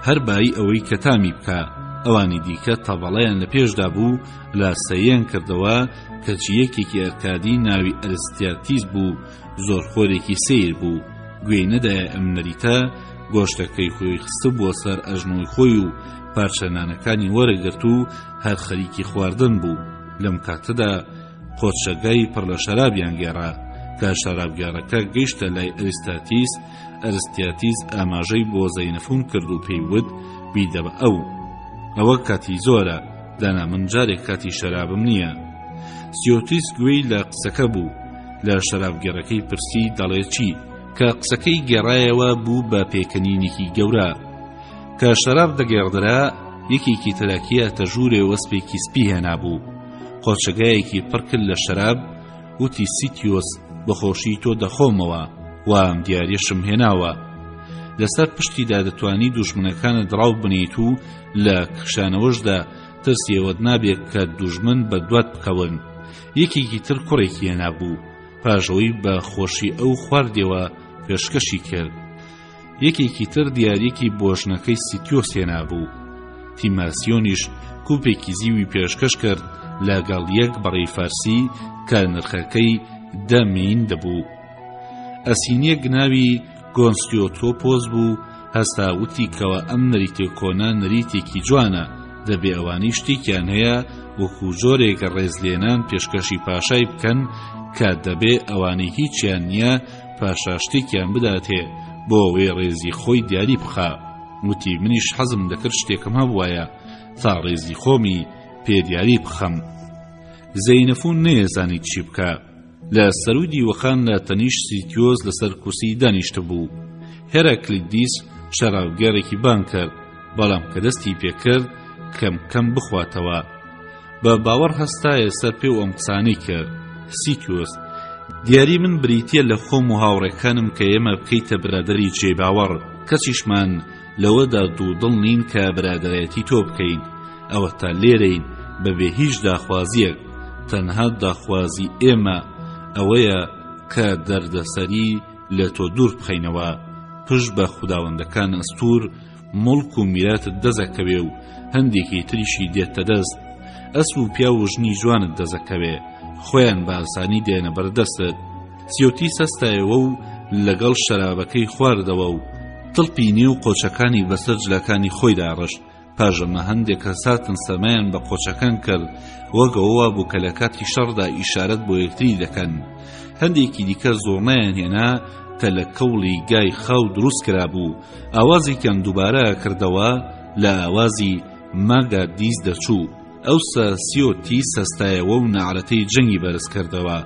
هەر بایی ئەوەی کە تامی بکا ئەوانی دیکە تەڤەڵەیان لە پێشدا بوو لاسەییان کردەوە کەچی یەکێکی ئەرکادی ناوی ئەرستیاتیس بوو زۆرخۆرێکی سەیر بوو گوێی نەدایە ئەم نەریتە گۆشتەکەی خۆی خستبووە سەر ئەژنۆی خۆی و پارچە نانەکانی وەرەگرت و هەر خەریکی خواردن بوو لەم کاتەدا قۆچەگای پڕ لە شەرابیان گێڕا کە شەرابگێڕەکە گەیشتە لای ئەریستاتیس ئەرستیاتیس ئاماژەی بۆ زەینەفون کرد و پێی وت بیدە بە ئەو ئەوە کاتی زۆرە دانا من جارێک کاتی شەرابم نییە سیۆتیس گوێی لە قسەکە بوو لە شەرابگێڕەکەی پرسی دەڵێ چی کە قسەکەی گێڕایەوە بوو بە پێکەنینێکی گەورە کە شەراب دەگێڕدرا یەکێکی تەلاکیە تەژوورێ وەسپێکی سپی هێنابوو قۆچەگایەکی پڕ کرد لە شەراب وتی سیتیۆس بەخۆشی تۆ دەخۆمەوە وام دیاریشم هێناوە لەسەر پشتیدا دەتوانی دوژمنەکانت ڕاو بنیت و لە کشانەوەشدا ترسی ئەوەت نابێت کە دوژمن بە دوات بکەون یەکێکی تر کوڕێکی هێنابوو پاش ئەوەی بە خۆشی ئەو خواردیەوە پێشکەشی کرد یەکێکی تر دیاریەکی بۆ ژنەکەی سیتیۆس هێنابوو. تیماسیۆنیش کوپێکی زیوی پێشکەش کرد لەگەڵ یەک بەڕەی فارسی کە نرخەکەی دە مین دەبوو. ئەسینیەک ناوی گۆنستیۆتۆپۆس بوو هەستا وتی کەوا ئەم نەریتە کۆنە نەریتێکی جوانە دەبێ ئەوانەی شتێکیان هەیە وەکو جۆرێک ڕێزلێنان پێشکەشی پاشای بکەن کە دەبێ ئەوانەی هیچیان نییە پاشا شتێکیان بداتێ بۆ ئەوەی ڕێزی خۆی دیاری بخا وتی منیش حەزم دەکرد شتێکم هەبوایە تا ڕێزی خۆمی پێ دیاری بخەم زەینەفون نەیەزانی چی بکا لە سەرووی دیوەخان لە تەنیشت سیتیۆس لەسەر کورسی دانیشتبوو. هێراکلیدیس شەرابگێڕێکی بانگ کرد، بەڵام کە دەستی پێ کرد کەم کەم بخواتەوە. بە باوەڕ هەستایە سەر پێ و ئەم قسانەی کرد، سیتیۆس، دیاری من بریتییە لە خۆم و هاوڕێکانم کە ئێمە بکەیتە برادەری جێی باوەڕ، کەسیشمان لەوەدا دوودڵ نین کە برادەرایەتی تۆ بکەین. ئەوەتا لێرەین بەبێ هیچ داخوازیەک تەنها داخوازی ئێمە ئەوەیە کە دەردەسەری لە تۆ دوور بخەینەوە پشت بە خوداوەندەکان ئەستور موڵک و میراتت دەزەکەوێ و هەندێکی تریشی دێتە دەست ئەسپ و پیاو و ژنی جوانت دەزەکەوێ خۆیان بە ئاسانی دێنە بەردەستت سیۆتیس هەستایەوە و لەگەڵ شەرابەکەی خواردەوە و تڵپی نێو قۆچەکانی بەسەر جلەکانی خۆیدا ڕشت پاش ئەمە هەندێک کەس هاتن سەمایان بە قۆچەکان کرد وەک ئەوە وابوو کە لە کاتی شەڕدا ئیشارەت بۆ یەکتری دەکەن هەندێکی دیکە زۆڕنایان هێنا کە لە کەوڵی گای خاو دروست کرابوو ئاوازێکیان دووبارە کردەوە لە ئاوازی ماگا دیس دەچوو ئەوسا سیۆتیس هەستایەوە و نەعرەتەی جەنگی بەرز کردەوە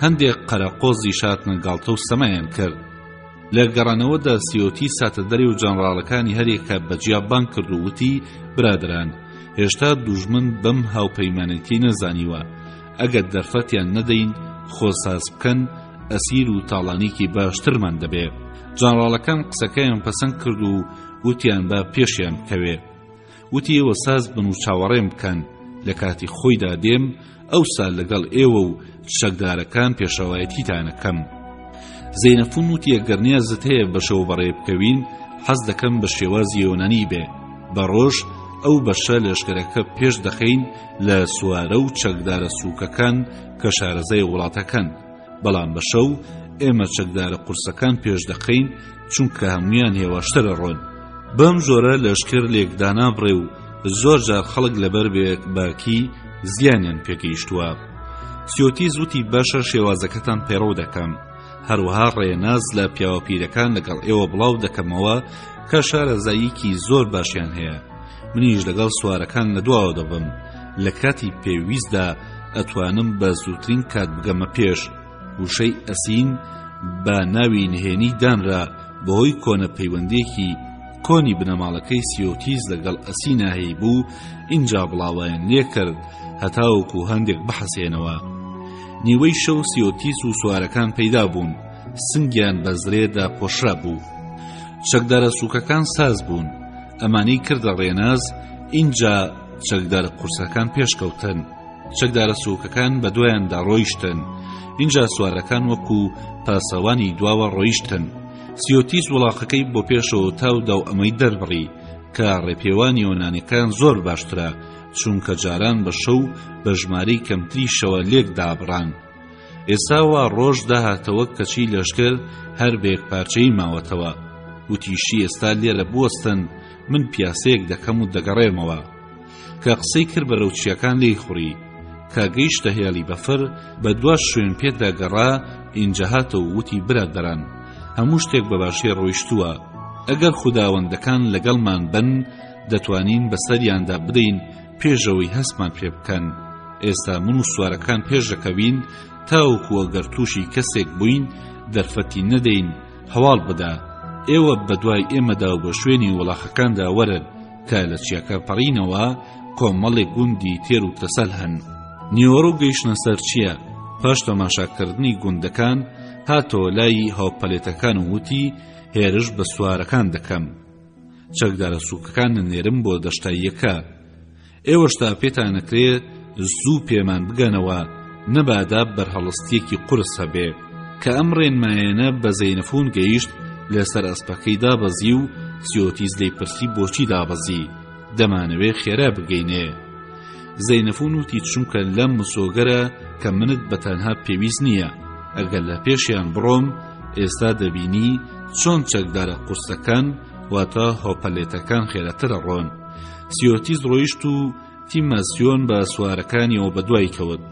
هەندێک قەرەقۆزیش هاتنە گاڵتە و سەمایان کرد لە گەڕانەوەدا سیۆتیس هاتە دەرێ و جەنڕاڵەکانی هەریەکە بە جیا بانگ کرد و وتی برادەران هێشتا دوژمن بەم هاوپەیمانێتی نەزانیوە ئەگەر دەرفەتیان نەدەین خۆ ساز بکەن ئەسیر و تاڵانێکی باشترمان دەبێ جەنڕاڵەکان قسەکەیان پەسەند کرد و وتیان با پێشیان بکەوێ وتی ئێوە ساز بن و چاوەڕێم بکەن لە کاتی خۆیدا دێم ئەوسا لەگەڵ ئێوە و چەکدارەکان پێشەوایەتیتانەکەم زەینەفون وتی ئەگەر نیازت هەیە بە شەو بەڕێ بکەوین حەز دەکەم بە شێوازی یۆنانی بێ بە ڕۆژ ئەو بەشە لەشکرەکە پێش دەخەین لە سوارە و چەکدارە سووکەکان کە شارەزای وڵاتەکەن بەڵام بە شەو ئێمە چەکدارە قورسەکان پێش دەخەین چونکە هەمویان هێواشتر ئەڕۆن بەم جۆرە لەشکر لێکدانابڕێ و زۆر جار خەڵک لەبەر بێ باکی زیانیان پێگەیشتووە سیۆتیز وتی باشە شێوازەکەتان پەیڕەو دەکەم هەروەها ڕێناز لە پیاوە پیرەکان لەگەڵ ئێوە بڵاو دەکەمەوە کە شارەزاییکی زۆر باشیان هەیە منیش لەگەڵ سوارەکان لە دواوە دەبم لە کاتی پێویستدا ئەتوانم بە زووترین کات بگەمە پێش وشەی ئەسین بە ناوی نهێنی دانرا بەهۆی کۆنە پەیوەندیەکی کۆنی بنەماڵەکەی سیۆتیس لەگەڵ ئەسینا هەیبوو ئینجا بڵاوەیان لێکرد هەتاوەکو هەندێک بحەسێنەوە نیوەی شەو سیۆتیس و سوارەکان پەیدا بوون سنگیان بە زرێدا پۆشرا بوو چەکدارە سوکەکان ساز بوون ئەمانی کردە ڕێناز ئینجا چەکدارە قورسەکان پێشکەوتن چەکدارە سووکەکان بە دوایاندا ڕۆیشتن ئینجا سوارەکان وەکو پاسەوانی دواوە ڕۆیشتن سیۆتیس وڵاخەکەی بۆ پێشەوە تاودا و ئەمەی دەربڕی کە ڕێپێوانی یۆنانیەکان زۆر باشترە چونکە جاران بە شەو بە ژمارەی کەمتریشەوە لێک دابڕان ئێستا وا ڕۆژ داهاتەوە کەچی لەشکر هەر بە یەکپارچەیی ماوەتەوە وتیشی ئێستا لێرە بوەستن من پیاسەیەک دەکەم و دەگەڕێمەوە کە قسەی کرد بەرەو چیاکان لێی خوڕی کە گەیشتە هێڵی بەفر بە دوا شوێن پێدا گەڕا ئینجا هاتەوە وتی برادەران هەموو شتێک بە باشی ڕۆیشتووە ئەگەر خوداوەندەکان لەگەڵمان بن دەتوانین بەسەریاندا بدەین پێشەوەی هەستمان پێ بکەن ئێستا من و سوارەکان پێش دەکەوین تاوەکو ئەگەر تووشی کەسێک بووین دەرفەتی نەدەین هەواڵ بدا ئێوە بەدوای ئێمەدا و بە شوێنی وڵاخەکاندا وەرن کە لە چیاکە پەڕینەوە کۆمەڵێک گوندی تێر و تەسەل هەن. نیوەڕۆ گەیشتنە سەر چیا، پاش تەماشاکردنی گوندەکان هاتەوە لای هاوپەلێتەکان و وتی هێرش بە سوارەکان دەکەم. چەکدارە سووکەکان نەنێرم بۆ دەشتاییەکە. ئێوەش تا پێتانەکرێ زوو پێمان بگەنەوە نەبادا بەرهەڵستیەکی قورس هەبێ. کە ئەم ڕێنمایەنە بە زەینەفون گەیشت لەسەر ئەسپەکەی دابەزی و سیۆتیس لێی پرسی بۆچی دابەزی دەمانەوێ خێرا بگەینێ. زەینەفون وتی چونکە لەم مسۆگەرە کە منت بە تەنها پێویست نییە ئەگەر لە پێشیان بڕۆم ئێستا دەبینی. چۆن چەکدارە قورسەکان واتە هۆپەلێتەکان خێراتر ئەڕۆن. سیۆتیس ڕۆیشت و تیماسیۆن بە سوارەکانیەوە بەدوای کەوت.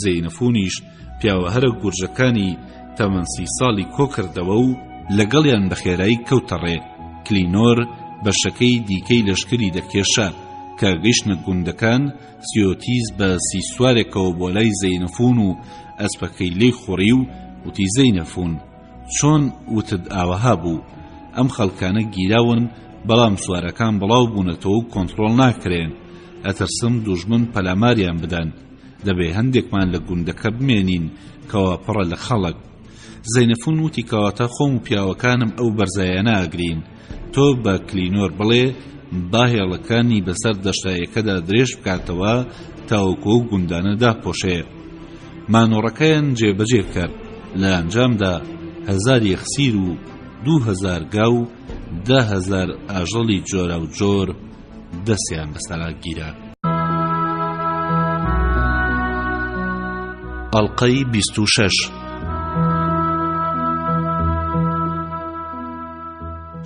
زەینەفونیش پیاوە هەرە گورجەکانی تەمەن سی ساڵی کۆکردەوە و لەگەڵیان بە خێرایی کەوتە ڕێ. کلینۆر بەشەکەی دیکەی لەشکری دەکێشا. کە گەیشتنە گوندەکان، سیۆتیس بە سیسوارێکەوە بۆ لای زەینەفون و ئەسپەکەی لێی خوڕی و وتی زەینەفون چۆن وتت ئاوەها بوو ئەم خەڵکانە گیراون بەڵام سوارەکان بڵاو بوونەتەوە و کۆنتڕۆڵ ناکرێن ئەترسم دوژمن پەلاماریان بدەن دەبێ هەندێکمان لە گوندەکە بمێنین کەوا پڕە لە خەڵک زەینەفون وتی کەواتە خۆم و پیاوەکانم ئەو بەرزایانە ئەگرین تۆ بە کلینۆر بڵێ با هێڵەکانی بەسەر دەشتایەکەدا درێژ بکاتەوە تاوەکو ئەو گوندانە داپۆشێ. مانۆڕەکەیان جێبەجێ کرد، لە ئەنجامدا هەزار یەخسیر و 2000 گا و 10,000 ئاژەڵی جۆراوجۆر دەستیان بەسەرا گیرا. ئەڵقەی 26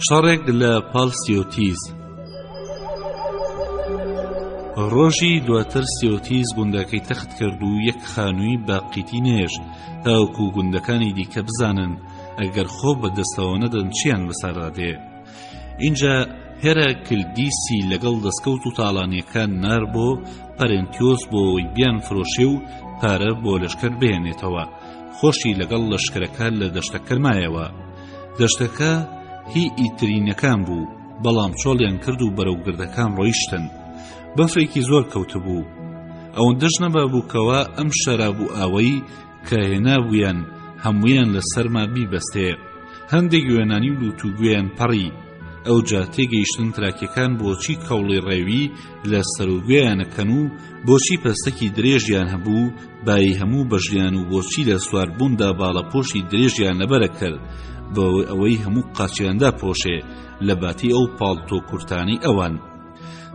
شەڕێک لە پاڵ سیۆتیز ڕۆژی دواتر سیۆتیز گوندەکەی تەخت کرد و یەک خانووی بە قیتی نێشت تاوەکو گوندەکانی دیکە بزانن ئەگەر خۆ بە دەستەوە نەدەن چیان بەسەردا دێ. ئینجا هێراکلدیسی لەگەڵ دەستکەوت و تاڵانیەکان نار بۆ پەرنتیۆس بۆ ئەوەی بیان فرۆشێ و پارە بۆ لەشکر بهێنێتەوە خۆشی لەگەڵ لەشکرەکە لە دەشتەکە مایەوە دەشتەکە هی ئیترینەکان بوو بەڵام چۆڵیان کرد و بەرەو گردەکان ڕۆیشتن بەفرێکی زۆر کەوتبوو ئەوەندەش نەبابوو کەوا ئەم شەراب و ئاوەی کە هێنابوویان هەموویان لە سەرما بیبەستێ. هەندێک یۆنانی و لووتوگوێیان پەڕی. ئەوجا تێگەیشتن تراکیەکان بۆچی کەوڵی ڕێوی لە سەروگوێیان ئەکەن و بۆچی پەستەکی درێژیان هەبوو بایی هەموو بەژیان و بۆچی لە سواربووندا باڵەپۆشی درێژیان لەبەر ئەکرد بۆ ئەوەی هەموو قاچیان داپۆشێ لە باتی ئەو پاڵتۆ کورتانەی ئەوان.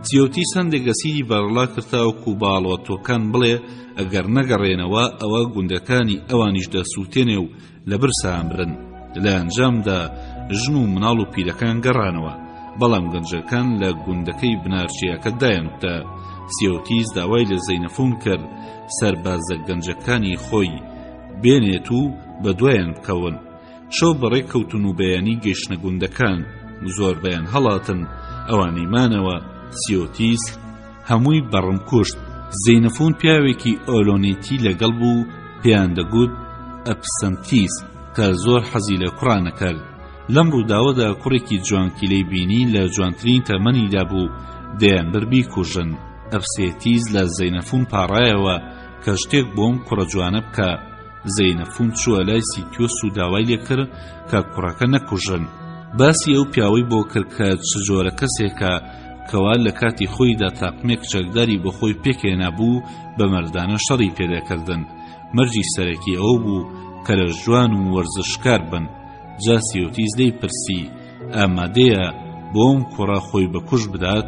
تیۆتیس هەندێک ئەسیری بەرەڵا کرد تاوەکو بە ئاڵۆتۆکان بڵێ ئەگەر نەگەڕێنەوە ئەوە گوندەکانی ئەوانیش دەسووتێنێ و لە برسا ئەمرن. لە ئەنجامدا ژن و مناڵ و پیرەکان گەڕانەوە، بەڵام گەنجەکان لە گوندەکەی بنارچیاکە دایانکوتا. سیۆتیس داوای لە زەینەفون کرد سەربازە گەنجەکانی خۆی بێنێت و بەدوایان بکەون. شەو بەڕێ کەوتن و بەیانی گەیشتنە گوندەکان، زۆربەیان هەڵاتن، ئەوانەی مانەوە، سیۆتیس، هەمووی بە ڕم کوشت. زەینەفون پیاوێکی ئۆلۆنیتی لەگەڵ بوو پێیان دەگوت ئەپسەنتیس کە زۆر حەزی لە کوڕان ئەکرد. لەم ڕووداوەدا کوڕێکی جوانکیلەی بینی لە جوانترین تەمەنیدا بوو دەیانبرد بیکوژن. ئەپسێتیس لە زەینەفون پاڕایەوە کە شتێک بۆم کوڕە جوانە بکا. زەینەفون چووە لای سیتیۆس و داوای لێکرد کە کوڕەکە نەکوژن. باسی ئەو پیاوەی بۆ کرد کە چ جۆرە کەسێکە کەوا لە کاتی خۆیدا تاقمێک چەکداری بۆ خۆی پێکهێنابوو بە مەردانە شەڕی پێدەکردن مەرجی سەرەکی ئەوە بوو کە لەشجوان و وەرزشکار بن جا سیۆتیس لێی پرسی ئامادەیە بۆم کوڕە خۆی بە کوش بدات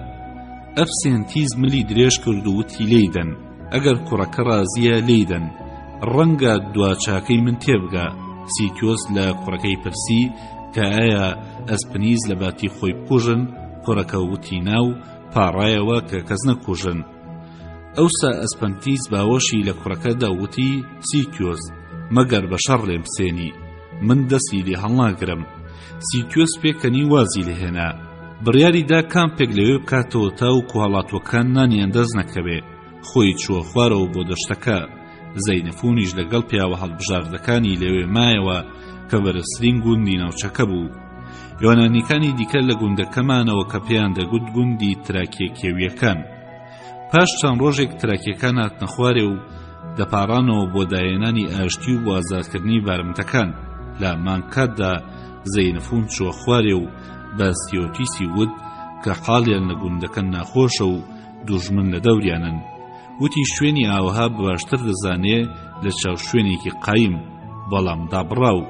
ئەفسێنتیز ملی درێژ کرد و وتی لێی دەن ئەگەر کوڕەکە ڕازیە لێی دەن ڕەنگە دوا چاکەی من تێبگا سیتیۆس لە کوڕەکەی پرسی کە ئایا ئەسپنیز لە باتی خۆی بکوژن کوڕەکە وتی نا و پاڕایەوە کە کەس نەکوژن ئەوسا ئەسپەنتیس باوەشی لە کوڕەکەدا وتی سیتیۆس مەگەر بە شەڕ لێم بسێنی من دەستی لێ هەڵناگرم سیتیۆس پێکەنی وازی لێهێنا بڕیاری دا کامپێک لەوێ بکاتەوە تاوەکو هەڵاتووەکان نانیان دەست نەکەوێ خۆی چووە خوارەوە بۆ دەشتەکە زەینەفونیش لەگەڵ پیاوە هەڵبژاردەکانی لەوێ مایەوە کە بەرزترین گوندی ناوچەکە بوو یۆنانیەکانی دیکە لە گوندەکەمانەوە کە پێیان دەگوت گوندی تراکیە کێویەکان پاش چەند ڕۆژێک تراکیەکان هاتنە خوارێ و دەپاڕانەوە بۆ داهێنانی ئاشتی و بۆ ئازادکردنی بارمتەکان لە مانکاتدا زەینەفون چووە خوارێ و بە سیۆتیسی وت کە حاڵیان لە گوندەکە ناخۆشە و دوژمن لە دەوریانن وتی شوێنی ئاوەها باشتر دەزانێ لە چاو شوێنێکی قایم بەڵام دابڕاو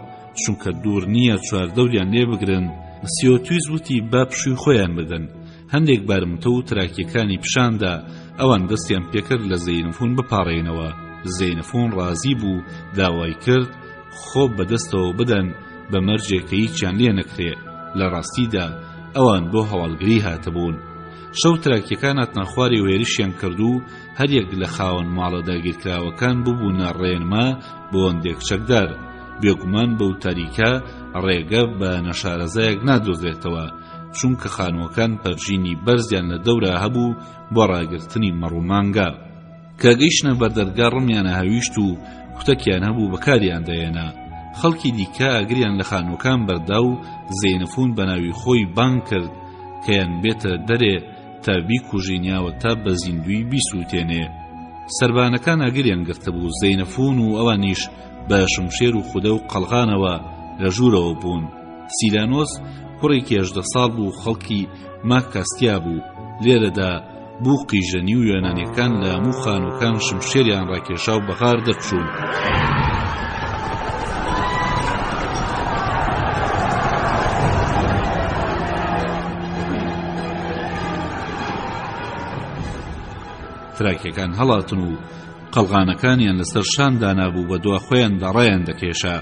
چونکە دوور نییە چواردەوریان لێ بگرن سیۆتیس وتی با پشووی خۆیان بدەن هەندێک بارمتە و تراکیەکانی پیشاندا ئەوان دەستیان پێکرد لە زەینفون بپاڕێنەوە زەینفون ڕازی بوو داوای کرد خۆ بەدەستەوە بدەن. بە مەرجێک کە هیچیان لێ نەکرێ، لە ڕاستیدا ئەوان بۆ هەواڵگری هاتبوون. شەو تراکیەکان هاتنە خوارێ و هێرشیان کرد و هەریەک لە خاوەن ماڵە داگیرکراوەکان ببوونە ڕێنما بۆ هەندێک چەکدار. بێگومان بەو تاریکە ڕێگە بە نەشارەزایەک نادۆزرێتەوە، چونکە خانووەکان پەرژینی بەرزیان لە دەورا هەبوو بۆ ڕاگرتنی مەڕ و مانگا. کە گەیشتنە بەردەرگا ڕمیان ئەهاویشت و کوتەکیان هەبوو بەکاریان دەهێنا. خەڵکی دیکە ئاگریان لە خانووەکان بەردا و زەینەفوون بە ناوی خۆی بانگ کرد کە یان بێتە دەرێ تا بیکوژین یاوە تا بە زیندووی بیسووتێنێ. سەربانەکان ئاگریان گرتبوو، زەینەفوون و ئەوانیش بە شمشێر و خودە و قەڵغانەوە لە ژوورەوە بوون. سیلانۆس کوڕێکی 18 ساڵ بوو خەڵکی ماکاستیا بوو. لێرەدا بوقی ژەنی و یۆنانیەکان لە هەموو خانووەکان شمشێریان ڕاکێشا و بە غار دەرچوون. تراکیەکان هەڵاتن و قەڵغانەکانیان لەسەر شان دانابوو بە دوا خۆیاندا ڕایان دەکێشا.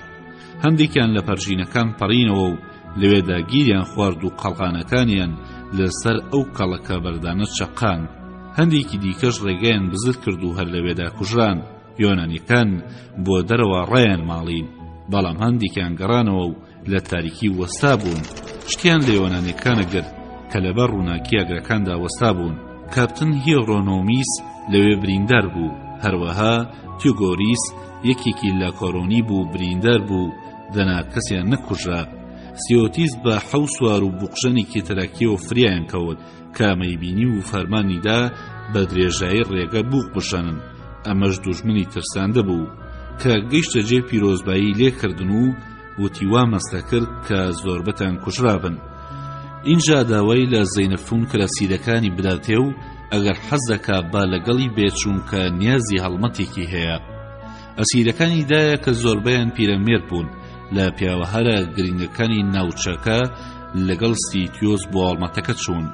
هەندێکیان لە پەرژینەکان پەڕینەوە و لەوێدا گیریان خوارد و قەڵغانەکانیان لەسەر ئەو کەڵەکە بەردانە چەقاند. هەندێکی دیکەش ڕێگەیان بزر کرد و هەر لەوێدا کوژران. یۆنانیەکان بۆ دەرەوە ڕایان ماڵین، بەڵام هەندێکیان گەڕانەوە و لە تاریکی وەستا بوون. شتیان لە یۆنانیەکانە گرت کە لەبەر ڕووناکی ئاگرەکاندا وەستا بوون. کاپتن هیێرۆنۆمیس لەوێ بریندار بوو، هەروەها تیوگۆریس یەکێکی لە کۆرۆنی بوو بریندار بوو، دەنا کەسیان نەکوژرا. سیۆتیس بە حەو سوار و بوقژەنێکی تراکیەوە فریایان کەوت، کە ئەمەی بینی و فەرمانی دا بە درێژایی ڕێگە بوق بژەنن، ئەمەش دوژمنی ترساندبوو. کە گەیشتە جێ پیرۆزبایی لێ کردن و وتی وا مەستە کرد کە زۆربەتان کوژرابن. ئینجا داوای لە زەینەفون کرد ئەسیرەکانی بداتێ و ئەگەر حەز دەکا با لەگەڵی بێ چونکە نیازی هەڵمەتێکی هەیە. ئەسیرەکانی دایە کە زۆربەیان پیرەمێرد بوون لە پیاوە هەرە گرنگەکانی ناوچەکە لەگەڵ سیتیۆس بۆ هەڵمەتەکە چوون.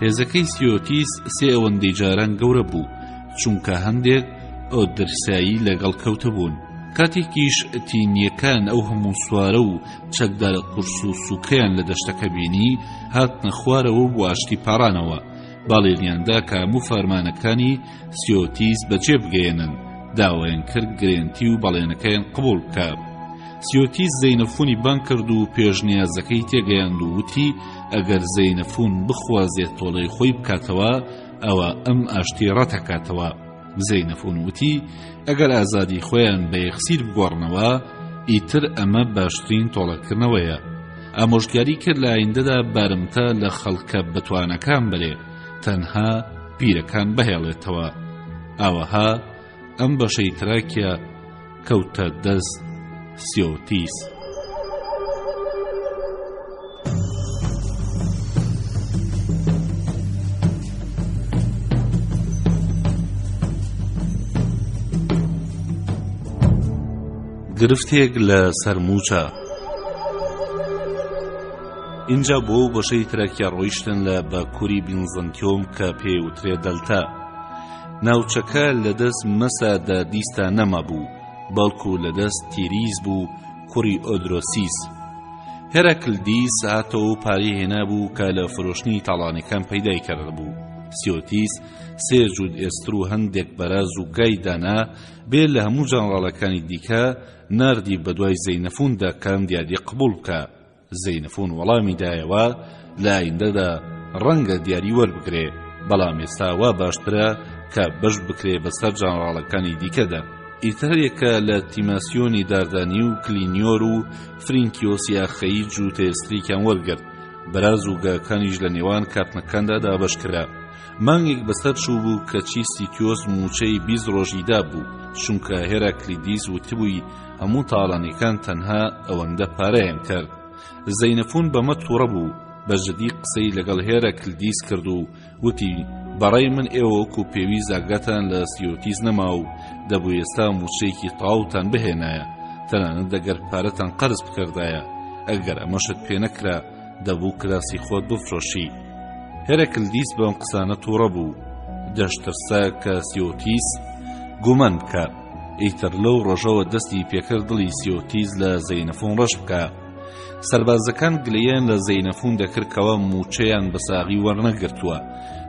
هێزەکەی سیۆتیس سێ ئەوەندەی جاران گەورە بوو چونکە هەندێک ئۆدرسایی لەگەڵ کەوتبوون. کاتێکیش تینییەکان ئەو هەموو سوارە و چەکدارە قورس و سووکەیان لە دەشتەکە بینی هاتنە خوارەوە و بۆ ئاشتی پاڕانەوە بەڵێنیان دا کە هەموو فەرمانەکانی سیۆتیس بەجێ بگەیەنن، داوایان کرد گرێنتی و بەڵێنەکەیان قبوڵ بکا. سیۆتیس زەینەفونی بانگ کرد و پێشنیازەکەی تێگەیاند و وتی ئەگەر زەینەفون بخوازێت تۆڵەی خۆی بکاتەوە ئەوا ئەم ئاشتی ڕەتەکاتەوە. زەینەفون وتی ئەگەر ئازادی خۆیان بە یەخسیر بگۆڕنەوە ئیتر ئەمە باشترین تۆڵەکردنەوەیە. ئامۆژگاری کرد لە ئایندەدا بارمتە لە خەڵکە بەتوانەکان بەرێ تەنها پیرەکان بهێڵێتەوە. ئاوەها ئەم بەشەی تراکیا کەوتە دەست سیۆتیس. گرفتێک لە سەر مووچە. ئینجا بۆ ئەو بەشەی تراکیا ڕۆیشتن لە باکووری بینزەنتیۆم کە پێی وترێ دەلتا. ناوچەکە لە دەست مەسا دادیستا نەمابوو، بەڵکو لە دەست تیریس بوو کوڕی ئۆدرۆسیس. هێراکلدیس هاتەوە و پارەی هێنابوو کە لە فرۆشتنی تاڵانەکان پەیدای کردبوو. سیۆتیس سێ جووت ئێستر و هەندێک بەراز و گای دانا، بێ لە هەموو جەنڕاڵەکانی دیکە ناردی بەدوای زەینەفوندا کە ئەم دیارییە قبوڵ بکا. زەینەفون وەڵامی دایەوە، لە ئایندەدا ڕەنگە دیاری وەربگرێ، بەڵام ئێستا وا باشترە کە بەش بکرێ بەسەر جەنڕاڵەکانی دیکەدا. ئیتر هەریەکە لە تیماسیۆنی داردانی و کلینیۆر و فرینکیۆسی ئاخەیی جووتە ئێستریکیان وەرگرت، بەراز و گاکانیش لە نێوان کاپتنەکاندا دابەش کرا. مانگێک بەسەر چووبوو کەچی سیتیۆس مووچەی 20 ڕۆژی دابوو، چونکە هێراکلیدیس وتبووی هەموو تاڵانیەکان تەنها ئەوەندە پارەیان کرد. زەینەفون بەمە توڕە بوو، بە جدی قسەی لەگەڵ هێراکلیدیس کرد و وتی، بەڕای من ئێوە وەکو پێویست ئاگاتان لە سیۆتیس نەما و دەبوو ئێستا مووچەیەکی تەواوتان بهێنایە، تەنانەت ئەگەر پارەتان قەرز بکردایە، ئەگەر ئەمەشت پێ نەکرا دەبوو کراسی خۆت بفرۆشی. هێرەکلدیس بەم قسانە تووڕە بوو، دەشترسا کە سیۆتیس گومان بکا. ئیتر لەو ڕۆژەوە دەستی پێکرد دڵی سیۆتیس لە زەینەفون ڕەش بکا. سەربازەکان گلەییان لە زەینەفون دەکرد کەوا مووچەیان بە ساغی وەرنەگرتووە.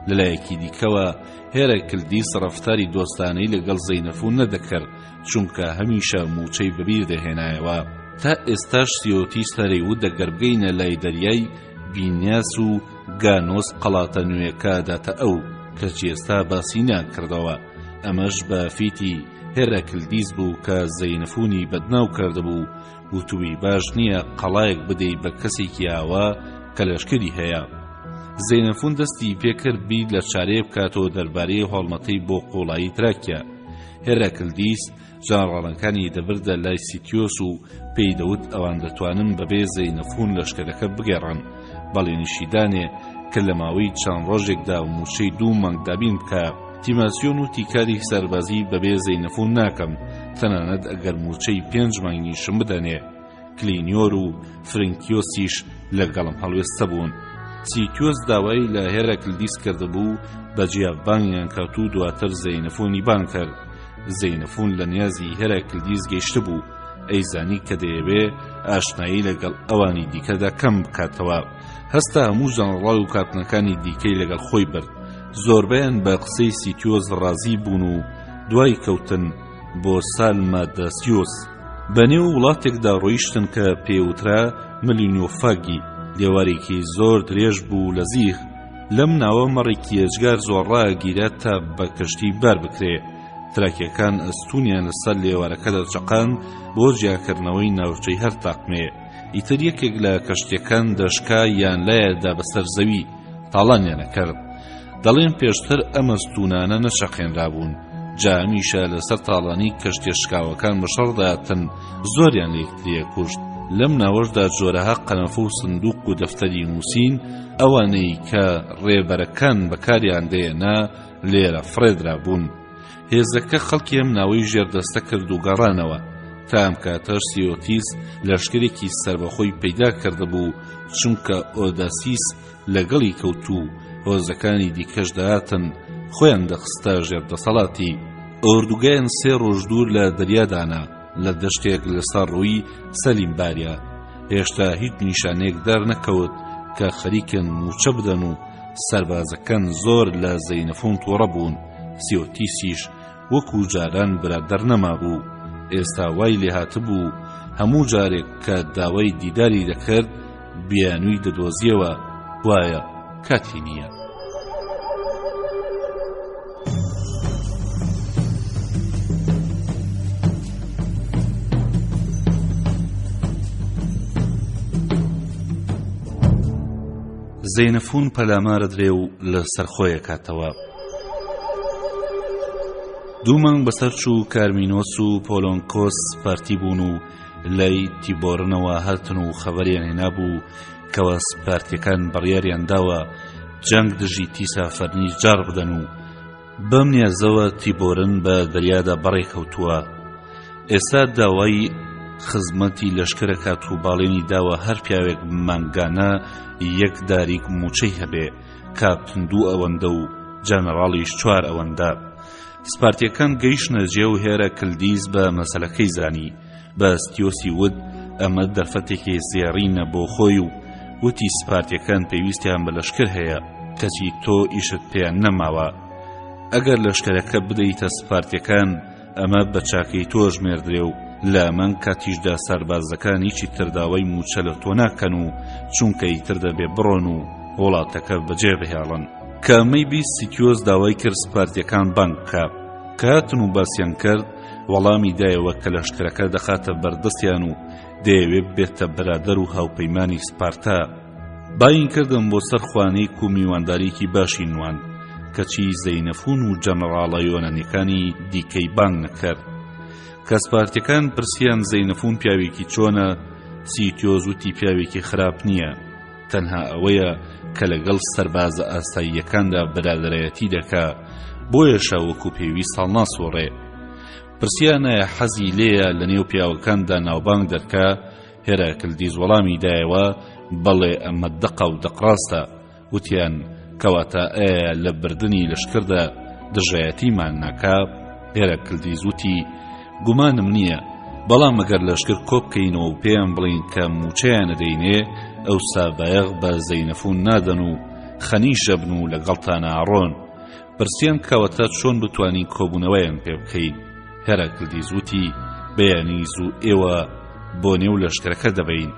لەلایەکی دیکەوە هێرەکلدیس ڕەفتاری دۆستانەی لەگەڵ زەینەفون نەدەکرد، چونکە هەمیشە مووچەی بەبیر دەهێنایەوە. تا ئێستاش سیۆتیس دەیوت دەگەر بگەینە لای دەریای بینیاس و گانۆس قەڵاتە نوێکە داتە ئەو، کەچی ئێستا باسی ناکردەوە. ئەمەش بە فیتی هێرەکلدیس بوو کە زەینەفونی بەدناو کردبوو، وتووی باش نییە قەڵایەک بدەی بە کەسێکی ئاوا کە لەشکری هەیە. زەینەفون دەستی پێکرد بیر لە چارەیە بکاتەوە دەربارەی هەڵمەتەی بۆ قوڵایی تراکیا. هێراکلدیس ژەنەڕاڵەکانی دەبردە لای سیتیۆس و پێی دەوت ئەوان دەتوانن بەبێ زەینەفون لەشکرەکە بگێڕن، بەڵێنیشی دانێ کە لە ماوەی چەند ڕۆژێکدا مووچەی دوو مانگ دابین بکا. تیماسیۆن وتی کاری سەربازی بەبێ زەینەفون ناکەم، تەنانەت ئەگەر مووچەی پێنج مانگیشم بدەنێ. کلینیۆر و فرنکیۆسیش لەگەڵم هەڵوێستە بوون. سیتیۆس داوای لە هێراکلدیس کردبوو بە جیا بانگیان کات و دواتر زەینەفۆنی بانگ کرد. زەینەفۆن لە نیازی هێراکلدیس گەیشتبوو، ئەیزانی کە دەیەوێ ئاشنایی لەگەڵ ئەوانی دیکەدا کەم بکاتەوە. هەستا هەموو ژەنەڕاڵ و کاپتنەکانی دیکەی لەگەڵ خۆی برد. زۆربەیان بە قسەی سیتیۆس ڕازی بوون و دوای کەوتن بۆ سالماداسیۆس. بە نێو وڵاتێکدا ڕۆیشتن کە پێوترا ملینۆفاگی، لێوارێکی زۆر درێژ بوو لە زیخ، لەم ناوە مەڕێکی ئێجگار زۆر ڕائەگیرا تا بە کەشتی بار بکرێ، تراکیەکان ئەستوونیان لەسەر لێوارەکەدا چەقاند بۆ جیاکردنەوەی ناوچەی هەر تاقمێ، ئیتر یەکێک لە کەشتیەکان دەشکا یان لایەدا بەسەر زەوی، تاڵانیان ئەکرد. دەڵێن پێشتر ئەم ئەستوونانە نەچەقێنرابوون، جا هەمیشە لەسەر تاڵانی کەشتیە شکاوەکان بەشەڕ دەهاتن، زۆریان لە یەکتری ئەکوشت، لەم ناوەشدا جۆرەها قەنەفە و سندوق و دەفتەری نووسین، ئەوانەی کە ڕێبەرەکان بەکاریان دەهێنا لێرە فڕێدرابوون. هێزەکە خەڵکی ئەم ناوەی ژێردەستە کرد و گەڕانەوە. تا ئەم کاتەش سیۆتیس لەشکرێکی سەربەخۆی پەیدا کردبوو، چونکە ئۆداسیس لەگەڵی کەوت و هۆزەکانی دیکەش دەهاتن خۆیان دەخستە ژێر دەسەڵاتی. ئۆردوگایان سێ ڕۆژ دوور لە دەریا دانا، لە دەشتێک لەسەر ڕووی سەلیمباریا. هێشتا هیچ نیشانەیەک دەرنەکەوت کە خەریکن مووچە بدەن و سەربازەکان زۆر لە زەینەفون تووڕە بوون، سیۆتیسیش وەکو جاران برادەر نەمابوو، ئێستا وای لێهاتبوو هەموو جارێک کە داوای دیداری دەکرد بیانووی دەدۆزیەوە گوایە کاتی نییە. زەینەفون پەلامارەدرێ و لە سەرخۆیەکاتەوە. دوو مانگ بەسەر چوو کارمینۆس و پۆلۆنکۆس پارتی بوون و لای تیبۆرنەوە هاتن و خەبەریان هێنابوو کەوا سپارتیەکان بڕیاریان داوە جەنگ دژی تیسا فەرنی جاڕ بدەن و بەم نیازەوە تیبۆرن بە دەریادا بەڕێکەوتووە ئێستا داوای خزمەتی لەشکرەکات و باڵێنی داوە هەر پیاوێک مانگانە یەک داریک موچەی هەبێ کاپتن دوو ئەوەندە و جەنەڕاڵیش چوار ئەوەندە. سپارتیەکان گەیشتنە جێ و هێرە کلدیس بە مەسەلەکەی زانی، بە ستیۆسی وت ئەمە دەرفەتێکی زێڕینە بۆ خۆی و وتی سپارتیەکان پێویستیان بە لەشکر هەیە، کەچی تۆ ئیشت پێیان نەماوە. ئەگەر لەشکرەکە بدەیتە سپارتیەکان ئەمە بە چاکەی تۆ ئەژمێردرێ و لە هەمان کاتیشدا سەربازەکان هیچی تر داوای مووچە لە تۆ ناکەن و چونکە ئیتر دەبێ بڕۆن و وڵاتەکە بەجێ بهێڵن. کە ئەمەی 20 سیتیۆس داوای کرد سپارتیەکان بانگ بکا. کە هاتن و باسیان کرد وەڵامی دایەوە کە لەشکرەکە دەخاتە بەردەستیان و دەیەوێ ببێتە برادەر و هاوپەیمانی سپارتا. بانگی کردم بۆ سەر خوانێک و میوانداریەکی باشی نواند، کەچی زەینەفون و جەنەڕاڵە یۆنانیەکانی دیکەی بانگ نەکرد. کە سپارتیەکان پرسیان زەینەفون پیاوێکی چۆنە، سیتیۆز وتی پیاوێکی خراپ نییە، تەنها ئەوەیە کە لەگەڵ سەربازە ئاساییەکاندا برادەرایەتی دەکا، بۆیەشە وەکو پێویست هەڵناسوڕێ. پرسیان ئایا حەزی لێیە لەنێو پیاوەکاندا ناوبانگ دەرکا، هێراکلدیس وەڵامی دایەوە، بەڵێ ئەمە دەقە و دەق ڕاستە. وتیان، کەواتە ئایا لە بردنی لەشکردا دژایەتیمان ناکا؟ هێراکلدیس وتی، گومانم نییە. بەڵام ئەگەر لەشکر کۆ بکەینەوە و پێیان بڵێین کە مووچەیان ئەدەینێ، ئەوسا بایەخ بە زەینەفوون نادەن و خەنیش ئەبن و لەگەڵتانا ئەڕۆن. پرسیان کەواتە چۆن بتوانین کۆبوونەوەیان پێ بکەین؟ هێراکلدیس وتی، بەیانی زوو ئێوە بۆ نێو لەشکرەکە دەبەین.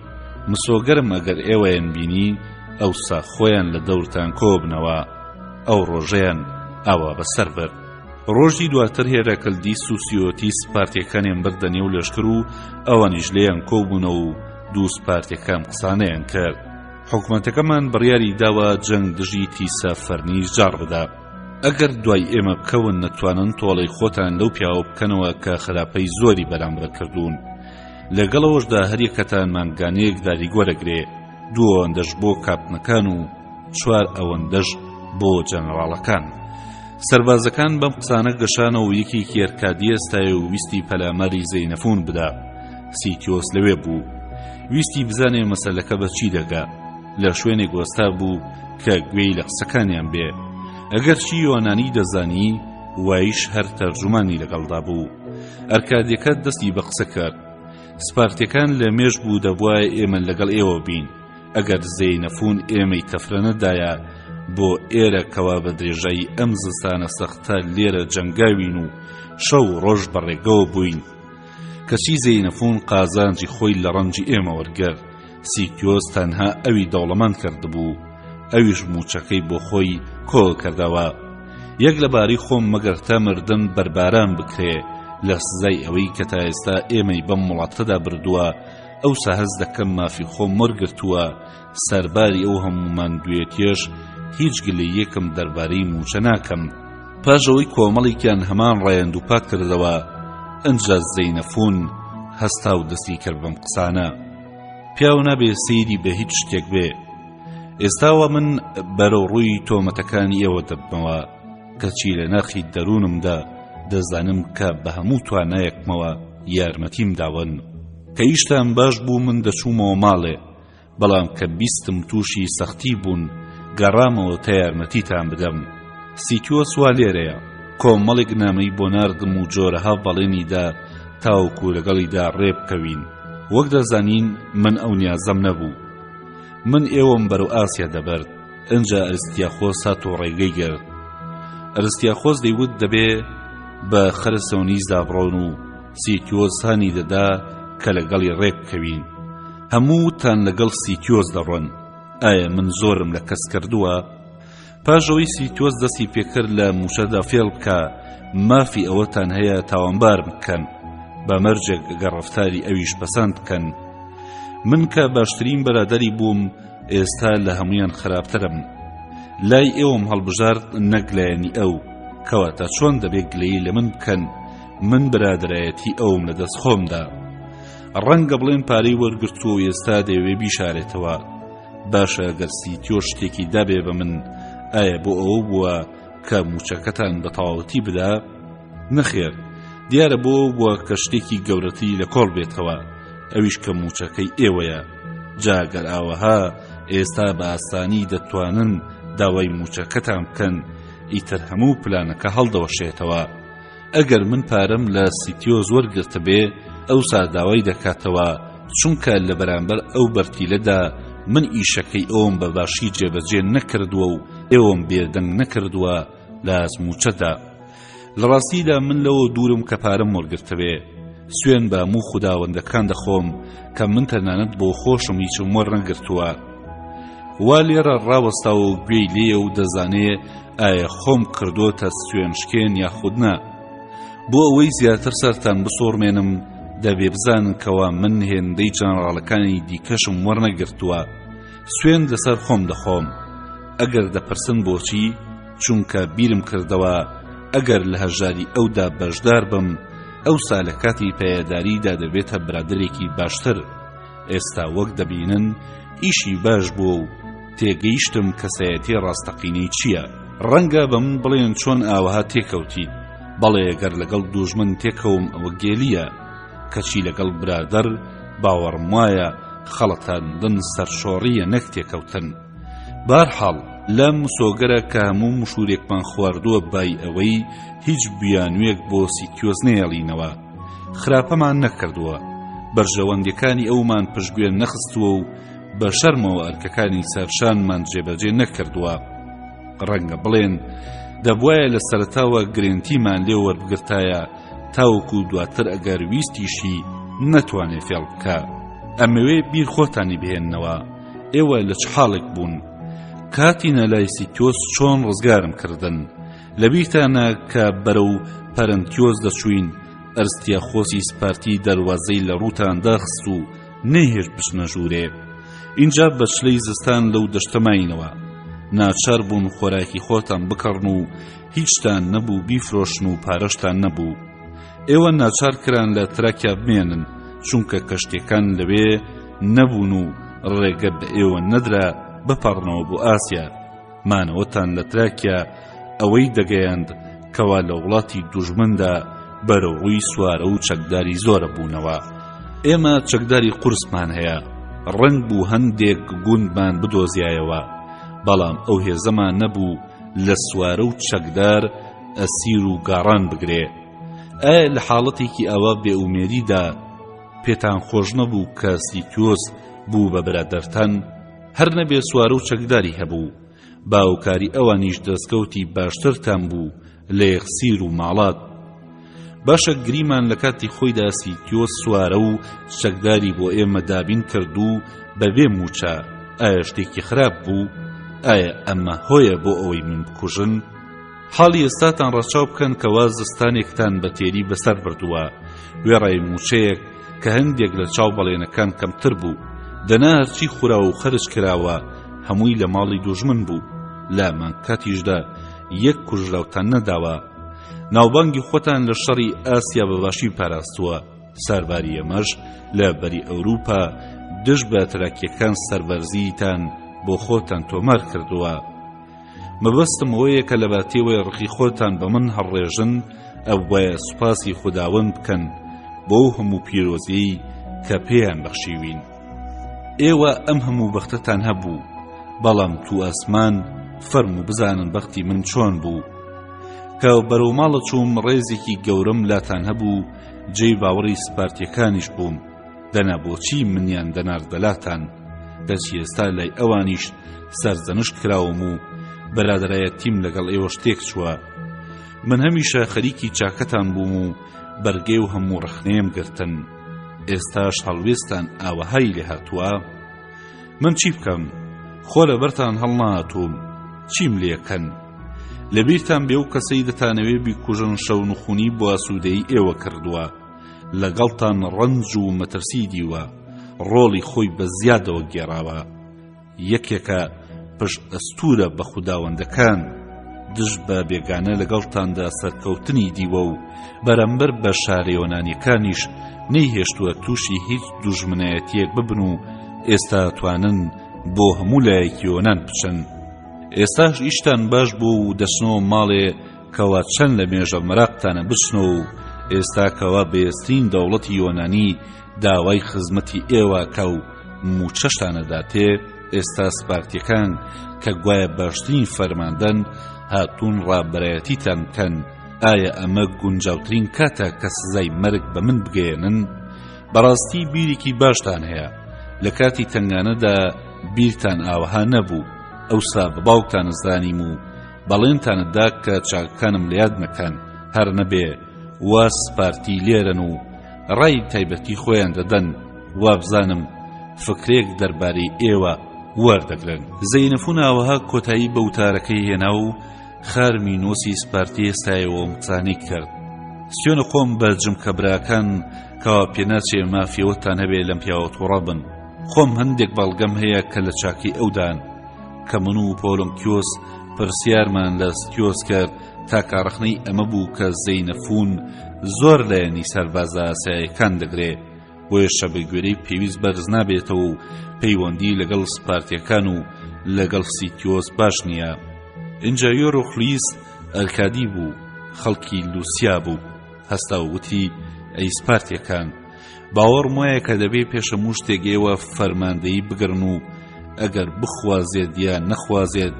مسۆگەرم ئەگەر ئێوەیان بینی، ئەوسا خۆیان لە دەورتان کۆبنەوە. ئەو ڕۆژەیان ئاوا بەسەر برد. ڕۆژی دواتر هێراکلدیس و سیۆتیس پارتیەکانیان بردە نێو لەشکر و ئەوانیش لێیان کۆبوونەوە و دووس پارتیەکان قسانەیان کرد. حکومەتەکەمان بڕیاری داوە جەنگ دژی تیسە فەرنیش جاڕ بدا. ئەگەر دوای ئێمە بکەون نەتوانن تۆڵەی خۆتان لەو پیاوە بکەنەوە کە خراپەی زۆری بەرامبەر کردوون. لەگەڵ ئەوەشدا هەریەکەتان مانگانەیەک داری وەرەگرێ، دوو ئەوەندەش بۆ کاپتنەکان و چوار ئەوەندەش بۆ جەنەڕاڵەکان. سەربازەکان بەم قسانە گەشانەوە و یەکێکی ئەرکادی هەستایە و ویستی پەلاماری زەینەفون بدا. سیتیۆس لەوێ بوو. ویستی بزانێ مەسەلەکە بە چی دەگا. لە شوێنێک وەستا بوو کە گوێی لە قسەکانیان بێ. ئەگەرچی یۆنانی دەزانی، وایش هەر تەرجومانی لەگەڵدا بوو. ئەرکادیەکە دەستی بە قسە کرد. سپارتیەکان لە مێژ بوو دەبوایە ئێمە لەگەڵ ئێوە بین. ئەگەر زەینەفون ئێمەی تەفرە نەدایە بۆ ئێرە کەوا بە درێژایی ئەم زستانە سەختە لێرە جەنگاوین و شەو و ڕۆژ بە ڕێگەوە بووین. کەچی زەینەفون قازانجی خۆی لە ڕەنجی ئێمە وەرگرت. سیتیۆس تەنها ئەوی دەوڵەمەند کردبوو، ئەویش مووچەکەی بۆ خۆی کۆ کردەوە. یەک لەبارەی خۆم مەگەر تا مردن بەرباران بکرێ لە سزای ئەوەی کە تا ئێستا ئێمەی بەم وڵاتەدا بردووە، ئەوسا هەست دەکەم مافی خۆم وەرگرتووە، سەرباری ئەو هەموو ماندووێتیەش هیچ گلەییەکم دەربارەی مووچە ناکەم. پاش ئەوەی کۆمەڵێکیان هەمان ڕایان دووپات کردەوە، ئنجا زەینەفون هەستا و دەستی کرد بەم قسانە. پیاو نابێ سەیری بە هیچ شتێک بێ. ئێستاوە من بەرەو ڕووی تۆمەتەکانی ئێوە دەبمەوە، کەچی لە ناخی دەروونمدا دەزانم کە بە هەموو توانایەکمەوە یارمەتیم داون. کە ئیشتان باش بوو من دەچوومەوە ماڵێ، بەڵام کە بیستم تووشی سەختی بوون گەڕامەوە تا یارمەتیتان بدەم. سیتیۆس وا لێرەیە. کۆمەڵێک نامەی بۆ ناردم و جۆرەها بەڵێنی دا تاوەکو لەگەڵیدا ڕێ بکەوین. وەک دەزانین من ئەو نیازەم نەبوو. من ئێوەم بەرەو ئاسیا دەبرد. ئنجا ئەرستیاخۆس هات و ڕێگەی گرت. ئەرستیاخۆس دەیوت دەبێ بە خەرسۆنیسدا بڕۆن و سیتیۆس هانی دەدا کە لەگەڵی ڕێک بکەوین. هەمووتان لەگەڵ سیتیۆس دەڕۆن. ئایا من زۆرم لە کەس کردووە؟ پاش ئەوەی سیتیۆس دەستی پێکرد لە مووچەدا فێڵ بکا، مافی ئەوەتان هەیە تاوانبارم بکەن، بە مەرجێک گەر ڕەفتاری ئەویش پەسەند بکەن. من کە باشترین بەرادەری بووم، ئێستا لە هەموویان خراپترم. لای ئێوەم هەڵبژارد نەک لایەنی ئەو، کەواتە چۆن دەبێ گلەیی لە من بکەن، من برادەرایەتی ئەوم لە دەست خۆمدا. ڕەنگە بڵێن پارەی وەرگرتووە و ئێستا دەیەوێ بیشارێتەوە. باشە گەر سیتیۆ شتێکی دابێ بە من، ئایا بۆ ئەوە بووە کە مووچەکەتان بە تەواوەتی بدا؟ نەخێر، دیارە بۆ ئەوە بووە کە شتێکی گەورەتری لە کۆڵ بێتەوە، ئەویش کە مووچەکەی ئێوەیە. جا گەر ئاوەها ئێستا بە ئاسانی دەتوانن داوای مووچەکەتان بکەن، ئیتر هەموو پلانەکە هەڵدەوەشێتەوە. ئەگەر من پارەم لە سیتیۆز وەرگرتبێ ئەوسا داوای دەکاتەوە چونکە لە بەرامبەر ئەو بەرتیلەدا من ئیشەکەی ئەوم بە باشی جێبەجێ نەکردووە و ئێوەم بێدەنگ نەکردووە لە ئازمووچەدا لە ڕاستیدا من لەوە دوورم کە پارەم وەرگرتبێ سوێن بە هەموو خوداوەندەکان دەخۆم کە من تەنانەت بۆ خۆشم هیچم وەرنەگرتووە وا لێرە ڕاوەستاوە و گوێی لێیە و دەزانێ ئایا خۆم کردۆتە سوێنشکێن یاخود نا؟ بۆ ئەوەی زیاتر سەرتان بسوڕمێنم دەبێ بزانن کەوا من هێندەی جەنەڕاڵەکانی دیکەشم وەرنەگرتووە سوێند لەسەر خۆم دەخۆم ئەگەر دەپرسن بۆچی چونکە بیرم کردەوە ئەگەر لە هەژاری ئەودا بەشدار بم ئەوسا لە کاتی پایەداریدا دەبێتە برادەرێکی باشتر ئێستا وەک دەبینن ئیشی باش بووە و تێگەیشتم کەسایەتی ڕاستەقینەی چییە. ڕەنگە بە من بڵێن چۆن ئاوەها تێکەوتیت، بەڵێ گەر لەگەڵ دوژمن تێکەوم ئەوە گێلییە، کەچی لەگەڵ برادەر باوەڕم وایە خەڵەتاندن سەرشۆڕییە نەک تێکەوتن. بەهەرحاڵ لام مسۆگەرە کە هەموو مشوورێکمان خواردووە بای ئەوەی هیچ بیانوویەک بۆ سیتیۆس نەیەڵینەوە. خراپەمان نەکردووە، بەرژەوەندیەکانی ئەومان پشتگوێ نەخستووە و بە شەرمەوە ئەرکەکانی سەرشانمان جێبەجێ نەکردووە. ڕەنگە بڵێن دەبوایە لە سەرەتاوە گرێنتیمان لێ وەربگرتایە تاوەکو دواتر ئەگەر ویستیشی نەتوانێ فێڵ بکا. ئەمەوێ بیر خۆتانی بهێننەوە ئێوە لە چ حاڵێک بوون کاتینە لای سیتیۆس چۆن ڕزگارم کردن لەبیرتانە کە بەرەو پەرنتیۆس دەچووین ئەرستیاخۆسی سپارتی دەروازەی لە ڕووتان داخست و نەیهێشت بچنە ژوورێ ئینجا بە چلەی زستان لەو دەشتە ماینەوە ناچار بوون خۆراکی خۆتان بکڕن و هیچتان نەبوو بیفرۆشن و پارەشتان نەبوو ئێوە ناچار کران لە تراکیا بمێنن چونکە کەشتیەکان لەوێ نەبوون و ڕێگە بە ئێوە نەدرا بپەڕنەوە بۆ ئاسیا مانەوەتان لە تراکیا ئەوەی دەگەیاند کەوا لە وڵاتی دوژمندا بەرەو ڕووی سوارە و چەکداری زۆرە بوونەوە. ئێمە چەکداری قورسمان هەیە، ڕەنگ بوو هەندێک گوندمان بدۆزیایەوە، بەڵام ئەو هێزەمان نەبوو لە سوارە و چەکدار ئەسیر و گاڕان بگرێ. ئایا لە حاڵەتێکی ئاوا بێئومێدیدا پێتان خۆش نەبوو کە سیتیۆس بوو بە برادەرتان؟ هەر نەبێ سوارە و چەکداری هەبوو، بە هاوکاری ئەوانیش دەستکەوتی باشترتان بوو لە یەخسیر و ماڵات. باشە گریمان لە کاتی خۆیدا سیتیۆس سوارە و چەکداری بۆ ئێمە دابین کرد و بەبێ مووچە، ئایا شتێکی خراپ بوو؟ ئایا ئەمە هۆیە بۆ ئەوەی من بکوژن؟ حاڵی ئێستاتان ڕەچاو بکەن کەوا زستانێکتان بە تێری بەسەر بردووە، وێڕای مووچەیەک کە هەندێک لە چاو بەڵێنەکان کەمتر بوو، دەنا هەرچی خوراو و خەرج کراوە هەمووی لە ماڵی دوژمن بوو، لە مانگکاتیشدا یەک کوژراوتان نەداوە. ناوبانگی خۆتان لە شەڕی ئاسیا بە باشی پاراستووە، سەرباری ئەمەش لە بەری ئەوروپا دژ بە تراکیەکان سەربەرزیتان بۆ خۆتان تۆمار کردووە. مەبەستم ئەوەیە کە لەباتیەوەی ڕقی خۆتان بە من هەڵڕێژن ئەبوایە سوپاسی خوداوەند بکەن بۆ هەموو پیرۆزیەی کە پێیان بەخشیوین. ئێوە ئەم هەموو بەختەتان هەبوو بەڵام تو ئاسمان فەرموو بزانن بەختی من چۆن بوو. کە بەرەو ماڵە چووم ڕێزێکی گەورەم لاتان هەبوو جێی باوەڕی سپارتیەکانیش بووم. دەنا بۆچی منیان دەناردە لاتان کەچی ئێستا لای ئەوانیش سەرزەنشت کراوم و برادەرایەتیم لەگەڵ ئێوەش تێکچووە من هەمیشە خەریکی چاکەتان بووم و بەرگەی و هەموو ڕەخنەیەم گرتن ئێستاش هەڵوێستان ئاوەهای لێ هاتووە من چی بکەم خۆ لەبەرتان هەڵناتووم چیم لێکەن لەبیرتان بێ و کەسەی دەتانەوێ بیکوژن شەونخونی بۆ ئاسوودەیی ئێوە کردووە لەگەڵتان ڕەنج و مەترسی دیوە، ڕۆڵی خۆی بە زیادەوە گێڕاوە. یەکێکە پشت ئەستوورە بە خوداوەندەکان، دژ بە بێگانە لەگەڵتاندا سەرکەوتنی دیوە و بەرامبەر بە شارە یۆنانیەکانیش نەیهێشتووە تووشی هیچ دوژمنایەتیەک ببن و ئێستا توانن بۆ هەموو لایەکی یۆنان بچن. ئێستاش ئیشتان باش بوو و دەچنەوە ماڵێ کەوا چەند لە مێژە مەراقتانە بچنەوە و ئێستا کەوا بەێزترین دەوڵەتی یۆنانی داوای خزمەتی ئێوە کا و موچەشتان ئەداتێ، ئێستا سپارتیەکان کە گوایە باشترین فەرماندەن هاتوون ڕابەرایەتیتان بکەن، ئایا ئەمە گونجاوترین کاتە کە سزای مەرگ بە من بگەیەنن؟ بەڕاستی بیرێکی باشتان هەیە، لە کاتی تەنگانەدا بیرتان ئاوەها نەبوو، ئەوسا بە باوکتان ئەزانیم و بەڵێنتانت دا کە چاکەکانم لە یاد نەکەن هەر نەبێ وا سپارتی لێرەن و ڕای تایبەتی خۆیان دەدەن وابزانم فکرێک دەربارەی ئێوە وەردەگرن. زەینەفون ئاوەها کۆتایی بە وتارەکەی هێنا و خارمینۆسی سپارتی هێستایەوە و قسانەی کرد. سوێنە خۆم بە جمکە براکان کەوا پێناچێ مافی ئەوەتان هەبێ لەم پیاوە توڕە بن. خۆم هەندێک بەڵگەم هەیە کە لە چاکەی ئەودان. کە من و پۆلۆنکیۆس پرسیارمان لە ستیۆس کرد تاکە ڕەخنەی ئەمە بوو کە زەینەفون زۆر لایەنی سەربازە ئاسایەکان دەگرێ بۆیەشە بە گوێرەی پێویست بەرز نابێتەوە و پەیوەندی لەگەڵ سپارتیەکان و لەگەڵ سیتیۆس باش نییە. ئینجا یۆرۆخلیس ئەرکادی بوو خەڵکی لوسیا بوو هەستا و وتی ئەی سپارتیەکان باوەڕم وایە کە دەبێ پێش هەموو شتێک ئێوە فەرماندەیی بگرن و ئەگەر بخوازێت یا نەخوازێت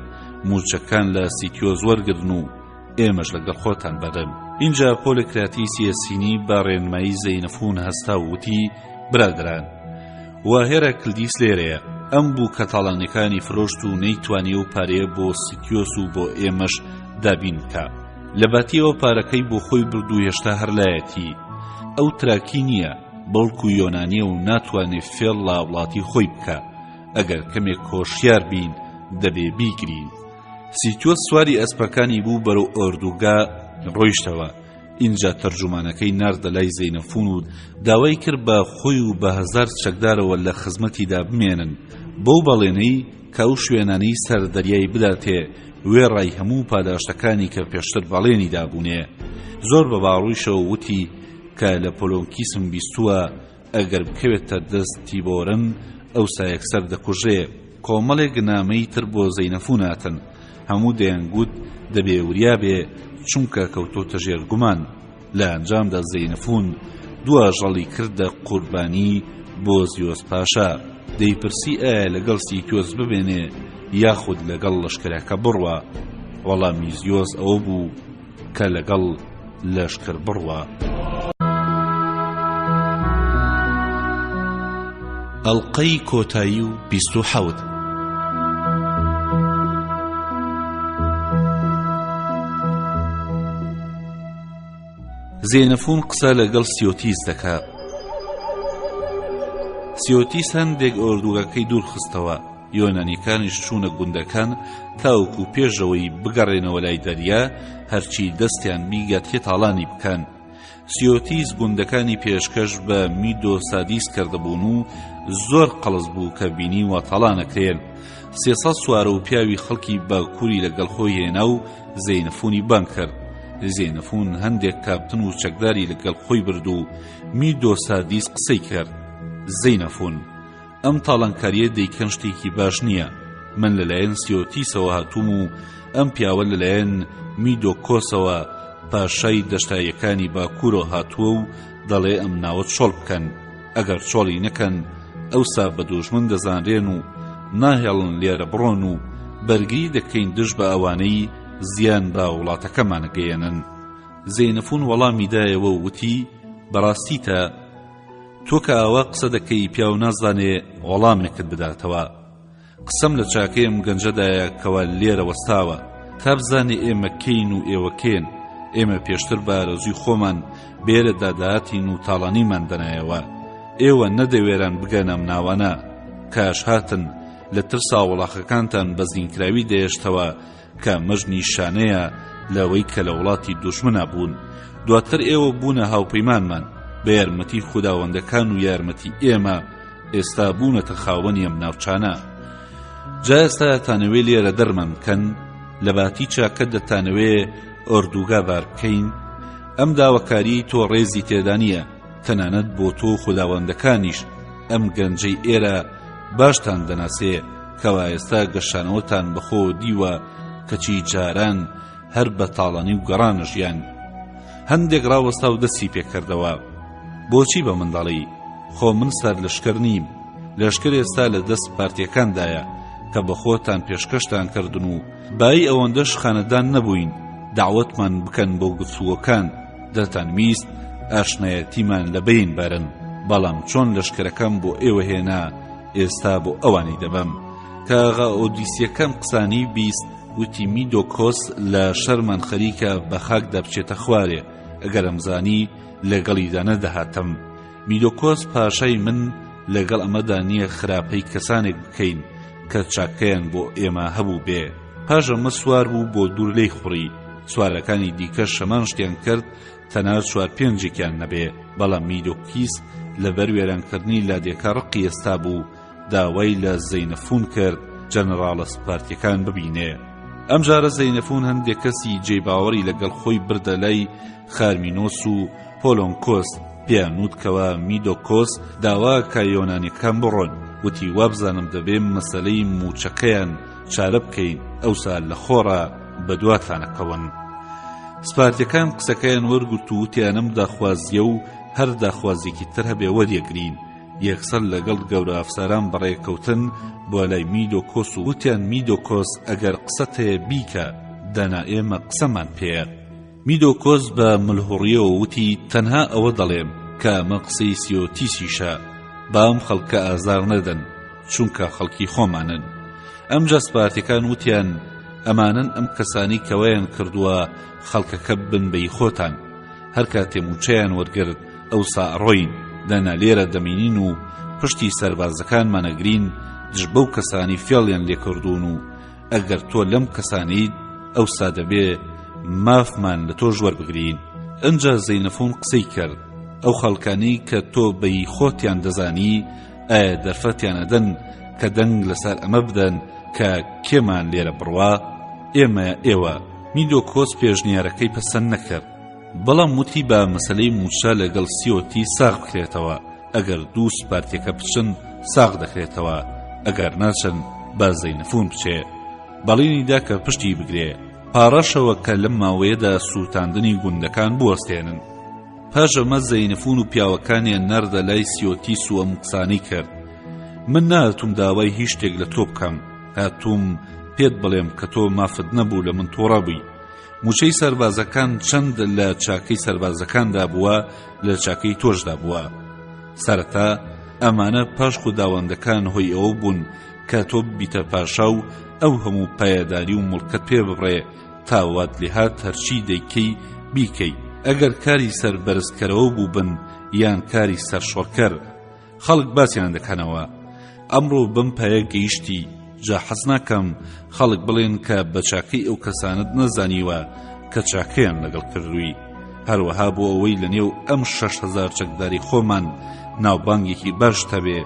مووچەکان لە سیتیۆز وەرگرن و. ئێمەش لەگەڵ خۆتان بەرن. ئینجا پۆلکراتیسی ئەسینی بە ڕێنمایی زەینەفوون هەستا و وتی، برادەران، وا هێراکلدیس لێرەیە، ئەم بوو کە تاڵانیەکانی فرۆشت و نەیتوانی ئەو پارەیە بۆ سیتیۆس و بۆ ئێمەش دابین بکا. لە باتیەوە پارەکەی بۆ خۆی برد و هێشتا هەر لایەتی. ئەو تراکی نییە، بەڵکو یۆنانیە و ناتوانێ فێڵ لە وڵاتی خۆی بکا. ئەگەر کەمێک هۆشیار بین دەبێ بیگرین. سیتیۆس سواری ئەسپەکانی بوو بەرەو ئۆردوگا ڕۆیشتەوە. ئینجا تەرجومانەکەی ناردە لای زەینەفون و داوای کرد بە خۆی و بە هەزار چەکدارەوە لە خزمەتیدا بمێنن بەو بەڵێنەی کە ئەو شوێنانەی سەر دەریای بداتێ وێڕای هەموو پاداشتەکانی کە پێشتر بەڵێنی دابوونێ زۆر بە باڕوویشەوە وتی کە لە پۆلۆنکیسم بیستووە ئەگەر بکەوێتە دەست تیبۆرن ئەوسا یەکسەر دەکوژرێ. کۆمەڵێک نامەی تر بۆ زەینەفوون هاتن، هەموو دەیانگوت دەبێ وریا بێ چونکە کەوتۆتە ژێر گومان. لە ئەنجامدا زەینەفوون دوو ئاژەڵی کردە قوربانی بۆ زیۆس پاشا. دەیپرسی ئایا لەگەڵ سیتیۆس بمێنێ یاخود لەگەڵ لەشکرەکە بڕوا؟ وەڵامی زیۆس ئەوە بوو، کە لەگەڵ لەشکر بڕوا. ئەڵقەی کۆتایی و 27. زێنەفون قسە لەگەڵ سیۆتیس دەکا. سیۆتیس هەندێک ئۆردوگاکەی دوور خستەوە. یۆنانیەکانیش چوونە گوندەکان تاوەکو پێش ئەوەی بگەڕێنەوە لای دەریا هەرچی دەستیان بیگاتێ تاڵانی بکەن. سیۆتیس گوندەکانی پێشکەش بە میدۆسادیس کردبوون و زۆر قەڵس بوو کە بینی وا تاڵان ئەکرێن. 300 سوارە و پیاوی خەڵکی باکووری لەگەڵ خۆی هێنا و زەینەفونی بانگ کرد. زەینەفون هەندێک کاپتن و چەکداری لەگەڵ خۆی برد و میدۆسادیس قسەی کرد. زەینەفون. ئەم تاڵانکارییە دەیکەن شتێکی باش نییە، من لەلایەن سیۆتیسەوە هاتووم و ئەم پیاوە لەلایەن میدۆکۆسەوە پاشای دەشتاییەکانی باکوورەوە هاتووە و دەڵێ ئەم ناوە چۆڵ بکەن، ئەگەر چۆڵی نەکەن ئەوسا بە دوژمن دەزانرێن و ناهێڵن لێرە بڕۆن و بەرگری دەکەین دژ بە ئەوانەی زیان بە وڵاتەکەمان ئەگەیەنن. زەینەفون وەڵامی دایەوە و وتی، بەڕاستیتە؟ تۆ کە ئاوا قسە دەکەی پیاو نازانێ وەڵامێکت بداتەوە. قسەم لە چاکەی ئەم گەنجەدایە کەوا لێرە وەستاوە تا بزانێ ئێمە کێین و ئێوە کێن. ئێمە پێشتر بە ئارەزووی خۆمان بێرەدا دەهاتین و تاڵانیمان دەنایەوە. ئێوە نەدەوێران بگەنە ئەم ناوانە. کاش هاتن لە ترسا وڵاخەکانتان بە زینکراوی دەهێشتەوە کە ئەمەش نیشانەیە لەوەی کە لە وڵاتی دوژمنا بوون دواتر ئێوە بوونە هاوپەیمانمان بە یارمەتی خوداوەندەکان و یارمەتی ئێمە ئێستا بوونەتە خاوەنی ئەم ناوچانە جا ئێستا دەتانەوێ لێرە دەرمان بکەن لە باتی چاکە دەتانەوێ ئۆردوگا بار بکەین ئەم داواکاریی تۆ ڕێزی تێدا نییە تەنانەت بۆ تۆ و خوداوەندەکانیش ئەم گەنجەی ئێرە باشتان دەناسێ کەوا ئێستا گەشانەوەتان بەخۆوە دیوە کەچی جاران هەر بە تاڵانی و گەڕان ژیان هەندێک ڕاوەستا و دەستی پێکردەوە بۆچی بە من دەڵێی خۆ من سەر لەشکر نیم لەشکر ئێستا لە دەست پارتیەکاندایە کە بە خۆتان پێشکەشتان کردن و بایی ئەوەندەش خانەدان نەبووین دەعوەتمان بکەن بۆ گفتوگۆکان دەتانویست ئاشنایەتیمان لە بەین بەرن بەڵام چۆن لەشکرەکەم بۆ ئێوە هێنا ئێستا بۆ ئەوانی دەبەم کە ئاغا ئۆدیسیەکەم قسانی 20 وتی میدۆکۆس لە شەرمان خەریکە بە خاکدا بچێتە خوارێ ئەگەر ئەمزانی لەگەڵیدا نەدەهاتم میدۆکۆس پاشای من لەگەڵ ئەمەدا نییە خراپەی کەسانێک بکەین کە چاکەیان بۆ ئێمە هەبوو بێ پاش ئەمە سوار بوو بۆ دوور لێی خوڕی سوارەکانی دیکەش هەمان شتیان کرد تەنها چوار پێنجێکیان نەبێ بەڵام میدۆکیس لەبەر وێرانکردنی لادێکە ڕقی ئێستا بوو داوای لە زەینەفون کرد جەنەراڵە سپارتیەکان ببینێ ئەمجارە زەینەفون هەندێک کەسی جێی باوەڕی لەگەڵ خۆی بردە لای خارمینۆس و پۆلۆنکۆس پێیان وت کەوا میدۆکۆس داوا کە یۆنانیەکان بڕۆن وتی وابزانم دەبێ مەسەلەی موچەکەیان چارە بکەین ئەوسا لە خۆڕا بەدواتانەکەون. سپارتیەکان قسەکەیان وەرگرت و وتیان ئەم داخوازیە و هەر داخوازیەکی تر هەبێ وەریەگرین. یەکسەر لەگەڵ گەورە ئەفسەران بەڕێکەوتن بۆ لای میدۆکۆس و وتیان میدۆکۆس ئەگەر قسەت هەیە بیکە. دەنا ئێمە قسەمان پێیە. میدۆکۆس بە ملهوڕیەوە وتی تەنها ئەوە دەڵێم کە ئەمە قسەی سیۆتیسیشە، با ئەم خەڵکە ئازار نەدەن، چونکە خەڵکی خۆمانن. ئەمجا سپارتیەکان وتیان ئەمانەن ئەم کەسانەی کە وایان کردووە خەڵکەکە ببن بە ی خۆتان. هەر کاتێ مووچەیان وەرگرت ئەوسا ئەڕۆین، دەنا لێرە دەمینین و پشتی سەربازەکانمان ئەگرین دژ بەو کەسانەی فێڵیان لێکردوون و ئەگەر تۆ لەم کەسانەیت ئەوسا دەبێ مافمان لە تۆش وەربگرین. ئنجا زەینەفون قسەی کرد، ئەو خەڵکانەی کە تۆ بە هی خۆتیان دەزانی ئایا دەرفەتیان ئەدەن کە دەنگ لەسەر ئەمە بدەن کە کێمان لێرە بڕوا؟ ئێمە یا ئێوە؟ میدۆکۆس پێشنیارەکەی پەسەند نەکرد، بەڵام وتی با مەسەلەی مووچە لەگەڵ سیۆتی ساغ بکرێتەوە، ئەگەر دوو سپارتیەکە بچن ساغ دەکرێتەوە، ئەگەر ناچن با زەینەفون بچێ. بەڵێنی دا کە پشتی بگرێ، پاڕاشەوە کە لەم ماوەیەدا سووتاندنی گوندەکان بوەستێنن. پاش ئەمە زەینەفون و پیاوەکانیان ناردە لای سیۆتیس و ئەم قسانەی کرد، من نەهاتووم داوای هیچ شتێک لە تۆ بکەم، هاتووم پێت بڵێم کە تۆ مافت نەبوو لە من تووڕە بووی. مووچەی سەربازەکان چەند لە چاکەی سەربازەکاندا بووە لە چاکەی تۆشدا بووە. سەرەتا ئەمانە پاش خوداوەندەکان هۆی ئەوە بوون کە تۆ ببیتە پاشا و ئەو هەموو پایەداری و موڵکەت پێ ببڕێ تا وات لێهات هەرچی دەیکەی بیکەی ئەگەر کاری سەر بەرزکەرەوە بووبن یان کاری سەرشۆڕکەر خەڵک باسیان دەکەنەوە ئەمڕۆ بەم پایە گەیشتی جا حەز ناکەم خەڵک بڵێن کە بە چاکەی ئەو کەسانت نەزانیوە کە چاکەیان لەگەڵ کردووی هەروەها بۆ ئەوەی لە نێو ئەم 6هزار چەکداری خۆمان ناوبانگێکی باش هەبێ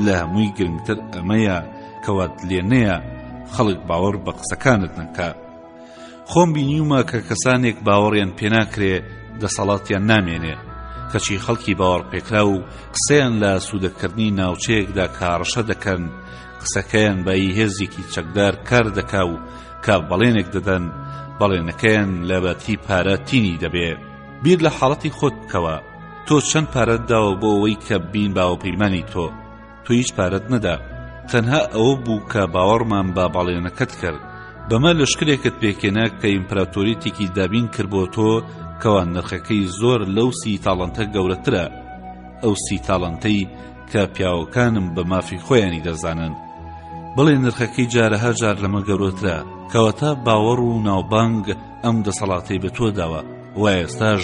لە هەمووی گرنگتر ئەمەیە کەوات لێ نەیە خەڵک باوەڕ بە قسەکانت نەکا خۆم بینیومە کە کەسانێک باوەڕیان پێناکرێ دەسەڵاتیان نامێنێ کەچی خەڵکی باوەڕپێکراو و قسەیان لە سوودەکردنی ناوچەیەکدا کە هەڕەشە دەکەن قسەکەیان بایی هێزێکی چەکدار کار دەکا و کە بەڵێنێک دەدەن بەڵێنەکەیان لە باتی پارە تینی دەبێ بیر لە حاڵەتی خۆت بکەوە تۆ چەند پارەت داوە بۆ ئەوەی کە بین باوەپەیمانی تۆ تۆ هیچ پارەت نەدا تەنها ئەوە بوو کە باوەڕمان بە بەڵێنەکەت کرد بەمە لەشکرێکت پێکێنا کە ئیمپراتۆریەتێکی دابین کرد بۆ تۆ کەوا نرخەکەی زۆر لەو سی تاڵنتە گەورەترە ئەو سی تاڵنتەی کە پیاوەکانم بە مافی خۆیانی دەزانن بڵێ نرخەکەی جارەها جار لەمە گەورەترە کەواتە باوەڕ و ناوبانگ ئەم دەسەڵاتەی بە تۆ داوە و ئێستاش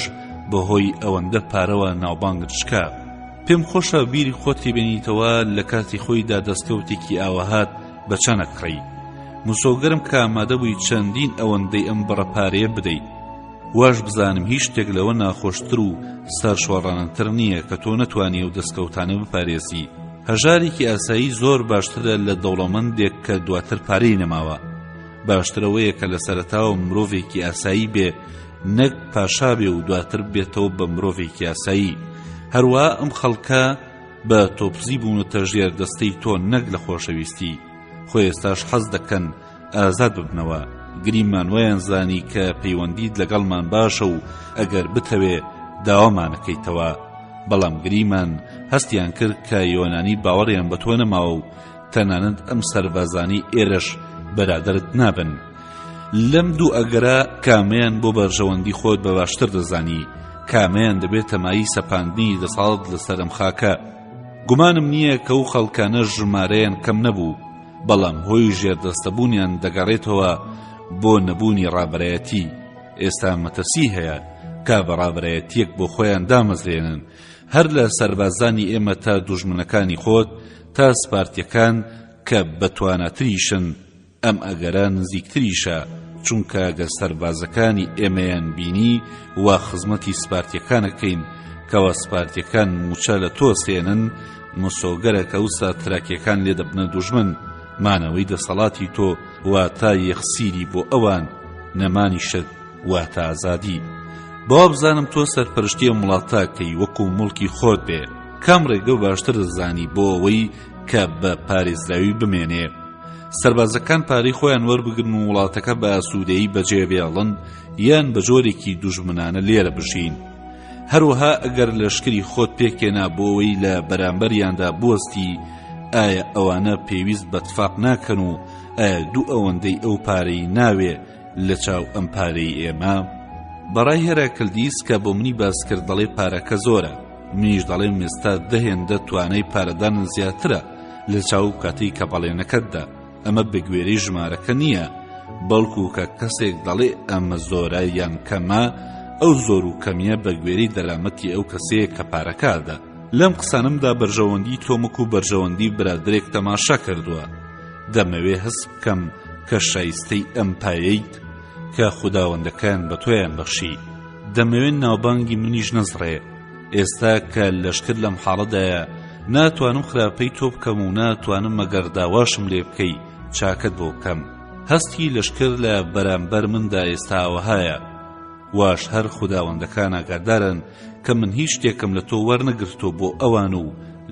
بەهۆی ئەوەندە پارەوە ناوبانگت شکا پێم خۆشە بیری خۆتی بێنیتەوە لە کاتی خۆیدا دەستکەوتێکی ئاوەهات بە چەند ئەکڕی مسۆگەرم کە ئامادە بووی چەندین ئەوەندەی ئەم بڕە پارەیە بدەیت واش بزانم هیچ شتێک لەوە ناخۆشتر و سەرشۆڕانەتر نییە کە تۆ نەتوانی ئەو دەستکەوتانە بپارێزی هەژارێکی ئاسایی زۆر باشترە لە دەوڵەمەندێک کە دواتر پارەی نەماوە باشترەوەیە کە لە سەرەتاوە مرۆڤێکی ئاسایی بێ نەک پاشا بێ و دواتر بێتەوە بە مرۆڤێکی ئاسایی هەروە ئەم خەڵکە بە تۆپزی بوونەتە ژێر دەستەی تۆ نەک لە خۆشەویستی خۆ ئێستاش حەز دەکەن ئازاد ببنەوە گریمان وایان زانی کە پەیوەندیت لەگەڵمان باشە و ئەگەر بتەوێ داوامانەکەیتەوە بەڵام گریمان هەستیان کرد کە یۆنانی باوەڕیان بە تۆ نەماوە و تەنانەت ئەم سەربازانەی ئێرەش بەرادەرت نابن. لەم دوو ئەگەرە کامەیان بۆ بەرژەوەندی خۆت بە باشتر دەزانی؟ کامەیان دەبێتە مایەی سەپاندنی دەسەڵات لەسەر ئەم خاکە؟ گومانم نییە کە ئەو خەڵکانە ژمارەیان کەم نەبوو، بەڵام هۆی ژێردەستەبوونیان دەگەڕێتەوە بۆ نەبوونی ڕابەرایەتی. ئێستا مەترسی هەیە کە بە ڕابەرایەتییەک بۆ خۆیان دامەزرێنن، هەر لە سەربازانی ئێمە تا دوژمنەکانی خۆت، تا سپارتیەکان کە بەتواناتریشن، ئەم ئەگەرە نزیکتریشە، چونکە گەر سەربازەکانی ئێمەیان بینی وا خزمەتی سپارتیەکان ئەکەین، کەوا سپارتیەکان موچە لە تۆ سێنن، مسۆگەرە کە ئەوسا تراکیەکان لێ دەبنە دوژمن، مانەوەی دەسەڵاتی تۆ واتا یەخسیری بۆ ئەوان، نەمانیشت واتە ئازادی. با وابزانم تۆ سەرپەرشتی ئەم وڵاتە ئەکەی وەکو موڵکی خۆت بێ، کام ڕێگە باشتر دەزانی بۆ ئەوەی کە بە پارێزراوی بمێنێ؟ سەربازەکان پارەی خۆیان وەربگرن و وڵاتەکە بە ئاسوودەیی بەجێ بێڵن یان بە جۆرێکی دوژمنانە لێرە بژین؟ هەروەها ئەگەر لەشکری خۆت پێکهێنا بۆ ئەوەی لە بەرامبەریاندا بوەستی، ئایا ئەوانە پێویست بە تفاق ناکەن و ئایا دوو ئەوەندەی ئەو پارەی ناوێ؟ لە چاو ئەم پارەی ئێمە؟ بەڕای هێراکلدیس کە بۆ منی باس کرد دەڵێ پارەکە زۆرە، منیش دەڵێم ئێستا دە هێندە توانای پارەدانت زیاترە لە چاو کاتەی کە بەڵێنەکەت دا. ئەمە بەگوێرەی ژمارەکە نییە، بەڵکو کە کەسێک دەڵێ ئەمە زۆرە یان کەمە، ئەو زۆر و کەمییە بەگوێرەی دەرامەتی ئەو کەسەیە کە پارەکە ئەدا. لەم قسانەمدا بەرژەوەندی تۆم وەکو بەرژەوەندی برادەرێک تەماشا کردووە. دەمەوێ هەست بکەم کە شایستەی ئەم پایەیت کە خوداوەندەکان بە تۆیان بەخشی. دەمەوێ ناوبانگی منیش نەزڕێ. ئێستا کە لەشکر لەم حاڵەدایە ناتوانم خراپەی تۆ بکەم و ناتوانم مەگەر داواشم لێ بکەی چاکەت بۆ بکەم. هەستی لەشکر لە بەرامبەر مندا ئێستا ئاوەهایە. واش هەر خوداوەندەکان ئاگادارن کە من هیچ شتێکم لە تۆ وەرنەگرتووە بۆ ئەوان و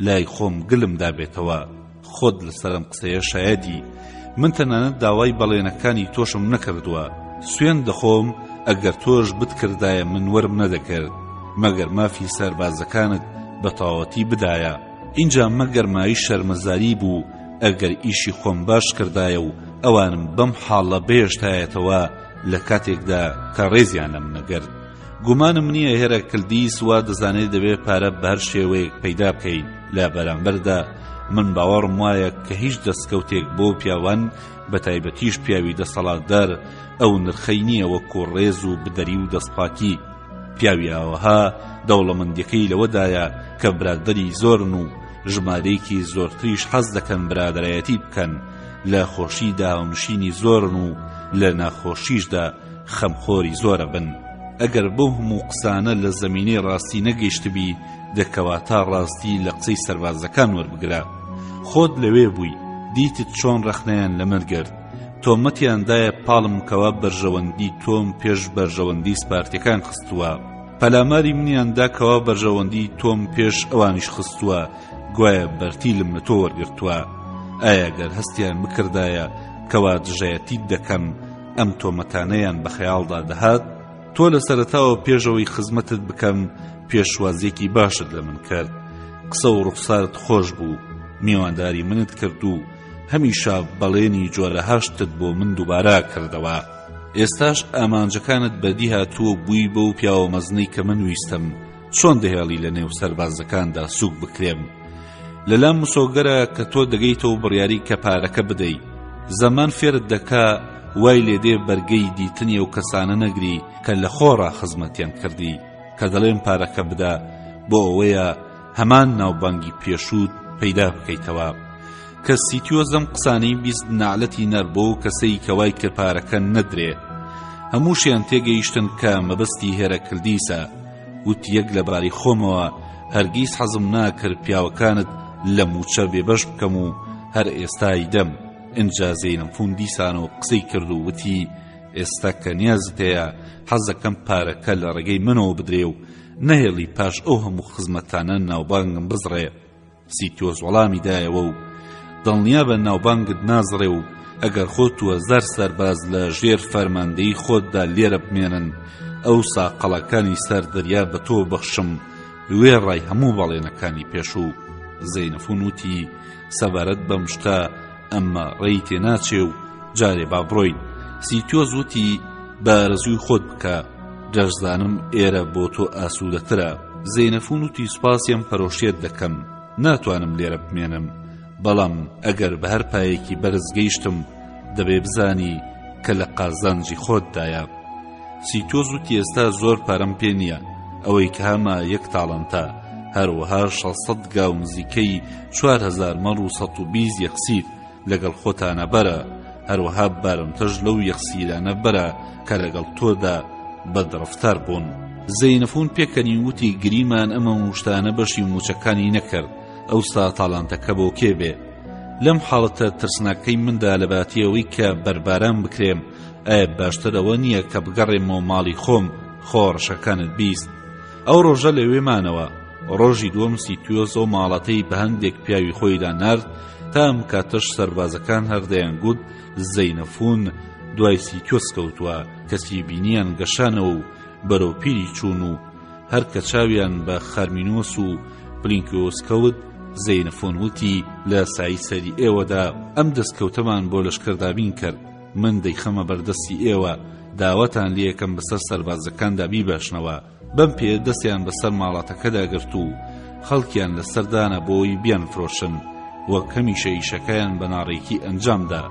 لای خۆم گلم دابێتەوە. خۆت لەسەر ئەم قسەیە شایەدی. من تەنانەت داوای بەڵێنەکانی تۆشم نەکردووە. سوێند دەخۆم ئەگەر تۆش بتکردایە من وەرم نەدەکرد. مەگەر مافی سەربازەکانت بە تەواوەتی بدایە. ئینجا مەگەر مایەی شەرمەزاری بوو ئەگەر ئیشی خۆم باش کردایە و ئەوانم بەم حاڵە بهێشتایەتەوە لە کاتێکدا کە ڕێزیان لە من ئەگرت. گومانم نییە هێراکلدیس وا دەزانێت دەبێ پارە بە هەر شێوەیەک پەیدا بکەین، لە بەرامبەردا من باوەڕم وایە کە هیچ دەستکەوتێک بۆ پیاوان بە تایبەتیش پیاوی دەسەڵاتدار ئەو نرخەی نییە وەکو ڕێز و بدەری و دەستپاکی. پیاوی ئاوەها دەوڵەمەندیەکەی لەوەدایە کە برادەری زۆرن و ژمارەیەکی زۆرتریش حەز دەکەن برادەرایەتی بکەن، لە خۆشیدا هاونشینی زۆرن و لە ناخۆشیشدا خەمخۆری زۆرەبن. ئەگەر بەو هەموو قسانە لە زەمینەی ڕاستی نەگەیشتبی دە کەواتە ڕاستی لە قسەی سەربازەکان وەربگرە. خۆت لەوێ بووی دیتت چۆن ڕەخنەیان لە من گرت. تۆمەتیان دایە پاڵم کەوا بەرژەوەندی تۆم پێش بەرژەوەندی سپارتیەکان خستووە. پەلاماری منیان دا کەوا بەرژەوەندی تۆم پێش ئەوانیش خستووە گوایە بەرتیلم لە تۆ وەرگرتووە. ئایا گەر هەستیان بکردایە کەوا دژایەتیت دەکەم ئەم تۆمەتانەیان بە خەیاڵدا دەهات؟ تۆ لە سەرەتاوە پێش ئەوەی خزمەتت بکەم پێشوازیەکی باشت لە من کرد قسە و ڕوخسارت خۆش بوو میوانداری منت کرد و هەمیشە بەڵێنی جۆرەها شتت بۆ من دووبارە کردەوە ئێستاش ئامانجەکانت بەدی هاتووە بووی بەو پیاوە مەزنەی کە من ویستم چۆن دەهێڵی لە نێو سەربازەکاندا سوک بکرێم لەلام مسۆگەرە کە تۆ دەگەیتەوە بڕیاری کە پارەکە بدەی زەمان فێرت دەکا وای لێدێ بەرگەی دیتنی ئەو کەسانە نەگری کە لە خۆڕا خزمەتیان کردی کە دەڵێم پارەکە بدە بۆ ئەوەیە هەمان ناوبانگی پێشووت پەیدا بکەیتەوە کە سیتیۆس ئەم قسانەی 20 نەعلەتی نەر بۆ کەسەی کە وای کرد پارەکە نەدرێ هەمووشیان تێگەیشتن کە مەبەستی هێرەکلدیسە وتی یەک لەبارەی خۆمەوە هەرگیز حەزم ناکرد پیاوەکانت لە مووچە بێبەش بکەم و هەر ئێستا ئەیدەم ئینجا زەینەفون دیسانەوە قسەی کرد و وتی ئێستا کە نیازت هەیە حەزەکەم پارەکە لە ڕێگەی منەوە بدرێ و نەهێڵی پاش ئەو هەموو خزمەتانە ناوبانگم بزڕێ سیتۆس وەڵامی دایەوە و دڵنیابە ناوبانگت نازڕێ و ئەگەر خۆت و هەزار سەرباز لە ژێر فەرماندەیی خۆتدا لێرە بمێنن ئەوسا قەڵاکانی سەر دەریا بە تۆ بەخشم وێڕای هەموو بەڵێنەکانی پێشوو زەینەفون وتی سەبارەت بەم شتە ئەمە ڕێی تێناچێ و جارێ با بڕۆین سیتۆس وتی بە ئارەزووی خۆت بکە دەشزانم ئێرە بۆ تۆ ئاسوودەترە زەینەفون وتی سوپاسی ئەم پەرۆشیەت دەکەم ناتوانم لێرە بمێنم بەڵام ئەگەر بە هەر پایەکی بەرز گەیشتم دەبێ بزانی کە لە قازانجی خۆتدایە سیتۆز وتی ئێستا زۆر پارەم پێ نییە ئەوەی کە هەمە یەک تاڵانتە هەروەها 600 گا و نزیکەی 4000 مەڕ و 120 یەخسیر لەگەڵ خۆتانە بەرە هەروەها بارمتەش لەو یەخسیرانە بەرە کە لەگەڵ تۆدا بەدڕەفتار بوون. زەینەفون پێکەنی وتی گریمان ئەم هەموو شتانە بەشی مووچەکانی نەکرد ئەوسا تاڵانتەکە بۆ کێ بێ؟ لەم حاڵەتە ترسناکەی مندا لەباتی ئەوەی کە بەرباران بکرێم ئایا باشتر ئەوە نییە کە بگەڕێمەوە ماڵی خۆم خۆ ڕەشەکانت 20 ئەو ڕۆژە لەوێ مانەوە ڕۆژی دووەم سیتیۆس ئەو ماڵەتەی بە هەندێک پیاوی خۆیدا نارد تا ئەم کاتەش سەربازەکان هەر دەیانگوت زەینەفون دوای سیتیۆس کەوتووە کەچی بینیان گەشانەوە و بەرەو پیری چوون و هەر کە چاویان بە خارمینۆس و پلینکیۆس کەوت زەینەفۆن وتی لە سایی سەری ئێوەدا ئەم دەستکەوتەمان بۆ لەشکر دابین کرد. من دەیخەمە بەردەستی ئێوە، داواتان لێیەکەم بەسەر سەربازەکاندا بیبەخشنەوە. بەم پێیە دەستیان بەسەر ماڵاتەکەدا گرت و خەڵکیان لەسەر دانا بۆی بیانفرۆشن، وەک هەمیشە ئیشەکەیان بە ناڕێکی ئەنجام دا.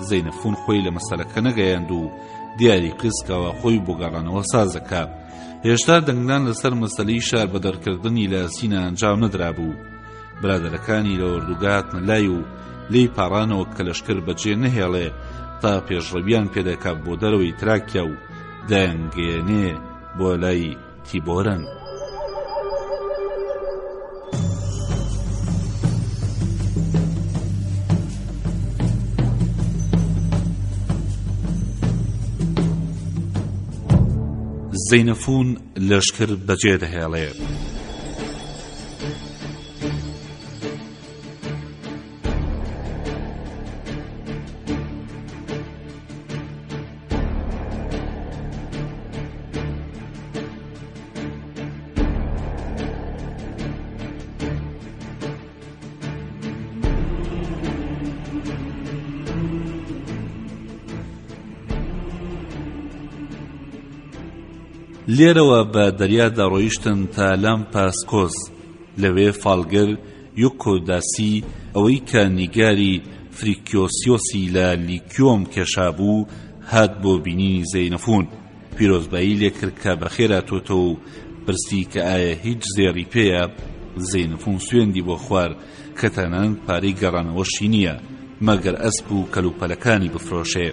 زەینەفون خۆی لە مەسەلەکە نەگەیاند و دیاری کرد کەوا خۆی بۆ گەڕانەوە ساز دەکا. هێشتا دەنگدان لەسەر مەسەلەی شاربەدەرکردنی لە ئەسینا ئەنجام نەدرابوو. برادەرەکانی لە ئۆردوگا هاتنە لای و لێی پاڕانەوە کە لەشکر بەجێ نەهێڵێ تا پێشڕەویان پێدەکا بۆ دەرەوەی تراکیا و دەیانگەیەنێ بۆ لای تیبۆرن. زەینەفون لەشکر بەجێ دەهێڵێ. لێرەوە بە دەریادا ڕۆیشتن تا لامپاسکۆس، لەوێ فاڵگر یوکۆداسی ئەوەی کە نیگاری فریکیۆسیۆسی لە لیکیۆم کێشابوو هات بۆ بینینی زەینەفون، پیرۆزبایی لێکرد کە بەخێرهاتۆتەوە و پرسی کە ئایا هیچ زێڕی پێیە، زەینەفون سوێندی بۆ خوارد کە تەنانەت پارەی گەڕانەوەشی نییە مەگەر ئەسپ و کەلوپەلەکانی بفرۆشێ.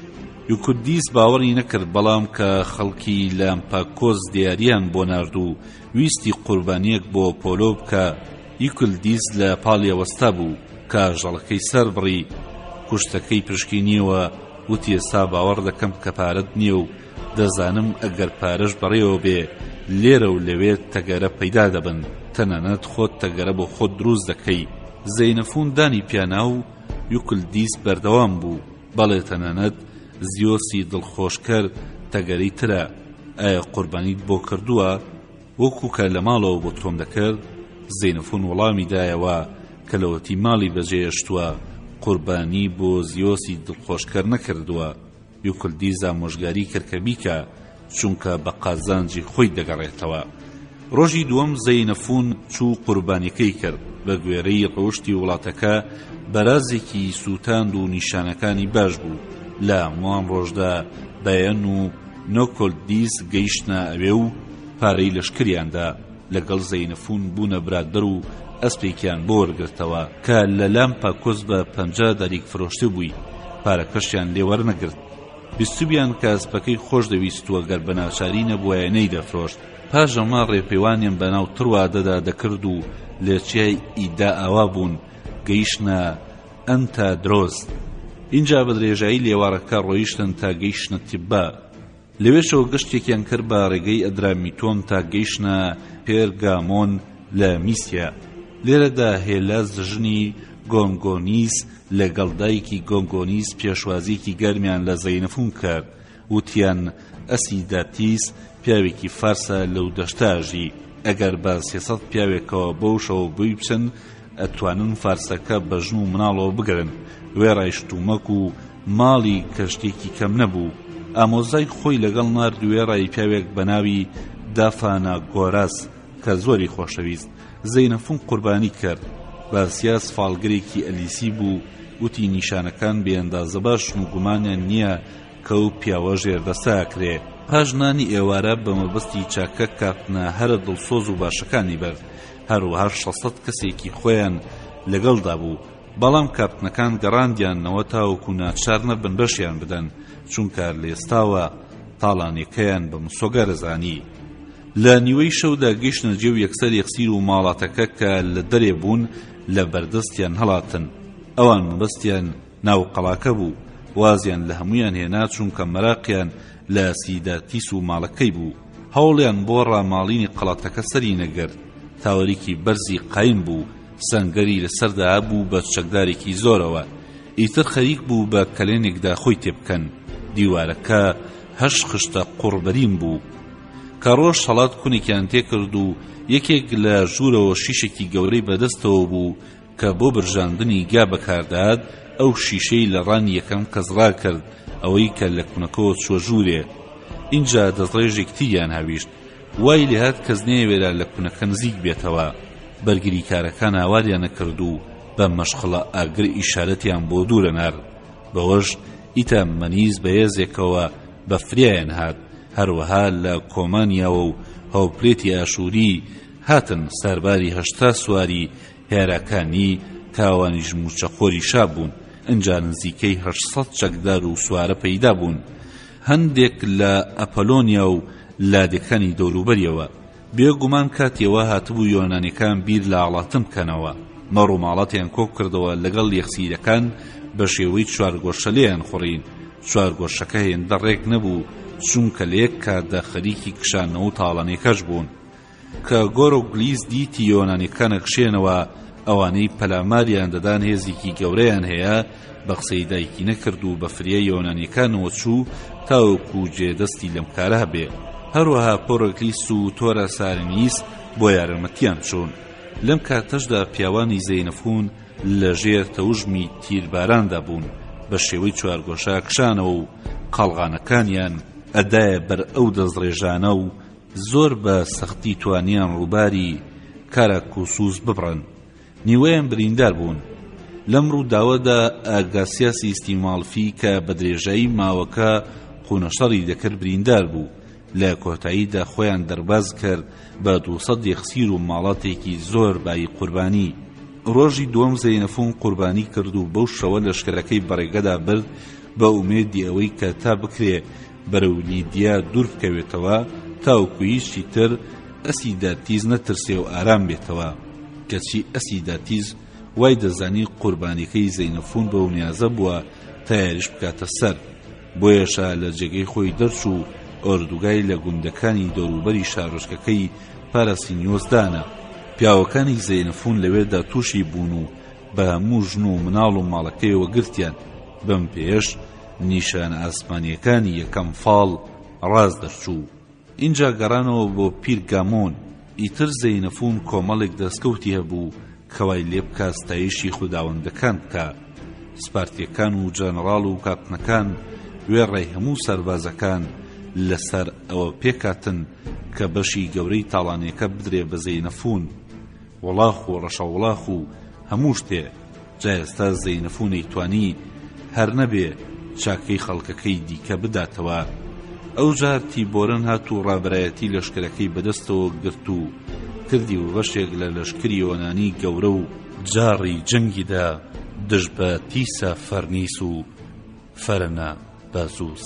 یوکودیس باوەڕی نەکرد، بەڵام کە خەڵکی لامپاکۆس دیارییان بۆ نارد و ویستی قوربانییەک بۆ پۆلۆ بکا، یوکلدیس لە پاڵیا وەستابوو، کە ئاژەڵەکەی سەر بڕی، کوشتەکەی پشکینیەوە، وتی ئێستا باوەڕ دەکەم کە پارەت نییە و دەزانم ئەگەر پارەش بەڕێوە بێ لێرە و لەوێ تەگەرە پەیدا دەبن، تەنانەت خۆت تەگەرە بۆ خۆت دروست دەکەی. زەینەفون دانی پیانا و یوکلدیس بەردەوام بوو، بەڵێ تەنانەت زیۆسی دڵخۆشکەر تەگەرەی ترە، ئایا قوربانیت بۆ کردووە؟ وەکو کە لە ماڵەوە بۆ تۆم دەکرد؟ زەینەفون وەڵامی دایەوە کە لەوەتی ماڵی بەجێهێشتووە قوربانی بۆ زیۆسی دڵخۆشکەر نەکردووە، یوکلدیز ئامۆژگاری کرد کە بیکا چونکە بە قازانجی خۆی دەگەڕێتەوە. ڕۆژی دووەم زەینەفون چوو قوربانیەکەی کرد، بە گوێرەی ڕەوشتی وڵاتەکە بەرازێکی سووتاند و نیشانەکانی باش بوو، لە هەمان ڕۆژدا بایەن و نۆکۆلدیس گەیشتنە ئەوێ و پارەی لەشکریان دا، لەگەڵ زەینەفون بوونە برادەر و ئەسپێکیان بۆ وەرگرتەوە کە لە لامپاکۆس بە 50 داریک فرۆشتبووی، پارەکەشیان لێ وەرنەگرت. بیستبیان کە ئەسپەکەی خۆش دەویست و گەر بە ناچاری نەبوایە نەیدەفرۆشت. پاش ئەمە ڕێپێوانیان بە ناو تروادەدا دەکرد و لە چیای ئیدا ئاوا بوون، گەیشتنە ئەنتادرۆس. ئینجا بە درێژایی لێوارەکە ڕۆیشتن تا گەیشتنە تیبا. لەوێشەوە گەشتێکیان کرد بە ڕێگەی ئەدرامیتۆن تا گەیشتنە پێرگامۆن لە میسیا. لێرەدا هێلاس ژنی گۆنگۆنیس لەگەڵ دایکی گۆنگۆنیس پێشوازییەکی گەرمیان لە زەینەفون کرد. وتیان ئەسیداتیس پیاوێکی فارسە لەو دەشتە ئەژی، ئەگەر بە 300 پیاوێکەوە بەو شەوە بۆی بچن ئەتوانن فارسەکە بە ژن و مناڵەوە بگرن، وێڕای شتومەک و ماڵی کە شتێکی کەم نەبوو. ئامۆزای خۆی لەگەڵ نارد وێڕای پیاوێک بە ناوی دافاناگۆراس کە زۆری خۆشەویست. زەینەفون قوربانی کرد. باسیاس فاڵگرێکی ئەلیسی بوو، وتی نیشانەکان بێ ئەندازە باشن و گومانیان نییە کە ئەو پیاوە ژێردەستە ئەکرێ. پاش نانی ئێوارە بە مەبەستی چاکە کاپتنە هەرە دڵسۆز و باشەکانی برد، هەروەها شەسەد کەسێکی خۆیان لەگەڵدا بوو، بەڵام کاپتنەکان گەڕاندیاننەوە تاوەکو ناچار نەبن بەشیان بدەن، چونکە لە ئێستاوە تاڵانیەکەیان بە مسۆگەر ئەزانی. لە نیوەی شەودا گەیشتنە جێ و یەکسەر یەخسیر و ماڵاتەکە کە لە دەرێ بوون لە بەردەستیان هەڵاتن. ئەوان مەبەستیان ناو قەڵاکە بوو، وازیان لە هەموویان هێنا چونکە مەراقیان لە سیداتیس و ماڵەکەی بوو. هەوڵیان بۆ ڕاماڵینی قەڵاتەکە سەری نەگرت. تاوەرێکی بەرزی قایم بوو، سەنگەری لە سەردا هەبوو بە چەکدارێکی زۆرەوە. ئیتر خەریک بوو بە کەلێنێکدا خۆی تێبکەن. دیوارەکە هەشت خشتە قوڕبەرین بوو. کە ڕۆژ هەڵات کونێکیان تێکرد و یەکێک لە ژوورەوە شیشێکی گەورەی بەدەستەوە بوو کە بۆ برژاندنی گا بەکاردەهات، ئەو شیشەی لە ڕانی یەکەم کەس ڕاکرد ئەوەی کە لە کونەکەوە چووە ژوورێ. ئینجا دەستڕێژێک تیریان هاویشت. وای لێهات کەس نەیەوێرا لە کونەکە نزیک بێتەوە. بەرگریکارەکان هاواریان ئەکرد و بە مەشخەڵە ئاگر ئیشارەتیان بۆ دوور ئەنارد. بەوەش ئیتا مەنیز بە هێزێکەوە بە فریایان هات. هەروەها لە کۆمانیاوە و هۆپلێتی ئاشووری هاتن سەرباری 80 سواری هێراکانی کە ئەوانیش مووچەخۆری شا بوون، ئنجا نزیکەی 800 چەکدار و سوارە پەیدا بوون، هەندێک لە ئەپەلۆنیا و لادێکانی دەوروبەریەوە. بێ گومان کاتی ئەوە هاتبوو یۆنانیەکان بیر لە هەڵاتن بکەنەوە. مەڕ و ماڵاتیان کۆکردەوە لەگەڵ یەخسیرەکان بە شێوەی چوارگۆشە لێیان خوڕین. چوارگۆشەکە هێندە ڕێک نەبوو چونکە لە یەک کاتدا خەریکی کشانەوە و تاڵانیەکەش بوون. کە گۆرۆگلیس دیتی یۆنانیەکان ئەکشێنەوە، ئەوانەی پەلاماریان دەدان هێزێکی گەورەیان هەیە، بە قسەی دایکی نەکرد و بە فریای یۆنانیەکانەوە چوو تاوەکو جێ دەستی لەم کارە هەبێ. هەروەها پۆرۆکلیس و تۆراسارنیس بۆ یارمەتیان چوون. لەم کاتەشدا پیاوانی زەینەفون لە ژێر تەوژمی تیرباراندا بوون، بە شێوەی چوارگۆشە کشانەوە و قەڵغانەکانیان ئەدایە بەر ئەو دەستڕێژانە و زۆر بە سەختی توانیان ڕووباری کاراکوسوس ببڕن، نیوەیان بریندار بوون. لەم ڕووداوەدا ئاگاسیاسی ستیمالفی کە بە درێژایی ماوەکە قونەشەڕی دەکرد بریندار بوو، لە کۆتاییدا خۆیان دەرباز کرد بە 200 یەخسیر و ماڵاتێکی زۆر بایی قوربانی. ڕۆژی دووەم زەینەفون قوربانی کرد و بەو شەوە لەشکرەکەی بەڕێگەدا برد بە ئومێدی ئەوەی کە تا بکرێ بەرەو لیدیا دوور بکەوێتەوە تاوەکو هیچی تر ئەسیداتیز نەترسێ و ئارام بێتەوە، کەچی ئەسیداتیز وای دەزانی قوربانیەکەی زەینەفون بەو نیازە بووە تا هێرش بکاتە سەر، بۆیەشە لە جێگەی خۆی دەرچوو و ئۆردوگای لە گوندەکانی دەوروبەری شارۆچکەکەی پاراسینیۆس دانا. پیاوەکانی زەینەفون لەوێدا تووشی بوون و بە هەموو ژن و مناڵ و ماڵەکەیەوە گرتیان، بەم پێیەش نیشانە ئاسمانییەکانی یەکەم فاڵ ڕاست دەرچوو. ئینجا گەڕانەوە بۆ پیرگامۆن. ئیتر زەینەفون کۆمەڵێک دەستکەوتی هەبوو کە وای لێ بکا ستایشی خوداوەندەکان بکا. سپارتییەکان و جەنەڕاڵ و کاپتنەکان وێڕای هەموو سەربازەکان لەسەر ئەوە پێکهاتن کە بەشی گەورەی تاڵانییەکە بدرێ بە زەینەفون. وڵاخ و ڕەشەوڵاخ و هەموو شتێ. جا ئێستا زەینەفو نەیتوانی هەر نەبێ چاکەی خەڵکەکەی دیکە بداتەوە. ئەوجار تیبۆرن هات و ڕابەرایەتی لەشکرەکەی بەدەستەوە گرت و کردی بە بەشێک لە لەشکری یۆنانی گەورە و جاڕی جەنگی دا دژ بە تیسا فەرنیس و فەرەنە بازوس.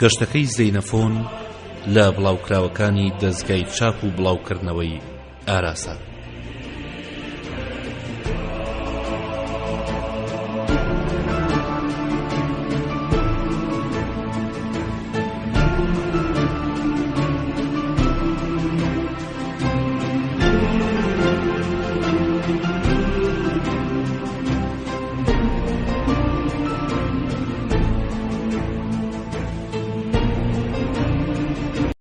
گەشتەکەی زەینەفۆن لە بڵاوکراوەکانی دەزگای چاپ و بڵاوکردنەوەی ئاراسە.